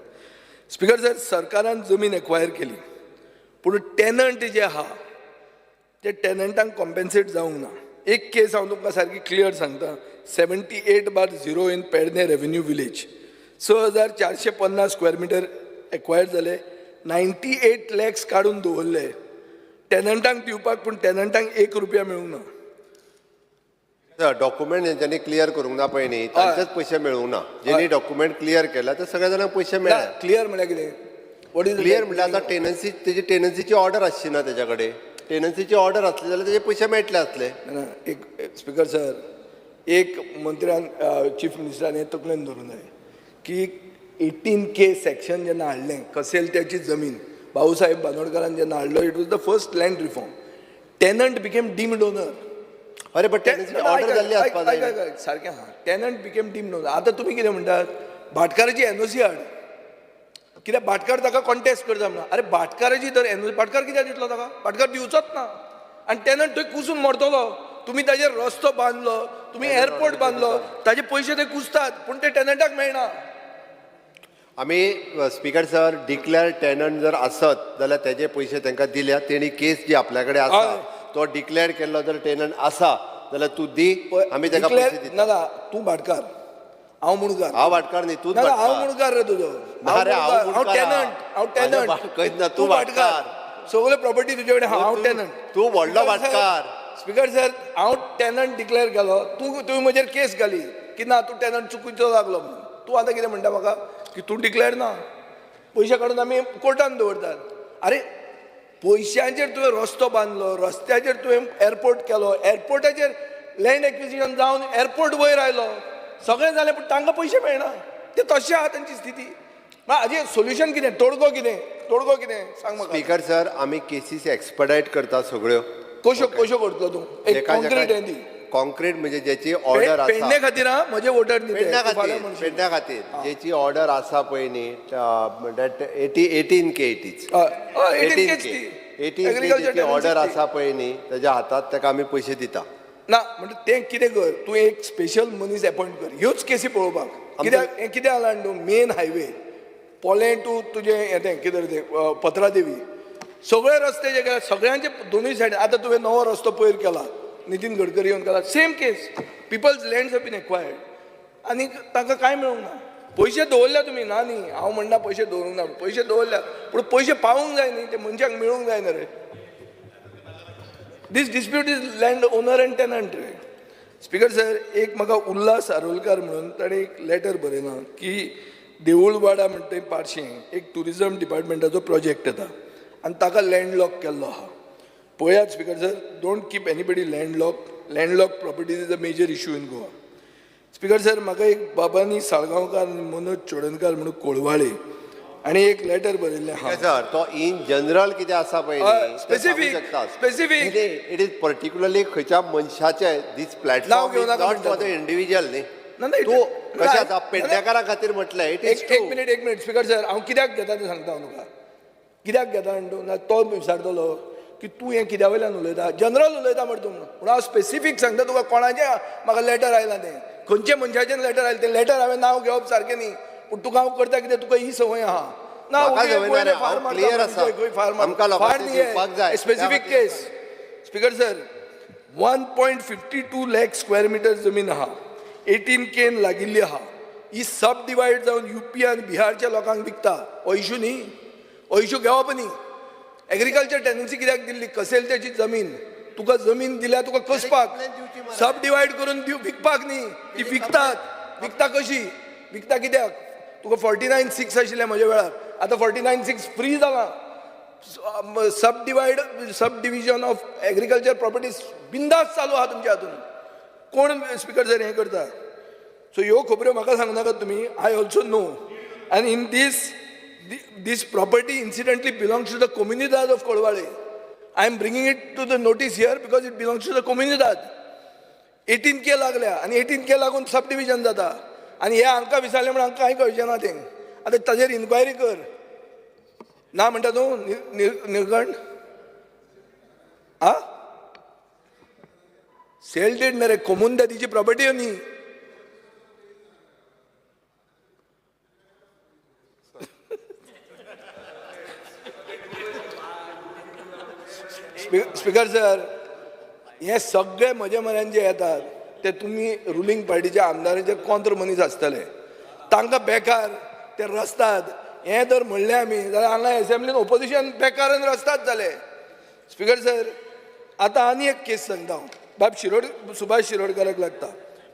स्पीकर सर, सरकारान जमीन एक्वायर केली पूण टेनंट जे आहा ते टेनंटांक कॉम्पेन्सेट जावंक ना. एक केस हांव तुमकां सारकी क्लियर सांगता. 78/0 in Pedne revenue village, 6450 square metre acquire जाले, 98 लॅक्स काडून दवरले टेनंटांक दिवपाक, पूण टेनंटांक एक रुपया मेळूंक ना. डॉक्युमेंट जेंच्यांनी क्लियर करूंक ना पळय न्ही, तांचेच पयशे मेळूंक ना. जेणी डॉक्युमेंट क्लियर केला ते सगळ्या जाणांक पयशे मेळ्ळे. क्लियर म्हळ्यार कितें? What is clear म्हळ्यार आतां टेनन्सी, तेजी टेनन्सीची ऑर्डर आसची ना तेज्या कडेन. टेनन्सीची ऑर्डर आसली जाल्यार तेजे पयशे मेळटले आसले. ना, एक स्पीकर सर, एक मंत्र्यान, चीफ मिनिस्टरान हें तकलेन धरूंक जाय की 18K section जेन्ना हाडलें, कसेल त्याची जमीन भाऊसाहेब बांदोडकारान जेन्ना हाडलो, it was the first land reform. Tenant became deemed owner. अरे, बट टेनन्सीची ऑर्डर जाल्ली आसपा जाय. सारकें आहा, टेनंट बिकेम डीम्ड ओनर. आतां तुमी कितें म्हणटात, भाटकाराची एनओसी हाड, कित्याक भाटकार ताका कॉन्टेस्ट करता म्हणून. अरे, भाटकाराची तर एनओसी, भाटकार कित्याक दितलो ताका? भाटकार दिवचोच ना आनी टेनंट थंय कुसून मरतलो. तुमी ताजेर रस्तो बांदलो, तुमी एअरपोर्ट बांदलो, ताजे पयशे ते कुसतात पूण ते टेनंटाक मेळना. आमी, स्पीकर सर, डिक्लेअर टेनंट जर आसत जाल्यार तेजे पयशे तांकां दिल्या. तेणी केस जी आपल्या कडेन आसा, तो डिक्लेअर केल्लो जर टेनंट आसा जाल्यार तूं दी, आमी ताका पयशे दिता. ना ना, तूं भाटकार, हांव मुणकार. हांव भाटकार न्ही, तूंच ना, हांव भाटकार. मुणकार रे तुजो. ना रे, हांव हांव मुणकार. टेनंट, हांव टेनंट. खंयच ना, तूं भाटकार. सगळे प्रॉपर्टी तुजे कडेन, हांव टेनंट. तूं व्हडलो भाटकार. स्पीकर सर, हांव टेनंट डिक्लेअर केलो, तूं तुवें म्हजेर केस घाली की ना, तूं टेनंट चुकीचो लागलो म्हणून. तूं आतां कितें म्हणटा म्हाका की तूं डिक्लेअर ना, पयशे काडून आमी कोर्टान दवरतात. अरे, पयशांचेर तुवें रस्तो बांदलो, रस्त्याचेर तुवें एअरपोर्ट केलो, एअरपोर्टाचेर लँड एक्विजिशन जावन एअरपोर्ट वयर आयलो, सगळें जालें, पूण तांकां पयशे मेळना. ते तशें आहा तांची स्थिती. हाजें सोल्युशन कितें? तोडगो कितें? तोडगो कितें सांग म्हाका. स्पीकर सर, आमी केसीस एक्सपडायट करता सगळ्यो. कश्यो कश्यो करतलो तूं? एक कॉन्क्रीट हें दी. कॉन्क्रीट म्हणजे ज्याची ऑर्डर आसा. पेडणे खातीर हा, म्हजे वोटर न्ही ते. पेडण्या तूं फाल्यां खातीर, म्हणशील. पेडण्या खातीर ज्याची ऑर्डर आसा पळय न्ही, that 18K it is. हय, हय, 18K च ती. 18K Agriculture ज्याची ऑर्डर tenancy ती. आसा पळय न्ही तेज्या हातात, ताका आमी पयशे दिता. ना, म्हणजे तें कितें कर, तूं एक स्पेशल मनीस अपॉयंट कर ह्योच केसी पळोवपाक. कित्याक हें कितें जाला जाणा तूं, मेन हायवे पोलें टू तुजें हें तें कितें रे तें, पत्रादेवी, सगळे रस्ते जे केले सगळ्यांचे दोनूय सायडीन. आतां तुवें नवो रस्तो पयर केला, नितीन गडकरी येवन केला, same case, people's lands have been acquired आनी तांकां कांय मेळूंक ना. पयशे दवरल्या तुमी, ना न्ही, हांव म्हणना पयशे दवरूंक ना, पयशे दवरल्या पूण पयशे पावूंक जाय न्ही, ते मनशाक मेळूंक जाय न्ही रे. This dispute is land owner and tenant रे. स्पीकर सर, एक म्हाका उल्हास आरोलकार म्हणून ताणें एक लेटर बरयलां की देऊळवाडा म्हणटा थंय पार्शें एक ट्युरिजम डिपार्टमेंटाचो प्रोजेक्ट येता आनी ताका लँडलॉक केल्लो आहा. पळयात speaker sir, don't keep anybody landlock. Landlock properties is a major issue in Goa. Speaker sir, म्हाका एक बाबानी साळगांवकार आनी मनोज चोडणकार म्हणून कोळवाळे आनी एक लेटर बरयल्लें आहा. सर, तो इन जनरल कितें आसा पळय न्ही, ते specific, सांगूंक शकता. Specific. It is particularly खंयच्या मनशाचे, दीस नांव प्लॅटफॉर्म घेवं नाका not for the म्हणटा. इंडिव्हिज्युअल न्ही. ना, ना, तूं ना, कशें आसा, ना, पेडणेकारा खातीर म्हटलें, it is. एक मिनिट, एक मिनिट स्पीकर सर, हांव कित्याक घेता तें सांगता हांव तुका. कित्याक घेता म्हणटा ना, तो विचारतलो की तूं हें कित्या वयल्यान उलयता, जनरल उलयता मरे तूं म्हणून. पूण हांव स्पेसिफीक सांगता तुका, कोणाचें म्हाका लेटर आयलां, तें खंयच्या मनशाचें लेटर आयलें, तें लेटर हांवें नांव घेवप सारकें न्ही, पूण तुका हांव करता कितें, तुका ही संवय आहा ना. म्हाका ओके, संवय ना रे, पयलें फार हांव मारता, clear आसा. खंय फार मारता. आमकां लोकांक फार न्ही, दिवपाक जाय. Specific case. Speaker sir, 1.52 lakh square metre जमीन आहा, 18K लागिल्ली आहा, ही सब डिवायड जावन युपी आनी बिहारच्या लोकांक विकता. हो इशू न्ही, हो इशू घेवप न्ही. एग्रीकल्चर टेनन्सी कित्याक दिल्ली? कसेल त्याची जमीन, तुका जमीन दिल्या तुका कसपाक, सब डिवायड करून दिव विकपाक न्ही. ती विकतात, विकता कशी? विकता कित्याक तुका 49(6) आशिल्लें म्हज्या वेळार, आतां 49(6) फ्री जालां. Sub divide sub division of agriculture properties बिंदास चालू आहा तुमच्या हातून. कोण स्पीकर सर हें करता? सो ह्यो खबऱ्यो म्हाका सांगनाकात तुमी, I also know. And in this property incidentally belongs to the Comunidade of Colvale. I am bringing it to the notice here because it belongs to the Comunidade. 18K लागल्या आनी 18K लागून sub division जाता आनी हे हांकां विचारलें म्हण हांकां कांय कळचें ना तें. आतां ताजेर इन्क्वायरी कर ना म्हणटा तूं निलकंठ आ सेल did मरे कोमुनिदादीची प्रॉपर्टी न्ही. स्पीकर सर, हे सगळे म्हजे म्हऱ्यान जे येतात ते तुमी रुलींग पार्टीच्या आमदारांचे कोंत्र मनीस आसतले, तांकां बेकार ते रस्तात हें जर म्हणलें आमी जाल्यार हांगा एसेंब्लीन ओपोजिशन बेकार आनी रस्तात जाले. स्पीकर सर, आतां आनी एक केस सांगता हांव, बाब शिरोड सुभाष शिरोडकाराक लागता.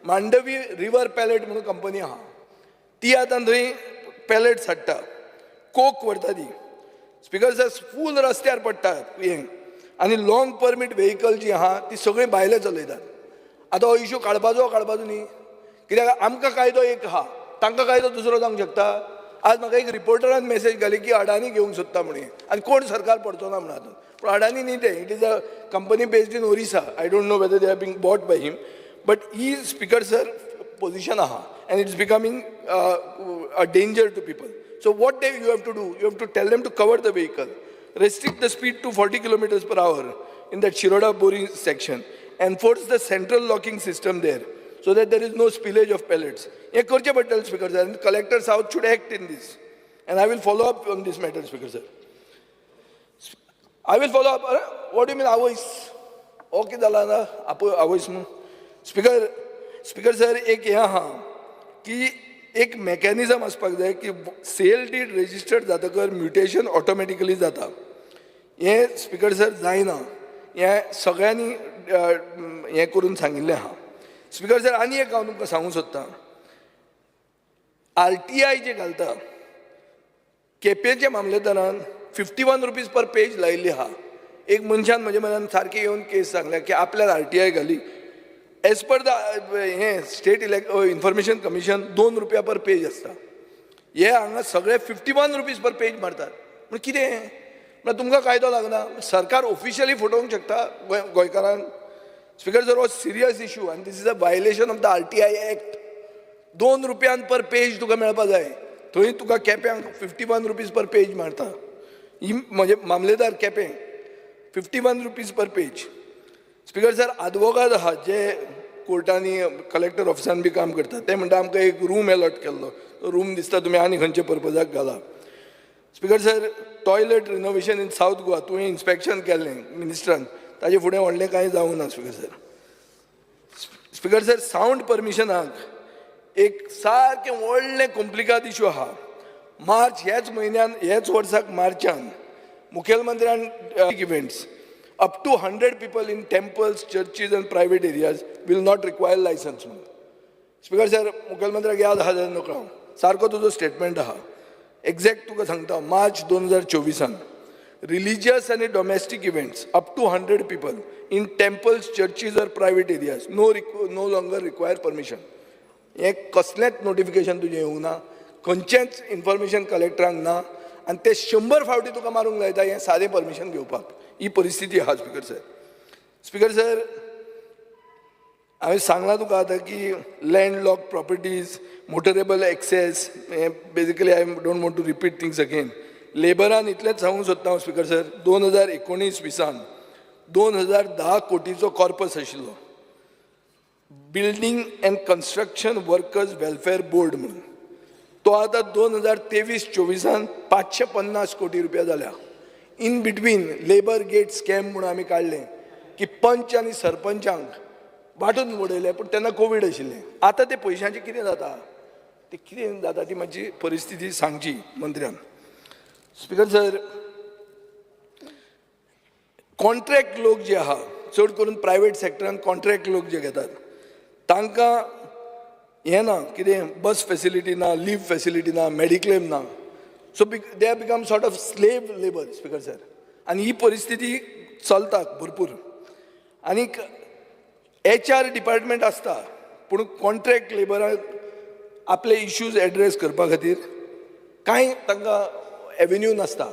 मांडवी रिवर पॅलेट म्हणून कंपनी आहा, ती आतां थंय पॅलेट्स हाडटा, कोक व्हरता ती. स्पीकर सर, फूल रस्त्यार पडटा हें आनी लाँग परमीट व्हेकल जी आहा ती सगळीं भायले चलयतात. आतां हो इशू काडपाचो काडपाचो न्ही, कित्याक आमकां कायदो एक आहा, तांकां कायदो दुसरो जावंक शकता. आज म्हाका एक रिपोर्टरान मेसेज घाली की अडानी घेवंक सोदता म्हणून आनी कोण सरकार पडचो ना म्हणून हातूंत, पूण अडानी न्ही तें, it is a company based in Orissa. I don't know whether they are being bought by him, but he speaker sir position आहा and it's becoming a danger to people. So what they you have to do, you have to tell them to cover the vehicle, restrict the speed to 40 kilometers per hour in that Shiroda Bori section, enforce the central locking system there so that there is no spillage of pellets. हे करचें पडटलें speaker sir, and collector south should act in this, and I will follow up on this matter speaker sir. I will follow up. What you mean आवयस? Okay जाला ना आवयस म्हणून. Speaker speaker sir, एक हें आहा की एक मॅकॅनिजम आसपाक जाय की सेल did registered जातकर म्युटेशन ऑटोमॅटिकली जाता. हें स्पीकर सर जायना, हें सगळ्यांनी हें करून सांगिल्लें आहा. स्पीकर सर, आनी एक हांव तुमकां सांगूंक सोदतां, RTI जे घालता केपेंच्या मामलेदारान 51 रुपीज पर पेज लायिल्ली आहा. एक मनशान म्हज्या मनान सारकें येवन केस सांगल्या की आपल्यान RTI घाली एज पर the हें स्टेट इन्फॉर्मेशन कमिशन 2 रुपया पर पेज आसता. हे हांगा सगळे 51 रुपीज पर पेज मारतात. म्हण कितें म्हळ्यार तुमकां कायदो लागना, सरकार ऑफिशियली फटोवंक शकता गोंयकारांक. स्पीकर सर, हो सिरियस इशू आनी this is a violation of the RTI act. 2 रुपयान पर पेज तुका मेळपा जाय, थंय तुका केप्यांक 51 रुपीज पर पेज मारता. ही म्हजे मामलेदार Quepem 51 rupees per page. Speaker sir, आदवोगाद आहा जे कोर्टांनी कलेक्टर ऑफिसान बी काम करता, ते म्हणटा आमकां एक रूम एलॉट केल्लो, तो रूम दिसता तुमी आनी खंयचे पर्पजाक घाला. Speaker sir, toilet renovation in South Goa तुवें इन्स्पेक्शन केल्लें मिनिस्टरान, ताजे फुडें व्हडलें कांय जावंक ना. Speaker sir, speaker sir, sound परमिशनाक एक सारकें व्हडलें कोम्प्लिकाद इशू आहा. मार्च ह्याच म्हयन्यान ह्याच वर्साक मार्चान मुखेलमंत्र्यान events up to 100 people in temples, churches and private areas will not require licence म्हणून. स्पीकर सर, मुखेलमंत्र्याक याद आहा जाल्यार नकळो हांव, सारको तुजो स्टेटमेंट आहा एक्झॅक्ट तुका सांगता. मार्च 2024 रिलिजियस आनी domestic events up to 100 people in temples, churches or private areas no longer require permission. हें कसलेंच नोटिफिकेशन तुजें येवंक ना, खंयचेंच इन्फॉर्मेशन कलेक्टरांक ना, आनी ते 100 फावटी तुका मारूंक लायता हें सादें परमिशन घेवपाक. ही परिस्थिती आहा स्पीकर सर. स्पीकर सर, हांवें सांगलां तुका आतां की land lock properties, motorable access, हें basically I don't want to repeat things again. लेबरान इतलेंच सांगूंक सोदता हांव स्पीकर सर, 2019-20 2010 कोटीचो कॉर्पस आशिल्लो building and construction workers welfare board म्हणून, तो आतां 2023-24 550 कोटी रुपया जाल्या. In between labour gate scam म्हणून आमी काडलें की पंच आनी सरपंचांक वांटून उडयलें, पूण तेन्ना कोवीड आशिल्लें. आतां ते पयशांचें कितें जाता, ते कितें जाता ती मातशी परिस्थिती सांगची मंत्र्यान. स्पीकर सर, कॉन्ट्रॅक्ट लोक जे आहा, चड करून प्रायवेट सॅक्टरान कॉन्ट्रॅक्ट लोक जे घेतात तांकां हें ना कितें, बस फेसिलिटी ना, लीव फेसिलिटी ना, मेडिक्लेम ना. So they have become sort of slave labour, speaker sir. आनी ही परिस्थिती चलता भरपूर. आनीक एच आर डिपार्टमेंट आसता, पूण कॉन्ट्रॅक्ट लेबराक आपले इश्यूज एड्रेस करपा खातीर कांय तांकां एवेन्यू नासता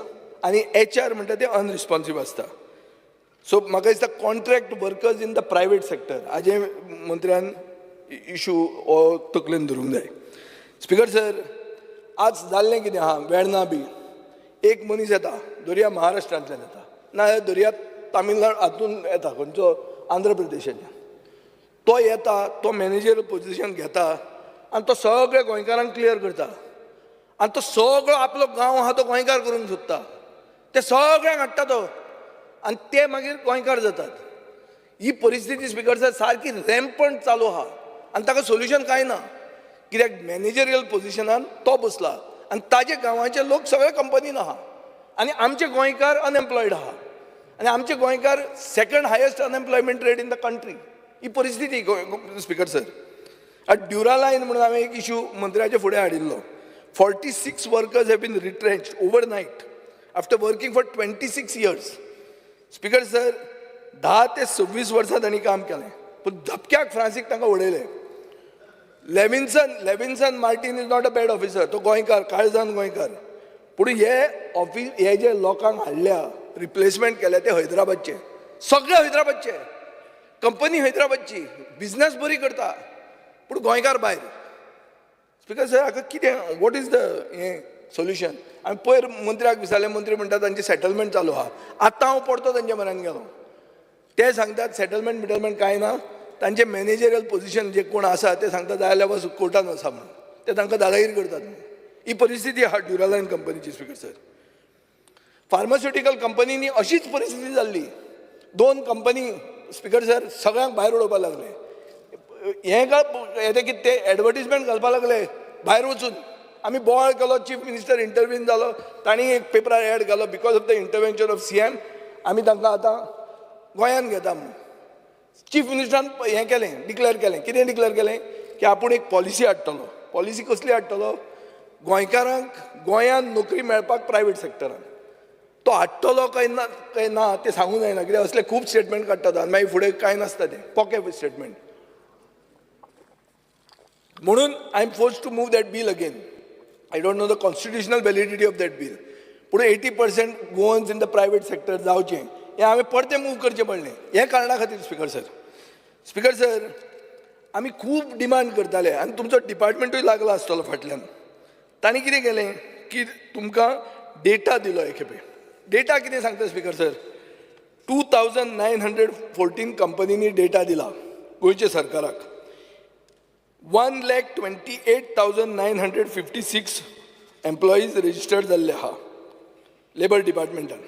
आनी एच आर म्हणटा ते अनरिस्पॉन्सीव आसता. सो म्हाका दिसता, contract workers in the private sector हाजें मंत्र्यान इशू हो तकलेन धरूंक जाय. स्पिकर सर, आज जाल्लें कितें आहा, वेर्ना बी एक मनीस येता, दर्या महाराष्ट्रांतल्यान येता, नाजाल्यार दर्या तामिळनाडू हातून येता, खंयचो, आंध्र प्रदेशाच्यान. तो येता, तो मॅनेजर पोजिशन घेता आनी तो सगळे गोंयकारांक क्लियर करता आनी तो सगळो आपलो गांव आहा तो गोंयकार करूंक सोदता. ते सगळ्यांक हाडटा तो आनी ते मागीर गोंयकार जातात. ही परिस्थिती, स्पिकर सर, सारकी रॅम्पंट चालू आहा आनी ताका सोल्युशन कांय ना, कित्याक मॅनेजरियल पोजिशनान तो बसला आनी ताजे गांवाचे लोक सगळे कंपनीन आहा आनी आमचे गोंयकार अनएम्प्लॉयड आहा आनी आमचे गोंयकार second highest unemployment rate in the country. ही परिस्थिती, स्पिकर सर. आतां ड्युरालायन म्हणून हांवें एक इशू मंत्र्याच्या फुडें हाडिल्लो. 46 workers have been retrenched overnight after working for 26 years. Speaker sir, 10 ते 26 वर्सां तांणी काम केलें, पूण धपक्याक फ्रांसीक तांकां उडयले. Levinson Martin is not a bad officer. तो गोंयकार, काळजान गोंयकार. पूण हे ऑफिस, हे जे लोकांक हाडल्या, रिप्लेसमेंट केल्या, ते हैदराबादचे, सगळे हैदराबादचे. कंपनी हैदराबादची, बिजनस बरी करता, पूण गोंयकार भायर. स्पिकर सर, हाका कितें, what is the हें सोल्युशन? आनी पयर मंत्र्याक विचारलें, मंत्री म्हणटा तांची सेटलमेंट चालू आहा. आतां हांव परतो तांच्या म्हऱ्यान गेलो. ते सांगतात सेटलमेंट बिटलमेंट कांय ना. तांचे मॅनेजरियल पोजिशन जे कोण आसा ते सांगता, जाय जाल्यार वच, कोर्टान वचा म्हणून. ते तांकां दादागिरी करतात म्हणून. ही परिस्थिती आहा ड्युरालायन कंपनीची, स्पिकर सर. फार्मास्युटिकल कंपनींनी अशीच परिस्थिती जाल्ली. दोन कंपनी, स्पिकर सर, सगळ्यांक भायर उडोवपाक लागले. हें काय हें कितें, ते एडवर्टीजमेंट घालपाक लागले भायर वचून. आमी बोवाळ केलो, चीफ मिनिस्टर इंटरवीन जालो, तांणी एक पेपरार एड घालो, because of the intervention of CM आमी तांकां आतां गोंयांत घेता म्हणून. चीफ मिनिस्टरान हें केलें, डिक्लेअर केलें. कितें डिक्लेअर केलें की आपूण एक पॉलिसी हाडटलो. पॉलिसी कसली हाडटलो? गोंयकारांक गोंयांत नोकरी मेळपाक प्रायवेट सेक्टरान. तो हाडटलो काय ना तें सांगूंक जायना, कित्याक असले खूब स्टेटमेंट काडटात आनी मागीर फुडें कांय नासता, तें पोके स्टेटमेंट. म्हणून I am forced to move that bill again. I don't know the constitutional validity of that bill, पूण 80% Goans in the private sector जावचें हें हांवें परतें मूव करचें पडलें हे कारणा खातीर, स्पिकर सर. स्पिकर सर, आमी खूब डिमांड करताले आनी तुमचो डिपार्टमेंटूय लागला आसतलो फाटल्यान. तांणी कितें केलें की तुमकां डेटा दिलो एक खेपे. डेटा कितें सांगता, स्पिकर सर? 2914 कंपनींनी डेटा दिला गोंयच्या सरकाराक. 1,28,956 employees registered जाल्ले आहा लेबर डिपार्टमेंटान.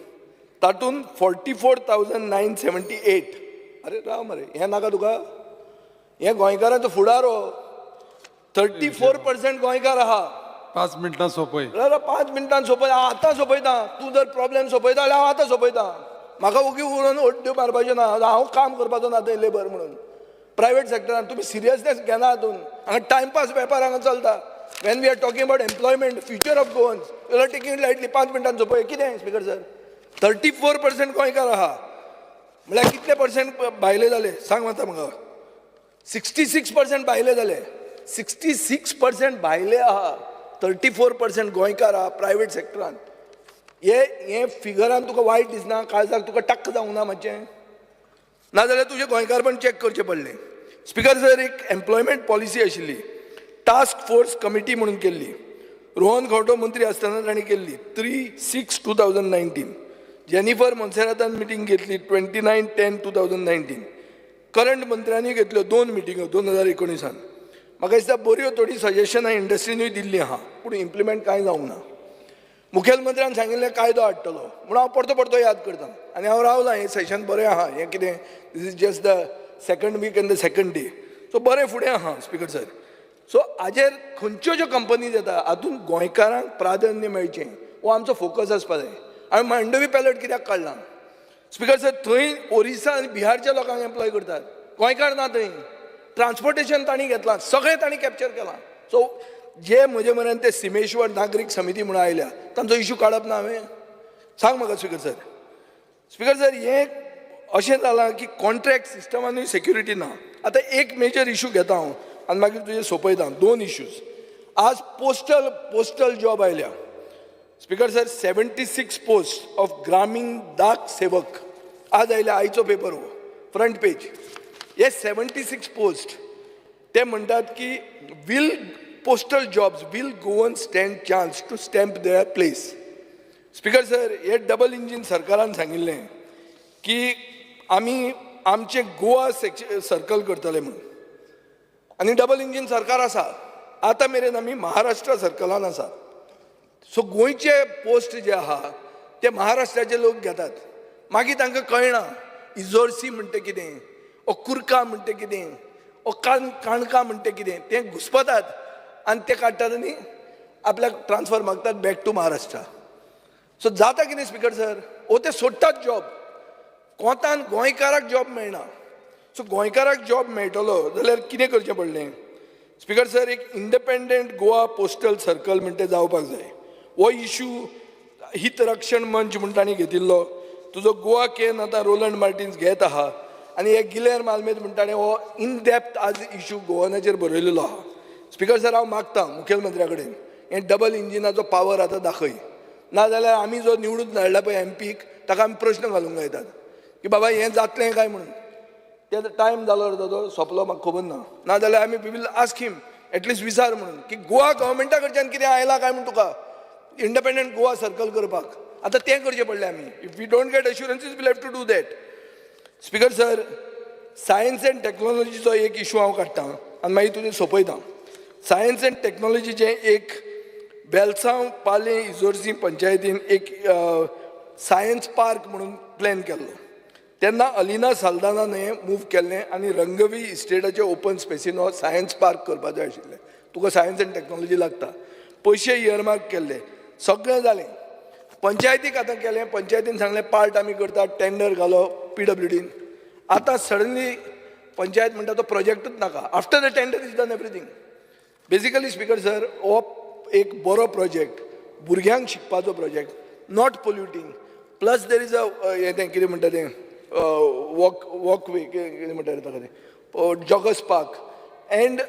तातूंत 44,978. अरे राव मरे, हें नाका तुका? हें गोंयकारांचो फुडार हो. 34% गोंयकार आहा. 5 मिनटां सोंपय. जाल्यार 5 मिनटान सोंपय. हांव आतां सोंपयता. तूं जर प्रॉब्लेम सोंपयता जाल्यार हांव आतां सोंपयता. म्हाका ओगी उरोवन उड्ड्यो मारपाच्यो ना. हांव काम करपाचो ना थंय लेबर म्हणून प्रायवेट सेक्टरान. तुमी सिरियसनेस घेना हातून. हांगा टायमपास वेपार हांगा चलता. When we are talking about employment, future of Goans, you are taking it lightly. 5 मिनटान सोंपय. कितें, स्पिकर सर? 34% गोंयकार आहा म्हळ्यार कितले पर्संट भायले जाले, सांग आतां म्हाका. 66% भायले जाले. 66% भायले आहा, 34% गोंयकार आहा प्रायवेट सेक्टरान. हे हे फिगरान तुका वायट दिसना? काळजाक तुका टक्क जावंक ना मातशें? नाजाल्यार तुजें गोंयकारपण चॅक करचें पडलें. स्पिकर सर, एक एम्प्लॉयमेंट पॉलिसी आशिल्ली, टास्क फोर्स कमिटी म्हणून केल्ली. रोहन खंवटो मंत्री आसतना तांणी केल्ली, 3/6/2019. जेनिफर मोन्सेरातान मिटींग घेतली 29/10/2019. करंट मंत्र्यांनी घेतल्यो दोन मिटिंग्यो 2019. म्हाका दिसता बऱ्यो थोडीं सजेशनां इंडस्ट्रीनूय दिल्लीं आहा, पूण इम्प्लिमेंट कांय जावंक ना. मुखेलमंत्र्यान सांगिल्लें कायदो हाडटलो म्हणून हांव परतो परतो याद करता आनी हांव रावलां. हें सेशन बरें आहा. हें कितें, this is just the second week and the second day, so बरें फुडें आहा, स्पिकर सर. सो हाजेर खंयच्यो ज्यो कंपनीज येता हातूंत गोंयकारांक प्राधान्य मेळचें हो आमचो फोकस आसपा जाय. हांवें मांडवी पॅलट कित्याक काडला, स्पिकर सर? थंय ओरिसा आनी बिहारच्या लोकांक एम्प्लॉय करतात, गोंयकार ना थंय. ट्रान्सपोर्टेशन तांणी घेतलां, सगळें तांणी कॅप्चर केलां. सो जे म्हजे म्हऱ्यान ते सिमेश्वर नागरीक समिती म्हणून आयल्या तांचो इशू काडप ना हांवें? सांग म्हाका स्पिकर सर. स्पिकर सर, हें अशें जालां की कॉन्ट्रॅक्ट सिस्टमानूय सेक्युरिटी ना. आतां एक मेजर इशू घेता हांव आनी मागीर तुजें सोंपयता. दोन इश्यूज आज पोस्टल जॉब आयल्या. स्पिकर सर, 76 पोस्ट ऑफ ग्रामीण डाक सेवक आज आयल्या. आयचो पेपर हो फ्रंट पेज. हे 76 पोस्ट ते म्हणटात की will postal jobs, will Goan stand chance to stamp their place? Speaker sir, हे डबल इंजीन सरकारान सांगिल्लें की आमी आमचें गोवा सर्कल करतले म्हणून, आनी डबल इंजीन सरकार आसा. आतां मेरेन आमी महाराष्ट्र सर्कलान आसा. सो गोंयचे पोस्ट जे आहा ते महाराष्ट्राचे लोक घेतात. मागीर तांकां कळना इजोर्सी म्हणटा कितें, ओ कुर्का म्हणटा कितें, ओ काणका म्हणटा कितें. ते घुसपतात आनी ते काडटात आनी आपल्याक ट्रान्सफर मागतात बॅक टू महाराष्ट्र. सो जाता कितें स्पिकर सर, ओ ते सोडटात जॉब. कोंतान गोंयकाराक जॉब मेळना. सो गोंयकाराक जॉब मेळटलो जाल्यार कितें करचें पडलें स्पिकर सर? एक इंडिपेंडंट गोवा पोस्टल सर्कल म्हणटा जावपाक जाय. हो इशू हितरक्षण मंच म्हूण तांणी घेतिल्लो. तुजो गोवा can आतां रोलंड मार्टिन्स घेत आहा आनी हे गिलेर मालमेत म्हण ताणें हो इन डेप्थ आज इशू गोवनाचेर बरयलेलो आहा. स्पिकर सर, हांव मागता मुखेलमंत्र्या कडेन, हें डबल इंजिनाचो पावर आतां दाखय, नाजाल्यार आमी जो निवडून धाडला पळय एमपीक, ताका आमी प्रश्न घालूंक लायतात की बाबा हें जातलें काय म्हणून. ते टायम जालो रे तो सोंपलो, म्हाका खबर ना. नाजाल्यार आमी we will ask him at least विचार म्हणून की गोवा गव्हर्मेंटा कडच्यान कितें आयलां काय म्हूण तुका इंडिपेंडंट गोवा सर्कल करपाक. आतां तें करचें पडलें आमी. If we don't get assurances, we'll have to do that. Speaker sir, science and टॅक्नोलॉजीचो एक इशू हांव काडटा आनी मागीर तुजें सोंपयता. सायन्स एंड टॅक्नोलॉजीचें एक बेलसांव पालें इजोर्सी पंचायतीन एक सायन्स पार्क म्हणून प्लॅन केल्लो. तेन्ना अलिना साल्दानान हें मूव केल्लें आनी रंगवी इस्टेटाचे ओपन स्पेसीन हो सायन्स पार्क करपाचें आशिल्लें. तुका सायन्स एंड टॅक्नोलॉजी लागता. पयशे इयरमार्क केल्ले, सगळें जालें. पंचायतीक आतां केलें, पंचायतीन सांगलें पार्ट आमी करतात, टेंडर घालो पीडब्ल्यूडीन. आतां सडनली पंचायत म्हणटा तो प्रोजेक्टूच नाका, after the tender is done, everything. Basically, speaker sir, हो एक बरो प्रोजेक्ट, भुरग्यांक शिकपाचो project, not polluting, plus there is a हें तें कितें म्हणटा तें वॉकवे, कितें म्हणटा रे ताका तें, joggers park and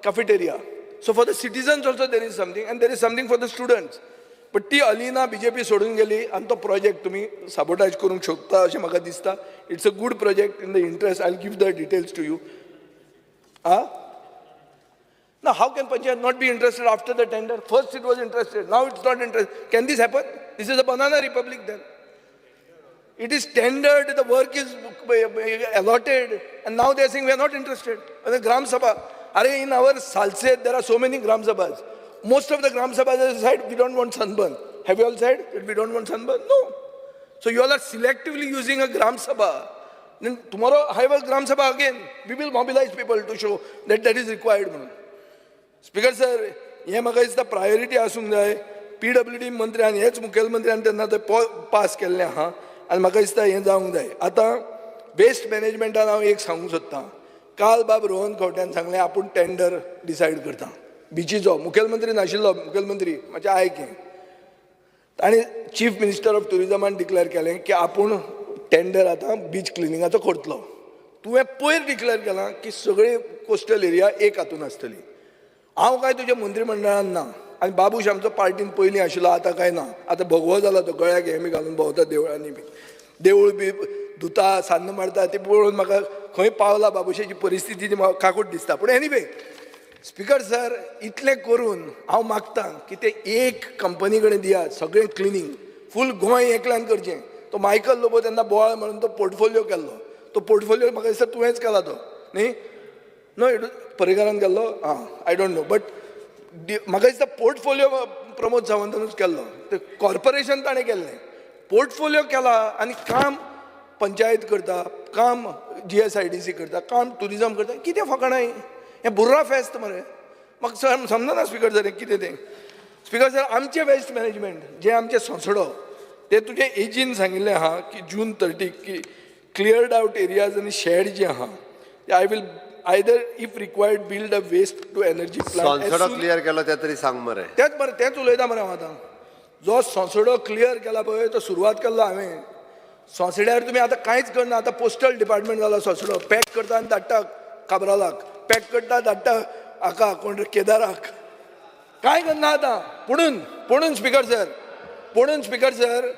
cafeteria. So for the citizens also there is something and there is something for the students. But ती अलिना बीजेपी सोडून गेली आनी तो प्रोजेक्ट तुमी साबोटाज करूंक शकता अशें म्हाका दिसता. It's a good project in the interest. I give the details to you. Ah. Now, how can Panchayat not be interested after the tender? First it was interested, now it's not interested. Can this happen? This is a banana republic then. It is tendered, the work is allotted, and now they are saying we are not interested. And the Gram Sabha, Are in our Salsette, there are so many Gram Sabhas. Most of the Gram Sabhas have said we don't want sunburn. Have you all said that we don't want sunburn? No. So you all are selectively using a Gram Sabha. Then tomorrow I have a Gram Sabha again. We will mobilize people to show that that is required. म्हणून. Speaker sir, हें म्हाका दिसता priority आसूंक जाय. PWD मंत्र्यान, हेच मुखेलमंत्र्यान तेन्ना तें पास केल्लें आहा आनी म्हाका दिसता हें जावंक जाय. आतां वेस्ट मॅनेजमेंटान हांव एक सांगूंक सोदतां. काल बाब रोहन खंवट्यान सांगलें आपूण टेंडर डिसायड करता बिचीचो. मुखेलमंत्री नाशिल्लो, मुखेलमंत्री मातशें आयक हें. ताणें चीफ मिनिस्टर ऑफ ट्युरिजमान डिक्लेअर केलें की आपूण टेंडर आतां बीच क्लिनिंगाचो करतलो. तुवें पयर डिक्लेअर केलां की सगळे कोस्टल एरिया एक हातून आसतली. हांव काय तुज्या मंत्रीमंडळान ना आनी बाबूश आमचो पार्टीन पयलीं आशिल्लो, आतां काय ना. आतां भगवो जाला तो, गळ्याक हें बी घालून भोंवता देवळांनी बी, देवूळ बी धुता, सान्न मारता. ती पळोवन म्हाका खंय पावला बाबूशाची परिस्थिती ती म्हाका काकूट दिसता. पूण एनिवे स्पिकर सर, इतलें करून हांव मागता की ते एक कंपनी कडेन दियात सगळें क्लिनींग. फूल गोंय एकल्यान करचें. तो मायकल लोबो तेन्ना बोवाळ म्हणून तो पोर्टफोलियो केल्लो. तो पोर्टफोलियो म्हाका दिसता तुवेंच केला तो, न्ही? नो, it पर्रीकारान केल्लो. आं, I don't know, but म्हाका दिसता पोर्टफोलियो प्रमोद सावंतानूच केल्लो. ते कॉर्पोरेशन ताणें केल्लें, पोर्टफोलियो केला आनी काम पंचायत करता, काम जीएसआयडीसी करता, काम टुरिजम करता. कितें फकाणां हीं? हें बुर्रा फेस्त मरे. म्हाका समजना स्पिकर सर, हें कितें तें. स्पिकर सर, आमचें वेस्ट मॅनेजमेंट जें आमचें सोंसडो, ते तुजें एजीन सांगिल्लें आहा की जून 30 की क्लियर्ड आवट एरियाज आनी शेड जे आहा ते I will either if required build a waste to energy plant. Sonsodo clear केलो ते तरी सांग मरे. तेच मरे, तेंच उलयता मरे हांव आतां. जो सोंसडो क्लियर केला पळय तो सुरवात केल्लो हांवें. सोंसड्यार तुमी आतां कांयच करना. आतां पोस्टल डिपार्टमेंट जाला सोंसडो पॅक करता आनी धाडटा काब्रालाक, पॅक करता धाडटा हाका कोण केदाराक, कांय करना आतां. पुणून पुणून स्पिकर सर, पुणून स्पिकर सर,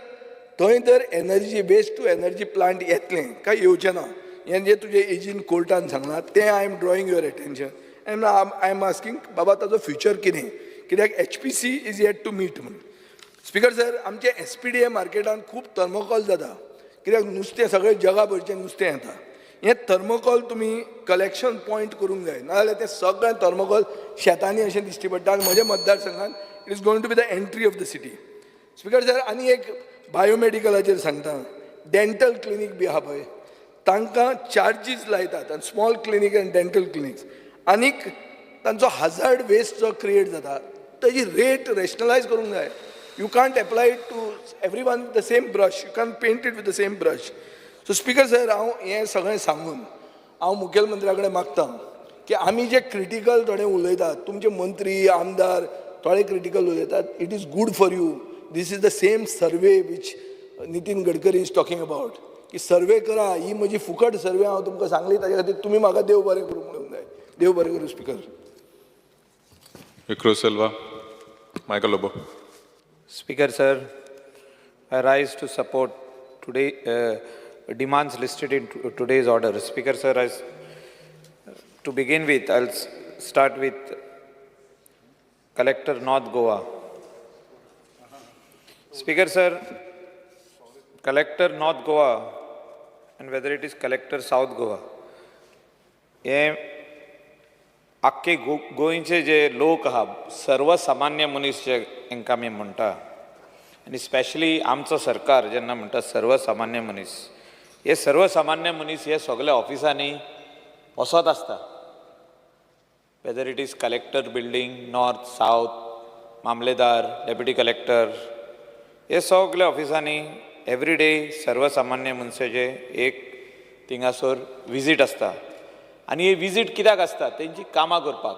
थंय तर energy waste to energy plant येतलें काय येवचें ना हें जें तुजें एजीन कोर्टान सांगलां तें I am drawing your attention and I am asking बाबा ताजो फ्युचर कितें, कित्याक HPC is yet to meet म्हणून. स्पिकर सर, आमचे SPDA मार्केटान खूब थर्मोकॉल जाता, कित्याक नुस्तें सगळें जगाभरचें नुस्तें येता. हें थर्मोकॉल तुमी कलेक्शन पॉयंट करूंक जाय, नाजाल्यार तें सगळें थर्मोकॉल शेतांनी अशें दिश्टी पडटा. आनी म्हज्या मतदारसंघात it is going to be the entry of the city. Speaker sir, आनी एक बायोमेडिकलाचेर सांगता, डेंटल क्लिनीक बी आहा पळय, तांकां चार्जीस लायतात आनी small clinic आनी डेंटल क्लिनिक्स, आनीक तांचो हजार्ड वेस्ट जो क्रिएट जाता ताजी रेट रॅशनलायज करूंक जाय. You can't apply it to every one with the same brush, you can't paint it with the same brush. So speaker sir, हांव हें सगळें सांगून हांव मुखेलमंत्र्या कडेन मागता की आमी जे क्रिटिकल थोडे उलयतात, तुमचे मंत्री आमदार थोडे क्रिटिकल उलयतात, it is good for you. This is the same survey which Nitin Gadkari is talking about, की सर्वे करा. ही म्हजी फुकट सर्वे हांव तुमकां सांगली, ताजे खातीर तुमी म्हाका देव बरें करूं म्हणूंक जाय. देव बरें करूं speaker. Vikru Silva, Michael Lobo. Speaker sir, I rise to support today demands listed in today's order. Speaker sir, to begin with, I'll start with Collector North Goa. Speaker sir, Collector North Goa and whether it is Collector South Goa, हे आख्खे गोंयचे जे लोक आहा, सर्वसामान्य मनीस जे हांकां आमी म्हणटा, आनी स्पेशली आमचो सरकार जेन्ना म्हणटा सर्वसामान्य मनीस, हे सर्वसामान्य मनीस हे सगल्या ऑफिसांनी वचत आसता. Whether it is collector building north south, mamlatdar, deputy collector, हे सगल्या ऑफिसांनी एवरी डे सर्वसामान्य मनशाचे एक थिंगासर विजीट आसता. आनी हे विजीट कित्याक आसता, तेंची कामां करपाक.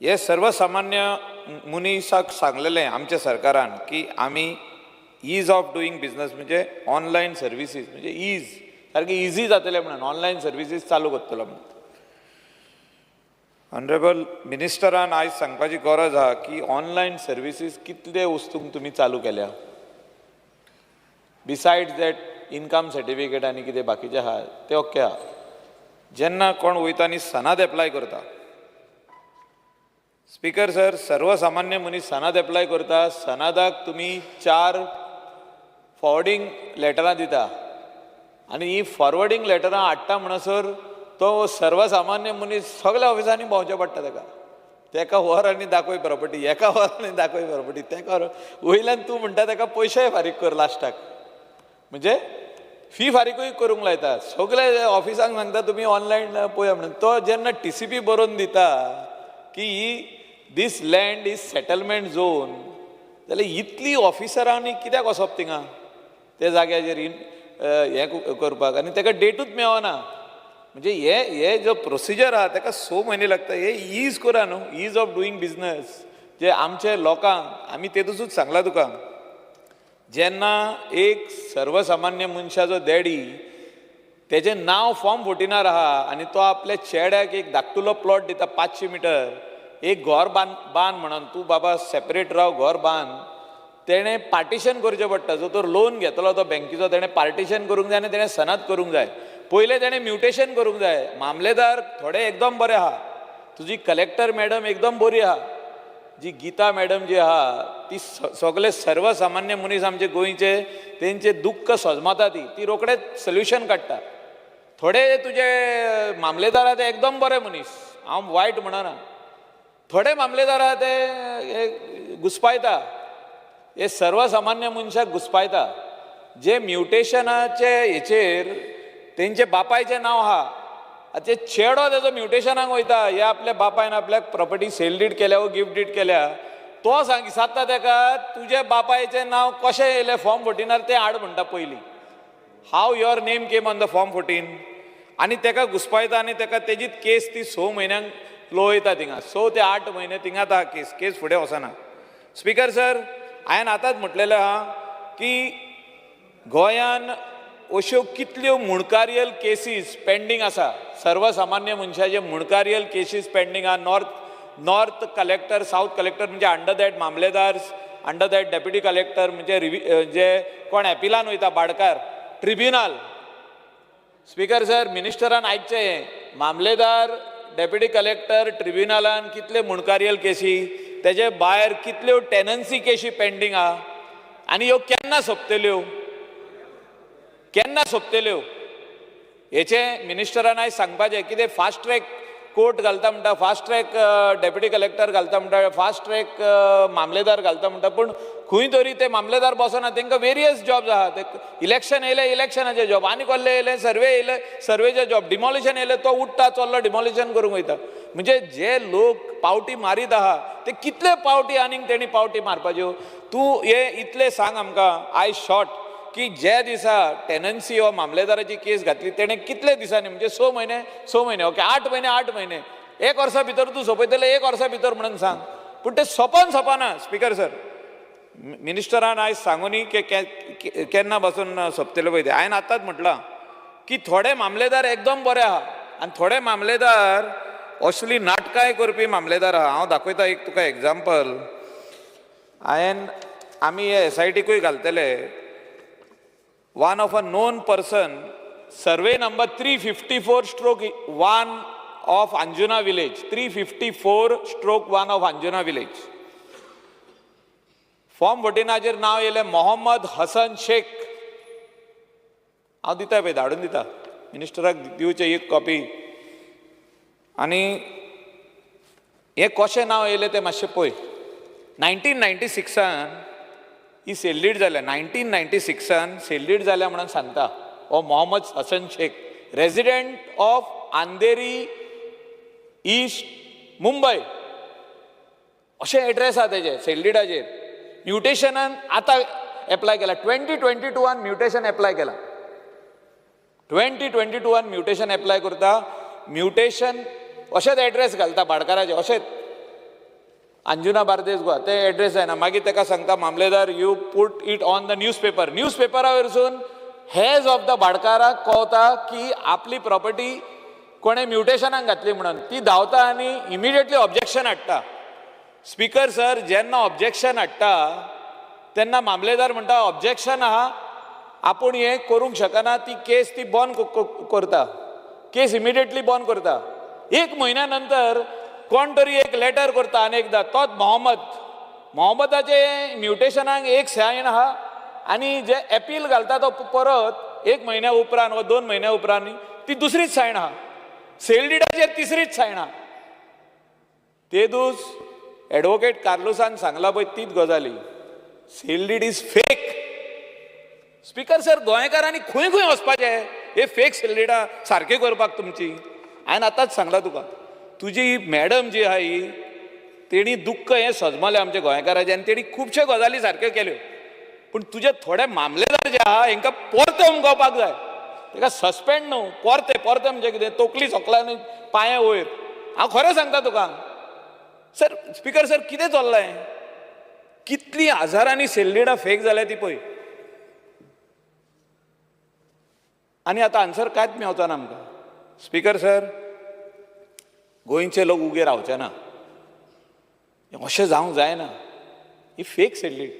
हे सर्वसामान्य मनीसाक सांगलेलें आमच्या सरकारान की आमी is of doing business म्हणजे ऑनलायन सर्विसीस म्हणजे is सारकें इजी जातलें म्हणून ऑनलायन सर्विसीस चालू करतलो म्हणून. ऑनरेबल मिनिस्टरान आयज सांगपाची गरज आहा की ऑनलायन सर्विसीस कितले वस्तूंक तुमी चालू केल्या, बिसायड्स that income certificate आनी कितें बाकीचें आहा तें ओके आहा. जेन्ना कोण वयता आनी सनाद एप्लाय करता, स्पिकर सर, सर्वसामान्य मनीस सनाद एप्लाय करता, सनादाक तुमी 4 फॉरवर्डींग लेटरां दिता आनी ही फॉरवर्डींग लेटरां हाडटा म्हणसर तो सर्वसामान्य मनीस सगल्या ऑफिसांनी भोंवचें पडटा ताका. तेका व्हर आनी दाखय प्रॉपर्टी, एका व्हर आनी दाखय प्रॉपर्टी, तेका व्हर, वयल्यान तूं म्हणटा ताका पयशेय फारीक कर लास्टाक, म्हणजे फी फारीकूय करूंक लायता. सगळे ऑफिसांक सांगता तुमी ऑनलायन पळया म्हणून. तो जेन्ना TCP बरोवन दिता की ही this land is settlement zone, जाल्यार इतली ऑफिसरांनी कित्याक वचप थिंगा त्या जाग्याचेर हें करपाक, आनी ताका डेटूच मेळना. म्हणजे हे हे जो प्रोसिजर आहा ताका 6 म्हयने लागता. हे is करा न्हू, is of doing business जे आमचे लोकांक आमी तेतूच सांगला तुका. जेन्ना एक सर्वसामान्य मनशाचो डॅडी तेजें नांव फॉर्म 14 आहा आनी तो आपल्या चेड्याक एक धाकटुलो प्लॉट दिता 500 मिटर, एक घर बांद म्हणून, तूं बाबा सेपरेट राव घर बांद, तेणें पार्टिशन करचें पडटा. जो तर लोन घेतलो तो बँकेचो तेणें पार्टिशन करूंक जाय आनी तेणें सनद करूंक जाय. पयलें तेणें म्युटेशन करूंक जाय. मामलेदार थोडे एकदम बरे आहा, तुजी कलेक्टर मॅडम एकदम बरी आहा, जी गीता मॅडम जी आहा ती सगळे सर्वसामान्य मनीस आमचे गोंयचे तेंचे दुख्ख सजमाता, ती ती रोखडेच सोल्युशन काडटा. थोडे तुजे मामलेदार आहा ते एकदम बरे मनीस, हांव वायट म्हणना, थोडे मामलेदार आहा ते घुसपायता, हे सर्वसामान्य मनशाक घुसपायता. जे म्युटेशनाचे हेचेर तेंचे बापायचें नांव आहा, आतां चेडो तेजो म्युटेशनाक वयता, हे आपल्या बापायन आपल्याक प्रॉपर्टी सेल did केल्या वो गिफ्ट did केल्या, तो सांग सादता तेका तुज्या बापायचें नांव कशें येयलें फॉर्म 14 तें हाड म्हणटा पयलीं. How your name came on the form 14. आनी तेका घुसपायता आनी तेका तेजीच केस ती 6 म्हयन्यांक लोयता थिंगा 6 ते 8 म्हयने थिंगात आहा केस केस फुडें वचना. स्पीकर सर, हांवें आतांच म्हटलेलें आहा की गोंयान अश्यो कितल्यो मुणकारियल केसीस पेंडींग आसा. सर्वसामान्य मनशाचे मुणकारियल केसीस पेंडींग आहा. नॉर्थ कलेक्टर, सावथ कलेक्टर म्हणजे अंडर that मामलेदार, अंडर that deputy collector म्हणजे जे कोण एपिलान वयता बाडकार ट्रिब्युनल. स्पीकर सर, मिनिस्टरान आयकचें हें, मामलेदार, डेप्युटी कलेक्टर, ट्रिब्युनलान कितले मुणकारियल केसी, तेजे भायर कितल्यो टेनन्सी केशी पेंडींग आहा आनी ह्यो केन्ना सोंपतल्यो, केन्ना सोंपतल्यो हेचें मिनिस्टरान आयज सांगपाचें. कितें फास्ट ट्रॅक कोर्ट घालता म्हणटा, फास्ट ट्रॅक डेप्युटी कलेक्टर घालता म्हणटा, फास्ट ट्रॅक मामलेदार घालता म्हणटा, पूण खंय तरी ते मामलेदार बसना. तांकां वेरियस जॉब्स आहा. ते इलेक्शन येयलें इलेक्शनाचे जॉब, आनी कसले येयले सर्वे येयले सर्वेचे जॉब, डिमॉलिशन येयलें तो उठ्ठा चल्लो डिमॉलिशन करूंक वयता. म्हणजे जे लोक पावटी मारीत आहा ते कितले पावटी आनीक तेणी पावटी मारपाच्यो. तूं हे इतलें सांग आमकां आयज शॉर्ट की ज्या दिसा टेनन्सी हो मामलेदाराची केस घातली तेणें कितले दिसांनी, म्हणजे 6 म्हयने, 6 म्हयने, ओके 8 म्हयने, 8 म्हयने, 1 वर्सा भितर तूं सोंपयतले, 1 वर्सा भितर म्हणून सांग, पूण तें सोंपन सोंपना. स्पीकर सर, मिनिस्टरान आयज सांगूनी की केन्ना बसून सोंपतले पळय तें. हांवें आतांच म्हटलां की थोडे मामलेदार एकदम बरे आहा आनी थोडे मामलेदार असली नाटकांय करपी मामलेदार आहा. हांव दाखयता एक तुका एग्जाम्पल. हांवें आमी हे SITकूय घालतले. One of a known person, survey number 354/1 of Anjuna village, 354/1 of Anjuna village. Form 14 नांव येयलें मोहम्मद हसन शेख. हांव दिता पळय, धाडून दिता मिनिस्टराक दिवचें एक कॉपी. आनी हें कशें नांव येयलें तें मातशें पळय. 1996 ही सेल डीड जाल्या, 1996 सेल डीड जाल्या म्हणून सांगता हो Mohammad Hasan Shaikh, resident of Andheri east Mumbai, अशें एड्रेस आहा तेजे सेल डीडाचेर. म्युटेशनान आतां एप्लाय केला 2022 म्युटेशन एप्लाय केला, 2022 म्युटेशन एप्लाय करता. म्युटेशन अशेंच एड्रेस घालता भाडकाराचे, अशेंच अंजुना बार्देस गोवा ते एड्रेस जायना. मागीर ताका सांगता मामलेदार, you put it on the newspaper. News पेपरा वयरसून हेज ऑफ the भाडकाराक कळटा की आपली प्रॉपर्टी कोणें म्युटेशनाक घातली म्हणून. ती धांवता आनी इमिडिएटली ऑब्जेक्शन हाडटा. स्पीकर सर, जेन्ना ऑब्जेक्शन हाडटा तेन्ना मामलेदार म्हणटा ऑब्जेक्शन आहा, आपूण हें करूंक शकना, ती केस ती बंद करता, केस इमिडिएटली बंद करता. 1 म्हयन्या नंतर कोण तरी एक लेटर करता आनी एकदां तोच मोहम्मद, मोहम्मदाचे म्युटेशनाक एक सायन आहा आनी जे एपील घालता तो परत 1 म्हयन्या उपरांत वा 2 म्हयन्या उपरांत ती दुसरीच सायन आहा, सेल डिडाचेर तिसरीच सायन आहा. तेदूस एडवोकेट कार्लुसान सांगला पळय तीच गजाली, sale deed is fake. Speaker sir, गोंयकारांनी खंय खंय वचपाचें हे फेक सेल डिडां सारकें करपाक तुमची. हांवें आतांच सांगलां तुका, तुजी मॅडम जी आहा ही तेणी दुख्ख हें सजमलें आमच्या गोंयकाराचें आनी तेणी खुबश्यो गजाली सारक्यो केल्यो, पूण तुजे थोडे मामलेदार जे आहा हेंकां परते उमगोवपाक जाय. ताका सस्पेंड न्हू, परते परते म्हणजे कितें, तकली सोकला न्ही पांये वयर. हांव खरें सांगता तुका सर, स्पीकर सर, कितें चल्लां हें, कितलीं हजारांनी सेल डिडां फेक जाल्या ती पळय. आनी आतां आन्सर कांयच मेवचो ना आमकां. स्पीकर सर, गोंयचे लोक उगे रावचे ना, अशें जावंक जायना. ही फेक सेल डीड.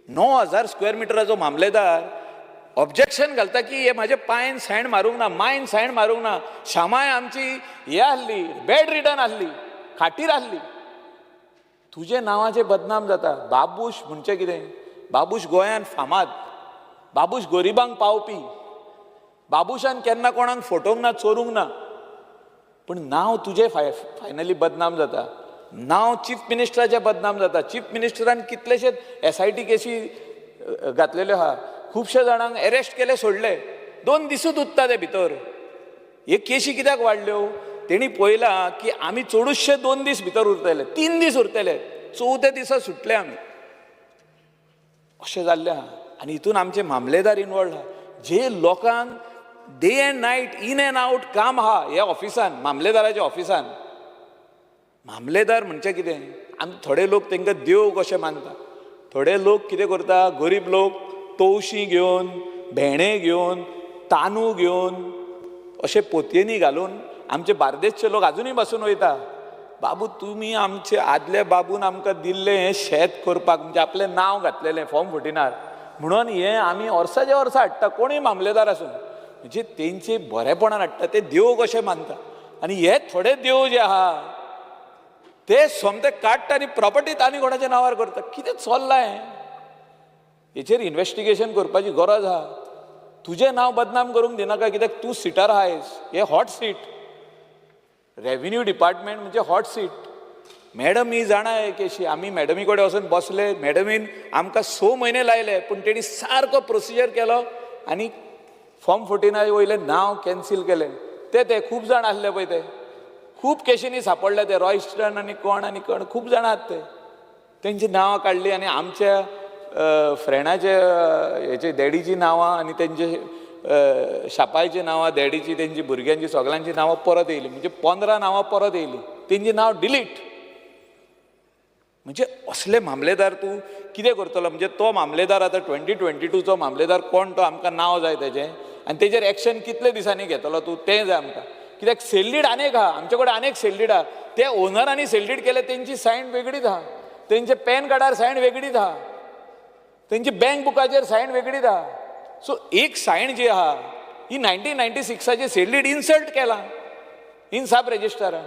9,000 स्क्वेअर मिटराचो मामलेदार ऑब्जेक्शन घालता की हे म्हाजे पांयन सायन मारूंक ना, मायन सायन मारूंक ना, शामाय आमची हे आहली, बेड रिटर्न आहली, खाटीर आहली. तुजे नांवाचे बदनाम जाता. बाबूश म्हणचे कितें, बाबूश गोंयान फामाद, बाबूश गरिबांक पावपी, बाबूशान केन्ना कोणाक फटोवंक ना, चोरूंक ना, पूण नांव तुजें फायनली बदनाम जाता. नांव चीफ मिनिस्टराचें बदनाम जाता. चीफ मिनिस्टरान कितलेशेच SIT केसी घातलेल्यो आहा, खुबशे जाणांक एरेस्ट केले, सोडले, 2 दिसूच उरता ते भितर. हे केशी कित्याक वाडल्यो, तेणी पळयलां की आमी चडूचशे 2 दीस भितर उरतले, 3 दीस उरतले, 4थ्या दिसा सुटले आमी, अशें जाल्लें आहा. आनी हितून आमचे मामलेदार इनवॉल्ड आहा, जे लोकांक Day and night in and out काम आहा ह्या ऑफिसान, मामलेदाराच्या ऑफिसान. मामलेदार म्हणजे कितें, आमी थोडे लोक तांकां देव कशें मानता, थोडे लोक कितें करता, गरीब लोक तवशीं घेवन, भेंडे घेवन, तांदूळ घेवन अशे पोतयेंनी घालून आमचे बार्देसचे लोक आजुनूय बसून वयता. बाबू तुमी आमचे आदल्या बाबून आमकां दिल्लें हें शेत करपाक, म्हणजे आपलें नांव घातलेलें फॉर्म 14 म्हणून हें आमी वर्साच्या वर्सा हाडटा, कोणूय मामलेदार आसूं, म्हणजे तेंचे बरेपणान हाडटा, ते देव कशें मानता. आनी हे थोडे देव जे आहा ते सोमते काडटा आनी प्रॉपर्टी आनी कोणाच्या नांवार करता. कितें चल्लां हें, हेचेर इन्वेस्टिगेशन करपाची गरज आहा. तुजें नांव बदनाम करूंक दिनाका, कित्याक तूं सिटार आहायस, हें हॉट सीट, रेविन्यू डिपार्टमेंट म्हणजे हॉट सीट. मॅडम ही जाणा हे केशी, आमी मॅडमी कडेन वचून बसले, मॅडमीन आमकां 6 म्हयने लायले, पूण तेणी सारको प्रोसिजर केलो आनी फॉर्म 14 वयलें नांव कॅन्सील केलें. ते ते खूब जाण आसले पळय, ते खूब केशींनी सांपडले, ते रॉयस्टन आनी कोण आनी कोण खूब जाणां आहात, ते तेंची नांवां काडलीं आनी आमच्या फ्रेंडाचे हेचे डॅडीचीं नांवां आनी तेंचे शापायचीं नांवां, डॅडीची, तेंची भुरग्यांची सगळ्यांची नांवां परत येयली, म्हणजे 15 नांवां परत येयली, तेंची नांव डिलीट. म्हणजे असले मामलेदार तूं कितें करतलो. म्हणजे तो मामलेदार आतां 2022चो मामलेदार कोण तो, आमकां नांव जाय तेजें, आनी तेजेर एक्शन कितले दिसांनी घेतलो तूं तें जाय आमकां. कित्याक सेल did आनेक आहा, आमचे कडेन आनेक सेल did आहा, ते ओनरांनी सेल did केले, तेंची सायन वेगळीच आहा, तेंचे पॅन कार्डार सायन वेगळीच आहा, तेंची बँक बुकाचेर सायन वेगळीच आहा. सो एक सायन जी आहा ही 1996 सेल did insert केला इन सब रजिस्टरान,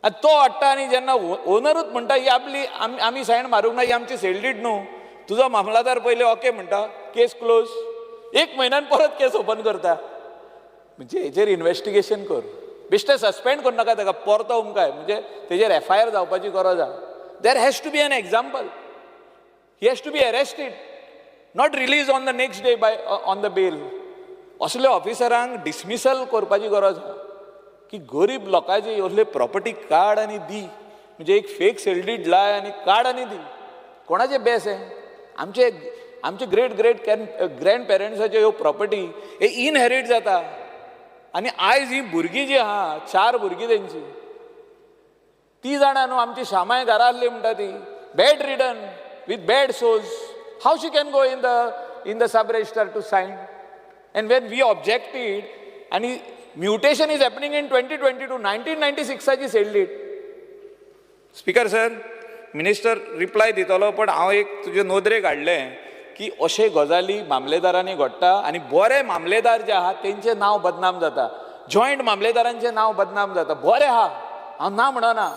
आनी तो हाडटा आनी जेन्ना ओनरूच म्हणटा ही आपली आमी सायन मारूंक ना, ही आमची सेल did न्हू, तुजो मामलादार पयलीं ओके म्हणटा, केस क्लोज, 1 म्हयन्यान परत केस ओपन करता. म्हणजे हेजेर इन्वेस्टिगेशन कर, बेश्टें सस्पेंड करूं नाका ताका, परतो उमकाय, म्हणजे तेजेर एफआयआर जावपाची गरज आहा. There has to be an example, he has to be arrested, not release on the next day by on the bail. असल्या ऑफिसरांक डिसमिसल करपाची गरज आहा की गरीब लोकांची असले प्रॉपर्टी काड आनी दी, म्हणजे एक फेक सेल did लाय आनी काड आनी दी. कोणाचें बेस हें? आमचे आमचे ग्रेट ग्रेट ग्रँड पेरंट्साच्यो ह्यो प्रॉपर्टी हे इनहेरीट जाता. आनी आयज ही भुरगीं जी आहा, 4 भुरगीं तेंची, ती जाणा न्हू आमची शामाय घरा आसली म्हणटा ती, bedridden with bed sores, how she can go in the sub registrar to sign? And when we objected, आनी mutation is happening in 2022, 1996 sale deed. Speaker sir, minister reply दितलो, पण हांव एक तुजे नदरेक हाडलें की अशे गजाली मामलेदारांनी घडटा आनी बरे मामलेदार जे आहा तेंचें नांव बदनाम जाता, जॉयंट मामलेदारांचें नांव बदनाम जाता. बरें आहा, हांव ना म्हणना,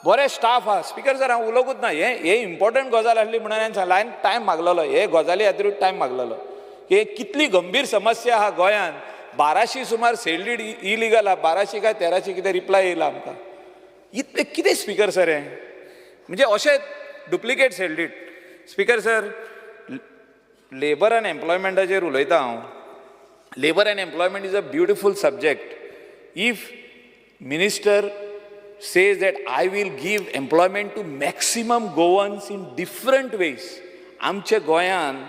बरे स्टाफ आहा. स्पीकर सर, हांव उलोवंकूच ना, हें इम्पॉर्टंट गजाल आसली म्हणून हांवें सांगलें, हांवें टायम मागलेलो, हे गजाली खातीरूच टायम मागलेलो. हे कितली गंभीर समस्या आहा गोंयांत, 1200 सुमार सेल did illegal आहा, 1200 काय 1300 कितें रिप्लाय येयला आमकां. इतलें कितें स्पीकर सर हें, म्हणजे अशें duplicate sale deed. Speaker sir, labour and एम्प्लॉयमेंटाचेर उलयता हांव. Labour and employment is a beautiful subject. If minister says that I will give employment to maximum Goans in different ways. आमच्या गोंयान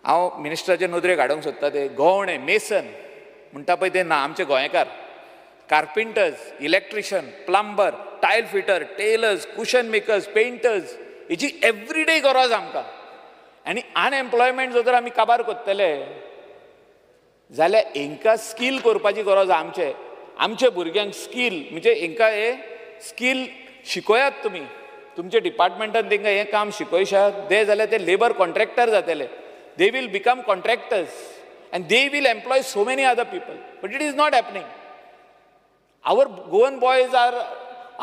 हांव मिनिस्टराचे नदरेक हाडूंक सोदता ते गवणे, मेसन म्हणटा पळय ते ना, आमचे गोंयकार, carpenters, electrician, plumber, tile fitter, tailors, cushion makers, painters, हेची एवरीडे गरज आमकां. आनी अनएम्प्लॉयमेंट जर आमी काबार करतले जाल्यार हेंकां स्कील करपाची गरज आहा. आमचे आमचे भुरग्यांक स्कील म्हणजे हेंकां हे स्कील शिकयात तुमी, तुमच्या डिपार्टमेंटान तेंकां हें काम शिकयशात ते जाल्यार ते लेबर कॉन्ट्रॅक्टर जातले. They will become contractors and they will employ so many other people, but it is not happening. Our Goan boys are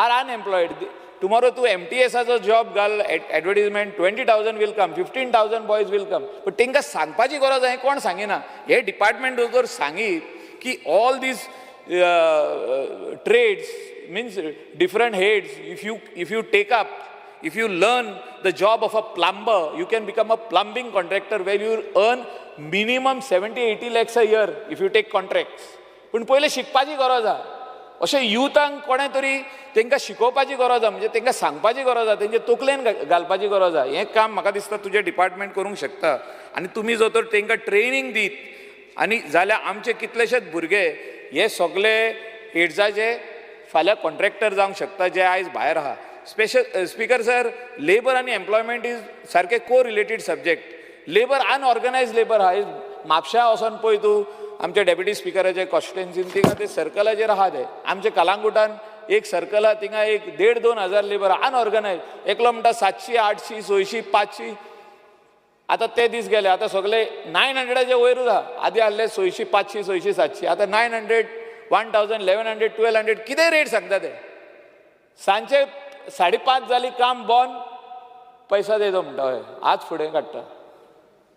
unemployed. Tomorrow तूं एमटीएसाचो जॉब घाल advertisement, 20,000 will come, 15,000 boys will come. But तांकां सांगपाची गरज आहा, कोण सांगिना. हे department जर सांगीत की all these trades means different heads, if you take up, if you learn the job of a plumber, you can become a plumbing contractor where you earn minimum 70-80 lakhs a year if you take contracts. पूण पयलें शिकपाची गरज आहा. अशें युथांक कोणें तरी तांकां शिकोवपाची गरज आहा, म्हणजे तांकां सांगपाची गरज आहा, तेंचे तकलेन घालपाची गरज आहा. हें काम म्हाका दिसता तुजें डिपार्टमेंट करूंक शकता. आनी तुमी जर तर तांकां ट्रेनींग दीत, आनी जाल्यार आमचे कितलेशेच भुरगे हे सगळे एड्साचे फाल्यां कॉन्ट्रॅक्टर जावंक शकता जे आयज भायर आहा. स्पेशल स्पीकर सर, लेबर आनी एम्प्लॉयमेंट is सारके को related subject. Labour unorganised labour आहा. म्हापश्या वचोन पळय तूं, आमच्या डेप्युटी स्पिकराचे कॉन्स्टिट्युएन्सीन थिंगा ते सर्कलाचेर आहा ते. आमच्या कलांगुटान एक सर्कल आहा, थिंगा एक 1,500-2,000 लेबर अनऑर्गनायज. एकलो म्हणटा 700, 800, 600, 500. आतां ते दीस गेले, आतां सगळे 900चे वयरूच आहा. आदी आहले 600, 500, 600, 700, आतां 900, 1000, 1100, 1200 कितें रेट सांगता ते. सांजचे 5:30 जाली काम बंद, पैसा दे दो म्हणटा. हय, आज फुडें काडटा.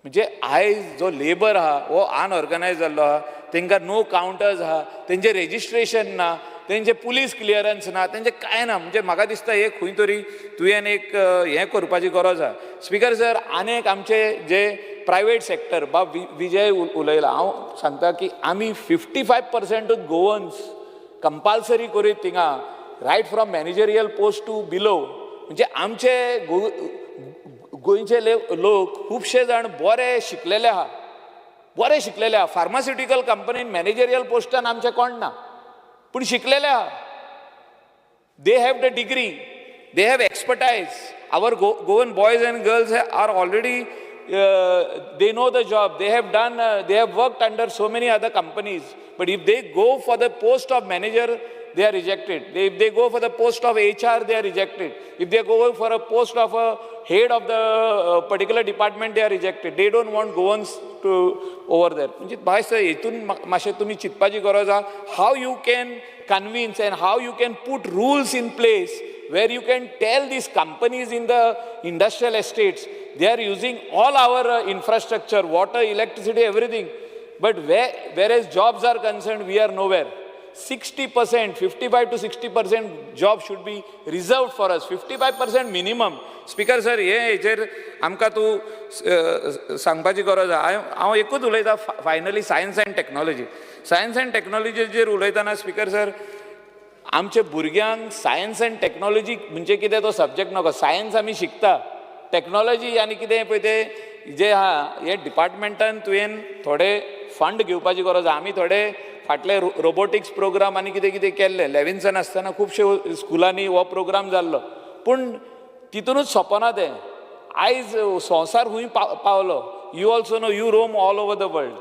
म्हणजे आयज जो लेबर आहा हो अनऑर्गनायज जाल्लो आहा. तांकां नो कावंटर्स आहा, तेंचें रेजिस्ट्रेशन ना, तेंचें पुलीस क्लियरन्स ना, तेंचें कांय ना. म्हणजे म्हाका दिसता हे खंय तरी तुवें एक हें करपाची गरज आहा. स्पीकर सर, आनीक आमचे जे प्रायवेट सेक्टर, बाब विजय उलयला, हांव सांगता की आमी 55% गोवन्स कंपालसरी करीत थिंगा, right from managerial post to below. म्हणजे आमचे गोंयचे लोक खुबशे जाण बरे शिकलेले आहा, बरे शिकलेले आहा. फार्मास्युटिकल कंपनीन मॅनेजरियल पोस्टान आमचे कोण ना, पूण शिकलेले आहा. They have the degree, they have expertise. Our Goan boys and girls are already, they know the job, they have done, they have worked under so many other companies. But if they go for the post of manager, they are rejected. If they go for the post of HR, they are rejected. If they go for a post of a head of the particular department, they are rejected. They don't want Goans to over there. म्हणजे भाय sir, हेतून मातशें तुमी चिंतपाची गरज आहा, how you can convince and how you can put rules in place where you can tell these companies in the industrial estates, they are using all our infrastructure, water, electricity, everything. But whereas jobs are concerned, we are nowhere. 60%, 55 to 60% job should be reserved for us, 55% minimum. Speaker sir, हे हेचेर आमकां तूं सांगपाची गरज आहा. हांव एकूच उलयता finally, science and technology. Science and टॅक्नोलॉजीचेर उलयतना स्पीकर सर, आमच्या भुरग्यांक सायन्स अँड टॅक्नोलॉजी म्हणजे कितें तो सब्जेक्ट नको. सायन्स आमी शिकता, टॅक्नोलॉजी आनी कितें पळय तें जें आहा हे डिपार्टमेंटान तुवें थोडे फंड घेवपाची गरज आहा. आमी थोडे फाटले रोबोटिक्स प्रोग्राम आनी कितें कितें केल्ले, लेविन्सन आसतना खुबशे स्कुलांनी हो प्रोग्राम जाल्लो, पूण तितूनच सोंपना तें. आयज संवसार खूंय पावलो, you also know, you roam all over the world.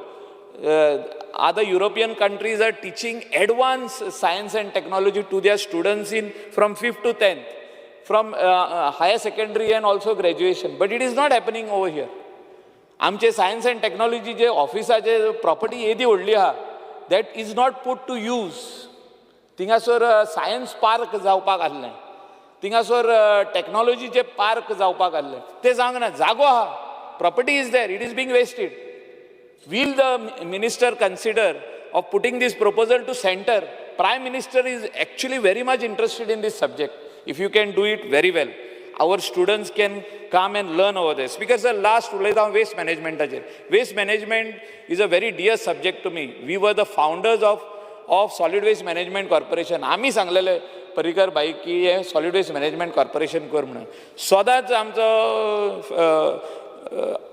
Other European countries are teaching advanced science and technology to their students in from 5th to 10th, from higher secondary and also graduation. But it is not happening over here. आमचे science and technology जे ऑफिसाचे property येदी व्हडली आहा, that is not put to use. थिंगासर science park जावपाक आहलें, थिंगासर टॅक्नॉलॉजीचे park जावपाक आहलें, तें जावंक ना. जागो आहा, property is there, it is being wasted. Will the minister consider of putting this proposal to center? Prime Minister is actually very much interested in this subject. If you can do it very well, our students can come and learn over there. Because the last उलयता हांव waste managementaचेर. Waste management is a very dear subject to me. We were the founders of Solid Waste Management Corporation. आमी सांगलेले पर्रीकर भाई की हें Solid Waste Management Corporation कर म्हणून. सदांच आमचो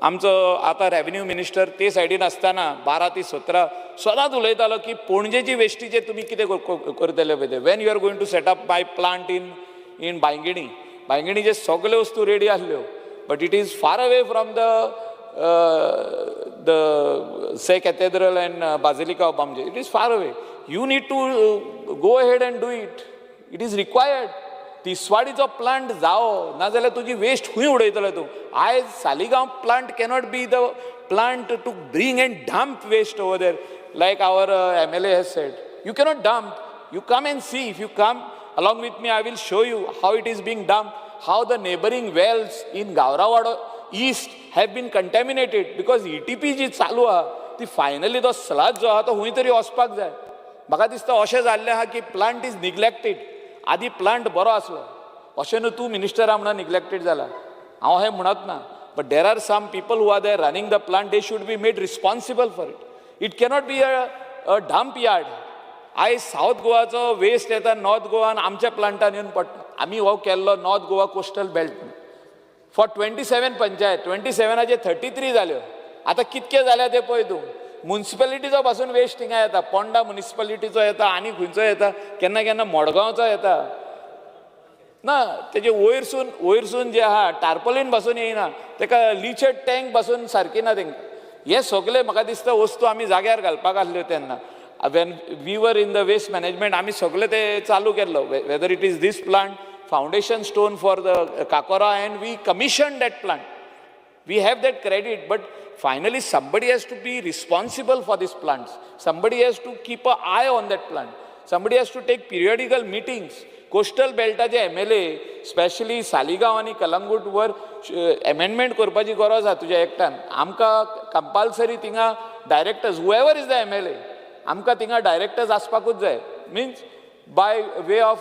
आमचो आतां रेवेन्यू मिनिस्टर ते सायडीन आसतना 12 ते 17 सदांच उलयतालो की पणजेची वेस्टीचेर तुमी कितें करतले पळय ते. When you are going to set up my plant in Bainguinim, बायंगिणीचे सगल्यो वस्तू रेडी आसल्यो, but it is far away from the Se Cathedral and Basilica of Bom Jesus. It is far away. You need to go ahead and do it. It is required. तिसवाडीचो plant जावो, नाजाल्यार तुजी waste खंय उडयतलो तूं. आयज Saligao plant cannot be the plant to bring and dump waste over there, like our MLA has said. You cannot dump. You come and see. If you come along with me, I will show you how it is being dumped, how the neighboring wells in Gavrawado East have been contaminated because ETP जी चालू आहा ती finally तो sludge जो आहा तो खंय तरी वचपाक जाय. म्हाका दिसता अशें जाल्लें आहा की प्लांट is neglected. आदी प्लांट बरो आसलो, अशें न्हू तूं मिनिस्टर आहा म्हणून निग्लेक्टेड जाला, हांव हें म्हणत ना. But there are some people who are there running the plant, they should be made responsible for it. It cannot be a dump yard. आयज सावथ गोवाचो वेस्ट येता नॉर्थ गोवान आमच्या प्लांटान येवन पडटा. आमी हो केल्लो North Goa coastal belt for 27 panchayat, 27 33 जाल्यो, आतां कितके जाल्या ते पळय तूं. मुन्सिपालिटीचो पासून वेस्ट थिंगा येता, पोंडा मुनिसिपालिटीचो येता आनी खंयचो येता, केन्ना केन्ना मडगांवचो येता ना. तेजे वयरसून जे आहा टार्पोलीन पासून येयना, तेका लिचेड टँक पासून सारकी ना तेंकां. हे सगळे म्हाका दिसता वस्तू आमी जाग्यार घालपाक आसल्यो तेन्ना when we were in the waste management. आमी सगळे ते चालू केल्लो, whether it is this plant, foundation stone for the Cacora, and we commission that plant. We have that credit, but finally somebody has to be responsible for these plants. Somebody has to keep an eye on that plant. Somebody has to take periodical meetings. Coastal बेल्टाचे MLA, specially Saligao आनी कलंगूट वर amendment करपाची गरज आसा तुज्या एक्टान. आमकां compulsory थिंगा directors, whoever is the MLA, आमकां थिंगा डायरेक्टर्स आसपाकूच जाय. Means by way of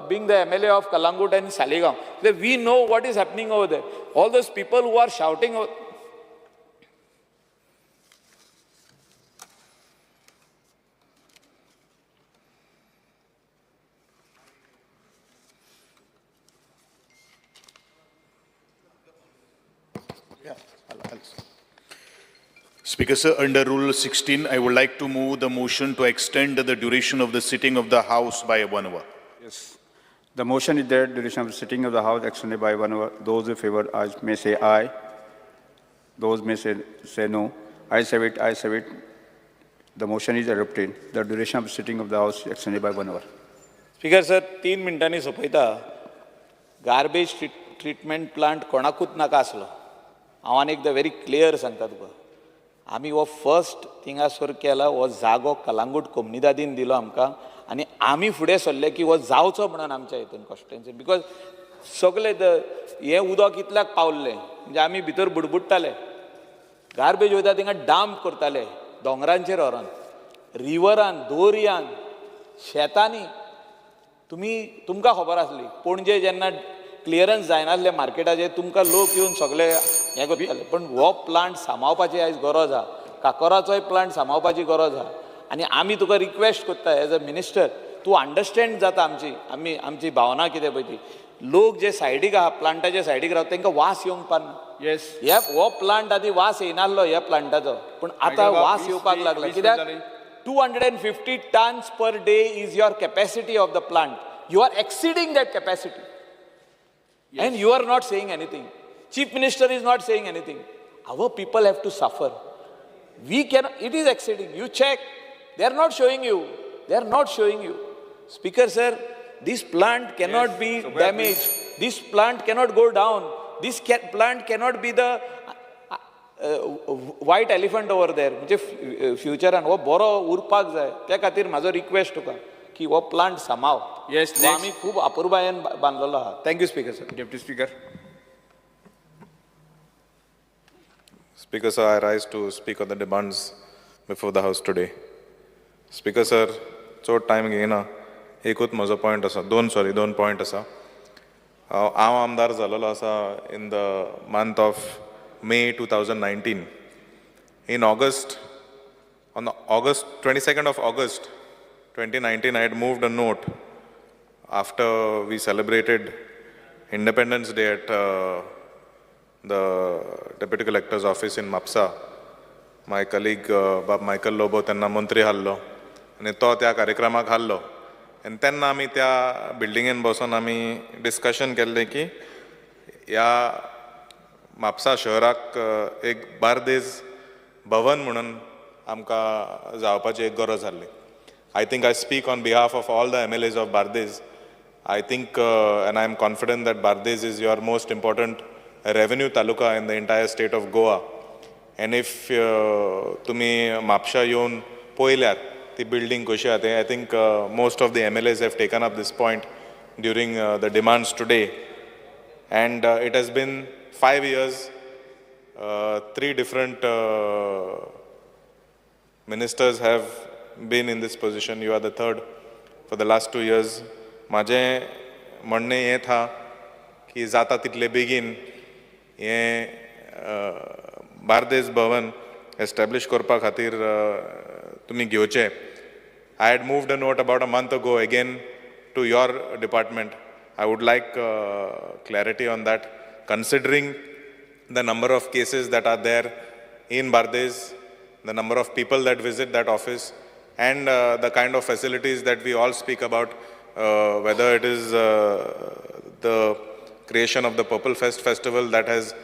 being the MLA of Calangute and Saligao, we know what is happening over there. All those people who are shouting. Speaker sir, under Rule 16, I would like to move the motion to extend the duration of the sitting of the House by 1 hour. Yes. The motion is that duration of the sitting of the House extended by 1 hour. Those in favor may say aye. Those may say no. I say it, I say it. The motion is adopted. The duration of the sitting of the House is extended by 1 hour. Speaker sir, 3 मिनटांनी सोंपयता. Garbage treatment plant कोणाकूच नाका आसलो. हांव आनी एकदां very clear सांगता तुका, आमी हो फर्स्ट थिंगासर केला हो जागो कलांगूट कोमनिदादीन दिलो आमकां आनी आमी फुडें सरले की हो जावचो म्हणून आमच्या हितून कॉन्स्टिट्युएन्सी, because सगळे हें उदक इतल्याक पावल्लें म्हणजे आमी भितर बुडबुडटाले, गार्बेज वयता थिंगा डंप करताले दोंगरांचेर व्हरोन, रिवरान, दोरयान, शेतांनी. तुमी तुमकां खबर आसली पणजे जेन्ना क्लियरन्स जायनासलें मार्केटाचेर तुमकां लोक येवन सगळे हें करताले. पण हो प्लांट सांबाळपाची आयज गरज आहा, काकोराचोय प्लांट सांबाळपाची गरज आहा. आनी आमी तुका रिक्वेस्ट करता एज अ मिनिस्टर, तूं अंडरस्टँड जाता आमची आमी आमची भावना कितें पळय ती. लोक जे सायडीक आहा प्लांटाच्या सायडीक रावता तांकां वास येवंक पारना. येस, हे हो प्लांट आदी वास येयनासलो ह्या प्लांटाचो, पूण आतां वास येवपाक लागला. कित्याक 250 tons per day is your capacity of the plant. You are exceeding that capacity. Yes. And you are not saying anything. Chief Minister is not saying anything. Our people have to suffer. We can, it is exceeding. You check. They are not showing you. They are not showing you. Speaker sir, this plant cannot be damaged. This plant cannot go down. This plant cannot be the white elephant over there. म्हणजे फ्युचरान हो बरो उरपाक जाय. त्या खातीर म्हाजो request तुका की हो प्लांट सांबाळ. येस, आमी खूब अपुरबायेन बांदलेलो आहा. Thank you speaker sir. Deputy speaker. Speaker sir, I rise to speak on the demands before the house today. Speaker sir, चड टायम घेयना, एकूच म्हजो पॉयंट आसा, दोन पॉयंट आसा. हांव आमदार जालोलो आसा in the month of May 2019. In August, on the August 22nd of August 2019, I had moved a note after we celebrated Independence Day at the Deputy Collector's office in Mapsa. My colleague Bab Michael Lobo tenna मंत्री हाडलो आनी तो त्या कार्यक्रमाक हाडलो आनी तेन्ना आमी त्या बिल्डिंगेन बसून आमी डिस्कशन केल्लें की ह्या म्हापसा शहराक एक बार्देज भवन म्हणून आमकां जावपाची एक गरज आसली. I think I speak on behalf of all the MLAs of Bardez. I think and I am confident that Bardez is your most important revenue taluka in the entire state of Goa. And if तुमी म्हापशा येवन पळयल्यार ती building कशी आहा तें, I think most of the MLAs have taken up this point during the demands today. And it has been 5 years, 3 different ministers have been in this position. You are the third for the last 2 years. म्हाजें म्हणणें हें था की जाता तितले बेगीन हें बार्देज भवन establish करपा खातीर तुमी घेवचें. I had moved a note about a month ago again to your department. I would like clarity on that, considering the number of cases that are there in Bardez. the number of people that visit that office, and the kind of facilities that we all speak about, whether it is the creation of the Purple Fest festival that has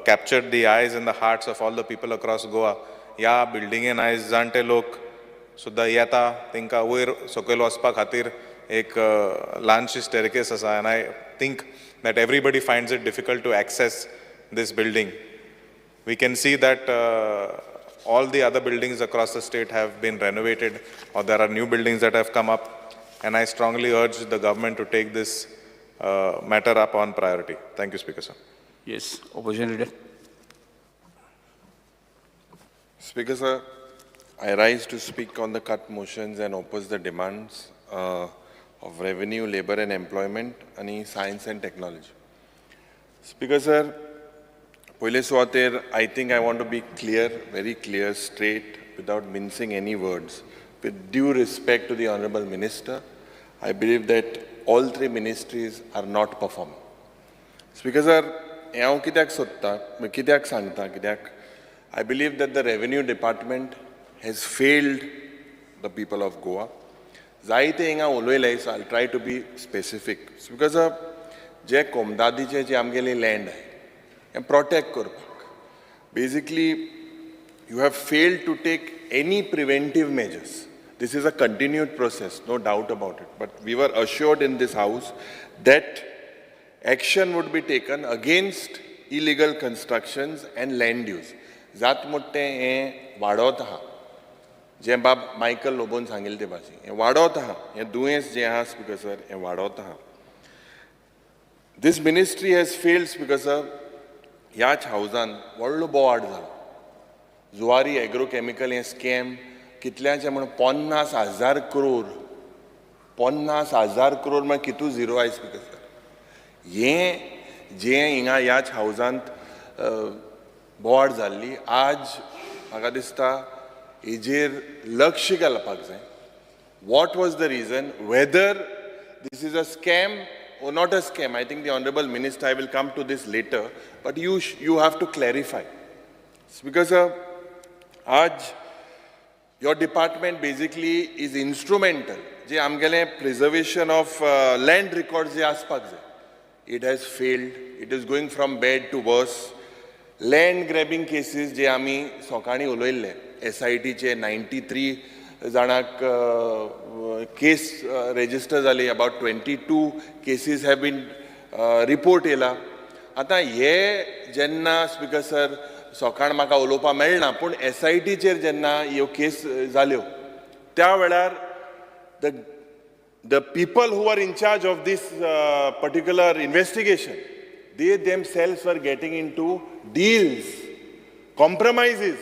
captured the eyes and the hearts of all the people across Goa. ह्या बिल्डिंगेन आयज जाणटे लोक सुद्दां येता, तांकां वयर सकयल वचपा खातीर एक ल्हानशी स्टेरकेस आसा, and I think that everybody finds it difficult to access this building. We can see that all the other buildings across the state have been renovated, or there are new buildings that have come up, and I strongly urge the government to take this matter up on priority. Thank you, Speaker sir. Yes, Opposition Leader. Speaker sir, I rise to speak on the cut motions and oppose the demands of revenue, labor and employment, and science and technology. Speaker sir, पयले सुवातेर I think I want to be clear, very clear, straight, without mincing any words. With due respect to the Honorable Minister, I believe that all three ministries are not performing. Speaker sir, हें हांव कित्याक सोदता, कित्याक सांगता, कित्याक I believe that the revenue department has failed the people of Goa. जायते हिंगा उलयले, so I try to be specific. Because जे कोमदादीचे जे आमगेले लँड आहे हें प्रोटेक्ट करपाक basically you have failed to take any preventive measures. This is a continued process, no doubt about it. But we were assured in this house that action would be taken against illegal constructions and land use. जात मोठें हें वाडत आहा, जें बाब Michael लोबोन सांगिल्लें ते भाशेन हें वाडत आहा, हें दुयेंस जें आहा स्पीकर सर हें वाडत आहा. This ministry has failed, Speaker sir. ह्याच हावजान व्हडलो बोवाळ जालो. जुवारी एग्रोकेमिकल हें स्कॅम कितल्याचें म्हण 50,000 करोड, 50,000 करोड म्हळ्यार कितू झिरो आयज स्पीकर सर. हें जें हिंगा ह्याच हावजांत बोवाळ जाल्ली, आज म्हाका दिसता हेजेर लक्ष घालपाक जाय. What was the reason, whether this is a scam or not a scam, I think the Honorable Minister, I will come to this later, but you have to clarify. It's because आज your department basically is instrumental. जे आमगेले preservation of land records जे आसपाक जाय, it has failed. It is going from bad to worse. Land grabbing cases जे आमी सकाळीं उलयल्ले, SIT चे 93 जाणांक केस register जाली, about 22 cases have been report येयला. आतां हे जेन्ना स्पीकर सर सकाळ म्हाका उलोवपाक मेळना, पूण SITचेर जेन्ना ह्यो केस जाल्यो त्या वेळार the people who are in charge of this particular investigation, they themselves were getting into deals, compromises.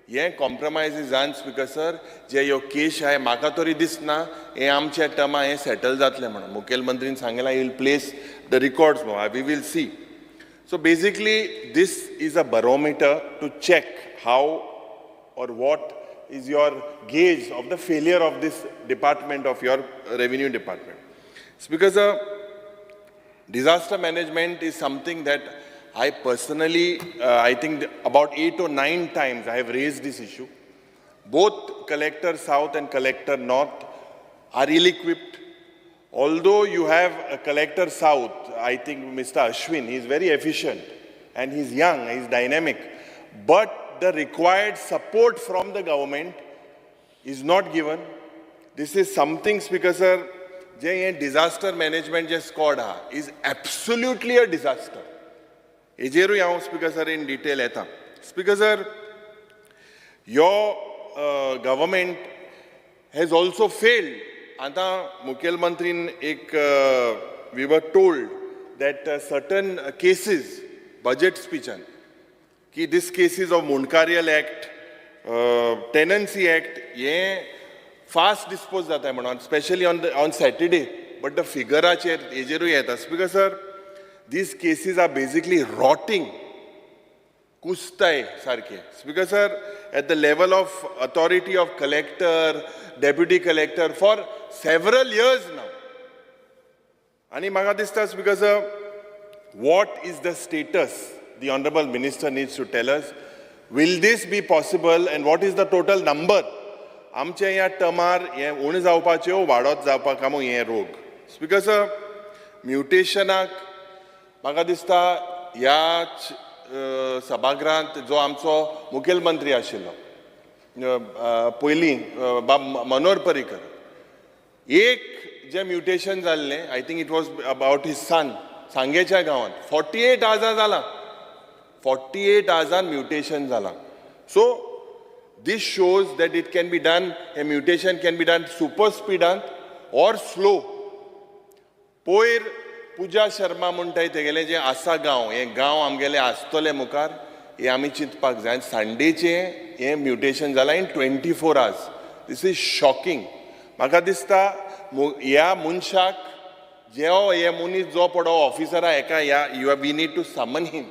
हे कॉम्प्रोमायजीसान स्पीकर सर जे ह्यो केश आहाय म्हाका तरी दिसना हें आमच्या टर्मा हें सेटल जातलें म्हणून. मुखेलमंत्रीन सांगलां he will place the records, we will see. So basically this is a barometer to check how or what is your gauge of the failure of this department, of your revenue department. Speaker sir, disaster management is something that I personally, I think about 8 or 9 times I have raised this issue. Both Collector South and Collector North are ill-equipped. Although you have a Collector South, I think Mr. Ashwin, he is very efficient and he's young, he's dynamic. But the required support from the government is not given. This is something, Speaker sir, J disaster management J squad हा is absolutely a disaster. हेजेरूय हांव speaker sir in detail येता. Speaker sir, your government has also failed. आतां मुखेलमंत्रीन एक we were told that certain cases budget स्पिचान की this cases of Mundkarial act, tenancy act हे fast dispose जाता म्हणून, specially on Saturday, but the फिगराचेर हेजेरूय येता. Speaker sir, these cases are basically rotting, कुस्ताय सारखे. Speaker sir, at the level of authority of collector, deputy collector for several years now. आनी म्हाका दिसता speaker sir, what is the status, the honourable minister needs to tell us. Will this be possible and what is the total number? आमचे ह्या टर्मार हें उणें जावपाच्यो वाडत जावपाक काय हें रोग. स्पीकर सर, म्युटेशनाक म्हाका दिसता ह्या सभागृहांत जो आमचो मुखेलमंत्री आशिल्लो पयलीं बाब मनोहर पर्रीकर, एक जें म्युटेशन जाल्लें, I think it was about his son, सांगेच्या गांवांत 48 आवर्सां जालां, 48 आवर्सान म्युटेशन जालां. So this shows that it can be done, a mutation can be done super स्पिडांत or slow. पयर पुजा शर्मा म्हणटाय तेगेलें जें आसा गांव, हें गांव आमगेलें आसतलें मुखार, हें आमी चिंतपाक जाय. आनी सांडेचें हें म्युटेशन जालां in 24 hours. This is shocking. म्हाका दिसता ह्या मनशाक जो हे मनीस जो पडो ऑफिसरा हेका ह्या you we need to summon him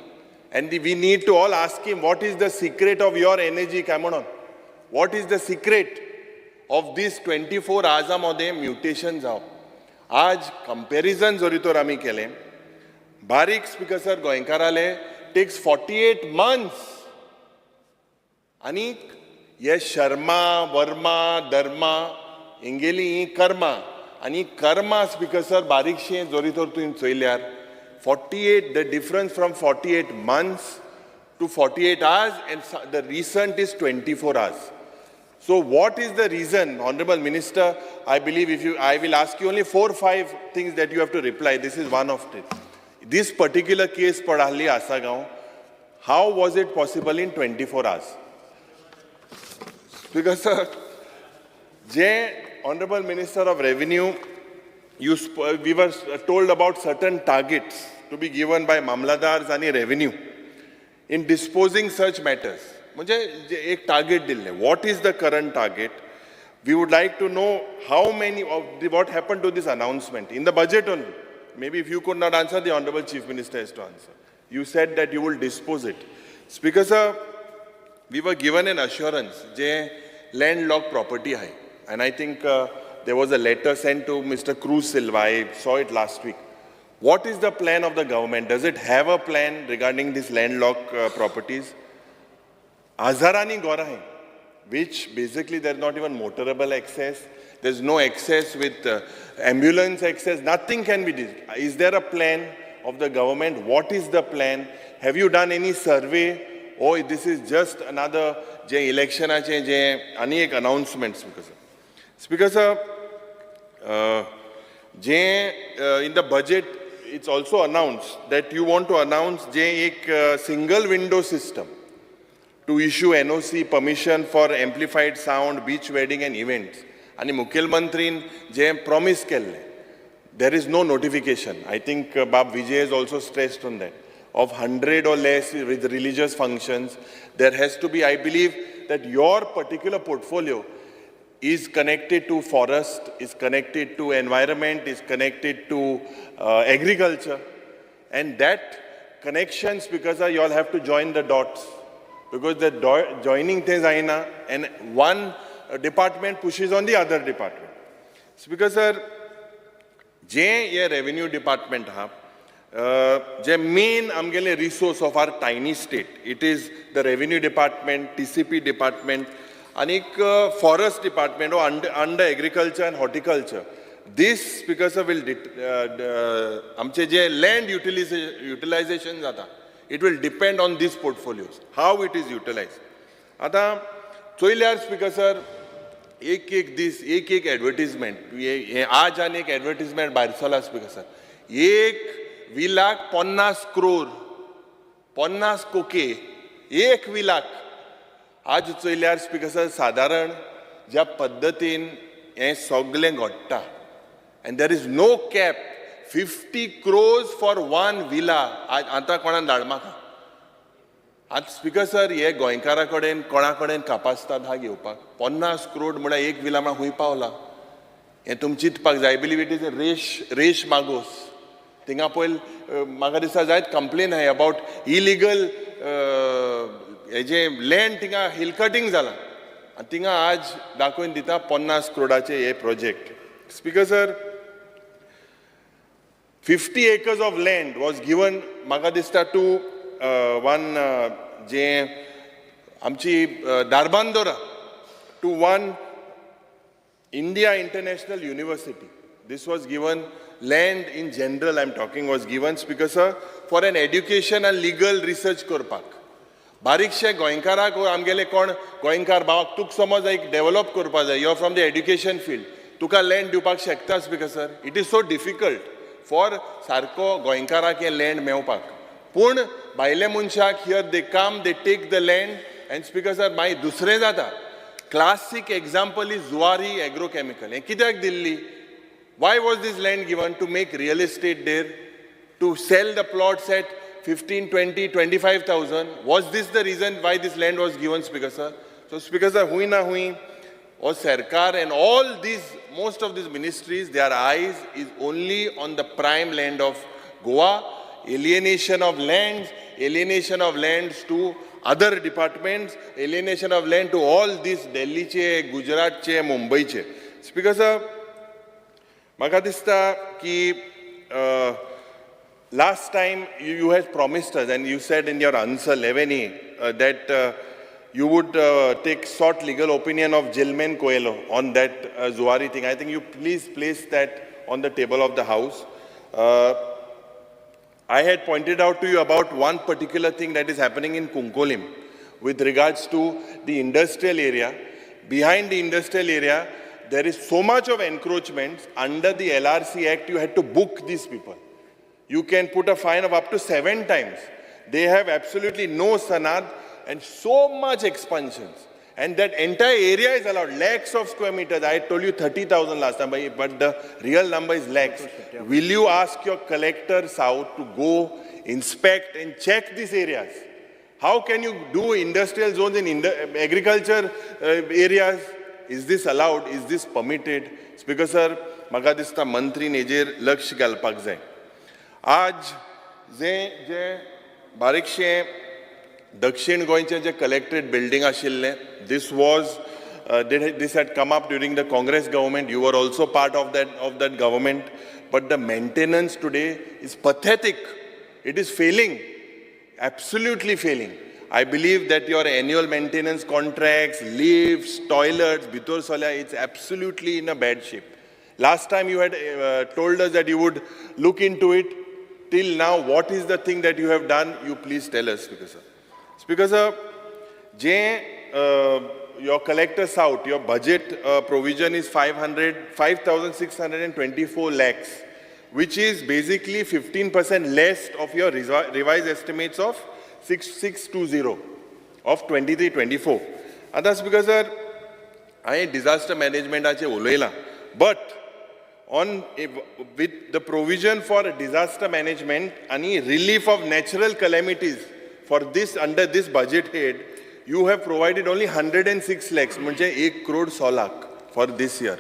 and we need to all ask him what is the secret of your energy काय म्हणून, what is the secret of this 24 आवर्सां मदें म्युटेशन जावप. आज कंपेरिजन जरी तर आमी केलें, बारीक स्पीकर सर गोंयकाराले टेक्स 48 मंथ्स, आनी हे शर्मा वर्मा धर्मा हेंगेली ही कर्मा, आनी कर्मा स्पीकर सर बारीकशें जरी तर तुवें चोयल्यार 48, the difference from 48 months to 48 hours and the recent is 24 hours. So what is the reason, Honorable Minister? I believe if you, I will ask you only 4 or 5 things that you have to reply. This is one of it. This particular case, Padahli Asagaon, how was it possible in 24 hours? Because sir, J, Honorable Minister of Revenue, we were told about certain targets to be given by Mamladars and Revenue in disposing such matters. म्हणजे एक target दिल्लें. What is the current target? We would like to know how many of the, what happened to this announcement in the budget only. Maybe if you could not answer, the Honorable Chief Minister has to answer. You said that you will dispose it. Speaker sir, we were given an assurance J landlocked property hai, and I think there was a letter sent to Mr. Cruz Silva. I saw it last week. What is the plan of the government? Does it have a plan regarding these landlocked properties? Azarani Gorahe, which basically there's not even motorable access, there's no access with ambulance access, nothing can be done. Is there a plan of the government? What is the plan? Have you done any survey? Or this is just another je election je ani ek announcement, Speaker sir. Speaker sir, je in the budget it's also announced that you want to announce je ek single window system to issue NOC permission for amplified sound, beach wedding and events. Ani Mukhyamantrin je promise kelle, there is no notification. I think Bab Vijay has also stressed on that. Of 100 or less with religious functions, there has to be, I believe that your particular portfolio is connected to forest, is connected to environment, is connected to agriculture. And that connections, because you all have to join the dots. Because the joining things aina, and one department pushes on the other department. So because sir, je ye revenue department ha, je main amgele resource of our tiny state, it is the revenue department, TCP department, and forest department or under agriculture and horticulture. This because of will amche je land utilization jata. It will depend on these portfolios, how it is utilized. Ata, चोयल्यार Speaker sir, एक एक दीस, एक एक advertisement, हे आज आनी एक advertisement भायर सरला Speaker sir. एक विलाक 50 क्रोर, 50 कोके, एक विलाक. आज चोयल्यार Speaker sir, सादारण ज्या पद्दतीन हें सगळें घडटा, and there is no cap. 50 crores for one villa. आतां कोणाक धाड म्हाका. आतां स्पीकर सर, हे गोंयकारा कडेन कोणा कडेन कापास्ताद हा घेवपाक 50 क्रोड म्हळ्यार एक विला म्हळ्यार खूंय पावला हें तुमी चिंतपाक जाय. I believe it is a Reis Magos. थिंगा पयल म्हाका दिसता जायत कंप्लेन आहाय अबावट इलिगल हेजें लँड थिंगा हिल कटींग जालां आनी थिंगा आज दाखोवन दिता 50 क्रोडाचे हे project. Speaker sir, 50 acres of land was given, म्हाका दिसता, to one जे आमची Dharbandora to one India International University. This was given, land in general I'm talking was given, Speaker sir, for an education and legal research करपाक. बारीकशे गोंयकाराक आमगेले कोण गोंयकार भावाक तुका समज एक डेवलप करपा जाय, you are from the education field, तुका लँड दिवपाक शकता Speaker sir. It is so difficult for सारको गोंयकाराक हें लँड मेवपाक, पूण भायले मनशाक here they come, they take the land and Speaker sir मागीर दुसरें जाता. Classic example is Zuari agrochemical. हें कित्याक दिल्ली? Why was this land given? To make real estate there, to sell the plots at 15, 20, 25,000. Was this the reason why this land was given, Speaker sir? So, Speaker sir, hui na hui, or Sarkar and all these, most of these ministries, their eyes is only on the prime land of Goa, alienation of lands to other departments, alienation of land to all these Delhi che, Gujarat che, Mumbai che. Speaker sir, म्हाका दिसता की last time you had promised us and you said in your answer 11A that you would take sought legal opinion of Gilman Coelho on that Zuari thing. I think you please place that on the table of the house. I had pointed out to you about one particular thing that is happening in Cuncolim with regards to the industrial area. Behind the industrial area, there is so much of encroachments. Under the LRC Act, you had to book these people. You can put a fine of up to 7 times. They have absolutely no sanad and so much expansions. And that entire area is allowed, lakhs of square meters. I told you 30,000 last time, but the real number is lakhs. Will you ask your collector south to go inspect and check these areas? How can you do industrial zones in agriculture areas? Is this allowed? Is this permitted? Speaker sir, म्हाका दिसता मंत्रीन हेजेर लक्ष घालपाक जाय. आज जे जे बारीकशें दक्षिण गोंयचें जे कलेक्टरेट बिल्डींग आशिल्लें, this was this had come up during the Congress government. You were also part of that government, but the maintenance today is pathetic. It is failing, absolutely failing. I believe that your annual maintenance contracts, lifts, toilets, Bhitor Solya, it's absolutely in a bad shape. Last time you had told us that you would look into it. Till now, what is the thing that you have done? You please tell us, Speaker sir. Speaker sir, your collector south, your budget provision is 5,624 lakhs, which is basically 15% less of your revised estimates of 6620 of 23-24. And that's because sir, I disaster management ache uloyla. But on with the provision for disaster management and relief of natural calamities for this under this budget head, you have provided only 106 lakhs, म्हणजे 1 crore 100 lakh for this year.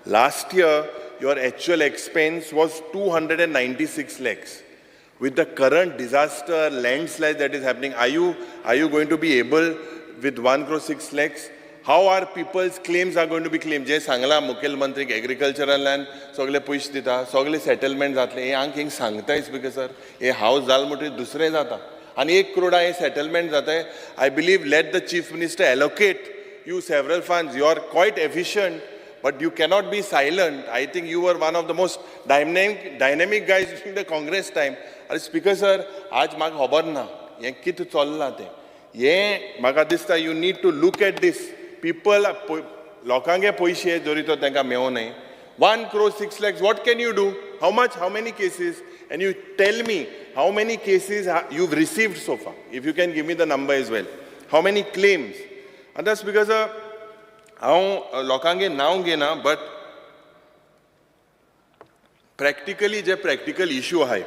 Last year, your actual expense was 296 lakhs. With the current disaster, landslide that is happening, are you going to be able with 1 crore 6 lakhs? How are people's claims are going to be claimed? जे सांगला मुख्यमंत्रीक agricultural land सगळे पयशे दिता, सगळे settlement जातले, हे आंक हिंग सांगताय स्पीकर सर, हे हावस जाल म्हणटकीर दुसरें जाता आनी 1 crore हे सेटलमेंट जाता. I believe let the chief minister allocate you several funds. You are quite efficient, but you cannot be silent. I think you were one of the most dynamic guys during the Congress time. अरे speaker sir, आज म्हाका खबर ना हें कितें चल्लां तें. हें म्हाका दिसता you need to look at this. People, लोकांगे पयशे जरी तो तांकां मेळों 1 crore 6 lakhs, what can you do? How much, how many cases? And you tell me how many cases you've received so far. If you can give me the number as well. How many claims? And that's because हांव लोकांगे नांव घेना, but practically J practical issue आहाय,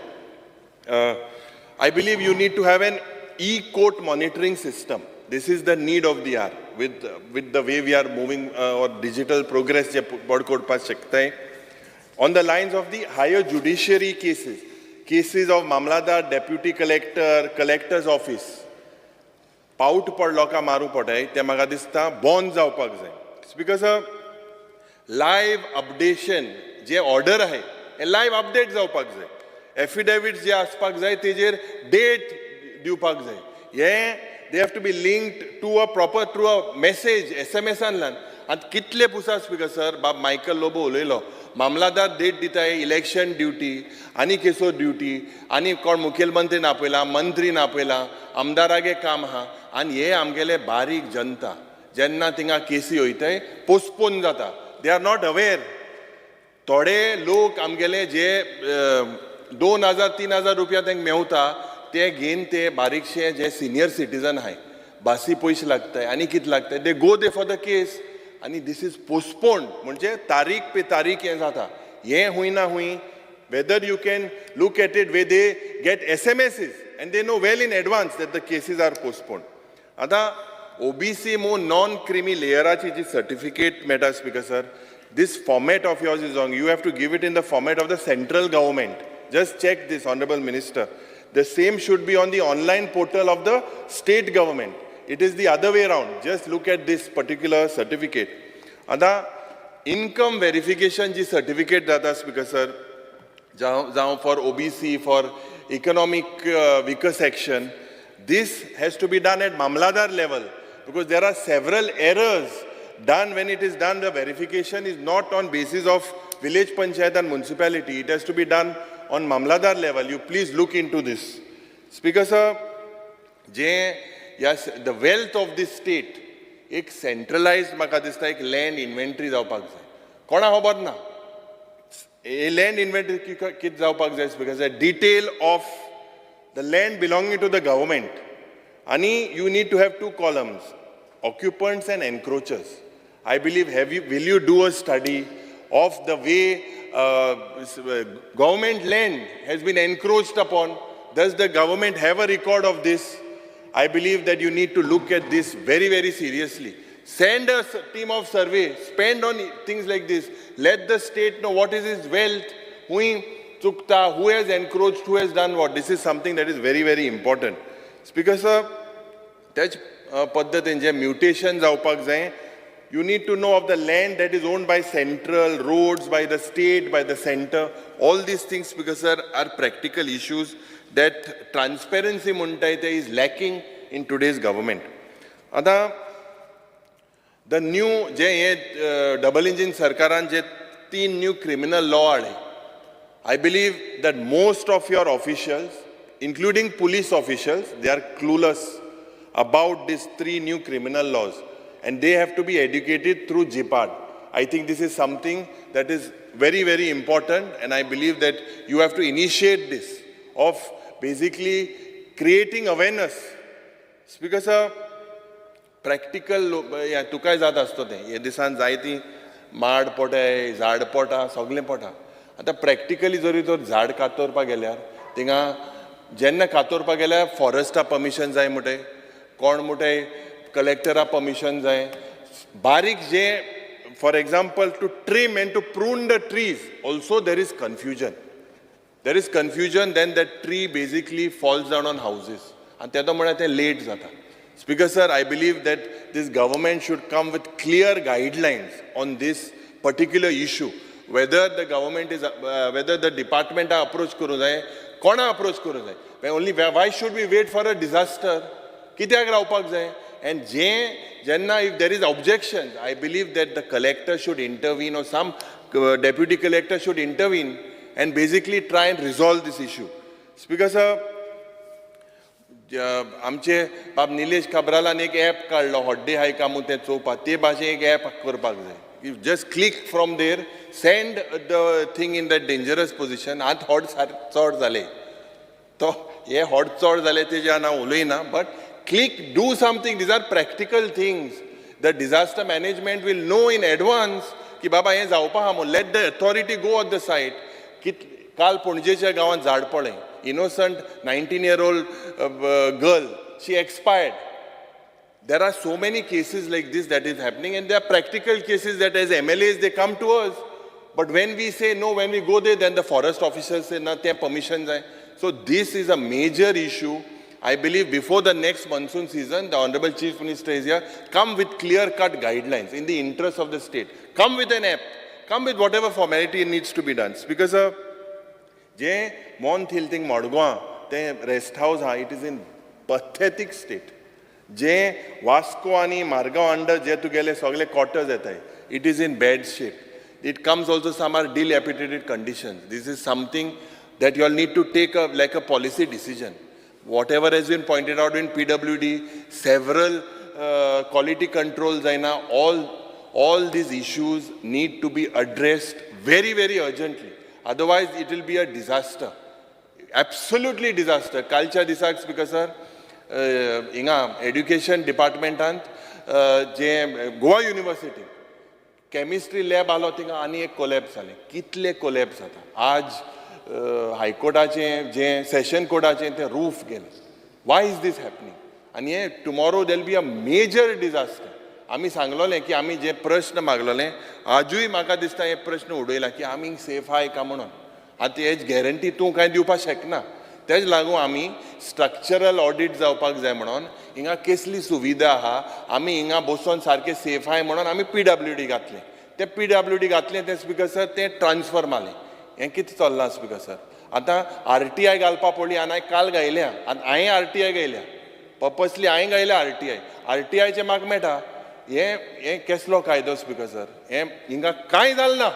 I believe you need to have an e-court monitoring system. This is the need of the hour. With the way we are moving or digital progress जे बड करपाक शकताय, on the lines of the higher judiciary cases, cases of mamlatdar, deputy collector, collector's office, पावट पड लोकां मारूं पडटाय तें म्हाका दिसता बंद जावपाक जाय. Because a live updation J order आहाय हें लायव्ह अपडेट जावपाक जाय. एफिडेवीट जे आसपाक जाय तेजेर डेट दिवपाक जाय. हें they have to be linked to a proper through a message एसएमएसानल्यान. आतां कितले पुसा स्पीकर सर, बाब मायकल लोबो उलयलो, मामलादार डेट दिताय इलेक्शन ड्युटी आनी केसो ड्युटी आनी कोण मुखेलमंत्री आपयला, मंत्री आपयला, आमदारागे काम आहा आनी हे आमगेले बारीक जनता जेन्ना थिंगा केसी वयताय पोस्टपोन जाता, they are not aware. थोडे लोक आमगेले जे 2000 3000 रुपया तांकां मेवता ते घेवन ते बारीकशे जे सिनियर सिटीजन आहाय बासी पयशे लागताय आनी कितें लागताय, they go they for the case आनी this is postponed, म्हणजे तारीख पे तारीख हें जाता. हें हुंय ना हुंय whether you can look at it way they get SMSs and they know well in advance that the cases are postponed. आतां OBC मो नॉन क्रिमी लेयराची जी सर्टिफिकेट मेळटा speaker sir, this format of yours is wrong. You have to give it in the format of the central government. Just check this, honourable minister. The same should be on the online portal of the state government. It is the other way round. Just look at this particular certificate. आतां income verification जी certificate जाता speaker sir, जावं for OBC, for economic weaker section, this has to be done at mamlatdar level because there are several errors done when it is done. The verification is not on basis of village panchayat and municipality. It has to be done on mamlatdar level. You please look into this. Speaker sir, J the wealth of this state एक centralised म्हाका दिसता एक land inventory जावपाक जाय. कोणाक खबर ना land inventory कितें जावपाक जाय speaker sir, detail of the land belonging to the government. आनी you need to have two columns, occupants and encroachers. I believe will you do a study of the way government land has been encroached upon? Does the government have a record of this? I believe that you need to look at this very, very seriously. Send a team of survey, spend on things like this. Let the state know what is its wealth, who chukta, who has encroached, who has done what. This is something that is very, very important. Speaker sir, त्याच पद्दतीन जे mutation जावपाक जाय, you need to know of the land that is owned by central, roads by the state, by the center. All these things, Speaker sir, are practical issues that transparency म्हणटाय ते is lacking in today's government. आतां the new जे हे double engine सरकारान जे 3 new criminal law हाडले, I believe that most of your officials, including police officials, they are clueless about these 3 new criminal laws and they have to be educated through JIPAD. I think this is something that is very, very important and I believe that you have to initiate this of basically creating awareness. Speaker sir, practical तुकाय जाता आसतो तें, हे दिसान जायती माड पोटाय, झाड पोटा, सगळें पोटा. आतां प्रॅक्टिकली जरी तर झाड कातोरपाक गेल्यार थिंगा जेन्ना कातोरपाक गेल्यार फॉरेस्टा परमिशन जाय म्हणटाय, कोण म्हणटाय कलेक्टरा परमिशन जाय. बारीक जे for example to trim and to prune the trees also there is confusion. There is confusion, then that tree basically falls down on houses आनी तेदो म्हळ्यार तें लेट जाता. Speaker sir, I believe that this government should come with clear guidelines on this particular issue. Whether the government is, whether the department approach करूं जाय, कोणा approach करूं जाय. Only why should we wait for a disaster? कित्याक रावपाक जाय? And जे जेन्ना if there is objection, I believe that the collector should intervene or some deputy collector should intervene and basically try and resolve this issue. Speaker sir, आमचे बाब निलेश काब्रालान एक app काडलो, हॉड्डे हाय Camus तें चोवपाक, ते भाशेन एक ॲप करपाक जाय. You just click from there, send the thing in that dangerous position. आतां हॉड चड जाले, तो हे हॉड चड जाले तेजे हांव उलयना, but click, do something. These are practical things. The disaster management will know in advance की बाबा हें जावपा आहा म्हूण. Let the authority go on the site. काल पणजेच्या गांवांत झाड पडलें, innocent 19-year-old girl, she expired. There are so many cases like this that is happening, and there are practical cases that as MLAs they come to us. But when we say no, when we go there, then the forest officers say, na, te permission jai. So this is a major issue. I believe before the next monsoon season, the Honorable Chief Minister is here, come with clear-cut guidelines in the interest of the state. Come with an app. Come with whatever formality needs to be done. Because जे मोन Thiel thing Madgaon तें rest house आहा, it is in pathetic state. जे वास्को आनी Margao under जे तुगेले सगळे quarters येताय, it is in bad shape. It comes also some are dilapidated condition. This is something that you all need to take a like a policy decision. Whatever has been pointed out in PWD, several quality control जायना, all these issues need to be addressed very very urgently, otherwise it will be a disaster, absolutely disaster. कालच्या दिसाक speaker sir, हिंगा education डिपार्टमेंटांत जे Goa university chemistry lab आलो, थिंगा आनी एक collapse जालें. कितले कोलॅप्स जाता. आज हायकोर्टाचें जें सेशन कोर्टाचें तें रूफ गेलें. Why is this happening? आनी हें tomorrow there'll be a major disaster. आमी सांगलोलें की आमी जे प्रश्न मागलोले, आजूय म्हाका दिसता हे प्रश्न उडयला की आमी सेफ आहाय काय म्हणून. आतां हेज गॅरंटी तूं कांय दिवपाक शकना. तेज लागून आमी स्ट्रक्चरल ऑडीट जावपाक जाय म्हणून, हिंगा केसली सुविधा आहा, आमी हिंगा बसोन सारके सेफ आहाय म्हणून आमी पीडब्ल्यूडी घातलें. तें पीडब्ल्यूडी घातलें तें स्पीकर सर, तें ट्रान्सफर मारलें. हें कितें चल्लां स्पीकर सर? आतां आरटीआय घालपा पडली आनी हांवें काल घायल्या. आतां हांवें आरटीआय घायल्या, पर्पसली हांवें घायल्या आरटीआय. आरटीआयचें म्हाका मेळटा. हें हें केसलो कायदो स्पीकर सर? हें हिंगा कांय जालें ना.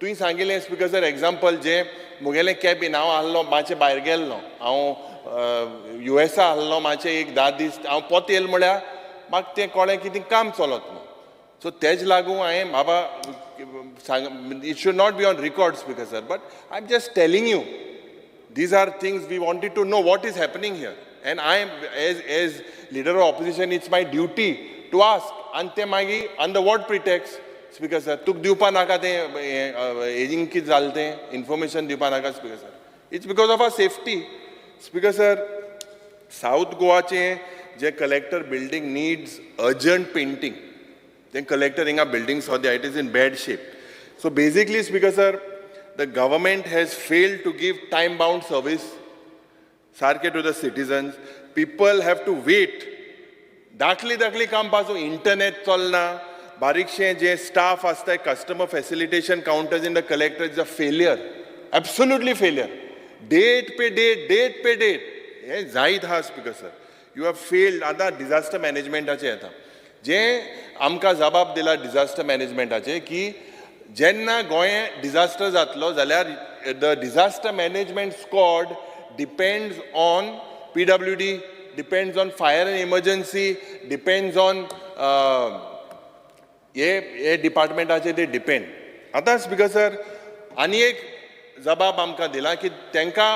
तुवें सांगिल्लें स्पीकर सर, एग्जाम्पल जें मुगेलें कॅबीन, हांव आहलो मातशें भायर गेल्लो, हांव युएसा आहलो मातशें एक 10 दीस. हांव पोत येयलो म्हळ्यार म्हाका तें कळ्ळें की ती काम चलत ना. सो तेज लागून हांवें बाबा सांग, it should not be on record, Speaker sir, but I am just telling you these are things we wanted to know what is happening here. And I am, as leader of opposition, it's my duty to ask. आनी ते मागीर on the what pretext, Speaker sir, तुका दिवपा नाका तें hedging कितें जालें तें इन्फॉर्मेशन दिवपा नाका Speaker sir? It's because of our safety, Speaker sir. South गोवाचें J collector building needs urgent painting. तें कलेक्टर हिंगा बिल्डींग सद्या it is in bad shape. So basically, Speaker sir, the government has failed to give time bound service सारके to the citizens. People have to wait. Dakhli Dakhli काम पासून internet चलना. बारीकशें जे staff आसता, customer facilitation counters in the collector is a failure, absolutely failure. Date पे date, date पे date, हें जायत आहा. Speaker sir, you have failed. आतां डिजास्टर मॅनेजमेंटाचें येता, जें आमकां जबाब दिला डिजास्टर मॅनेजमेंटाचें की जेन्ना गोंय डिजास्टर जातलो जाल्यार the disaster management squad depends on PWD, depends on fire and emergency, depends on हे हे डिपार्टमेंटाचे ते डिपेंड. आतां स्पीकर सर, आनी एक जबाब आमकां दिला की तांकां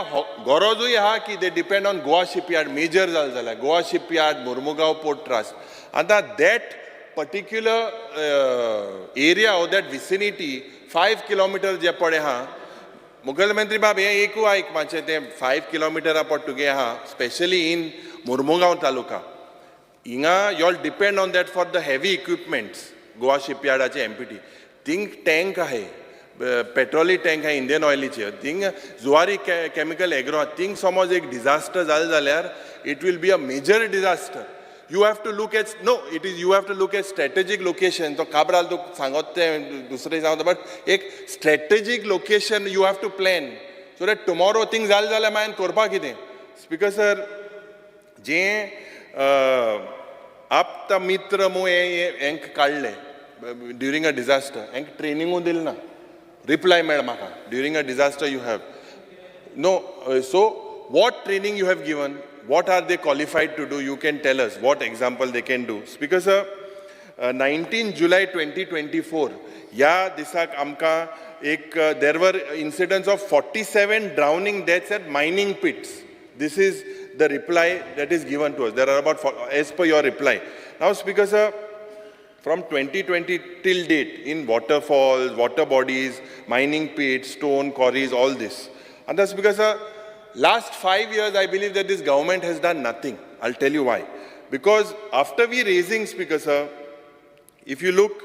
गरजूय आहा की they depend on Goa Shipyard. Major जालें जाल्यार Goa shipyard, Mormugao port trust. आतां that particular area or that vicinity, 5 kilometre जे पळय आहा, मुखेलमंत्री बाब, हें एकू आयक मातशें. तें 5 किलोमिटरा पड तुगे आहा, स्पेशली इन मुर्मुगांव तालुका, हिंगा y'all depend on that for the heavy equipments. Goa शिपयार्डाचे एमपीटी थिंग टँक आहे, पेट्रोली टँक आहे इंडियन ऑयलीचे, थिंग जुवारी केमिकल एग्रो आहा. थिंग समज एक डिजास्टर जालें जाल्यार it will be a major disaster. You have to look at, no, it is, you have to look at strategic location. तो काब्राल तुका सांगत तें दुसरें सांगता, बट एक strategic location you have to plan so that tomorrow thing जालें जाल्यार मागीर करपाक कितें. स्पीकर सर, जें आप्त मित्र मू हें हेंक काडलें ड्युरींग अ डिजास्टर, हेंक ट्रेनिंगूय दिलें ना. रिप्लाय मेळ म्हाका, during a disaster you have no. So what training you have given? What are they qualified to do? You can tell us what example they can do. Speaker sir, 19 July 2024 ह्या दिसाक आमकां एक there were incidents of 47 drowning deaths at mining pits. This is the reply that is given to us. There are about, as per your reply. Now, Speaker sir, from 2020 till date in waterfalls, water bodies, mining pits, stone quarries, all this. And that's because last 5 years, I believe that this government has done nothing. I'll tell you why. Because after we raising, Speaker sir, if you look,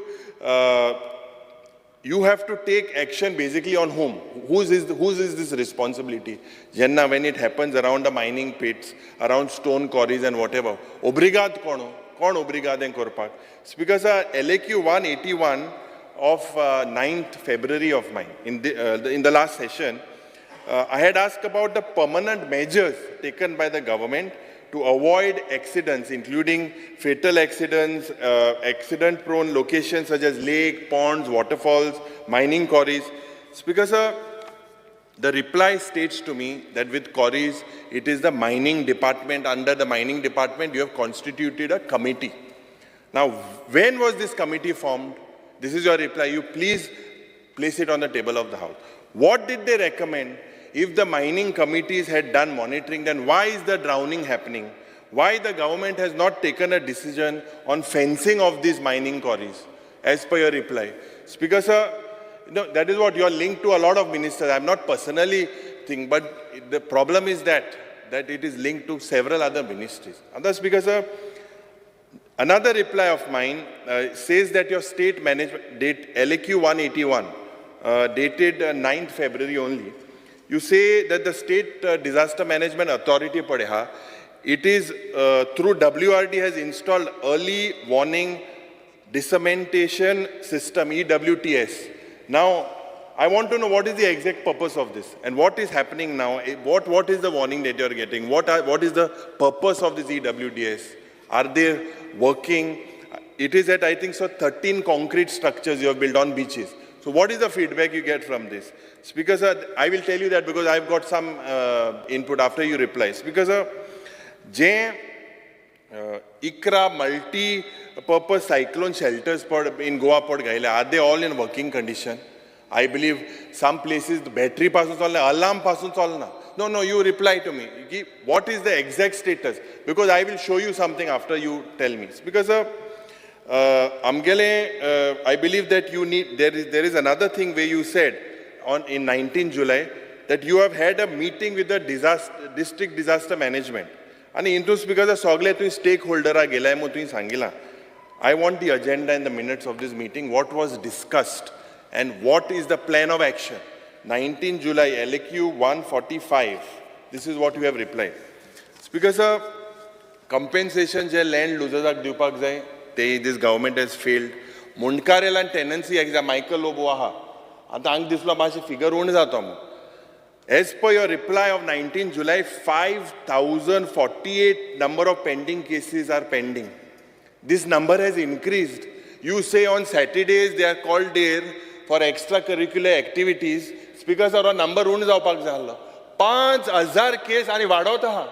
you have to take action basically on whom? Whose is this responsibility? Jenna, when it happens around the mining pits, around stone quarries and whatever, obrigado kono? कोण obrigado हें करपाक? Speaker sir, LAQ 181 of 9th February of mine, in the last session, I had asked about the permanent measures taken by the government to avoid accidents, including fatal accidents, accident-prone locations such as lake, ponds, waterfalls, mining quarries. Speaker sir, the reply states to me that with quarries, it is the mining department. Under the mining department, you have constituted a committee. Now, when was this committee formed? This is your reply. You please place it on the table of the House. What did they recommend? If the mining committees had done monitoring, then why is the drowning happening? Why the government has not taken a decision on fencing of these mining quarries, as per your reply? Speaker sir, no, that is what you are linked to a lot of ministers. I'm not personally thinking, but the problem is that it is linked to several other ministries. Other Speaker sir, another reply of mine says that your state management, date LAQ 181, dated 9th February only, you say that the State Disaster Management Authority, Padeha, it is through WRD has installed early warning dissemination system, EWTS. Now, I want to know what is the exact purpose of this and what is happening now. What is the warning that you are getting? What is the purpose of this EWTS? Are they working? It is at, I think so, 13 concrete structures you have built on beaches. So what is the feedback you get from this? Speaker sir, I will tell you that because I've got some input after you reply. Speaker sir, J ICRA multi-purpose cyclone shelters in Goa Port Gaila, are they all in working condition? I believe some places the battery pasun chalna, alarm pasun chalna. No, you reply to me. What is the exact status? Because I will show you something after you tell me. Because sir, Amgele, I believe that you need, there is another thing where you said in 19 July that you have had a meeting with the district disaster management. And into because sogle tu stakeholder a gelai mo tu sangila. I want the agenda and the minutes of this meeting, what was discussed and what is the plan of action. 19 July, LAQ 145. This is what you have replied. Speaker sir, compensation je land losers ak diwpak jai, this government has failed. Mundkarel and tenancy exam, Michael Lobo aha. Ata ang dislo mashi figure un jato mo. As per your reply of 19 July, 5,048 number of pending cases are pending. This number has increased. You say on Saturdays they are called there for extracurricular activities. Speaker sir, number un jaopak jalo. 5,000 case ani vadota ha.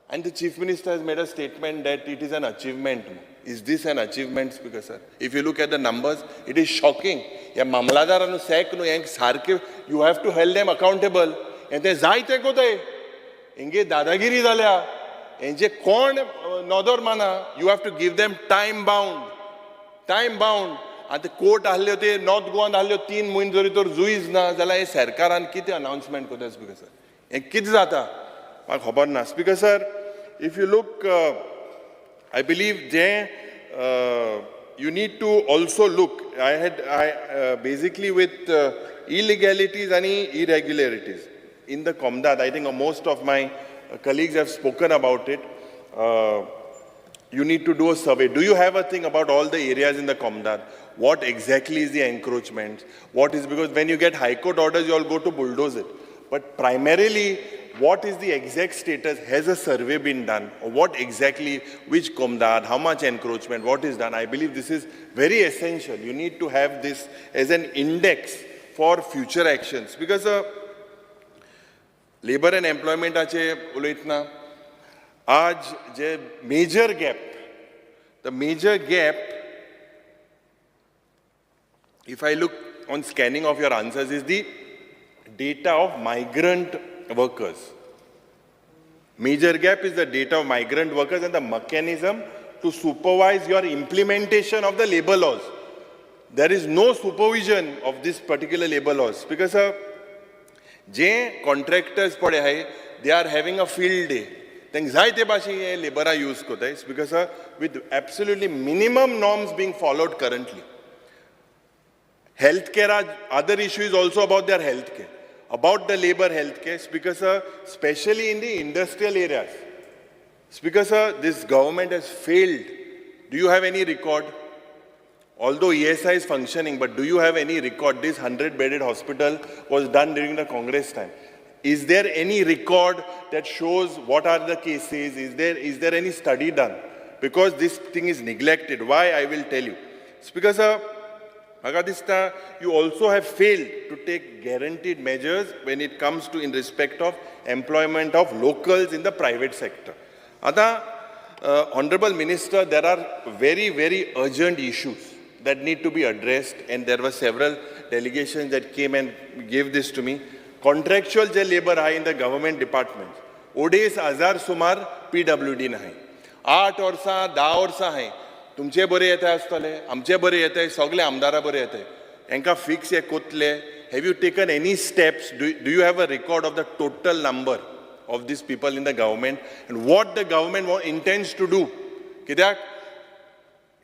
And the Chief Minister has made a statement that it is an achievement. Is this an achievement, Speaker sir? If you look at the numbers, it is shocking. Ya mamladaranu sek nu yank sarke, you have to hold them accountable. And they zai te kote. Inge dadagiri zalya. Enje kon nodor mana, you have to give them time bound. Time bound. At the court ahlyo te North Goa ahlyo 3 muhin zori tor juiz na zala ye sarkaran kite announcement kote, Speaker sir. En kit zata. Ma khobar na. Speaker sir, if you look, I believe there you need to also look. I basically with illegalities and irregularities in the Comdad. I think most of my colleagues have spoken about it. You need to do a survey. Do you have a thing about all the areas in the Comdad? What exactly is the encroachment? What is, because when you get High Court orders, you all go to bulldoze it. But primarily, what is the exact status? Has a survey been done? Or what exactly, which Comdad, how much encroachment, what is done? I believe this is very essential. You need to have this as an index for future actions. Because labor and employment ache uloitna, aaj je major gap, the major gap, if I look on scanning of your answers, is the data of migrant workers. Major gap is the data of migrant workers and the mechanism to supervise your implementation of the labor laws. There is no supervision of this particular labor laws because je contractors pade hai, they are having a field day. Then zai te bashi ye labor use kota because with absolutely minimum norms being followed currently. Healthcare, other issue is also about their healthcare, about the labor healthcare, because especially in the industrial areas. Because this government has failed. Do you have any record? Although ESI is functioning, but do you have any record? This 100-bedded hospital was done during the Congress time. Is there any record that shows what are the cases? Is there any study done? Because this thing is neglected. Why, I will tell you. Speaker sir, म्हाका दिसता you also have failed to take guaranteed measures when it comes to in respect of employment of locals in the private sector. आतां Honorable Minister, there are very, very urgent issues that need to be addressed, and there were several delegations that came and gave this to me. Contractual J labor आहा in the government department, ओडेस हजार सुमार PWD आहाय, 8 वर्सां 10 वर्सां आहाय. तुमचे बरे येता आसतले, आमचे बरे येताय, सगळे आमदारा बरे येताय, हेंकां फिक्स हे कोतले. Have you taken any steps? Do you have a record of the total number of these people in the government and what the government intends to do? कित्याक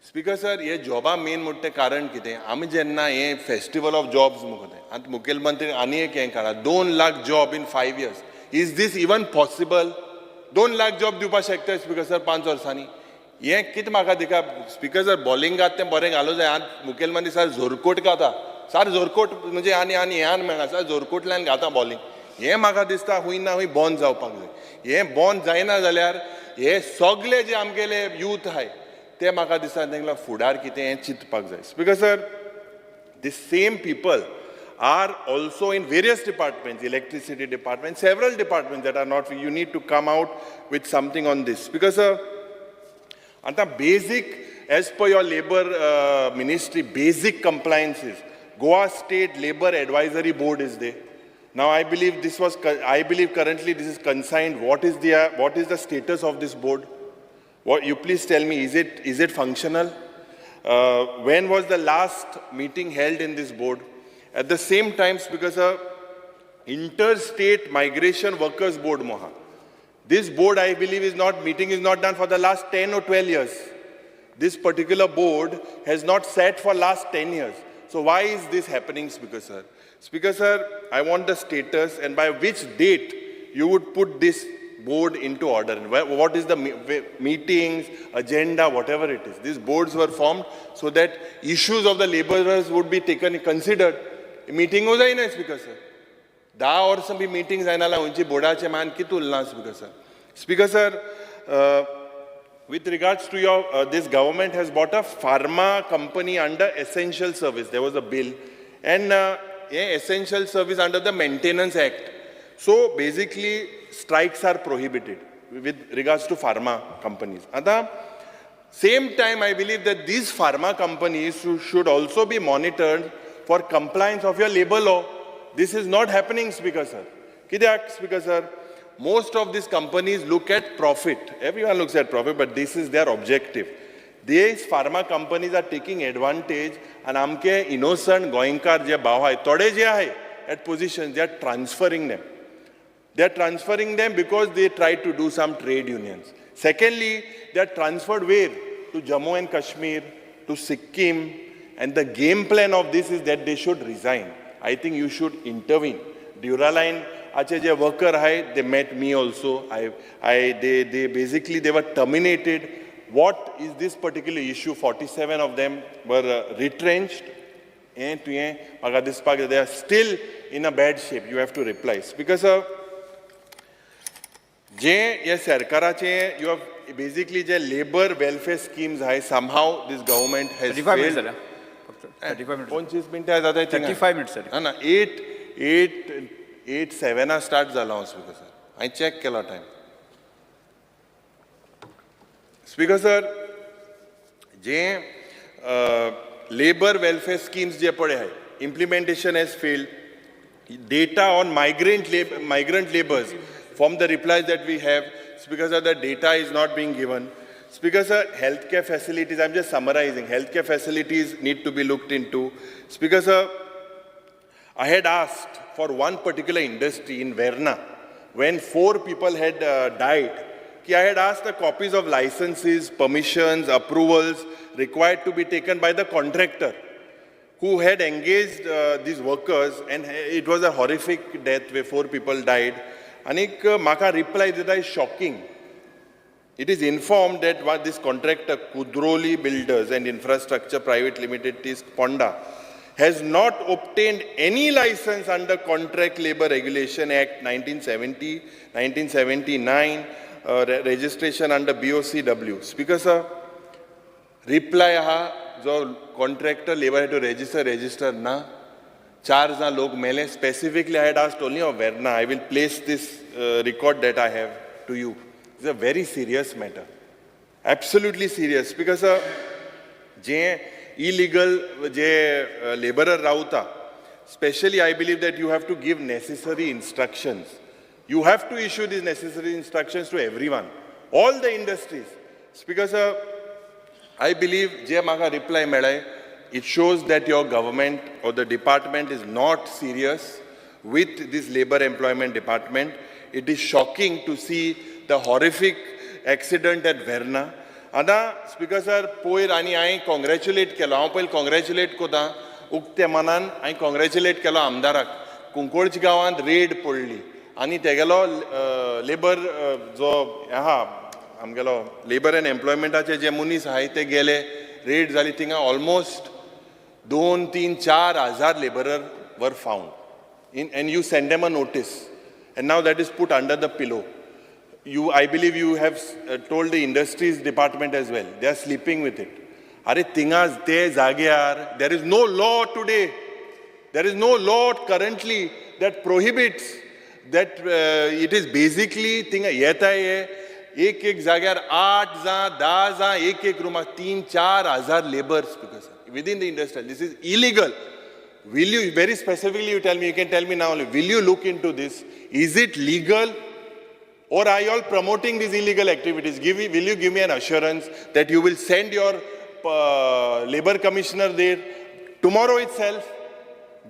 स्पीकर सर, हे जॉबा मेन मोठें कारण कितें, आमी जेन्ना हें festival of jobs मुखोते, आतां मुखेलमंत्री आनी एक हें काडा, 2 lakh job in 5 years. Is this even possible? 2 lakh job दिवपाक शकता स्पीकर सर 5 वर्सांनी? हें कितें म्हाका दिका स्पीकर सर, बॉलिंग घात तें बरें घालूं जाय. आतां मुखेलमंत्री सर जोरकोट घाता, सार जोरकोट म्हणजे आनी आनी हें मेळना, सार जोरकोटल्यान घाता बॉलिंग. हें म्हाका दिसता हूंय ना हूंय बंद जावपाक जाय. हें बंद जायना जाल्यार हे सगळे जे आमगेले यूथ आहाय ते म्हाका दिसता तेंकां फुडार कितें हें चिंतपाक जाय. Speaker sir, the same people are also in various departments, electricity department, several departments that are not, you need to come out with something on this. Because आतां basic, as per your labour ministry, basic compliances, Goa State Labour Advisory Board is there. Now I believe this was, I believe currently this is consigned. What is the status of this board? What, you please tell me, is it functional? When was the last meeting held in this board? At the same time, because Interstate Migration Workers Board, Moha. This board, I believe, is not, meeting is not done for the last 10 or 12 years. This particular board has not sat for last 10 years. So why is this happening, Speaker sir? Speaker sir, I want the status and by which date you would put this board into order. And what is the meetings, agenda, whatever it is. These boards were formed so that issues of the laborers would be taken, considered. Meeting जायना Speaker sir. 10 वर्सां बी meeting जायना जाल्यार खंयची बोर्डाचें मान कितें उरलां Speaker sir? Speaker sir, with regards to your, this government has bought a pharma company under essential service. There was a bill. And essential service under the Maintenance Act. So basically, strikes are prohibited with regards to pharma companies. At the same time, I believe that these pharma companies should also be monitored for compliance of your labor law. This is not happening, Speaker sir. Kidak, Speaker sir, most of these companies look at profit. Everyone looks at profit, but this is their objective. These pharma companies are taking advantage, and amke innocent Goenkar je bhav hai, tode je hai at positions, they are transferring them. They are transferring them because they try to do some trade unions. Secondly, they are transferred where? To Jammu and Kashmir, to Sikkim, and the game plan of this is that they should resign. I think you should intervene. Duraline, ache je worker hai, they met me also. They basically, they were terminated. What is this particular issue? 47 of them were retrenched. They are still in a bad shape. You have to reply. Because जे हे सरकाराचे, you have basically J labour welfare schemes आहे, somehow this government has 35 minutes जाल्या. 35 minutes. 25 मिनटां जाता 35 minutes जाली. ना ना 8 8 8 7 start जाला हांव स्पीकर सर. हांवें चॅक केलो टायम. स्पीकर सर, जे लेबर वेलफेअर स्किम्स जे पळय आहाय, implementation has failed. Data on migrant labours, from the replies that we have, Speaker sir, the data is not being given. Speaker sir, healthcare facilities, I'm just summarizing, healthcare facilities need to be looked into. Speaker sir, I had asked for one particular industry in Verna, when 4 people had died, I had asked the copies of licenses, permissions, approvals required to be taken by the contractor who had engaged these workers, and it was a horrific death where 4 people died. Anik maka reply that is shocking. It is informed that this contractor, Kudroli Builders and Infrastructure Private Limited, is Ponda, has not obtained any license under Contract Labour Regulation Act 1970, 1979, registration under BOCW. Speaker sir, reply आहा जो contractor labour to register register ना. चार जाण लोक मेले. Specifically I had asked only of Verna. I will place this record that I have to you. It's a very serious matter, absolutely serious. Because J illegal J labourer रावता, specially I believe that you have to give necessary instructions. You have to issue these necessary instructions to everyone, all the industries. Speaker sir, I believe जे म्हाका reply मेळ्ळे, it shows that your government or the department is not serious with this labour employment department. It is shocking to see the horrific accident at Verna. आतां speaker sir, पयर आनी हांवें congratulate केलो, हांव पयलीं congratulate कोता उक्ते मनान. हांवें कॉंग्रेच्युलेट केलो आमदाराक. कुंकळची गांवांत रेड पडली आनी तेगेलो लेबर जो आहा आमगेलो लेबर एंड एम्प्लॉयमेंटाचे जे मनीस आहाय ते गेले, रेड जाली थिंगा ऑलमोस्ट 2, 3, 4 हजार labourer were found in, and you send them a notice, and now that is put under the pillow. You, I believe you have told the industries department as well. They are sleeping with it. Are thinga te जाग्यार, there is no law today. There is no law currently that prohibits that. It is basically thinga येता हे एक एक जाग्यार 8 जां 10 जां एक एक रुमाक 3, 4 हजार labours because within the industry. This is illegal. Will you, very specifically you tell me, you can tell me now only, will you look into this? Is it legal? Or are you all promoting these illegal activities? Will you give me an assurance that you will send your labor commissioner there tomorrow itself?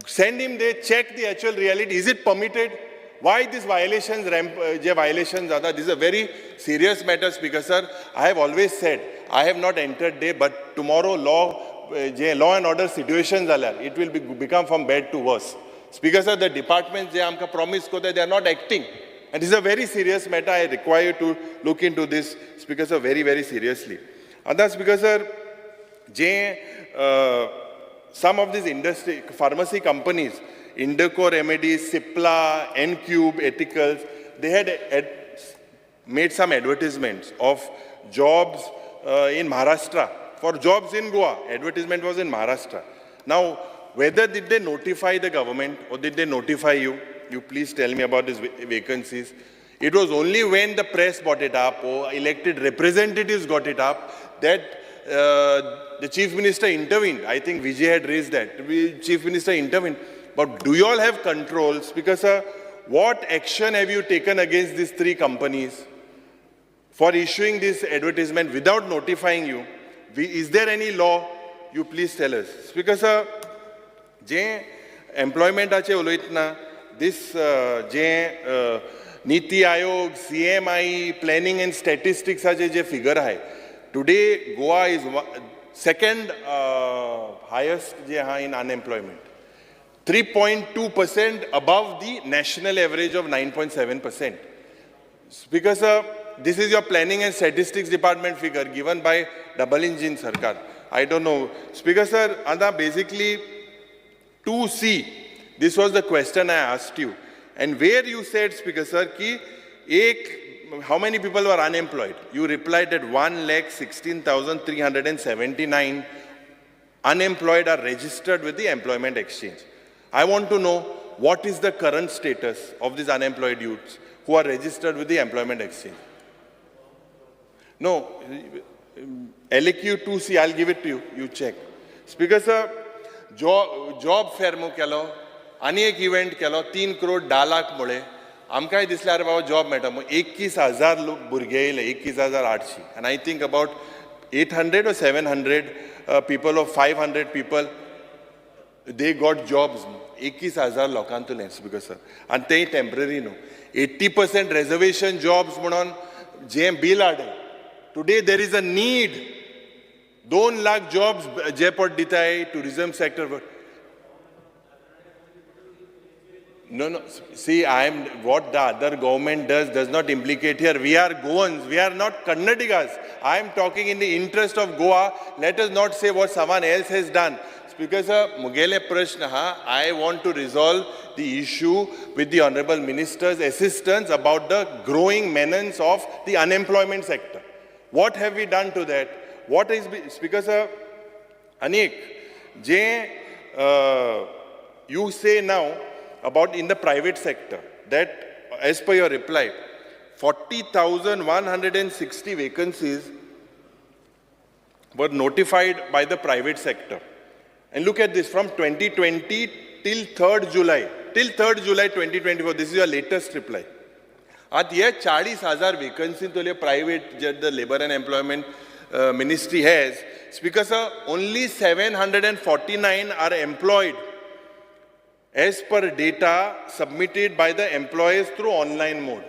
Send him there, check the actual reality. Is it permitted? Why these violations, violations are? This is a very serious matter, Speaker sir. I have always said, I have not entered there, but tomorrow law and order situations are, it will become from bad to worse. Speaker sir, the departments, they amka promise kota, they are not acting. And this is a very serious matter. I require you to look into this, Speaker sir, very, very seriously. And that's Speaker sir, some of these industry, pharmacy companies, Indoco Remedies, Cipla, Encube, Ethicals, they had made some advertisements of jobs in Maharashtra, for jobs in Goa. Advertisement was in Maharashtra. Now, whether did they notify the government or did they notify you? You please tell me about these vacancies. It was only when the press brought it up or elected representatives got it up that the Chief Minister intervened. I think Vijay had raised that. The Chief Minister intervened. But do you all have controls? Because what action have you taken against these three companies for issuing this advertisement without notifying you? Is there any law? You please tell us. Because je employment ache uloitna, this je Niti Aayog, CMI, planning and statistics ache je figure hai. Today Goa is second highest je ha in unemployment. 3.2% above the national average of 9.7%. Because this is your planning and statistics department figure given by double engine sarkar. I don't know. Speaker sir, Anda, basically 2C, this was the question I asked you. And where you said, Speaker sir, ki ek, how many people were unemployed? You replied that 1,16,379 unemployed are registered with the employment exchange. I want to know what is the current status of these unemployed youths who are registered with the employment exchange. No, LAQ 2C, I'll give it to you, you check. Speaker sir, job fair mo kelo, ani ek event kelo, 3 crore 10 lakh mole, आमकांय दिसलें अरे बाबा job मेळटा मग 21,000 लोक भुरगे येयले, 21,800, and I think about 800 or 700 people or 500 people, they got jobs. 21,000 लोकांतुलें स्पीकर सर, आनी तेय टेम्पररी न्हू. 80% reservation jobs म्हणून जे बील हाडलें. Today there is a need. 2 lakh jobs जे पट दिताय tourism sector. No, no. See, I am what the other government does not implicate here. We are Goans. We are not Kannadigas. I am talking in the interest of Goa. Let us not say what someone else has done. Speaker sir, मुगेले प्रश्न आहा, I want to resolve the issue with the honourable minister's assistance about the growing menace of the unemployment sector. What have we done to that? What is, speaker sir, आनी एक जे you say now about in the private sector that as per your reply 40,160 vacancies were notified by the private sector. And look at this, from 2020 till 3rd July, till 3rd July 2024, this is your latest reply. आतां हे 40,000 vacancy तुले private J the labour and employment ministry has, speaker sir, only 749 are employed as per data submitted by the employers through online mode.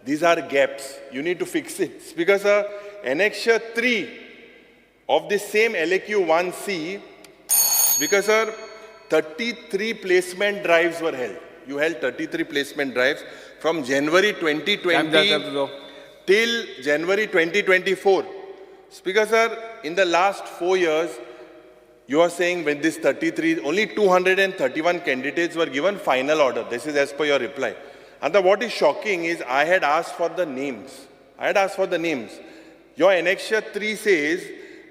These are gaps. You need to fix it. Speaker sir, Annexure 3 of the same LAQ 1C, Speaker sir, 33 placement drives were held. You held 33 placement drives from January 2020 till January 2024. Speaker sir, in the last 4 years, you are saying when this 33, only 231 candidates were given final order. This is as per your reply. And what is shocking is I had asked for the names. I had asked for the names. Your Annexure 3 says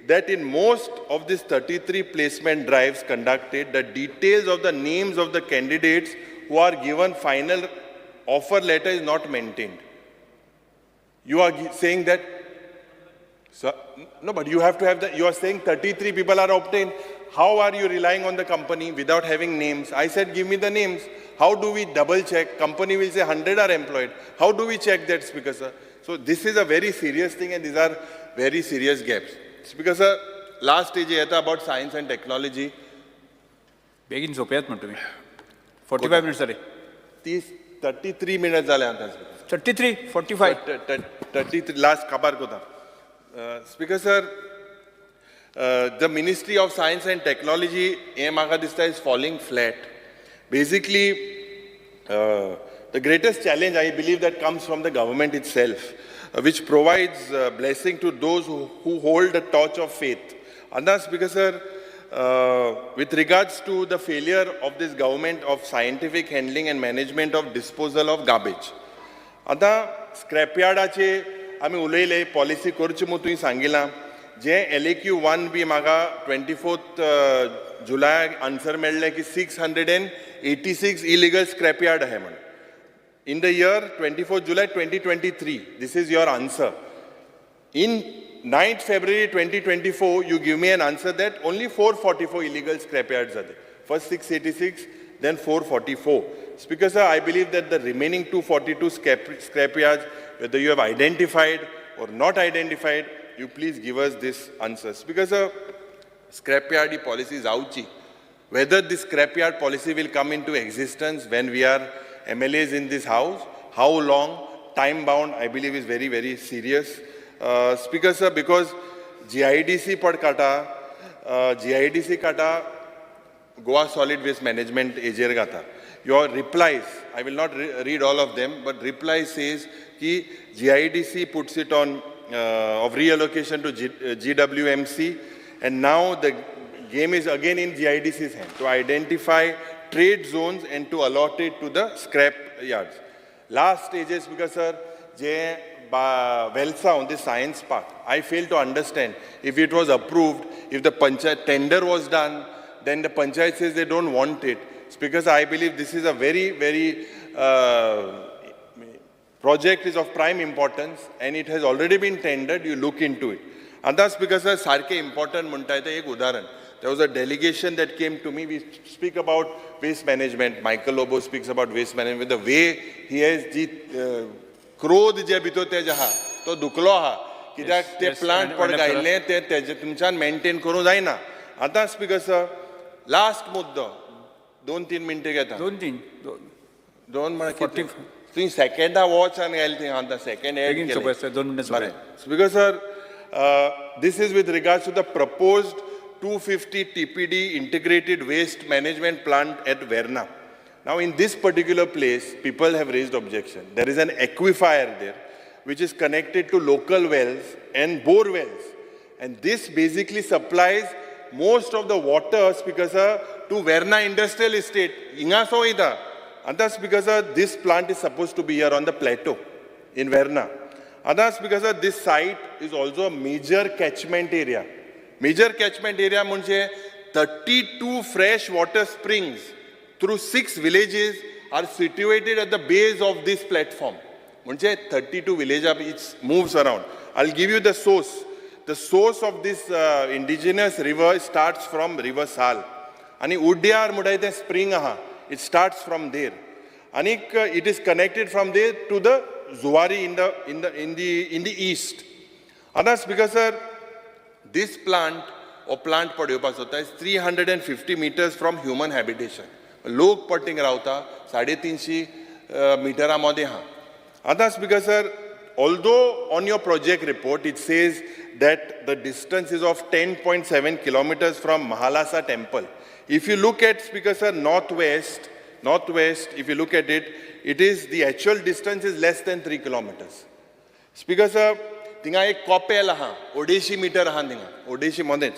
that in most of these 33 placement drives conducted, the details of the names of the candidates who are given final offer letter is not maintained. You are saying that, so, no, but you have to have the, you are saying 33 people are obtained. How are you relying on the company without having names? I said, give me the names. How do we double check? Company will say 100 are employed. How do we check that, Speaker sir? So this is a very serious thing and these are very serious gaps. Speaker sir, last stage येता about science and technology. बेगीन सोंपयात म्हण तुमी 45 minutes जाले. 33 minutes जाले आतां. 33, 45. 33, last काबार कोता. Speaker sir, the Ministry of Science and Technology हें म्हाका दिसता is falling flat. Basically, the greatest challenge I believe that comes from the government itself, which provides blessing to those who hold the torch of faith. And thus, because sir, with regards to the failure of this government of scientific handling and management of disposal of garbage. आतां स्क्रॅपयार्डाचे आमी उलयले, policy करची म्हूण तुवें सांगिलां, जे LAQ 1B म्हाका 24 जुलयाक answer मेळ्ळें की 686 इलिगल स्क्रॅपयार्ड आहा म्हण. In the year 24 July 2023, this is your answer. In 9th February 2024, you give me an answer that only 444 illegal scrapyards are there. First 686, then 444. Speaker sir, I believe that the remaining 242 scrapyards, whether you have identified or not identified, you please give us this answer. Speaker sir, scrapyard policy is ouchi. Whether this scrapyard policy will come into existence when we are MLAs in this house, how long, time bound, I believe is very, very serious. Speaker sir, because GIDC पड काटा, GIDC काटा, Goa Solid Waste Management एजेर घाता. Your replies, I will not read all of them, but reply says ki GIDC puts it on of reallocation to GWMC, and now the game is again in GIDC's hand to identify trade zones and to allot it to the scrap yards. Last stages, because sir, J Velsa on the science park, I fail to understand if it was approved, if the panchayat tender was done, then the panchayat says they don't want it. It's because I believe this is a very, very project is of prime importance and it has already been tendered, you look into it. And that's because sir, sarke important munta te ek udaharan. There was a delegation that came to me. We speak about waste management. Michael Lobo speaks about waste management. The way he has the क्रोध जे भितर तेजे आहा तो दुखलो आहा कित्याक ते plant पड घायल्ले ते तेजे तुमच्यान मेंटेन करूंक जायना. आतां स्पीकर सर, लास्ट मुद्दो 2-3 मिनटां घेता. 2-3 दोन म्हळ्यार तुवें सेकंडा वॉच आनी घायलें थंय आतां सेकंड एड केलें. बरें speaker sir, this is with regards to the proposed 250 TPD integrated waste management plant at Verna. Now in this particular place, people have raised objection. There is an aquifer there, which is connected to local wells and bore wells. And this basically supplies Most of the water, Speaker sir, to Verna Industrial Estate हिंगासो वयता. आतां Speaker sir, this plant is suppose to be here on the plateau in Verna. आतां Speaker sir, this site is also a major catchment area. Major catchment area म्हणजे 32 fresh water springs through 6 villages are situated at the base of this platform. म्हणजे 32 village it moves around. I give you the source. The source of this indigenous river starts from river Sal आनी उड्यार म्हणटाय तें spring आहा, it starts from there आनीक it is connected from there to the Zuari in the east. आतां Speaker sir, this plant हो plant पडोवपाक सोदता is 350 meters from human habitation. लोक पट्टींग रावता 350 मिटरां मदें आहा. आतां Speaker sir, although on your project report it says that the distance is of 10.7 kilometers from Mahalasa temple. If you look at, Speaker sir, northwest, if you look at it, it is the actual distance is less than 3 kilometers. Speaker sir, थिंगा एक कॉपेल आहा, 250 metre आहा थिंगा, 250 मदेंच.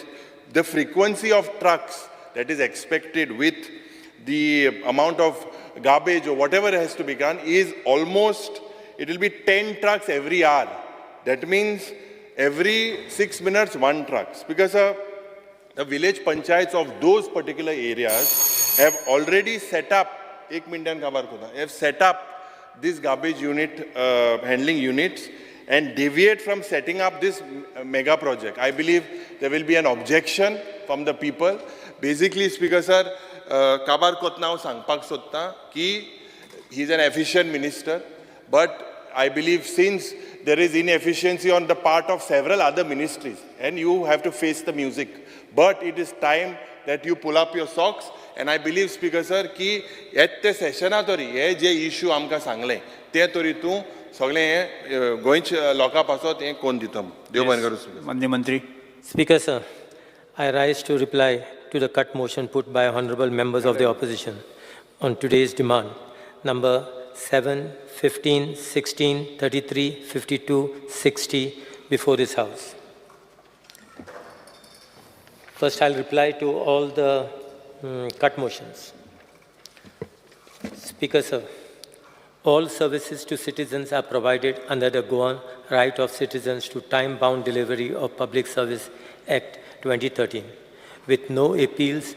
The frequency of trucks that is expected with the amount of garbage or whatever has to be done is almost, it will be 10 trucks every hour. That means every 6 minutes, one truck. Because the village panchayats of those particular areas have already set up, एक मिनटान काबार करता, have set up this garbage unit, handling units and deviate from setting up this mega project. I believe there will be an objection from the people. Basically, Speaker sir, काबार कोतना हांव सांगपाक सोदतां की he is an efficient minister, but I believe since there is inefficiency on the part of several other ministries and you have to face the music, but it is time that you pull up your socks. And I believe, Speaker sir, की येत ते सेशना तरी हे जे issue आमकां सांगले ते तरी तूं सगळें हें गोंयच्या लोकां पासत हें कोन्न दिता. देव बरें करूं, Speaker. माननीय मंत्री. Speaker, sir, I rise to reply to the cut motion put by honorable members of the opposition on today's demand, number 7, 15, 16, 33, 52, 60 before this House. First, I'll reply to all the cut motions. Speaker, sir, all services to citizens are provided under the Goan Right of Citizens to Time-Bound Delivery of Public Service Act 2013, with no appeals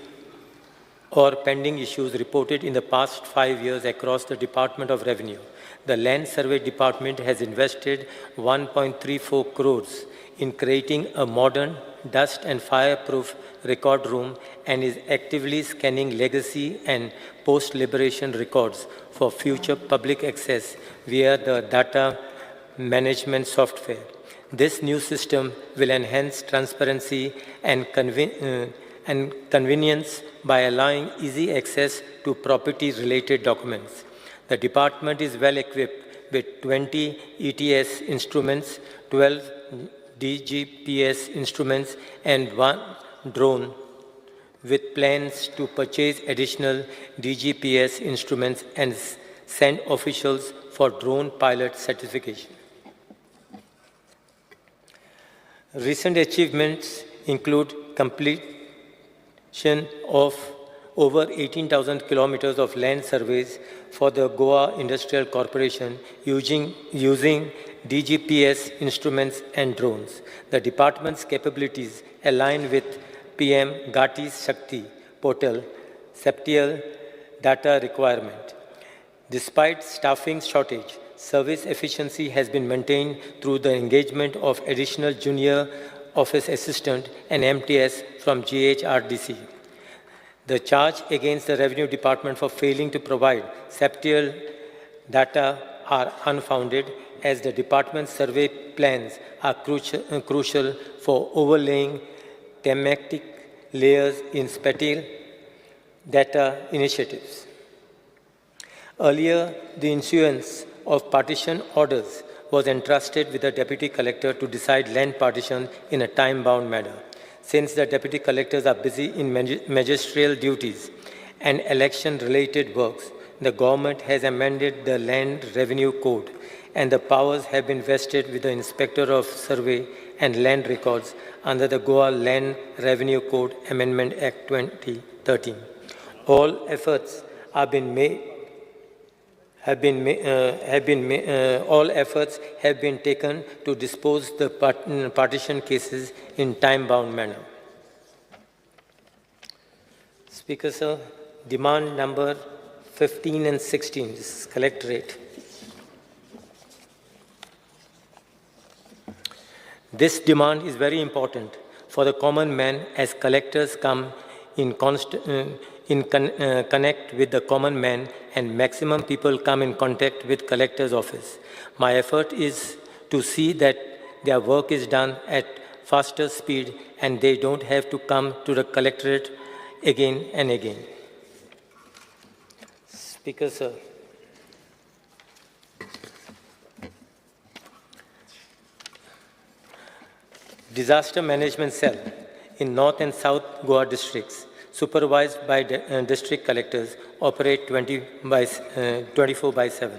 or pending issues reported in the past 5 years across the Department of Revenue. The Land Survey Department has invested 1.34 crores in creating a modern dust and fireproof record room and is actively scanning legacy and post-liberation records for future public access via the data management software. This new system will enhance transparency and convenience by allowing easy access to property-related documents. The department is well equipped with 20 ETS instruments, 12 DGPS instruments, and 1 drone, with plans to purchase additional DGPS instruments and send officials for drone pilot certification. Recent achievements include completion of over 18,000 kilometers of land surveys for the Goa Industrial Corporation using DGPS instruments and drones. The department's capabilities align with PM Gati Shakti portal spatial data requirement. Despite staffing shortage, service efficiency has been maintained through the engagement of additional junior office assistant and MTS from GHRDC. The charge against the Revenue Department for failing to provide spatial data are unfounded, as the department's survey plans are crucial for overlaying thematic layers in spatial data initiatives. Earlier, the issuance of partition orders was entrusted with the deputy collector to decide land partition in a time-bound manner. Since the deputy collectors are busy in magisterial duties and election-related works, the government has amended the Land Revenue Code and the powers have been vested with the Inspector of Survey and Land Records under the Goa Land Revenue Code Amendment Act 2013. All efforts have been made have been, have been all efforts have been taken to dispose the partition cases in time-bound manner. Speaker, sir, demand number 15 and 16, this is collectorate. This demand is very important for the common man as collectors come in connect with the common man and maximum people come in contact with collector's office. My effort is to see that their work is done at faster speed and they don't have to come to the collectorate again and again. Speaker, sir, Disaster Management Cell in North and South Goa districts, supervised by district collectors, operate 24/7.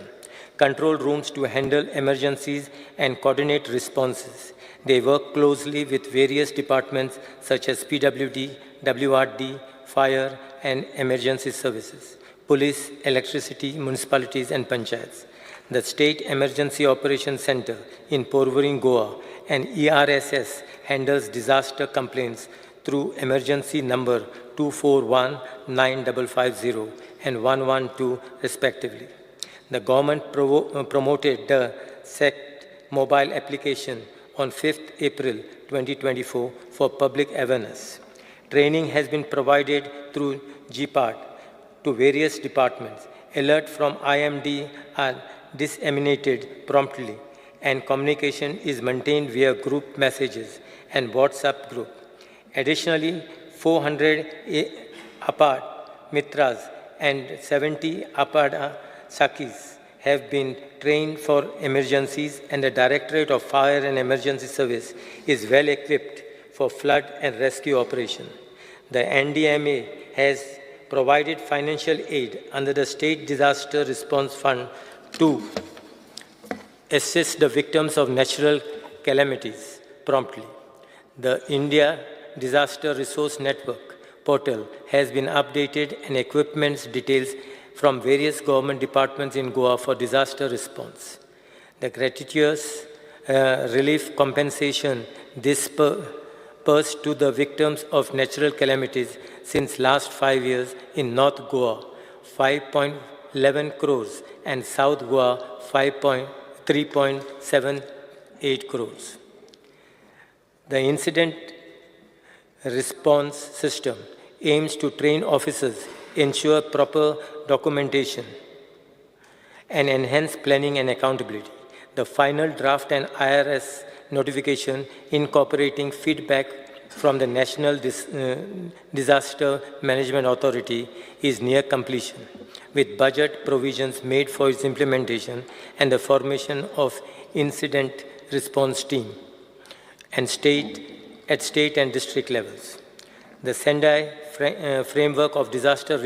Control rooms to handle emergencies and coordinate responses. They work closely with various departments such as PWD, WRD, fire and emergency services, police, electricity, municipalities and panchayats. The State Emergency Operations Center in Porvorim, Goa, and ERSS handles disaster complaints through emergency number 241-9550 and 112 respectively. The government promoted the SECT mobile application on 5th April 2024 for public awareness. Training has been provided through GPART to various departments. Alert from IMD are disseminated promptly, and communication is maintained via group messages and WhatsApp group. Additionally, 400 Aapad Mitras and 70 Aapad Sakis have been trained for emergencies, and the Directorate of Fire and Emergency Service is well equipped for flood and rescue operation. The NDMA has provided financial aid under the State Disaster Response Fund to assist the victims of natural calamities promptly. The India Disaster Resource Network portal has been updated and equipment details from various government departments in Goa for disaster response. The gratuitous relief compensation dispersed to the victims of natural calamities since last 5 years in North Goa, 5.11 crores, and South Goa, 3.78 crores. The incident response system aims to train officers, ensure proper documentation, and enhance planning and accountability. The final draft and IRS notification incorporating feedback from the National Disaster Management Authority is near completion, with budget provisions made for its implementation and the formation of incident response team and at state and district levels. The Sendai framework of disaster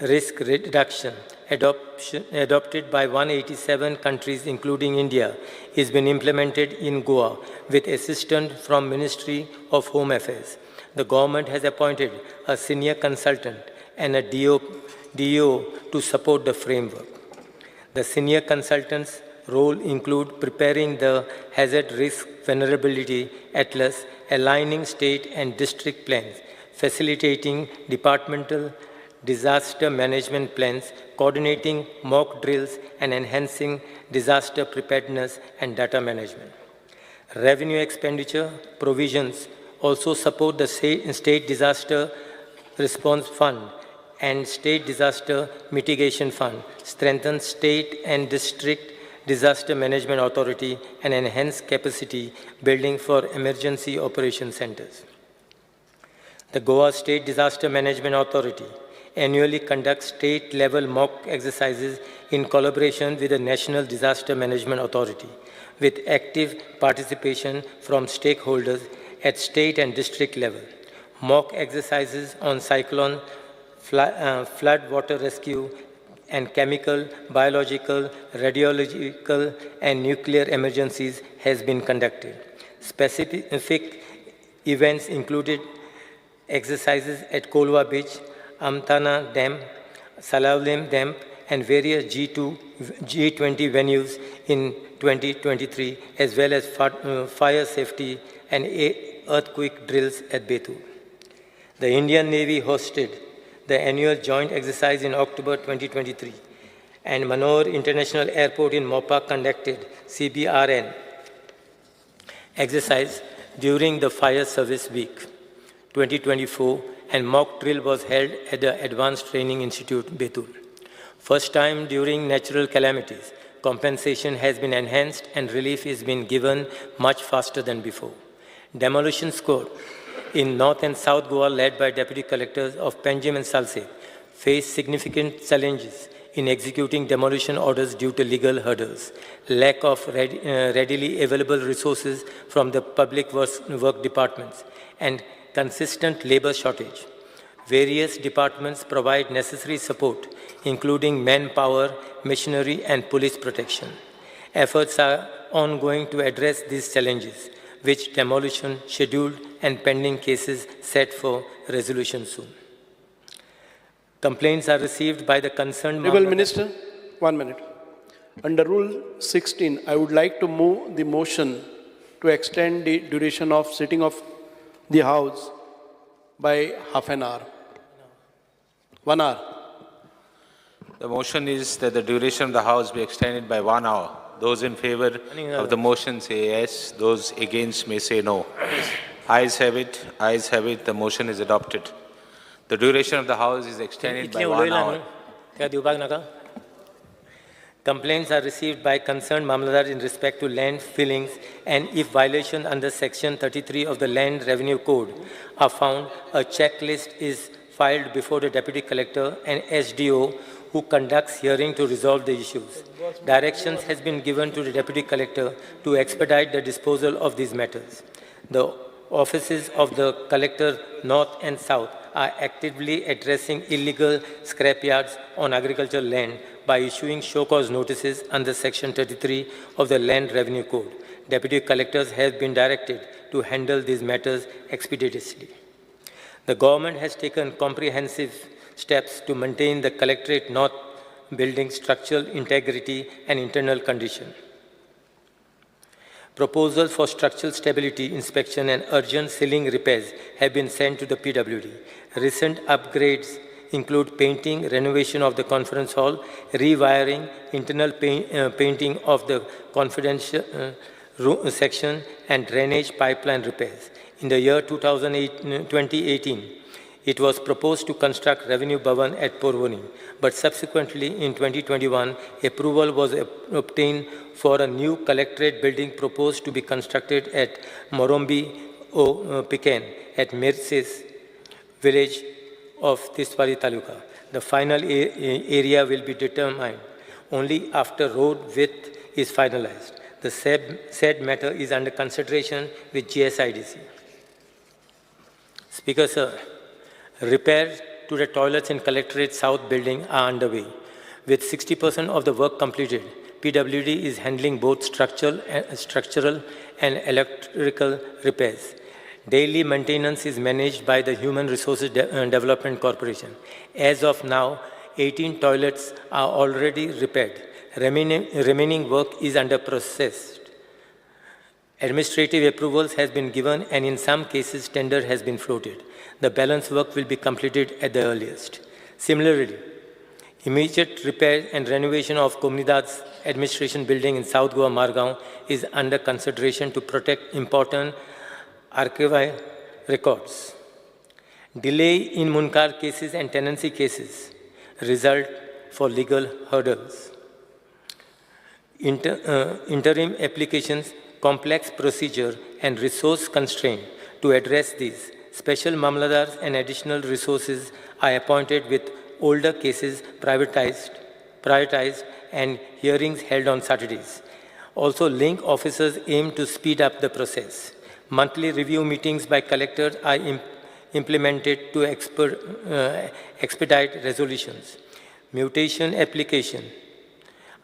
risk reduction adopted by 187 countries, including India, is being implemented in Goa with assistance from Ministry of Home Affairs. The government has appointed a senior consultant and a DO to support the framework. The senior consultant's role include preparing the Hazard Risk Vulnerability Atlas, aligning state and district plans, facilitating departmental disaster management plans, coordinating mock drills, and enhancing disaster preparedness and data management. Revenue expenditure provisions also support the State Disaster Response Fund and State Disaster Mitigation Fund, strengthen state and district disaster management authority, and enhance capacity building for emergency operation centers. The Goa State Disaster Management Authority annually conducts state-level mock exercises in collaboration with the National Disaster Management Authority, with active participation from stakeholders at state and district level. Mock exercises on cyclone, flood water rescue, and chemical, biological, radiological, and nuclear emergencies has been conducted. Specific events included exercises at Kolwa Beach, Amtana Dam, Salaulim Dam, and various G20 venues in 2023, as well as fire safety and earthquake drills at Betul. The Indian Navy hosted the annual joint exercise in October 2023, and Manohar International Airport in Mopa conducted CBRN exercise during the Fire Service Week 2024, and mock drill was held at the Advanced Training Institute, Betul. First time during natural calamities, compensation has been enhanced and relief is being given much faster than before. Demolition squad in North and South Goa, led by deputy collectors of Panjim and Salcete, faced significant challenges in executing demolition orders due to legal hurdles, lack of readily available resources from the public work departments, and consistent labor shortage. Various departments provide necessary support, including manpower, machinery, and police protection. Efforts are ongoing to address these challenges, with demolition scheduled and pending cases set for resolution soon. Complaints are received by the concerned... Honorable Minister, 1 minute. Under Rule 16, I would like to move the motion to extend the duration of sitting of the House by half an hour. 1 hour. The motion is that the duration of the House be extended by 1 hour. Those in favor of the motion say yes. Those against may say no. Ayes have it. Ayes have it. The motion is adopted. The duration of the House is extended by 1 hour. Complaints are received by concerned Mamlatdar in respect to land fillings, and if violations under Section 33 of the Land Revenue Code are found, a checklist is filed before the Deputy Collector and SDO, who conducts hearing to resolve the issues. Directions has been given to the Deputy Collector to expedite the disposal of these matters. The offices of the Collector North and South are actively addressing illegal scrapyards on agricultural land by issuing show cause notices under Section 33 of the Land Revenue Code. Deputy Collectors have been directed to handle these matters expeditiously. The government has taken comprehensive steps to maintain the Collectorate North building structural integrity and internal condition. Proposals for structural stability inspection and urgent ceiling repairs have been sent to the PWD. Recent upgrades include painting, renovation of the conference hall, rewiring, internal painting of the confidential room section, and drainage pipeline repairs. In the year 2018, it was proposed to construct Revenue Bhavan at Porvorim, but subsequently in 2021, approval was obtained for a new collectorate building proposed to be constructed at Morombi o Piken at Mirsis village of Tiswadi Taluka. The final area will be determined only after road width is finalized. The said matter is under consideration with GSIDC. Speaker, sir, repairs to the toilets in Collectorate South building are underway. With 60% of the work completed, PWD is handling both structural and electrical repairs. Daily maintenance is managed by the Human Resources Development Corporation. As of now, 18 toilets are already repaired. Remaining work is under process. Administrative approvals has been given, and in some cases, tender has been floated. The balance work will be completed at the earliest. Similarly, immediate repair and renovation of Comunidad's administration building in South Goa, Margao is under consideration to protect important archival records. Delay in Munkar cases and tenancy cases result for legal hurdles. Interim applications, complex procedure, and resource constraint to address these. Special mamladars and additional resources are appointed with older cases prioritized and hearings held on Saturdays. Also, link officers aim to speed up the process. Monthly review meetings by collectors are implemented to expedite resolutions. Mutation application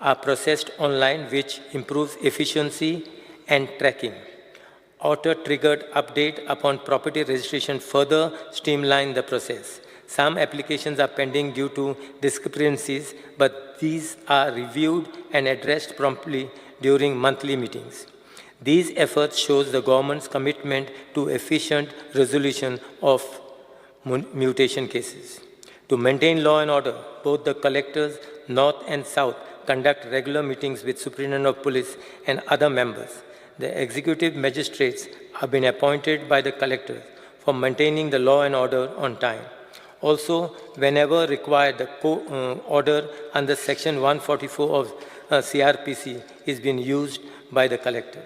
are processed online, which improves efficiency and tracking. Auto-triggered update upon property registration further streamline the process. Some applications are pending due to discrepancies, but these are reviewed and addressed promptly during monthly meetings. These efforts shows the government's commitment to efficient resolution of mutation cases. To maintain law and order, both the collectors, North and South, conduct regular meetings with Superintendent of Police and other members. The executive magistrates have been appointed by the collectors for maintaining the law and order on time. Also, whenever required, the order under Section 144 of CRPC is being used by the collector.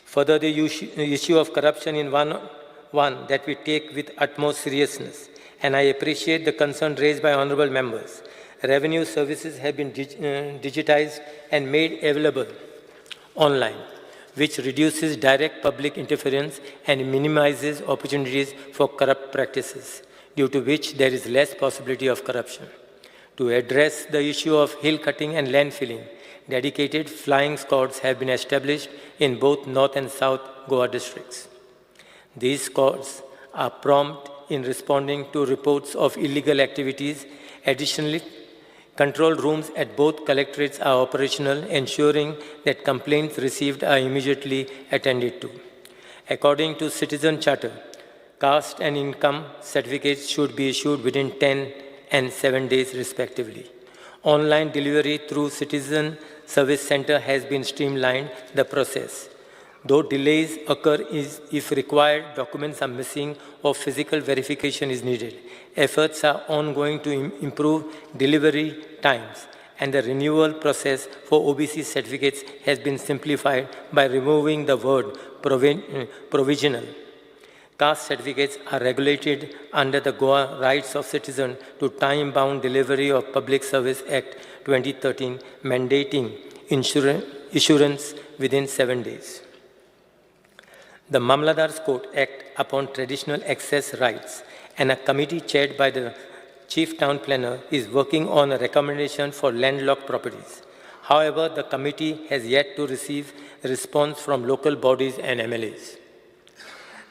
Further, the issue of corruption in one that we take with utmost seriousness, and I appreciate the concern raised by honorable members. Revenue services have been digitized and made available online, which reduces direct public interference and minimizes opportunities for corrupt practices, due to which there is less possibility of corruption. To address the issue of hill cutting and landfilling, dedicated flying squads have been established in both North and South Goa districts. These squads are prompt in responding to reports of illegal activities. Additionally, control rooms at both collectorates are operational, ensuring that complaints received are immediately attended to. According to Citizen Charter, caste and income certificates should be issued within 10 and 7 days respectively. Online delivery through Citizen Service Center has been streamlined the process. Though delays occur if required documents are missing or physical verification is needed. Efforts are ongoing to improve delivery times, and the renewal process for OBC certificates has been simplified by removing the word provisional. Caste certificates are regulated under the Goa Rights of Citizen to Time-Bound Delivery of Public Service Act 2013, mandating issuance within 7 days. The Mamladar's Court Act upon traditional access rights, and a committee chaired by the Chief Town Planner is working on a recommendation for landlocked properties. However, the committee has yet to receive response from local bodies and MLAs.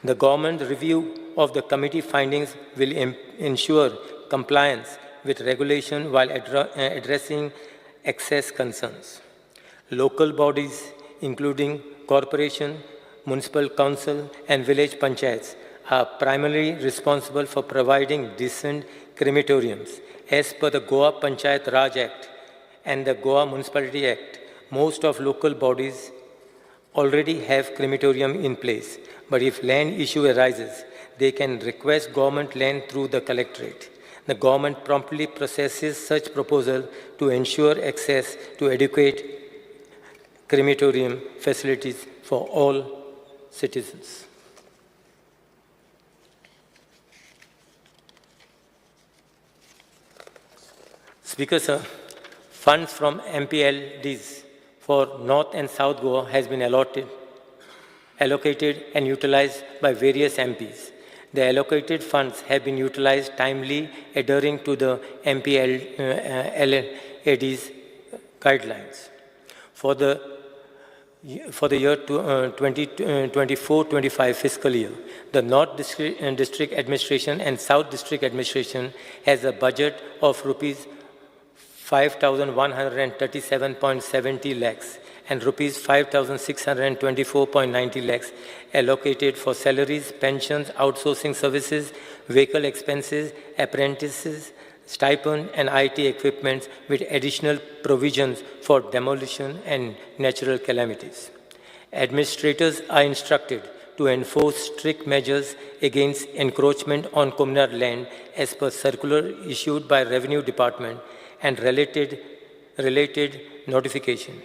The government review of the committee findings will ensure compliance with regulation while addressing access concerns. Local bodies, including corporation, municipal council, and village panchayats, are primarily responsible for providing decent crematoriums. As per the Goa Panchayat Raj Act and the Goa Municipality Act, most of local bodies already have crematorium in place, but if land issue arises, they can request government land through the collectorate. The government promptly processes such proposal to ensure access to adequate crematorium facilities for all citizens. Speaker, sir, funds from MPLDs for North and South Goa has been allocated and utilized by various MPs. The allocated funds have been utilized timely, adhering to the MPLAD's guidelines. For the year 2024-25 fiscal year, the North District Administration and South District Administration has a budget of rupees 5,137.70 lakhs and rupees 5,624.90 lakhs allocated for salaries, pensions, outsourcing services, vehicle expenses, apprentices, stipend, and IT equipment, with additional provisions for demolition and natural calamities. Administrators are instructed to enforce strict measures against encroachment on communal land as per circular issued by Revenue Department and related notification.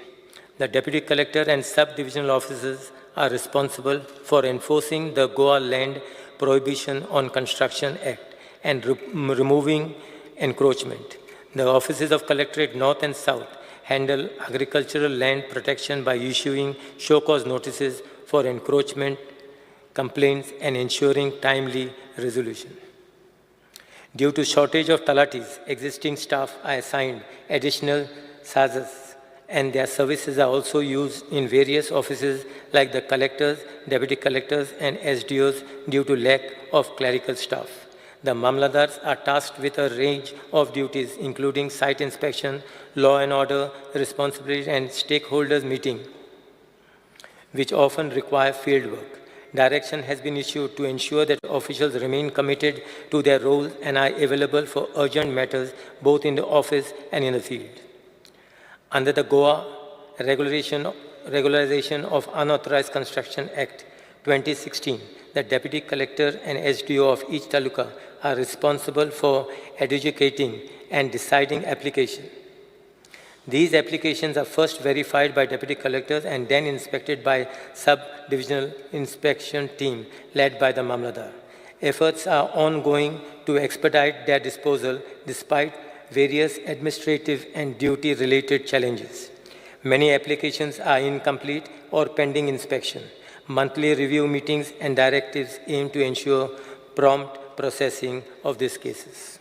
The Deputy Collector and Sub-Divisional Officers are responsible for enforcing the Goa Land Prohibition on Construction Act and removing encroachment. The offices of Collectorate North and South handle agricultural land protection by issuing show cause notices for encroachment complaints and ensuring timely resolution. Due to shortage of talatis, existing staff are assigned additional sazas, and their services are also used in various offices like the collectors, deputy collectors, and SDOs due to lack of clerical staff. The mamlatdars are tasked with a range of duties, including site inspection, law and order, responsibility, and stakeholders meeting, which often require field work. Direction has been issued to ensure that officials remain committed to their roles and are available for urgent matters both in the office and in the field. Under the Goa Regularization of Unauthorized Construction Act 2016, the Deputy Collector and SDO of each taluka are responsible for adjudicating and deciding application. These applications are first verified by deputy collectors and then inspected by sub-divisional inspection team led by the Mamlatdar. Efforts are ongoing to expedite their disposal despite various administrative and duty-related challenges. Many applications are incomplete or pending inspection. Monthly review meetings and directives aim to ensure prompt processing of these cases.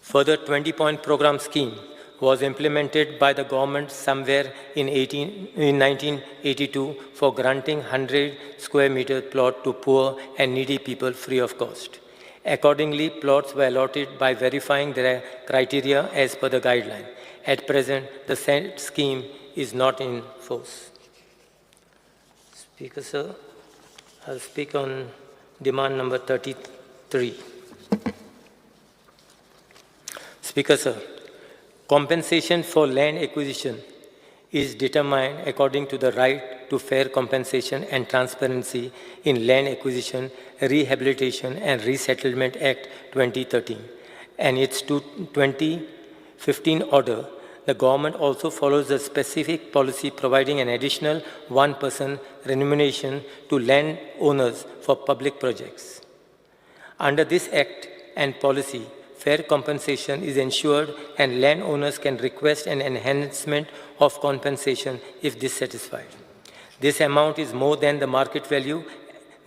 Further, 20-point program scheme was implemented by the government somewhere in 1982 for granting 100 square meter plot to poor and needy people free of cost. Accordingly, plots were allotted by verifying their criteria as per the guideline. At present, the said scheme is not in force. Speaker, sir, I'll speak on demand number 33. Speaker, sir, compensation for land acquisition is determined according to the right to fair compensation and transparency in Land Acquisition, Rehabilitation and Resettlement Act 2013 and its 2015 order. The government also follows a specific policy providing an additional 1% remuneration to land owners for public projects. Under this act and policy, fair compensation is ensured and landowners can request an enhancement of compensation if dissatisfied. This amount is more than the market value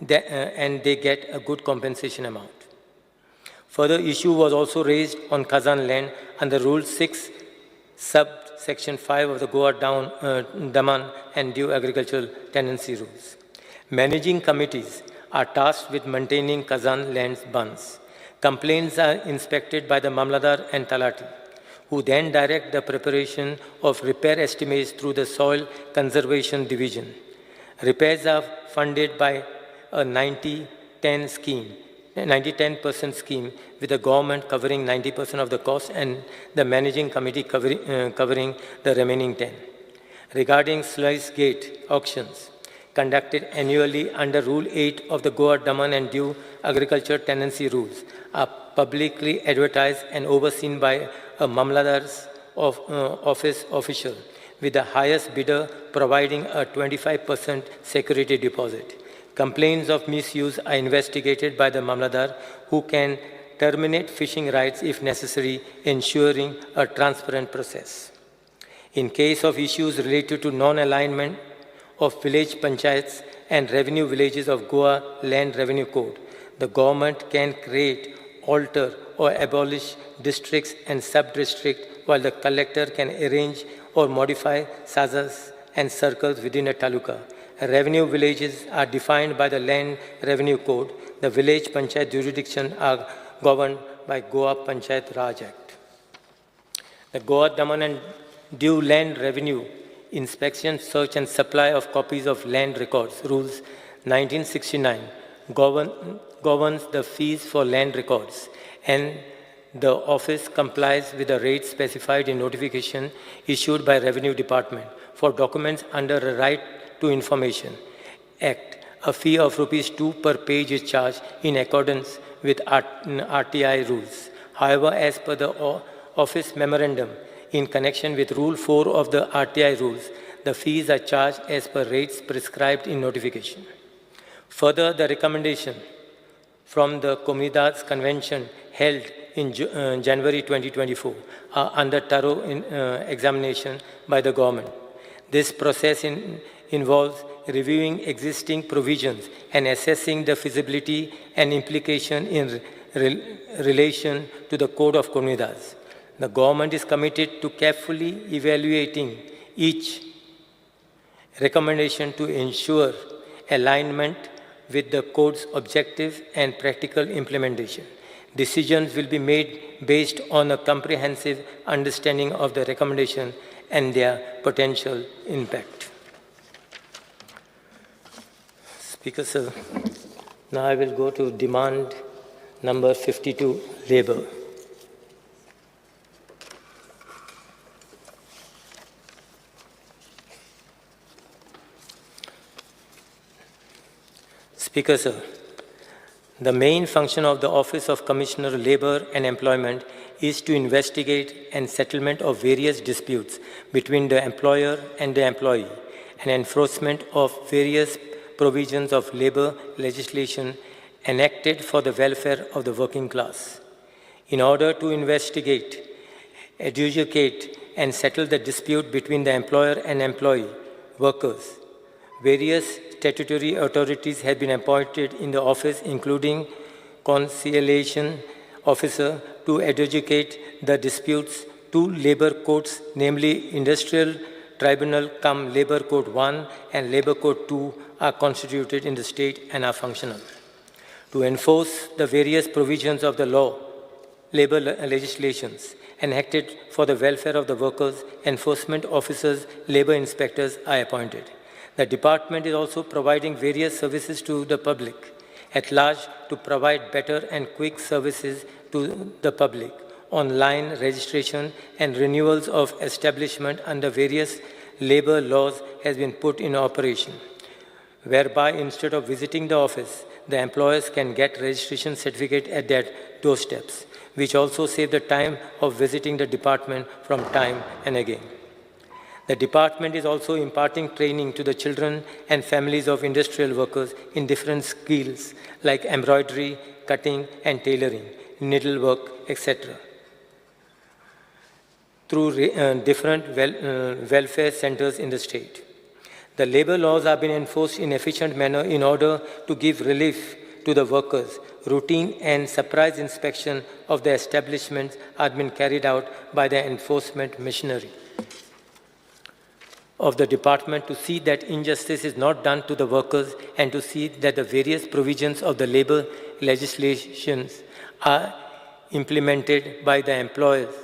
and they get a good compensation amount. Further issue was also raised on Khazan land under Rule 6, Subsection 5 of the Goa Daman and Diu Agricultural Tenancy Rules. Managing committees are tasked with maintaining Khazan lands bunds. Complaints are inspected by the Mamlatdar and Talati, who then direct the preparation of repair estimates through the Soil Conservation Division. Repairs are funded by a 90-10 scheme, 90-10% scheme, with the government covering 90% of the cost and the managing committee covering the remaining 10. Regarding sluice gate auctions conducted annually under Rule 8 of the Goa Daman and Diu Agriculture Tenancy Rules are publicly advertised and overseen by a Mamlatdar's office official, with the highest bidder providing a 25% security deposit. Complaints of misuse are investigated by the Mamlatdar, who can terminate fishing rights if necessary, ensuring a transparent process. In case of issues related to non-alignment of village panchayats and revenue villages of Goa Land Revenue Code, the government can create, alter, or abolish districts and sub-districts, while the collector can arrange or modify sazas and circles within a taluka. Revenue villages are defined by the Land Revenue Code. The village panchayat jurisdiction are governed by Goa Panchayat Raj Act. The Goa Daman and Diu Land Revenue Inspection, Search and Supply of Copies of Land Records Rules 1969 governs the fees for land records, and the office complies with the rates specified in notification issued by Revenue Department for documents under a Right to Information Act. A fee of ₹2 per page is charged in accordance with RTI rules. However, as per the office memorandum in connection with Rule 4 of the RTI rules, the fees are charged as per rates prescribed in notification. Further, the recommendation from the Comunidades Convention held in January 2024 are under thorough examination by the government. This process involves reviewing existing provisions and assessing the feasibility and implication in relation to the Code of Comunidades. The government is committed to carefully evaluating each recommendation to ensure alignment with the code's objective and practical implementation. Decisions will be made based on a comprehensive understanding of the recommendation and their potential impact. Speaker, sir, now I will go to demand number 52, labor. Speaker, sir, the main function of the Office of Commissioner Labor and Employment is to investigate and settlement of various disputes between the employer and the employee and enforcement of various provisions of labor legislation enacted for the welfare of the working class. In order to investigate, adjudicate, and settle the dispute between the employer and employee workers, various statutory authorities have been appointed in the office, including conciliation officer to adjudicate the disputes, two labor courts, namely Industrial Tribunal cum Labor Court 1 and Labor Court 2, are constituted in the state and are functional. To enforce the various provisions of the law, labor legislations enacted for the welfare of the workers, enforcement officers, labor inspectors are appointed. The department is also providing various services to the public at large to provide better and quick services to the public. Online registration and renewals of establishment under various labor laws has been put in operation, whereby instead of visiting the office, the employers can get registration certificate at their doorsteps, which also save the time of visiting the department from time and again. The department is also imparting training to the children and families of industrial workers in different skills like embroidery, cutting and tailoring, needlework, etc. through different welfare centers in the state. The labor laws have been enforced in efficient manner in order to give relief to the workers. Routine and surprise inspection of the establishments have been carried out by the enforcement machinery of the department to see that injustice is not done to the workers and to see that the various provisions of the labor legislations are implemented by the employers,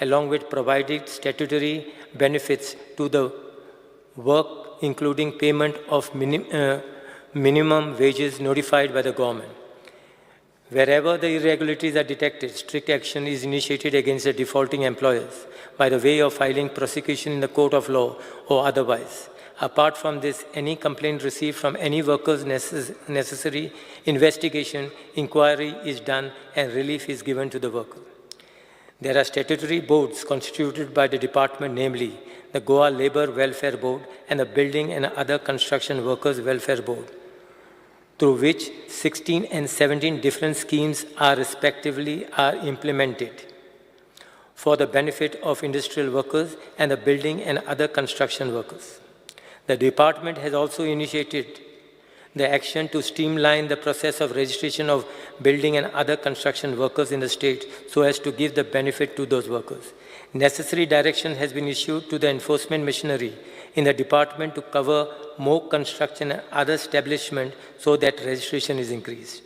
along with providing statutory benefits to the work, including payment of minimum wages notified by the government. Wherever the irregularities are detected, strict action is initiated against the defaulting employers by the way of filing prosecution in the court of law or otherwise. Apart from this, any complaint received from any workers necessary investigation, inquiry is done and relief is given to the worker. There are statutory boards constituted by the department, namely the Goa Labour Welfare Board and the Building and Other Construction Workers Welfare Board, through which 16 and 17 different schemes are respectively implemented for the benefit of industrial workers and the building and other construction workers. The department has also initiated the action to streamline the process of registration of building and other construction workers in the state so as to give the benefit to those workers. Necessary direction has been issued to the enforcement machinery in the department to cover more construction and other establishment so that registration is increased.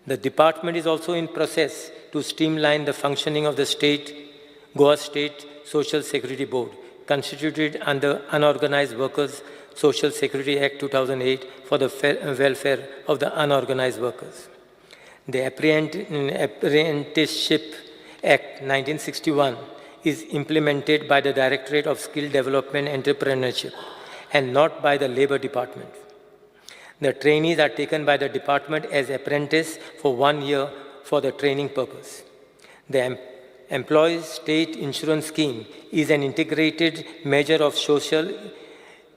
The department is also in process to streamline the functioning of the state, Goa State Social Security Board, constituted under Unorganized Workers Social Security Act 2008 for the welfare of the unorganized workers. The Apprenticeship Act 1961 is implemented by the Directorate of Skill Development and Entrepreneurship and not by the Labor Department. The trainees are taken by the department as apprentice for 1 year for the training purpose. The Employees State Insurance Scheme is an integrated measure of social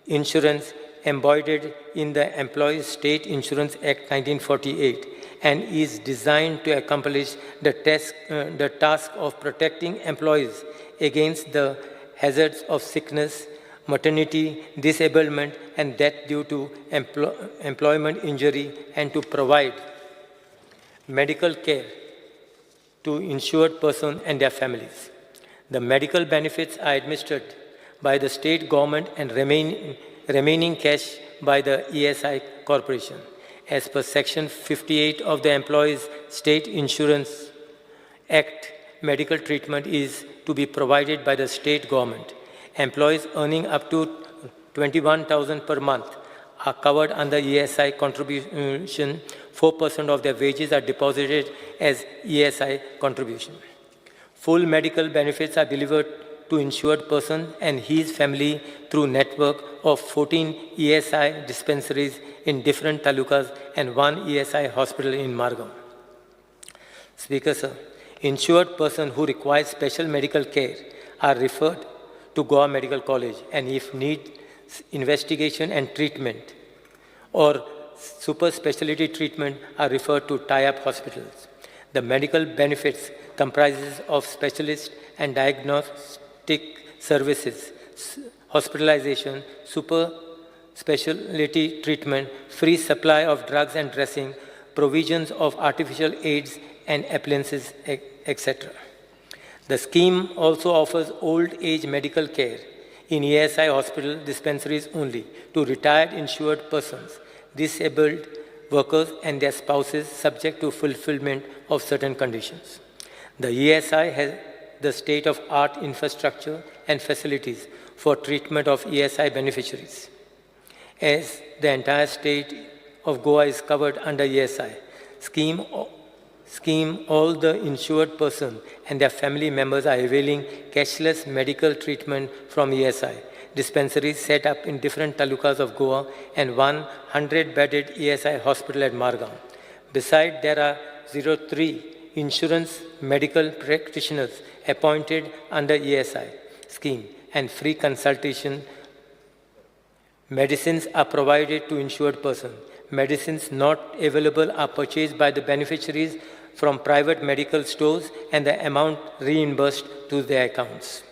insurance embodied in the Employees State Insurance Act 1948 and is designed to accomplish the task of protecting employees against the hazards of sickness maternity, disablement, and death due to employment injury, and to provide medical care to insured person and their families. The medical benefits are administered by the state government and remaining cash by the ESI Corporation. As per Section 58 of the Employees' State Insurance Act, medical treatment is to be provided by the state government. Employees earning up to 21,000 per month are covered under ESI contribution. 4% of their wages are deposited as ESI contribution. Full medical benefits are delivered to insured person and his family through network of 14 ESI dispensaries in different talukas and 1 ESI hospital in Margao. Speaker, sir, insured person who requires special medical care are referred to Goa Medical College, and if need investigation and treatment or super specialty treatment are referred to tie-up hospitals. The medical benefits comprises of specialist and diagnostic services, hospitalization, super specialty treatment, free supply of drugs and dressing, provisions of artificial aids and appliances, etc. The scheme also offers old age medical care in ESI hospital dispensaries only to retired insured persons, disabled workers and their spouses, subject to fulfillment of certain conditions. The ESI has the state-of-art infrastructure and facilities for treatment of ESI beneficiaries. As the entire state of Goa is covered under ESI scheme, all the insured person and their family members are availing cashless medical treatment from ESI dispensaries set up in different talukas of Goa and 100-bedded ESI hospital at Margao. Besides, there are 03 insurance medical practitioners appointed under ESI scheme and free consultation. Medicines are provided to insured person. Medicines not available are purchased by the beneficiaries from private medical stores and the amount reimbursed to their accounts.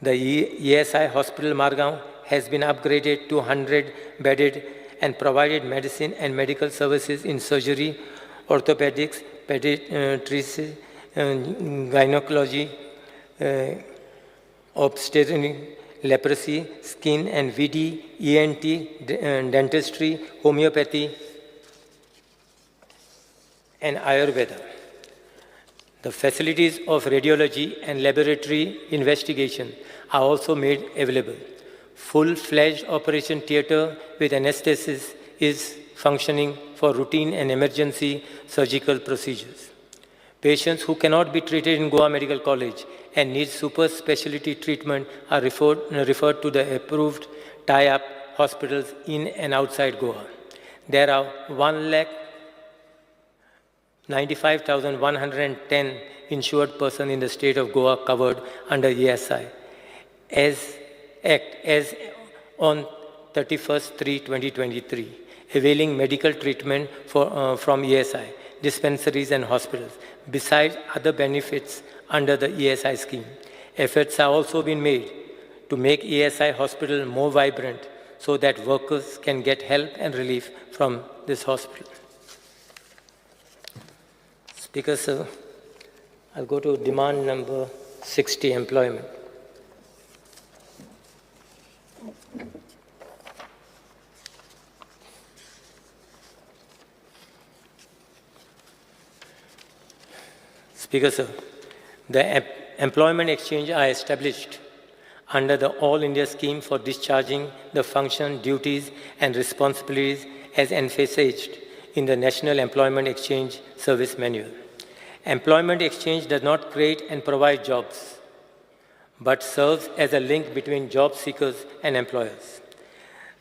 The ESI Hospital Margao has been upgraded to 100-bedded and provided medicine and medical services in surgery, orthopedics, pediatrics, gynecology, obstetrics, leprosy, skin and VD, ENT, dentistry, homeopathy, and Ayurveda. The facilities of radiology and laboratory investigation are also made available. Full-fledged operation theater with anesthesia is functioning for routine and emergency surgical procedures. Patients who cannot be treated in Goa Medical College and need super specialty treatment are referred to the approved tie-up hospitals in and outside Goa. There are 1,95,110 insured persons in the state of Goa covered under ESI as Act as on 31/3/2023, availing medical treatment from ESI dispensaries and hospitals, besides other benefits under the ESI scheme. Efforts are also being made to make ESI hospital more vibrant so that workers can get help and relief from this hospital. Speaker, sir, I'll go to demand number 60, employment. Speaker, sir, the employment exchange are established under the All India scheme for discharging the function, duties, and responsibilities as envisaged in the National Employment Exchange Service Manual. Employment exchange does not create and provide jobs, but serves as a link between job seekers and employers.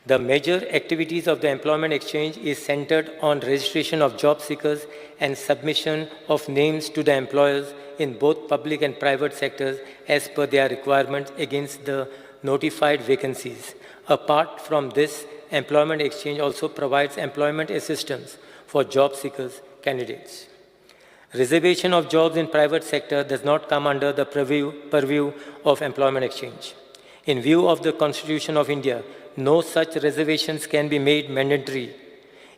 The major activities of the Employment Exchange is centered on registration of job seekers and submission of names to the employers in both public and private sectors as per their requirements against the notified vacancies. Apart from this, Employment Exchange also provides employment assistance for job seekers candidates. Reservation of jobs in private sector does not come under the purview of Employment Exchange. In view of the Constitution of India, no such reservations can be made mandatory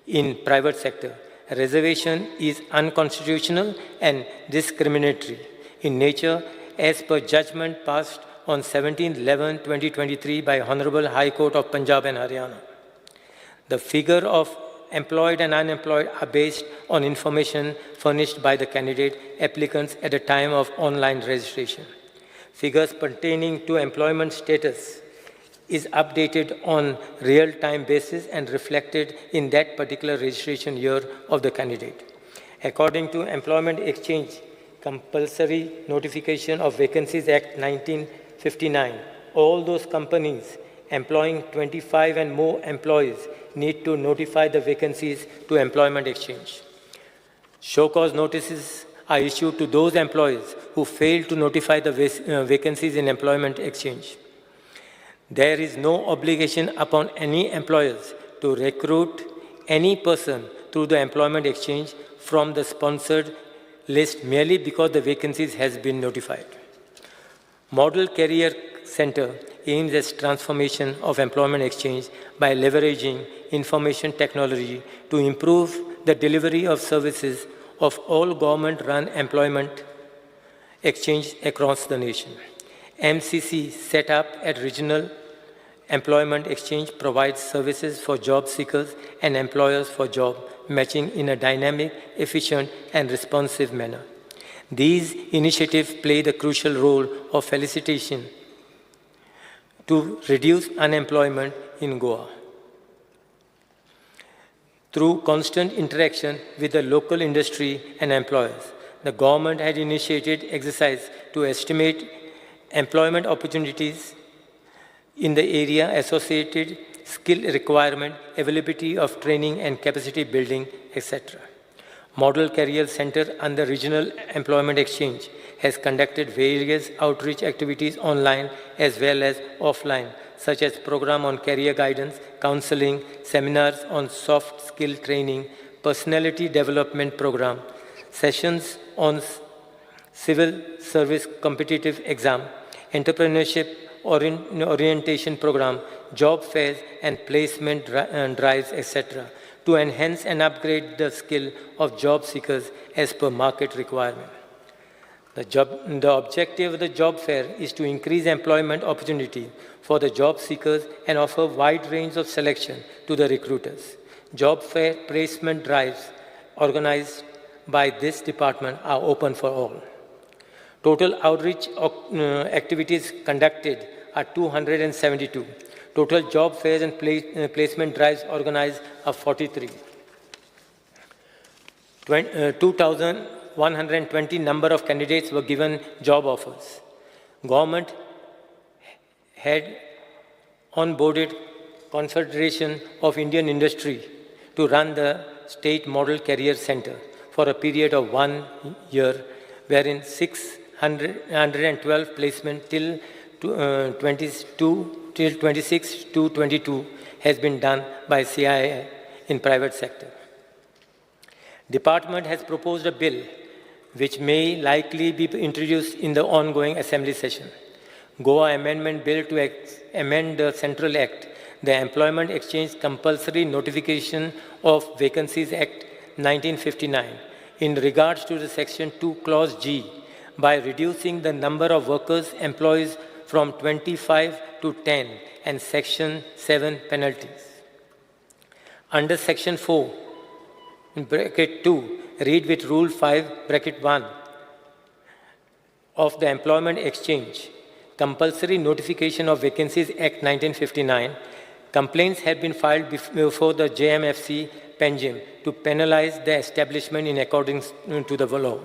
in private sector. Reservation is unconstitutional and discriminatory in nature as per judgment passed on 17/11/2023 by Honorable High Court of Punjab and Haryana. The figure of employed and unemployed are based on information furnished by the candidate applicants at the time of online registration. Figures pertaining to employment status is updated on real-time basis and reflected in that particular registration year of the candidate. According to Employment Exchange Compulsory Notification of Vacancies Act 1959, all those companies employing 25 and more employees need to notify the vacancies to Employment Exchange. Show cause notices are issued to those employees who fail to notify the vacancies in Employment Exchange. There is no obligation upon any employers to recruit any person through the Employment Exchange from the sponsored list merely because the vacancies has been notified. Model Career Center aims at transformation of Employment Exchange by leveraging information technology to improve the delivery of services of all government-run employment exchange across the nation. MCC set up at Regional Employment Exchange provides services for job seekers and employers for job matching in a dynamic, efficient, and responsive manner. These initiatives play the crucial role of facilitation to reduce unemployment in Goa. Through constant interaction with the local industry and employers, the government had initiated exercise to estimate employment opportunities in the area, associated skill requirement, availability of training and capacity building, etc. Model Career Center under Regional Employment Exchange has conducted various outreach activities online as well as offline, such as program on career guidance, counseling, seminars on soft skill training, personality development program, sessions on civil service competitive exam, entrepreneurship orientation program, job fairs and placement drives, etc., to enhance and upgrade the skill of job seekers as per market requirement. The objective of the job fair is to increase employment opportunity for the job seekers and offer wide range of selection to the recruiters. Job fair placement drives organized by this department are open for all. Total outreach activities conducted are 272. Total job fairs and placement drives organized are 43. 2,120 number of candidates were given job offers. Government had onboarded Confederation of Indian Industry to run the State Model Career Center for a period of 1 year, wherein 612 placement till 22 till 26 to 22 has been done by CII in private sector. Department has proposed a bill which may likely be introduced in the ongoing assembly session. Goa Amendment Bill to amend the Central Act, the Employment Exchange Compulsory Notification of Vacancies Act 1959, in regards to the Section 2 Clause G, by reducing the number of workers employees from 25 to 10 and Section 7 penalties. Under Section 4, in bracket 2, read with Rule 5, bracket 1 of the Employment Exchange, Compulsory Notification of Vacancies Act 1959, complaints have been filed before the JMFC Panjim to penalize the establishment in accordance to the law.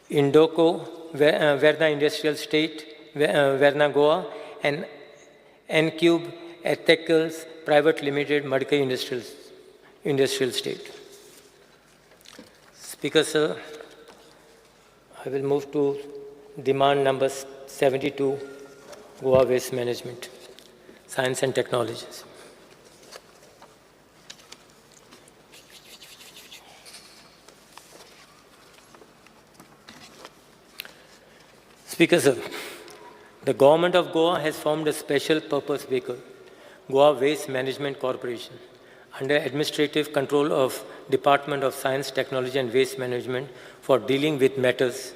Indoco, Verna Industrial State, Verna Goa, and Encube Ethicals Private Limited, Madkai Industrial State. Speaker, sir, I will move to demand number 72, Goa Waste Management, Science and Technologies. Speaker, sir, The government of Goa has formed a special purpose vehicle, Goa Waste Management Corporation, under administrative control of Department of Science, Technology and Waste Management for dealing with matters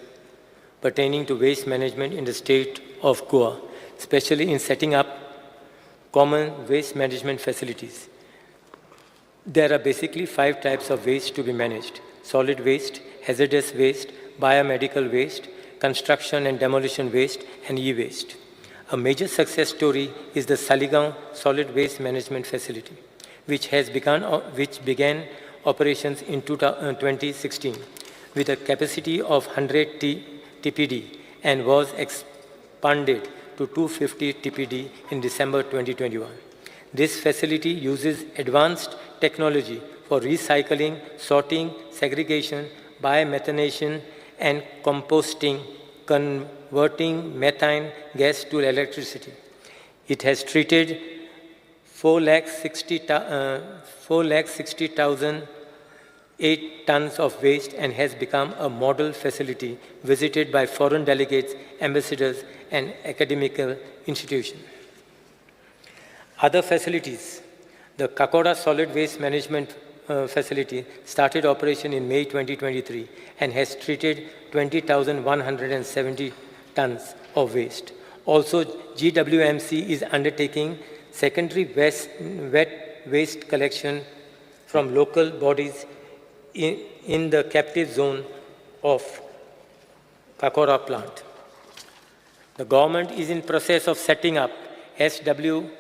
pertaining to waste management in the state of Goa, especially in setting up common waste management facilities. There are basically 5 types of waste to be managed: solid waste, hazardous waste, biomedical waste, construction and demolition waste, and e-waste. A major success story is the Saligao Solid Waste Management Facility, which began operations in 2016 with a capacity of 100 TPD and was expanded to 250 TPD in December 2021. This facility uses advanced technology for recycling, sorting, segregation, biomethanation, and composting, converting methane gas to electricity. It has treated 460,008 tons of waste and has become a model facility visited by foreign delegates, ambassadors, and academical institutions. Other facilities: the Kakoda Solid Waste Management Facility started operation in May 2023 and has treated 20,170 tons of waste. Also, GWMC is undertaking secondary wet waste collection from local bodies in the captive zone of Kakora plant. The government is in process of setting up SWMF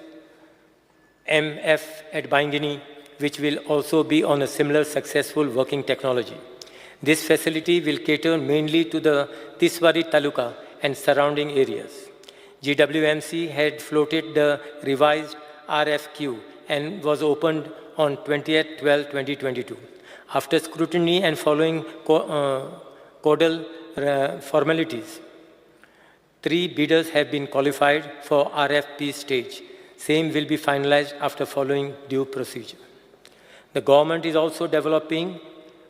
at Baingini, which will also be on a similar successful working technology. This facility will cater mainly to the Tiswadi Taluka and surrounding areas. GWMC had floated the revised RFQ and was opened on 20th/12/2022. After scrutiny and following codal formalities, 3 bidders have been qualified for RFP stage. Same will be finalized after following due procedure. The government is also developing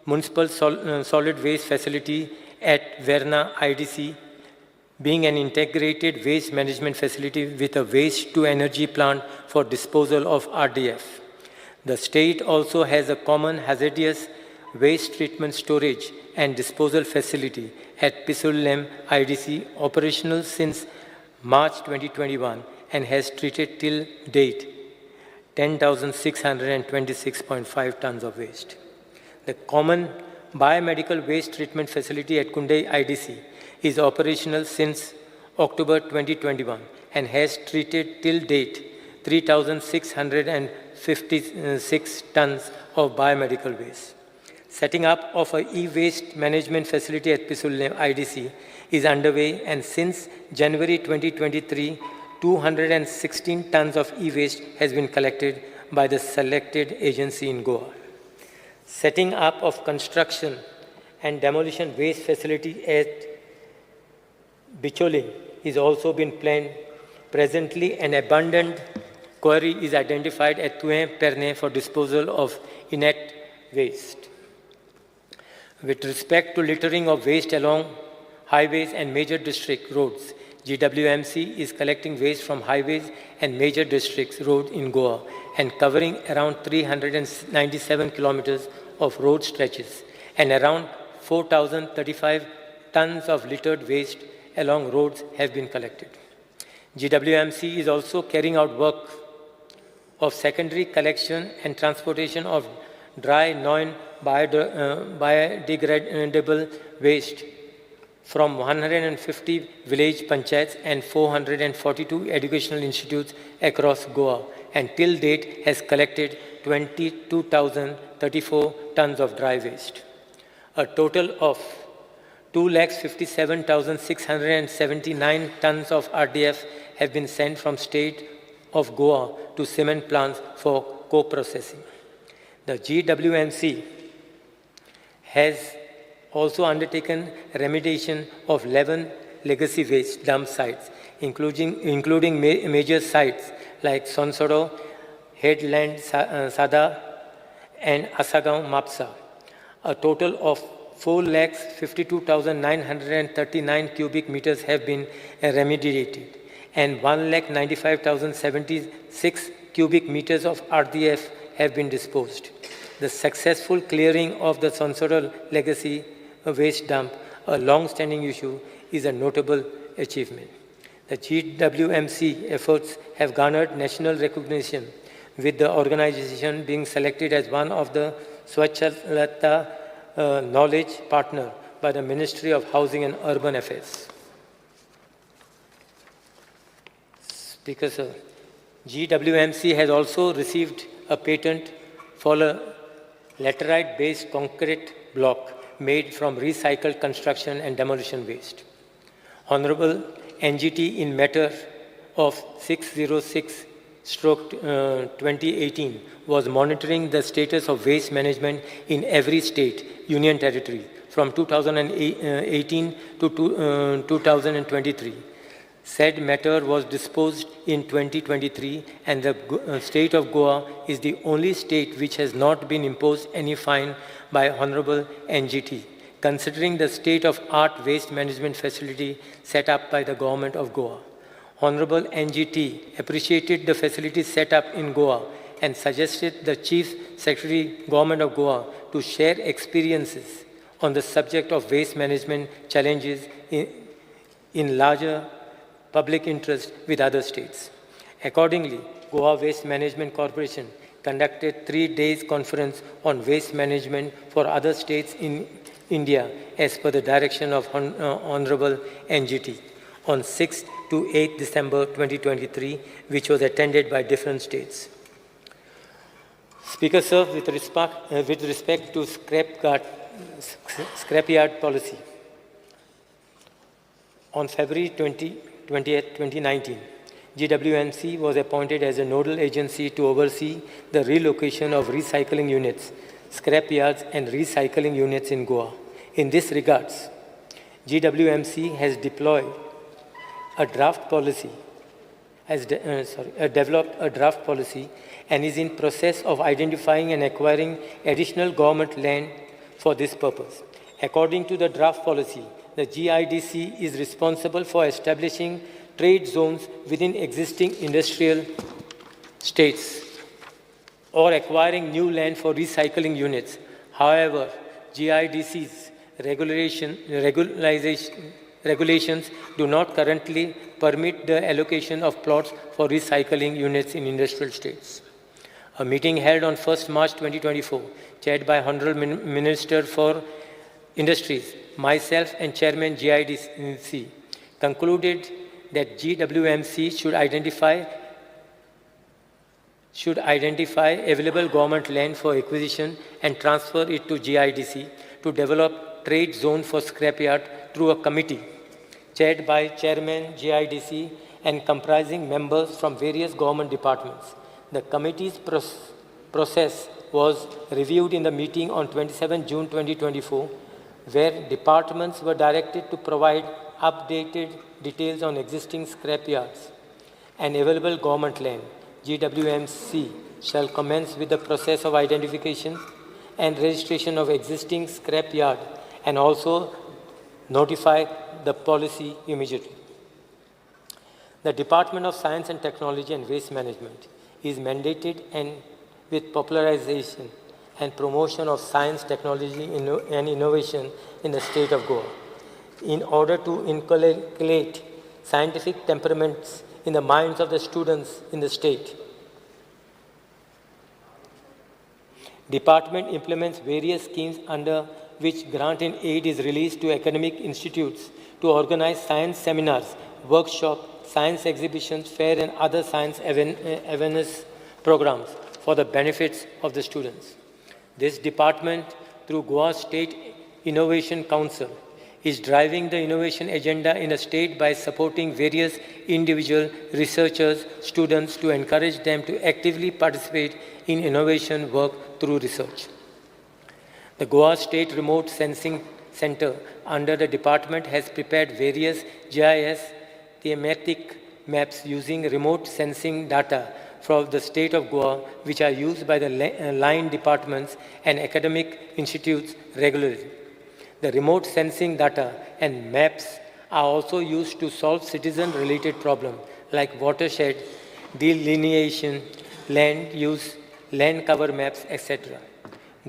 municipal solid waste facility at Verna IDC, being an integrated waste management facility with a waste-to-energy plant for disposal of RDF. The state also has a common hazardous waste treatment storage and disposal facility at Pissurlem IDC, operational since March 2021 and has treated till date 10,626.5 tons of waste. The common biomedical waste treatment facility at Kundai IDC is operational since October 2021 and has treated till date 3,656 tons of biomedical waste. Setting up of an e-waste management facility at Pissurlem IDC is underway, and since January 2023, 216 tons of e-waste has been collected by the selected agency in Goa. Setting up of construction and demolition waste facility at Bicholim is also been planned. Presently, an abundant quarry is identified at Tuem Perne for disposal of inert waste. With respect to littering of waste along highways and major district roads, GWMC is collecting waste from highways and major districts roads in Goa and covering around 397 kilometers of road stretches and around 4,035 tons of littered waste along roads have been collected. GWMC is also carrying out work of secondary collection and transportation of dry non-biodegradable waste from 150 village panchayats and 442 educational institutes across Goa, and till date has collected 22,034 tons of dry waste. A total of 2,57,679 tons of RDF have been sent from state of Goa to cement plants for co-processing. The GWMC has also undertaken remediation of 11 legacy waste dump sites, including major sites like Sonsodo, Headland Sada, and Asagaon Mapsa. A total of 4,52,939 cubic meters have been remediated. and 1,95,076 cubic meters of RDF have been disposed. The successful clearing of the Sonsodo legacy waste dump, a long-standing issue, is a notable achievement. The GWMC efforts have garnered national recognition, with the organization being selected as one of the Swachhata Knowledge Partner by the Ministry of Housing and Urban Affairs. Speaker, sir, GWMC has also received a patent for a laterite-based concrete block made from recycled construction and demolition waste. Honorable NGT in matter of 606/2018 was monitoring the status of waste management in every state, union territory from 2018 to 2023. Said matter was disposed in 2023, and the state of Goa is the only state which has not been imposed any fine by Honorable NGT, considering the state-of-art waste management facility set up by the government of Goa. Honorable NGT appreciated the facility set up in Goa and suggested the Chief Secretary, Government of Goa, to share experiences on the subject of waste management challenges in larger public interest with other states. Accordingly, Goa Waste Management Corporation conducted 3 days conference on waste management for other states in India as per the direction of Honorable NGT on 6 to 8 December 2023, which was attended by different states. Speaker, sir, with respect to scrapyard policy, on February 20th, 2019, GWMC was appointed as a nodal agency to oversee the relocation of recycling units, scrapyards and recycling units in Goa. In this regards, GWMC has deployed a draft policy, developed a draft policy and is in process of identifying and acquiring additional government land for this purpose. According to the draft policy, the GIDC is responsible for establishing trade zones within existing industrial states or acquiring new land for recycling units. However, GIDC's regulations do not currently permit the allocation of plots for recycling units in industrial states. A meeting held on 1st March 2024, chaired by Honorable Minister for Industries, myself and Chairman GIDC, concluded that GWMC should identify available government land for acquisition and transfer it to GIDC to develop trade zone for scrapyard through a committee chaired by Chairman GIDC and comprising members from various government departments. The committee's process was reviewed in the meeting on 27 June 2024, where departments were directed to provide updated details on existing scrapyards and available government land. GWMC shall commence with the process of identification and registration of existing scrapyard and also notify the policy immediately. The Department of Science and Technology and Waste Management is mandated and with popularization and promotion of science, technology, and innovation in the state of Goa. In order to inculcate scientific temperaments in the minds of the students in the state, department implements various schemes under which grant and aid is released to academic institutes to organize science seminars, workshops, science exhibitions, fair and other science awareness programs for the benefits of the students. This department, through Goa State Innovation Council, is driving the innovation agenda in the state by supporting various individual researchers, students to encourage them to actively participate in innovation work through research. The Goa State Remote Sensing Center under the department has prepared various GIS thematic maps using remote sensing data from the state of Goa, which are used by the line departments and academic institutes regularly. The remote sensing data and maps are also used to solve citizen-related problems like watershed, delineation, land use, land cover maps, etc.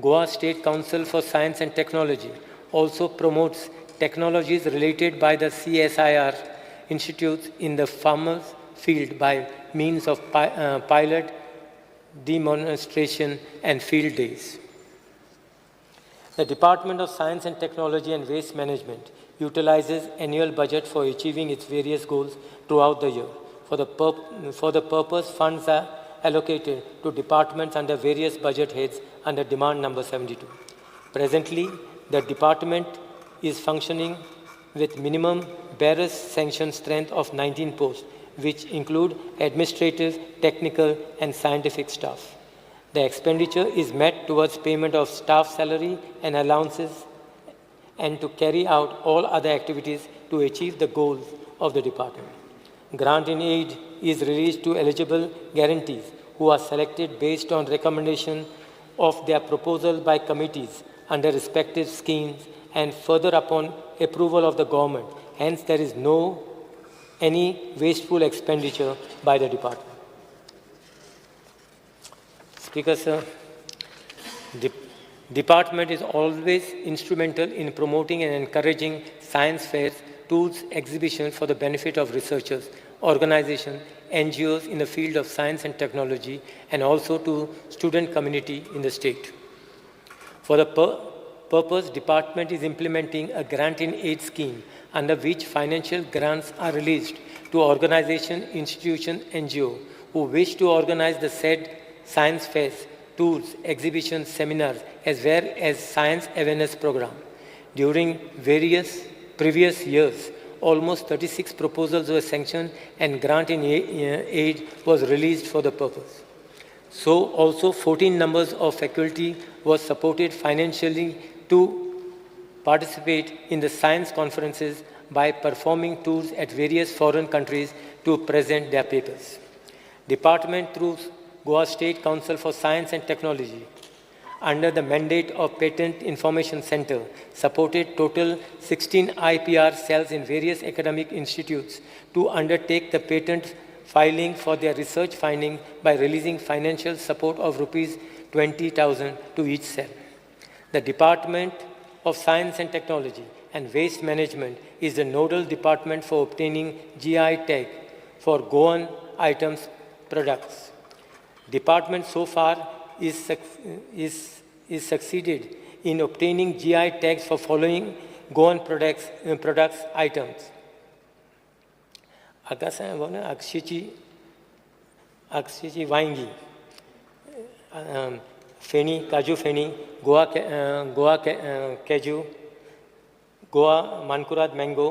Goa State Council for Science and Technology also promotes technologies related by the CSIR institutes in the farmers field by means of pilot demonstration and field days. The Department of Science and Technology and Waste Management utilizes annual budget for achieving its various goals throughout the year. For the purpose, funds are allocated to departments under various budget heads under demand number 72. Presently, the department is functioning with minimum barest sanction strength of 19 posts, which include administrative, technical, and scientific staff. The expenditure is met towards payment of staff salary and allowances and to carry out all other activities to achieve the goals of the department. Grant in aid is released to eligible guarantees who are selected based on recommendation of their proposal by committees under respective schemes and further upon approval of the government. Hence, there is no any wasteful expenditure by the department. Speaker, sir, the department is always instrumental in promoting and encouraging science fairs, tools, exhibitions for the benefit of researchers, organizations, NGOs in the field of science and technology, and also to student community in the state. For the purpose, department is implementing a grant-in-aid scheme under which financial grants are released to organization, institution, NGO who wish to organize the said science fairs, tours, exhibitions, seminars, as well as science awareness program. During various previous years, almost 36 proposals were sanctioned and grant in aid was released for the purpose. So also 14 numbers of faculty was supported financially to participate in the science conferences by performing tours at various foreign countries to present their papers. Department through Goa State Council for Science and Technology, under the mandate of Patent Information Center, supported total 16 IPR cells in various academic institutes to undertake the patent filing for their research finding by releasing financial support of rupees 20,000 to each cell. The Department of Science and Technology and Waste Management is the nodal department for obtaining GI tag for Goan items products. Department so far is succeeded in obtaining GI tags for following Goan products items. Agassaim वांगी, फेणी, काजू फेणी, गोवा गोवा केजू, Goa Mankurad mango,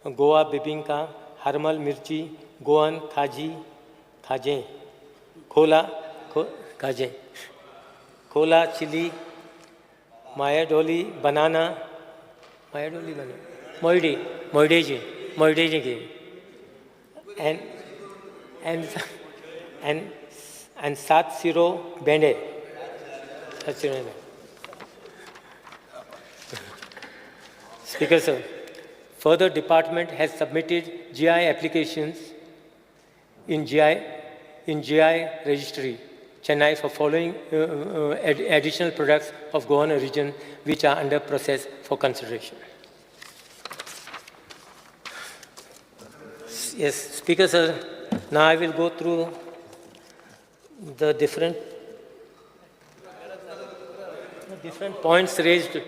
Goa bebinca, Harmal मिर्ची, Goan खाजी, खाजें, खोला खाजें, खोला chilli, मायाडोली banana, मायाडोली banana, मोयडी, मोयडेजी, मोयडेजी की, and सात सिरो बेंडे, सात सिरो Bende. Speaker sir, further department has submitted GI applications in GI registry, Chennai, for following additional products of Goan origin which are under process for consideration. Yes, Speaker sir, now I will go through the different points raised.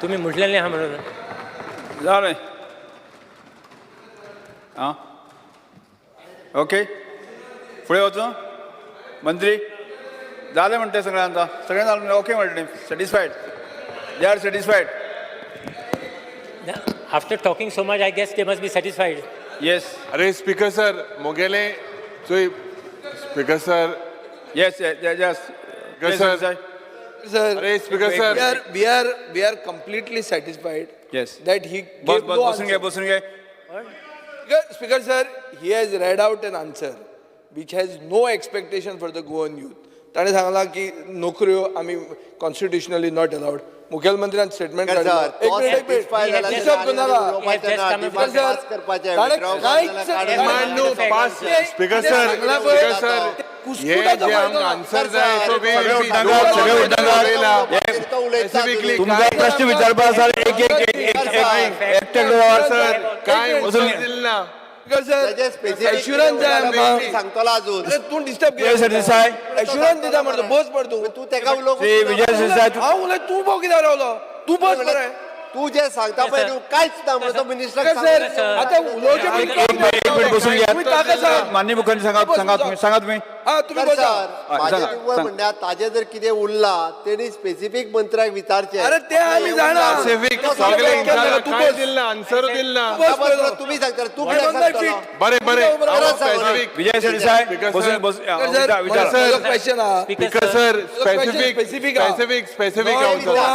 तुम्ही म्हटलेले हा म्हणून जालें. आं, okay, फुडें वचूं मंत्री. जालें म्हणटा सगळें आतां, सगळें जालें, ओके म्हणलें, satisfied, they are satisfied. After talking so much, I guess they must be satisfied. Yes. अरे स्पीकर सर, मुगेले चोय speaker sir. Yes, yes, yes. Speaker sir. Sir, अरे speaker sir, we are completely satisfied. Yes. That he gave no answer. बसून घे. Speaker sir, he has read out an answer which has no expectation for the Goan youth. ताणें सांगलां की नोकऱ्यो आमी constitutionally not allowed. मुखेलमंत्र्यान statement sir, काडलो. तो एक मिनिट, एक मिनिट. satisfy जाला डिस्टर्ब जाल्यार करनाका. उलोवपाचें ना, स्पीकर demand sir, pass करपाचें, ताणें withdraw कांयच जाल्यार काडून Demand न्हू, pass. Speaker sir, सांगलां पळय, स्पीकर सर, हे कुस्कुटाचो जे फायदो आमकां ना. आन्सर जाय सो we सगळे उठनाकात, सगळे उठनाकात. स्पेसिफिकली तुमचा प्रश्न विचारपा आसा एक एक एक एक एक एकटे सर काय बसून उत्तर दिलें ना. स्पीकर सर, ताजे specific assurance जाय आमकां. सांगतलो अजून. अरे, तूं डिस्टर्ब विजय सरदेसाय. एश्युरन्स दिता मरे तूं, बस मरे तूं. तूं तेका उलोवंक श्री विजय सरदेसाय. हांव उलय, तूं पळोव कित्याक रावलो, तूं बस मरे. तूं जे सांगता पळय न्हू कांयच ना म्हणून तो मिनिस्टराक स्पीकर सर, आतां उलोवचें पयलीं एक मिनिट, एक मिनिट बसून तुमी ताका घेयात. सांग. माननीय मुख्यमंत्री सांगात, सांगात तुम्ही, सांगात तुम्ही. हा, तुम्ही बसा. सर, माझे सांगा, निव्वळ सांगा. म्हणण्यार ताजे जर कितें उरला तेणी स्पेसिफीक मंत्र्याक विचारचें. अरे ते आमी जाणा. स्पेसिफिक तूं सगळे बस, तूं काय बस. दिलें ना, आन्सर दिलें ना. बस बस, बरो. तुमी सांगता, तूं I'm कित्याक on my सांगतलो? feet. बरें बरें, परत सांगू. स्पेसिफिक. विजय सरदेसाय, स्पीकर बसून सर, बस स्पीकर सर, विचारा. म्हजो क्वेश्चन आहा. स्पीकर सर, स्पेसिफिक स्पेसिफिक आहा. Specific specific Not answer. Goa.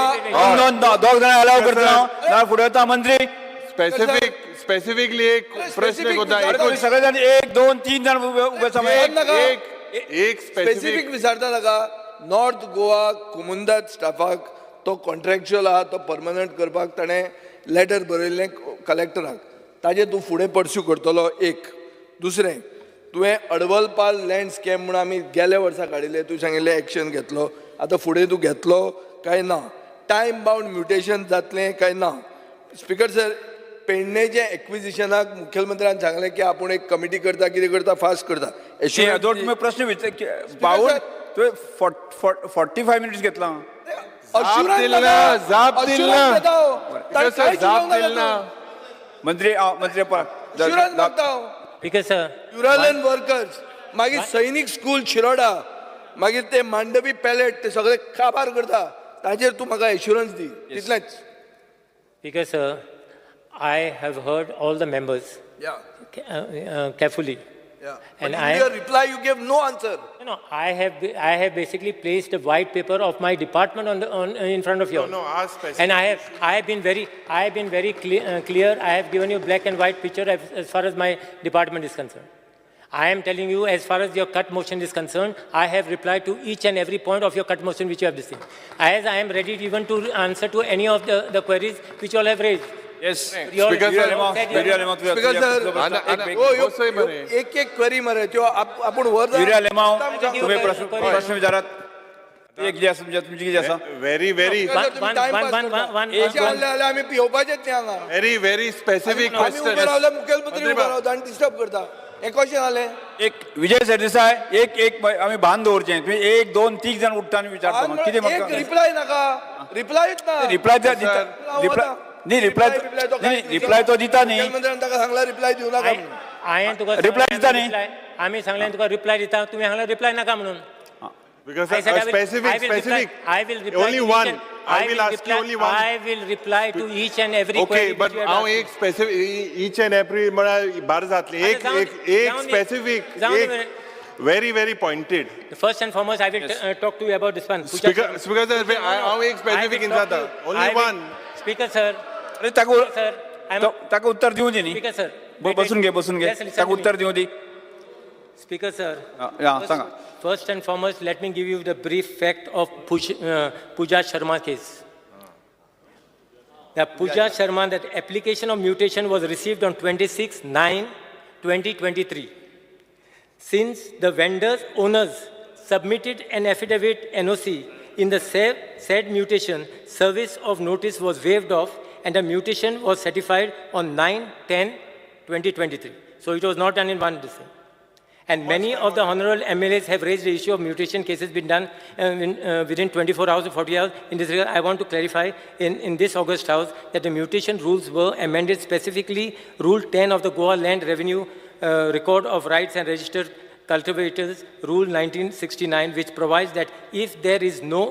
दोन दोन दोग जाण अलाव करता हांव, ना फुडें वता मंत्री. स्पेसिफिक स्पेसिफिकली एक प्रश्न specific कोता विचारता. तुम्ही सगळे जण एक दोन तीन जण उभे उभे आसा. एक नाका. एक एक स्पेसिफिक स्पेसिफिक विचारता ताका. नॉर्थ गोवा कुमुंदाद स्टाफाक तो कॉन्ट्रॅक्च्युअल आहा, तो परमनंट करपाक ताणें लेटर बरयल्लें कलेक्टराक, ताजें तूं फुडें परस्यू करतलो. एक दुसरें, तुवें अडवलपाल लँड स्कॅम म्हूण आमी गेल्या वर्सा काडिल्लें, तुवें सांगिल्लें एक्शन घेतलो, आतां फुडें तूं घेतलो काय ना? टायम बावंड म्युटेशन जातलें काय ना? स्पीकर सर, पेडणेच्या एक्विजिशनाक मुखेलमंत्र्यान सांगलें की आपूण एक कमिटी करता, कितें करता, फास्ट करता. दोन तुम्ही प्रश्न विचार पावून तुवें 45 मिनिट्स घेतला. अश्युरन्स दिल ना, नाका. जाप दिल ना. अश्युरन्स घेता हांव. स्पीकर सर, कांयच जाप उलोवंक नाका दिल ना. तूं. मंत्री मंत्री अश्युरन्स मागता हांव. Speaker sir, युरालन वर्कर्स, मागीर सैनीक स्कूल शिरोडा, मागीर ते मांडवी पॅलेट, ते सगळे काबार करता, ताजेर तूं म्हाका एश्युरन्स दी, तितलेंच. Speaker sir, I have heard all the members carefully. And And I your reply, you gave no answer. No, I have basically placed a white paper of my department on the on in front of you. No, no, ask specific. And I have been very clear. I have given you black and white picture as far as my department is concerned. I am telling you, as far as your cut motion is concerned, I have replied to each and every point of your cut motion which you have listed. As I am ready even to answer to any of the queries which you all have raised. Yes. You all- Speaker you sir, all said you Speaker have- Speaker sir, ओ, ह्यो एक एक query मरे त्यो आपूण वर urea लेमाव, तुम्ही प्रश्न प्रश्न विचारात. एक जे आसा तुमची कितें आसा? Very very जाल्यार आमी पियोवपाचेच न्ही हांगा. व्हेरी व्हेरी स्पेसिफीक आमी उबे क्वेश्चन. रावले, मुखेलमंत्री उबो रावता आनी डिस्टर्ब करता, हें कशें जालें? एक विजय सरदेसाय, एक एक आमी भान दवरचें. तुम्ही एक दोन तीग जाण उठता आनी विचारता, मग कितें एक म्हाका रिप्लाय नाका, रिप्लायच ना. रिप्लाय दिता, रिप्लाय न्ही, रिप्लाय न्ही, रिप्लाय तो दिता न्ही. मुखेलमंत्र्यान ताका सांगला रिप्लाय दिवं नाका म्हणून. हांवें तुका रिप्लाय दिता न्ही. आमी सांगलें तुका रिप्लाय दिता, तुमी सांगलें रिप्लाय नाका म्हणून. Because I said I will- specific, I will reply- specific. I will reply Only to each one. and- I I will will ask you reply- only one. I will reply to each and every Okay, query but which you have हांव asked. एक specific, each and every म्हळ्यार bar जातली. एक जावं एक दी, एक जावं दी. Specific, जावं दी एक मरे. Very very pointed. First and foremost, I will talk to you about this one. Pooja Speaker, Sharma. Speaker sir, No, no, हांव एक I specific will talk विचारता. to you. Only I will- one. Speaker sir, अरे ताका sir, I'm ताका उत्तर दिवं दी न्ही. Speaker sir. बसून घे, बसून घे, Yes, listen ताका to me. उत्तर दिवं दी. Speaker sir. हा, सांगा. First and foremost, let me give you the brief fact of Pooja Sharma case. The Pooja Sharma, that application of mutation was received on 26/9/2023. Since the vendor's owners submitted an affidavit NOC in the said mutation, service of notice was waived off and the mutation was certified on 9/10/2023. So it was not done in one decision. And many of the honorable MLAs have raised the issue of mutation cases been done within 24 hours or 40 hours. In this regard, I want to clarify in this August House that the mutation rules were amended, specifically Rule 10 of the Goa Land Revenue Record of Rights and Registered Cultivators Rule 1969, which provides that if there is no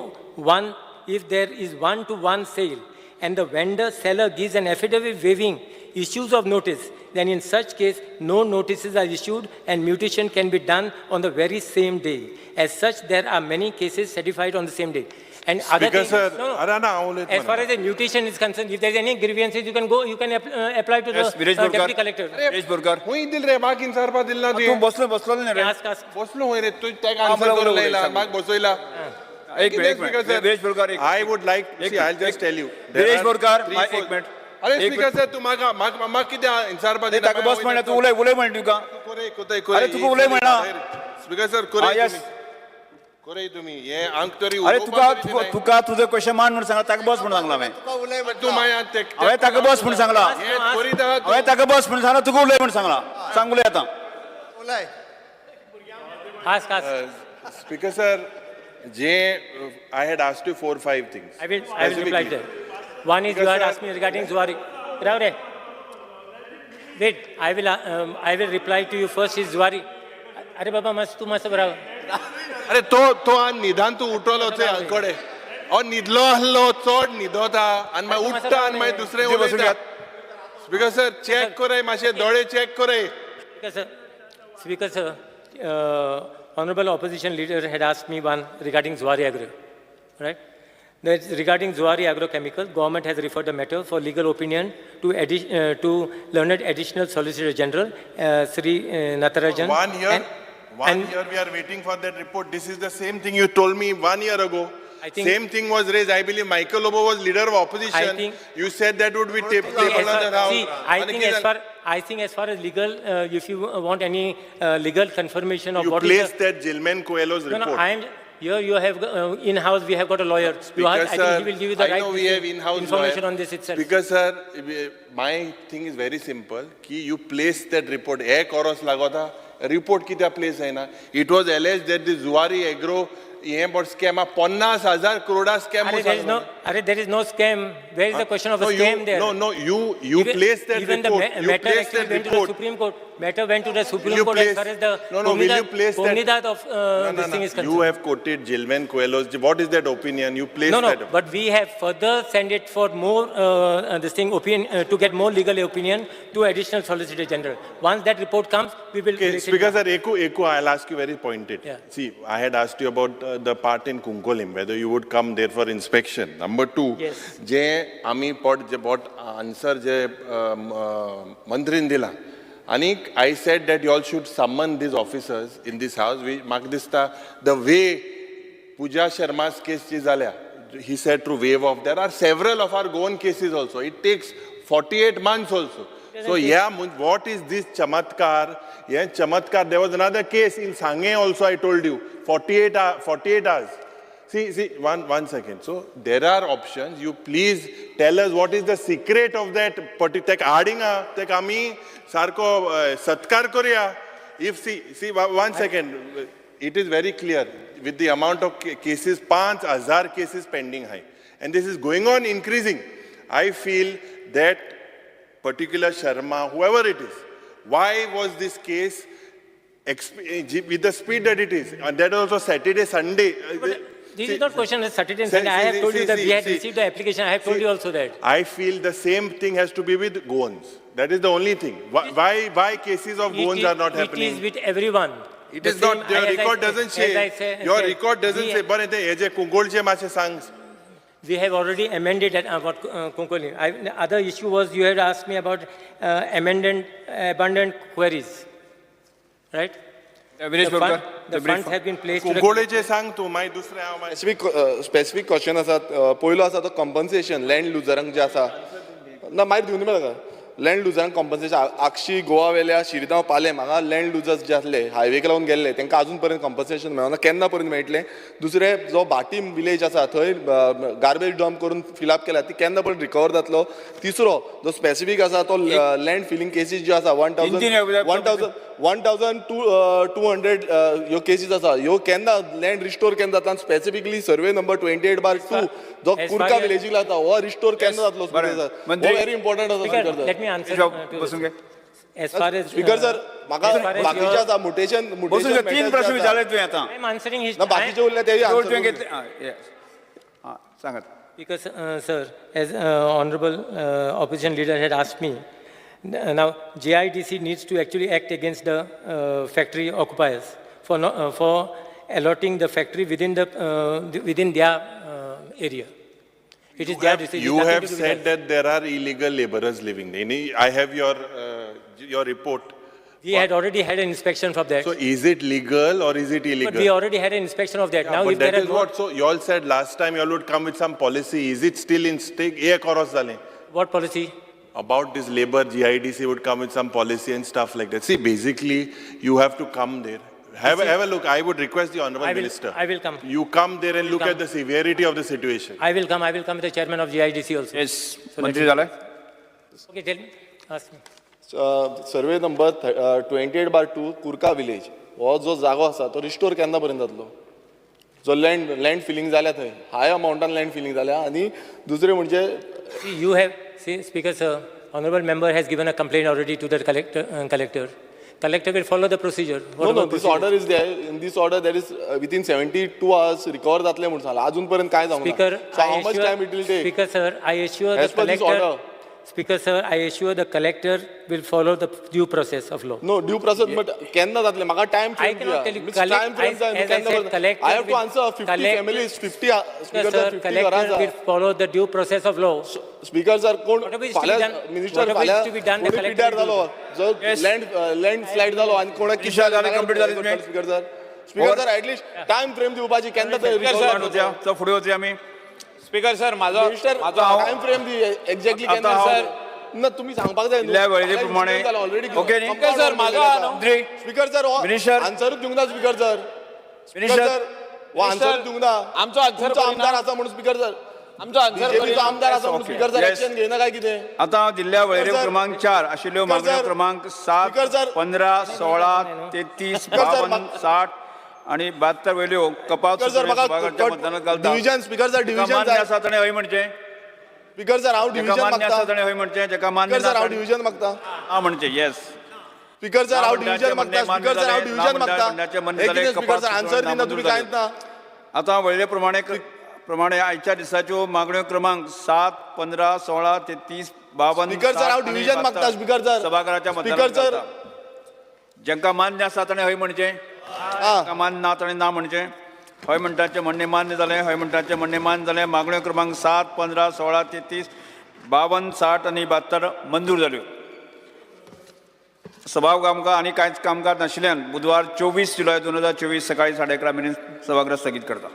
one, if there is one-to-one sale and the vendor seller gives an affidavit waiving issues of notice, then in such case, no notices are issued and mutation can be done on the very same day. As such, there are many cases certified on the same day. And other Speaker things, sir, no, no. अरे ना, हांव उलयत As far as the mutation is concerned, if there is any grievances, you can go, you can apply to Yes, the Viresh Borkar. deputy collector. Viresh Borkar. खंय दिल रे म्हाका विचारपा दिल ना तूं तुवें. बसलो, बसलो न्ही रे. Ask, ask. बसलो खंय रे तूं, तेका हा, आन्सर बरोबर, करून बरोबर, लायला, सांग. म्हाका बसयला. एक मिनिट, एक मिनिट. विरेश बोरकार, एक I would like, see, I just tell you. Viresh Borkar, एक मिनिट. अरे स्पीकर सर, तूं म्हाका म्हाका कितें विचारपा ताका बस म्हणलें, तूं उलय उलय म्हणलें तुका. अरे तुका उलय म्हणला. स्पीकर सर, कोरय कोरय तुमी हे आंक तरी. अरे तुका तुका तुझं क्वेश्चन मांड म्हणून सांगला, ताका बस म्हणून सांगला हांवें. तूं मागीर हांवें ताका बस म्हणून सांगला, हांवें ताका बस म्हणून सांगला, तुका उलय म्हणून सांगला. सांग, उलय आतां. Ask, ask. Speaker sir, J I had asked you 4 5 things. I will reply to that. One is you had asked me regarding Zuari. Rao re. Wait, I will reply to you. First is Zuari. अरे बाबा, मस्त तू मस्त बराबर. अरे तो तो निदान तू उठलो कडे और न्हिदलो आहलो, चड न्हिदोता आनी मागीर उठता आनी मागीर दुसरें उलयता. स्पीकर सर, चॅक करय मातशे, दोळे चॅक करय. Speaker sir, honorable opposition leader had asked me one regarding Zuari Agro, right? That regarding Zuari Agrochemical, government has referred the matter for legal opinion to learned additional solicitor general, Sri Natarajan. 1 year, and 1 year we are waiting for that report. This is the same thing you told me 1 year ago. I think same thing was raised. I believe Michael Lobo was leader of opposition. I think you said that would be tabled on the house. See, I think as far as legal, if you want any legal confirmation of you what placed that Gilman Coelho's report. No, I am here. You have in-house. We have got a lawyer. Speaker, I think sir, he will give you the I right know we have in-house information lawyer. On this itself. Because sir, my thing is very simple. Ki you place that report. Ek oros lagota report kitya place hai na. It was alleged that the Zuari Agro हे but scam 50,000 crore scam. अरे there is no scam. Where is the question of a scam there? No, no, you place that report. Even the matter actually went to the Supreme Court. Matter went to the Supreme Court as far as the comunidad of this thing is concerned. You have quoted Gilman Coelho's. What is that opinion? You place that. No, no, but we have further sent it for more this thing opinion to get more legal opinion to additional Solicitor General. Once that report comes, we will. Okay, Speaker sir, Eku, I'll ask you very pointed. See, I had asked you about the part in Cuncolim, whether you would come there for inspection. Number 2, yes. जे आमी pot जे pot answer जे मंत्रीन दिला, आनी I said that you all should summon these officers in this house. We म्हाका दिसता the way Pooja Sharma's case जी जाल्या, he said to waive off. There are several of our Goan cases also. It takes 48 months also. So yeah, what is this chamatkar? Yeah, chamatkar. There was another case in Sange also. I told you 48 hours. See, one second. So there are options. You please tell us what is the secret of that particular adding. Tek ami sarko satkar koriya. If see 1 second. It is very clear with the amount of cases, 5,000 cases pending hai, and this is going on increasing. I feel that particular Sharma, whoever it is, why was this case with the speed that it is, and that also Saturday, Sunday. This is not question of Saturday and Sunday. I have told you that we had received the application. I have told you also that. I feel the same thing has to be with Goans. That is the only thing. Why cases of Goans are not happening? It is with everyone. It is not. Your record doesn't say. Your record doesn't say. But the Cuncolचे मातशें सांग. We have already amended at what Cuncolim. Other issue was you had asked me about abandoned queries, right? The funds have been placed. Cuncoleचे सांग तूं मागीर दुसरें हांव मागीर. Specific question आसा. पयलो आसा तो कॉम्पन्सेशन लँड लुजरांक जे आसा ना मागीर दिवन मेळटा. लँड लुजरांक कॉम्पन्सेशन आक्षी गोवा वेल्या शिरगांव पालेम हांगा लँड लुजर्स जे आसले हायवेक लागून गेल्ले तांकां अजून पर्यंत कॉम्पन्सेशन मेळना, केन्ना पर्यंत मेळटलें? दुसरें जो भाटी विलेज आसा थंय गार्बेज डंप करून फिलअप केला ती केन्ना पर्यंत रिकवर जातलो? तिसरो जो स्पेसिफीक आसा तो लँड फिलिंग केसीस ज्यो आसा 1,200 ह्यो केसीस आसा, ह्यो केन्ना लँड रिस्टोर केन्ना जाता? स्पेसिफिकली सर्वे नंबर 28/2 जो कुर्का विलेजीक लागता हो रिस्टोर केन्ना जातलो? व्हेरी इम्पॉर्टंट आसा. As far as Speaker sir, म्हाका बाकीचे आसा मुटेशन तीन प्रश्न विचारले तुवें आतां. I am answering his. ना बाकीचे उरले तेय आन्सर घेतले. सांगात. Because sir, as honorable opposition leader had asked me, now JIDC needs to actually act against the factory occupiers for allotting the factory within the within their area. It is their decision. You have said that there are illegal laborers living there. I have your report. We had already had an inspection from that. So is it legal or is it illegal? But we already had an inspection of that. Yeah, Now but if there that are is more, what, so you all said last time you all would come with some policy. Is it still in stake? एक और जालें. What policy? About this labor, GIDC would come with some policy and stuff like that. See, basically, you have to come there. Have a look. I would request the Honorable Minister. I will come. You come there and look come. at the severity of the situation. I will come. I will come with the chairman of GIDC also. Yes. So let मंत्री me- जालाय. Okay, tell me. Ask me. Survey number 28/2 Curca village हो जो जागो आसा तो restore केन्ना पर्यंत जातलो जो लँड फिलिंग जाल्या थंय हाय अमावंटान लँड फिलिंग जाल्या आनी दुसरें म्हणजे See, you have, see, Speaker sir, honorable member has given a complaint already to the collector. Collector will follow the procedure. No Whatever no, this procedure. Order is there. In this order there is within 72 hours recover जातलें म्हूण सांगलां अजून पर्यंत काय जावंक Speaker, ना. So I how much assure, time it will take? Speaker sir, I assure As the per this collector. order. Speaker sir, I assure the collector will follow the due process of law. No, due process, but केन्ना जातलें म्हाका time I frame cannot tell you. Time frame जाय As I said, collector I have to will- answer 50 families 50 Speaker speaker sir, sir 50 घरां collector will आसा follow the due process of law. Speaker sir कोण Whatever is to be फाल्यां done- minister whatever is फाल्यां to be done, the कोणी collector पिड्ड्यार will do जालो जो land slide जालो आनी कोणाक मिनिस्टर जालें, complete जालें तुजें? Speaker sir, speaker sir, at least time frame दिवपाची केन्ना ते स्पीकर सर, फुडें वचया आमी. स्पीकर सर, म्हाजो मिनिस्टर म्हाजो हांव टायम फ्रेम दी एक्झॅक्टली आता केन्ना हांव- सर ना तुमी सांगपाक जाय दिल्ल्या वेळे प्रमाणे ऑलरेडी ओके न्ही? स्पीकर सर, म्हाजो हा न्हू. मंत्री स्पीकर सर, मिनिस्टर. आन्सरूच दिवंक ना speaker sir. Speaker minister. Sir, हो आन्सरूच दिवंक ना. आमचो आन्सर तुमचो करिना. आमदार आसा म्हणून स्पीकर सर, आमचो आन्सर बीजेपीचो आमदार आसा म्हणून Okay. Speaker sir Yes. Action घेयना काय कितें? आता हांव दिल्ल्या वळेरे Speaker sir. क्रमांक 4 आशिल्ल्यो Speaker मागण्यो sir. क्रमांक 7, Speaker sir. 15, 16, 33, Speaker sir, 52, 60 आनी 72 वयल्यो कपात स्पीकर सर, सुचोवण्यो म्हाका सभाघराच्या मतदानात घालता. डिव्हिजन स्पीकर सर, जाका डिव्हिजन मान्य जाय. आसा ताणें हय म्हणचें. स्पीकर सर, हांव जाका डिव्हिजन मान्य आसा मागता. ताणें हय म्हणचें, जाका मान्य स्पीकर ना सर, हांव ताणें डिव्हिजन मागता. ना म्हणचें. येस. स्पीकर सर, ना हांव म्हणटाचें डिव्हिजन म्हणणें मागता. मान्य स्पीकर सर, हांव जालें, ना डिव्हिजन मागता. म्हणटाचें म्हणणें हे जालें, कितें स्पीकर कपात सर, आन्सर सुचोवणी दिना तुमी नामंजूर कांयच ना. आतां वळेरे प्रमाणे आयच्या दिसाच्यो मागण्यो क्रमांक 7, 15, 16, 33, 52, स्पीकर सर, 60 हांव आनी डिव्हिजन मागता. 72 स्पीकर सर, सभाघराच्या स्पीकर मतदानात सर. घालता. जांकां मान्य आसा ताणें हय म्हणचें, जांकां मान्य ना ताणें ना म्हणचें. हय म्हणटाचें म्हणणें मान्य जालें, हय म्हणटाचें म्हणणें मान्य जालें. मागण्यो क्रमांक 7, 15, 16, 33, 52, 60 आनी 72 मंजूर जाल्यो. सभागृह आमकां आनी कांयच कामकाज नाशिल्ल्यान बुधवार 24 जुलय 2024 सकाळी 11:30 मेरेन सभागृह स्थगीत करता.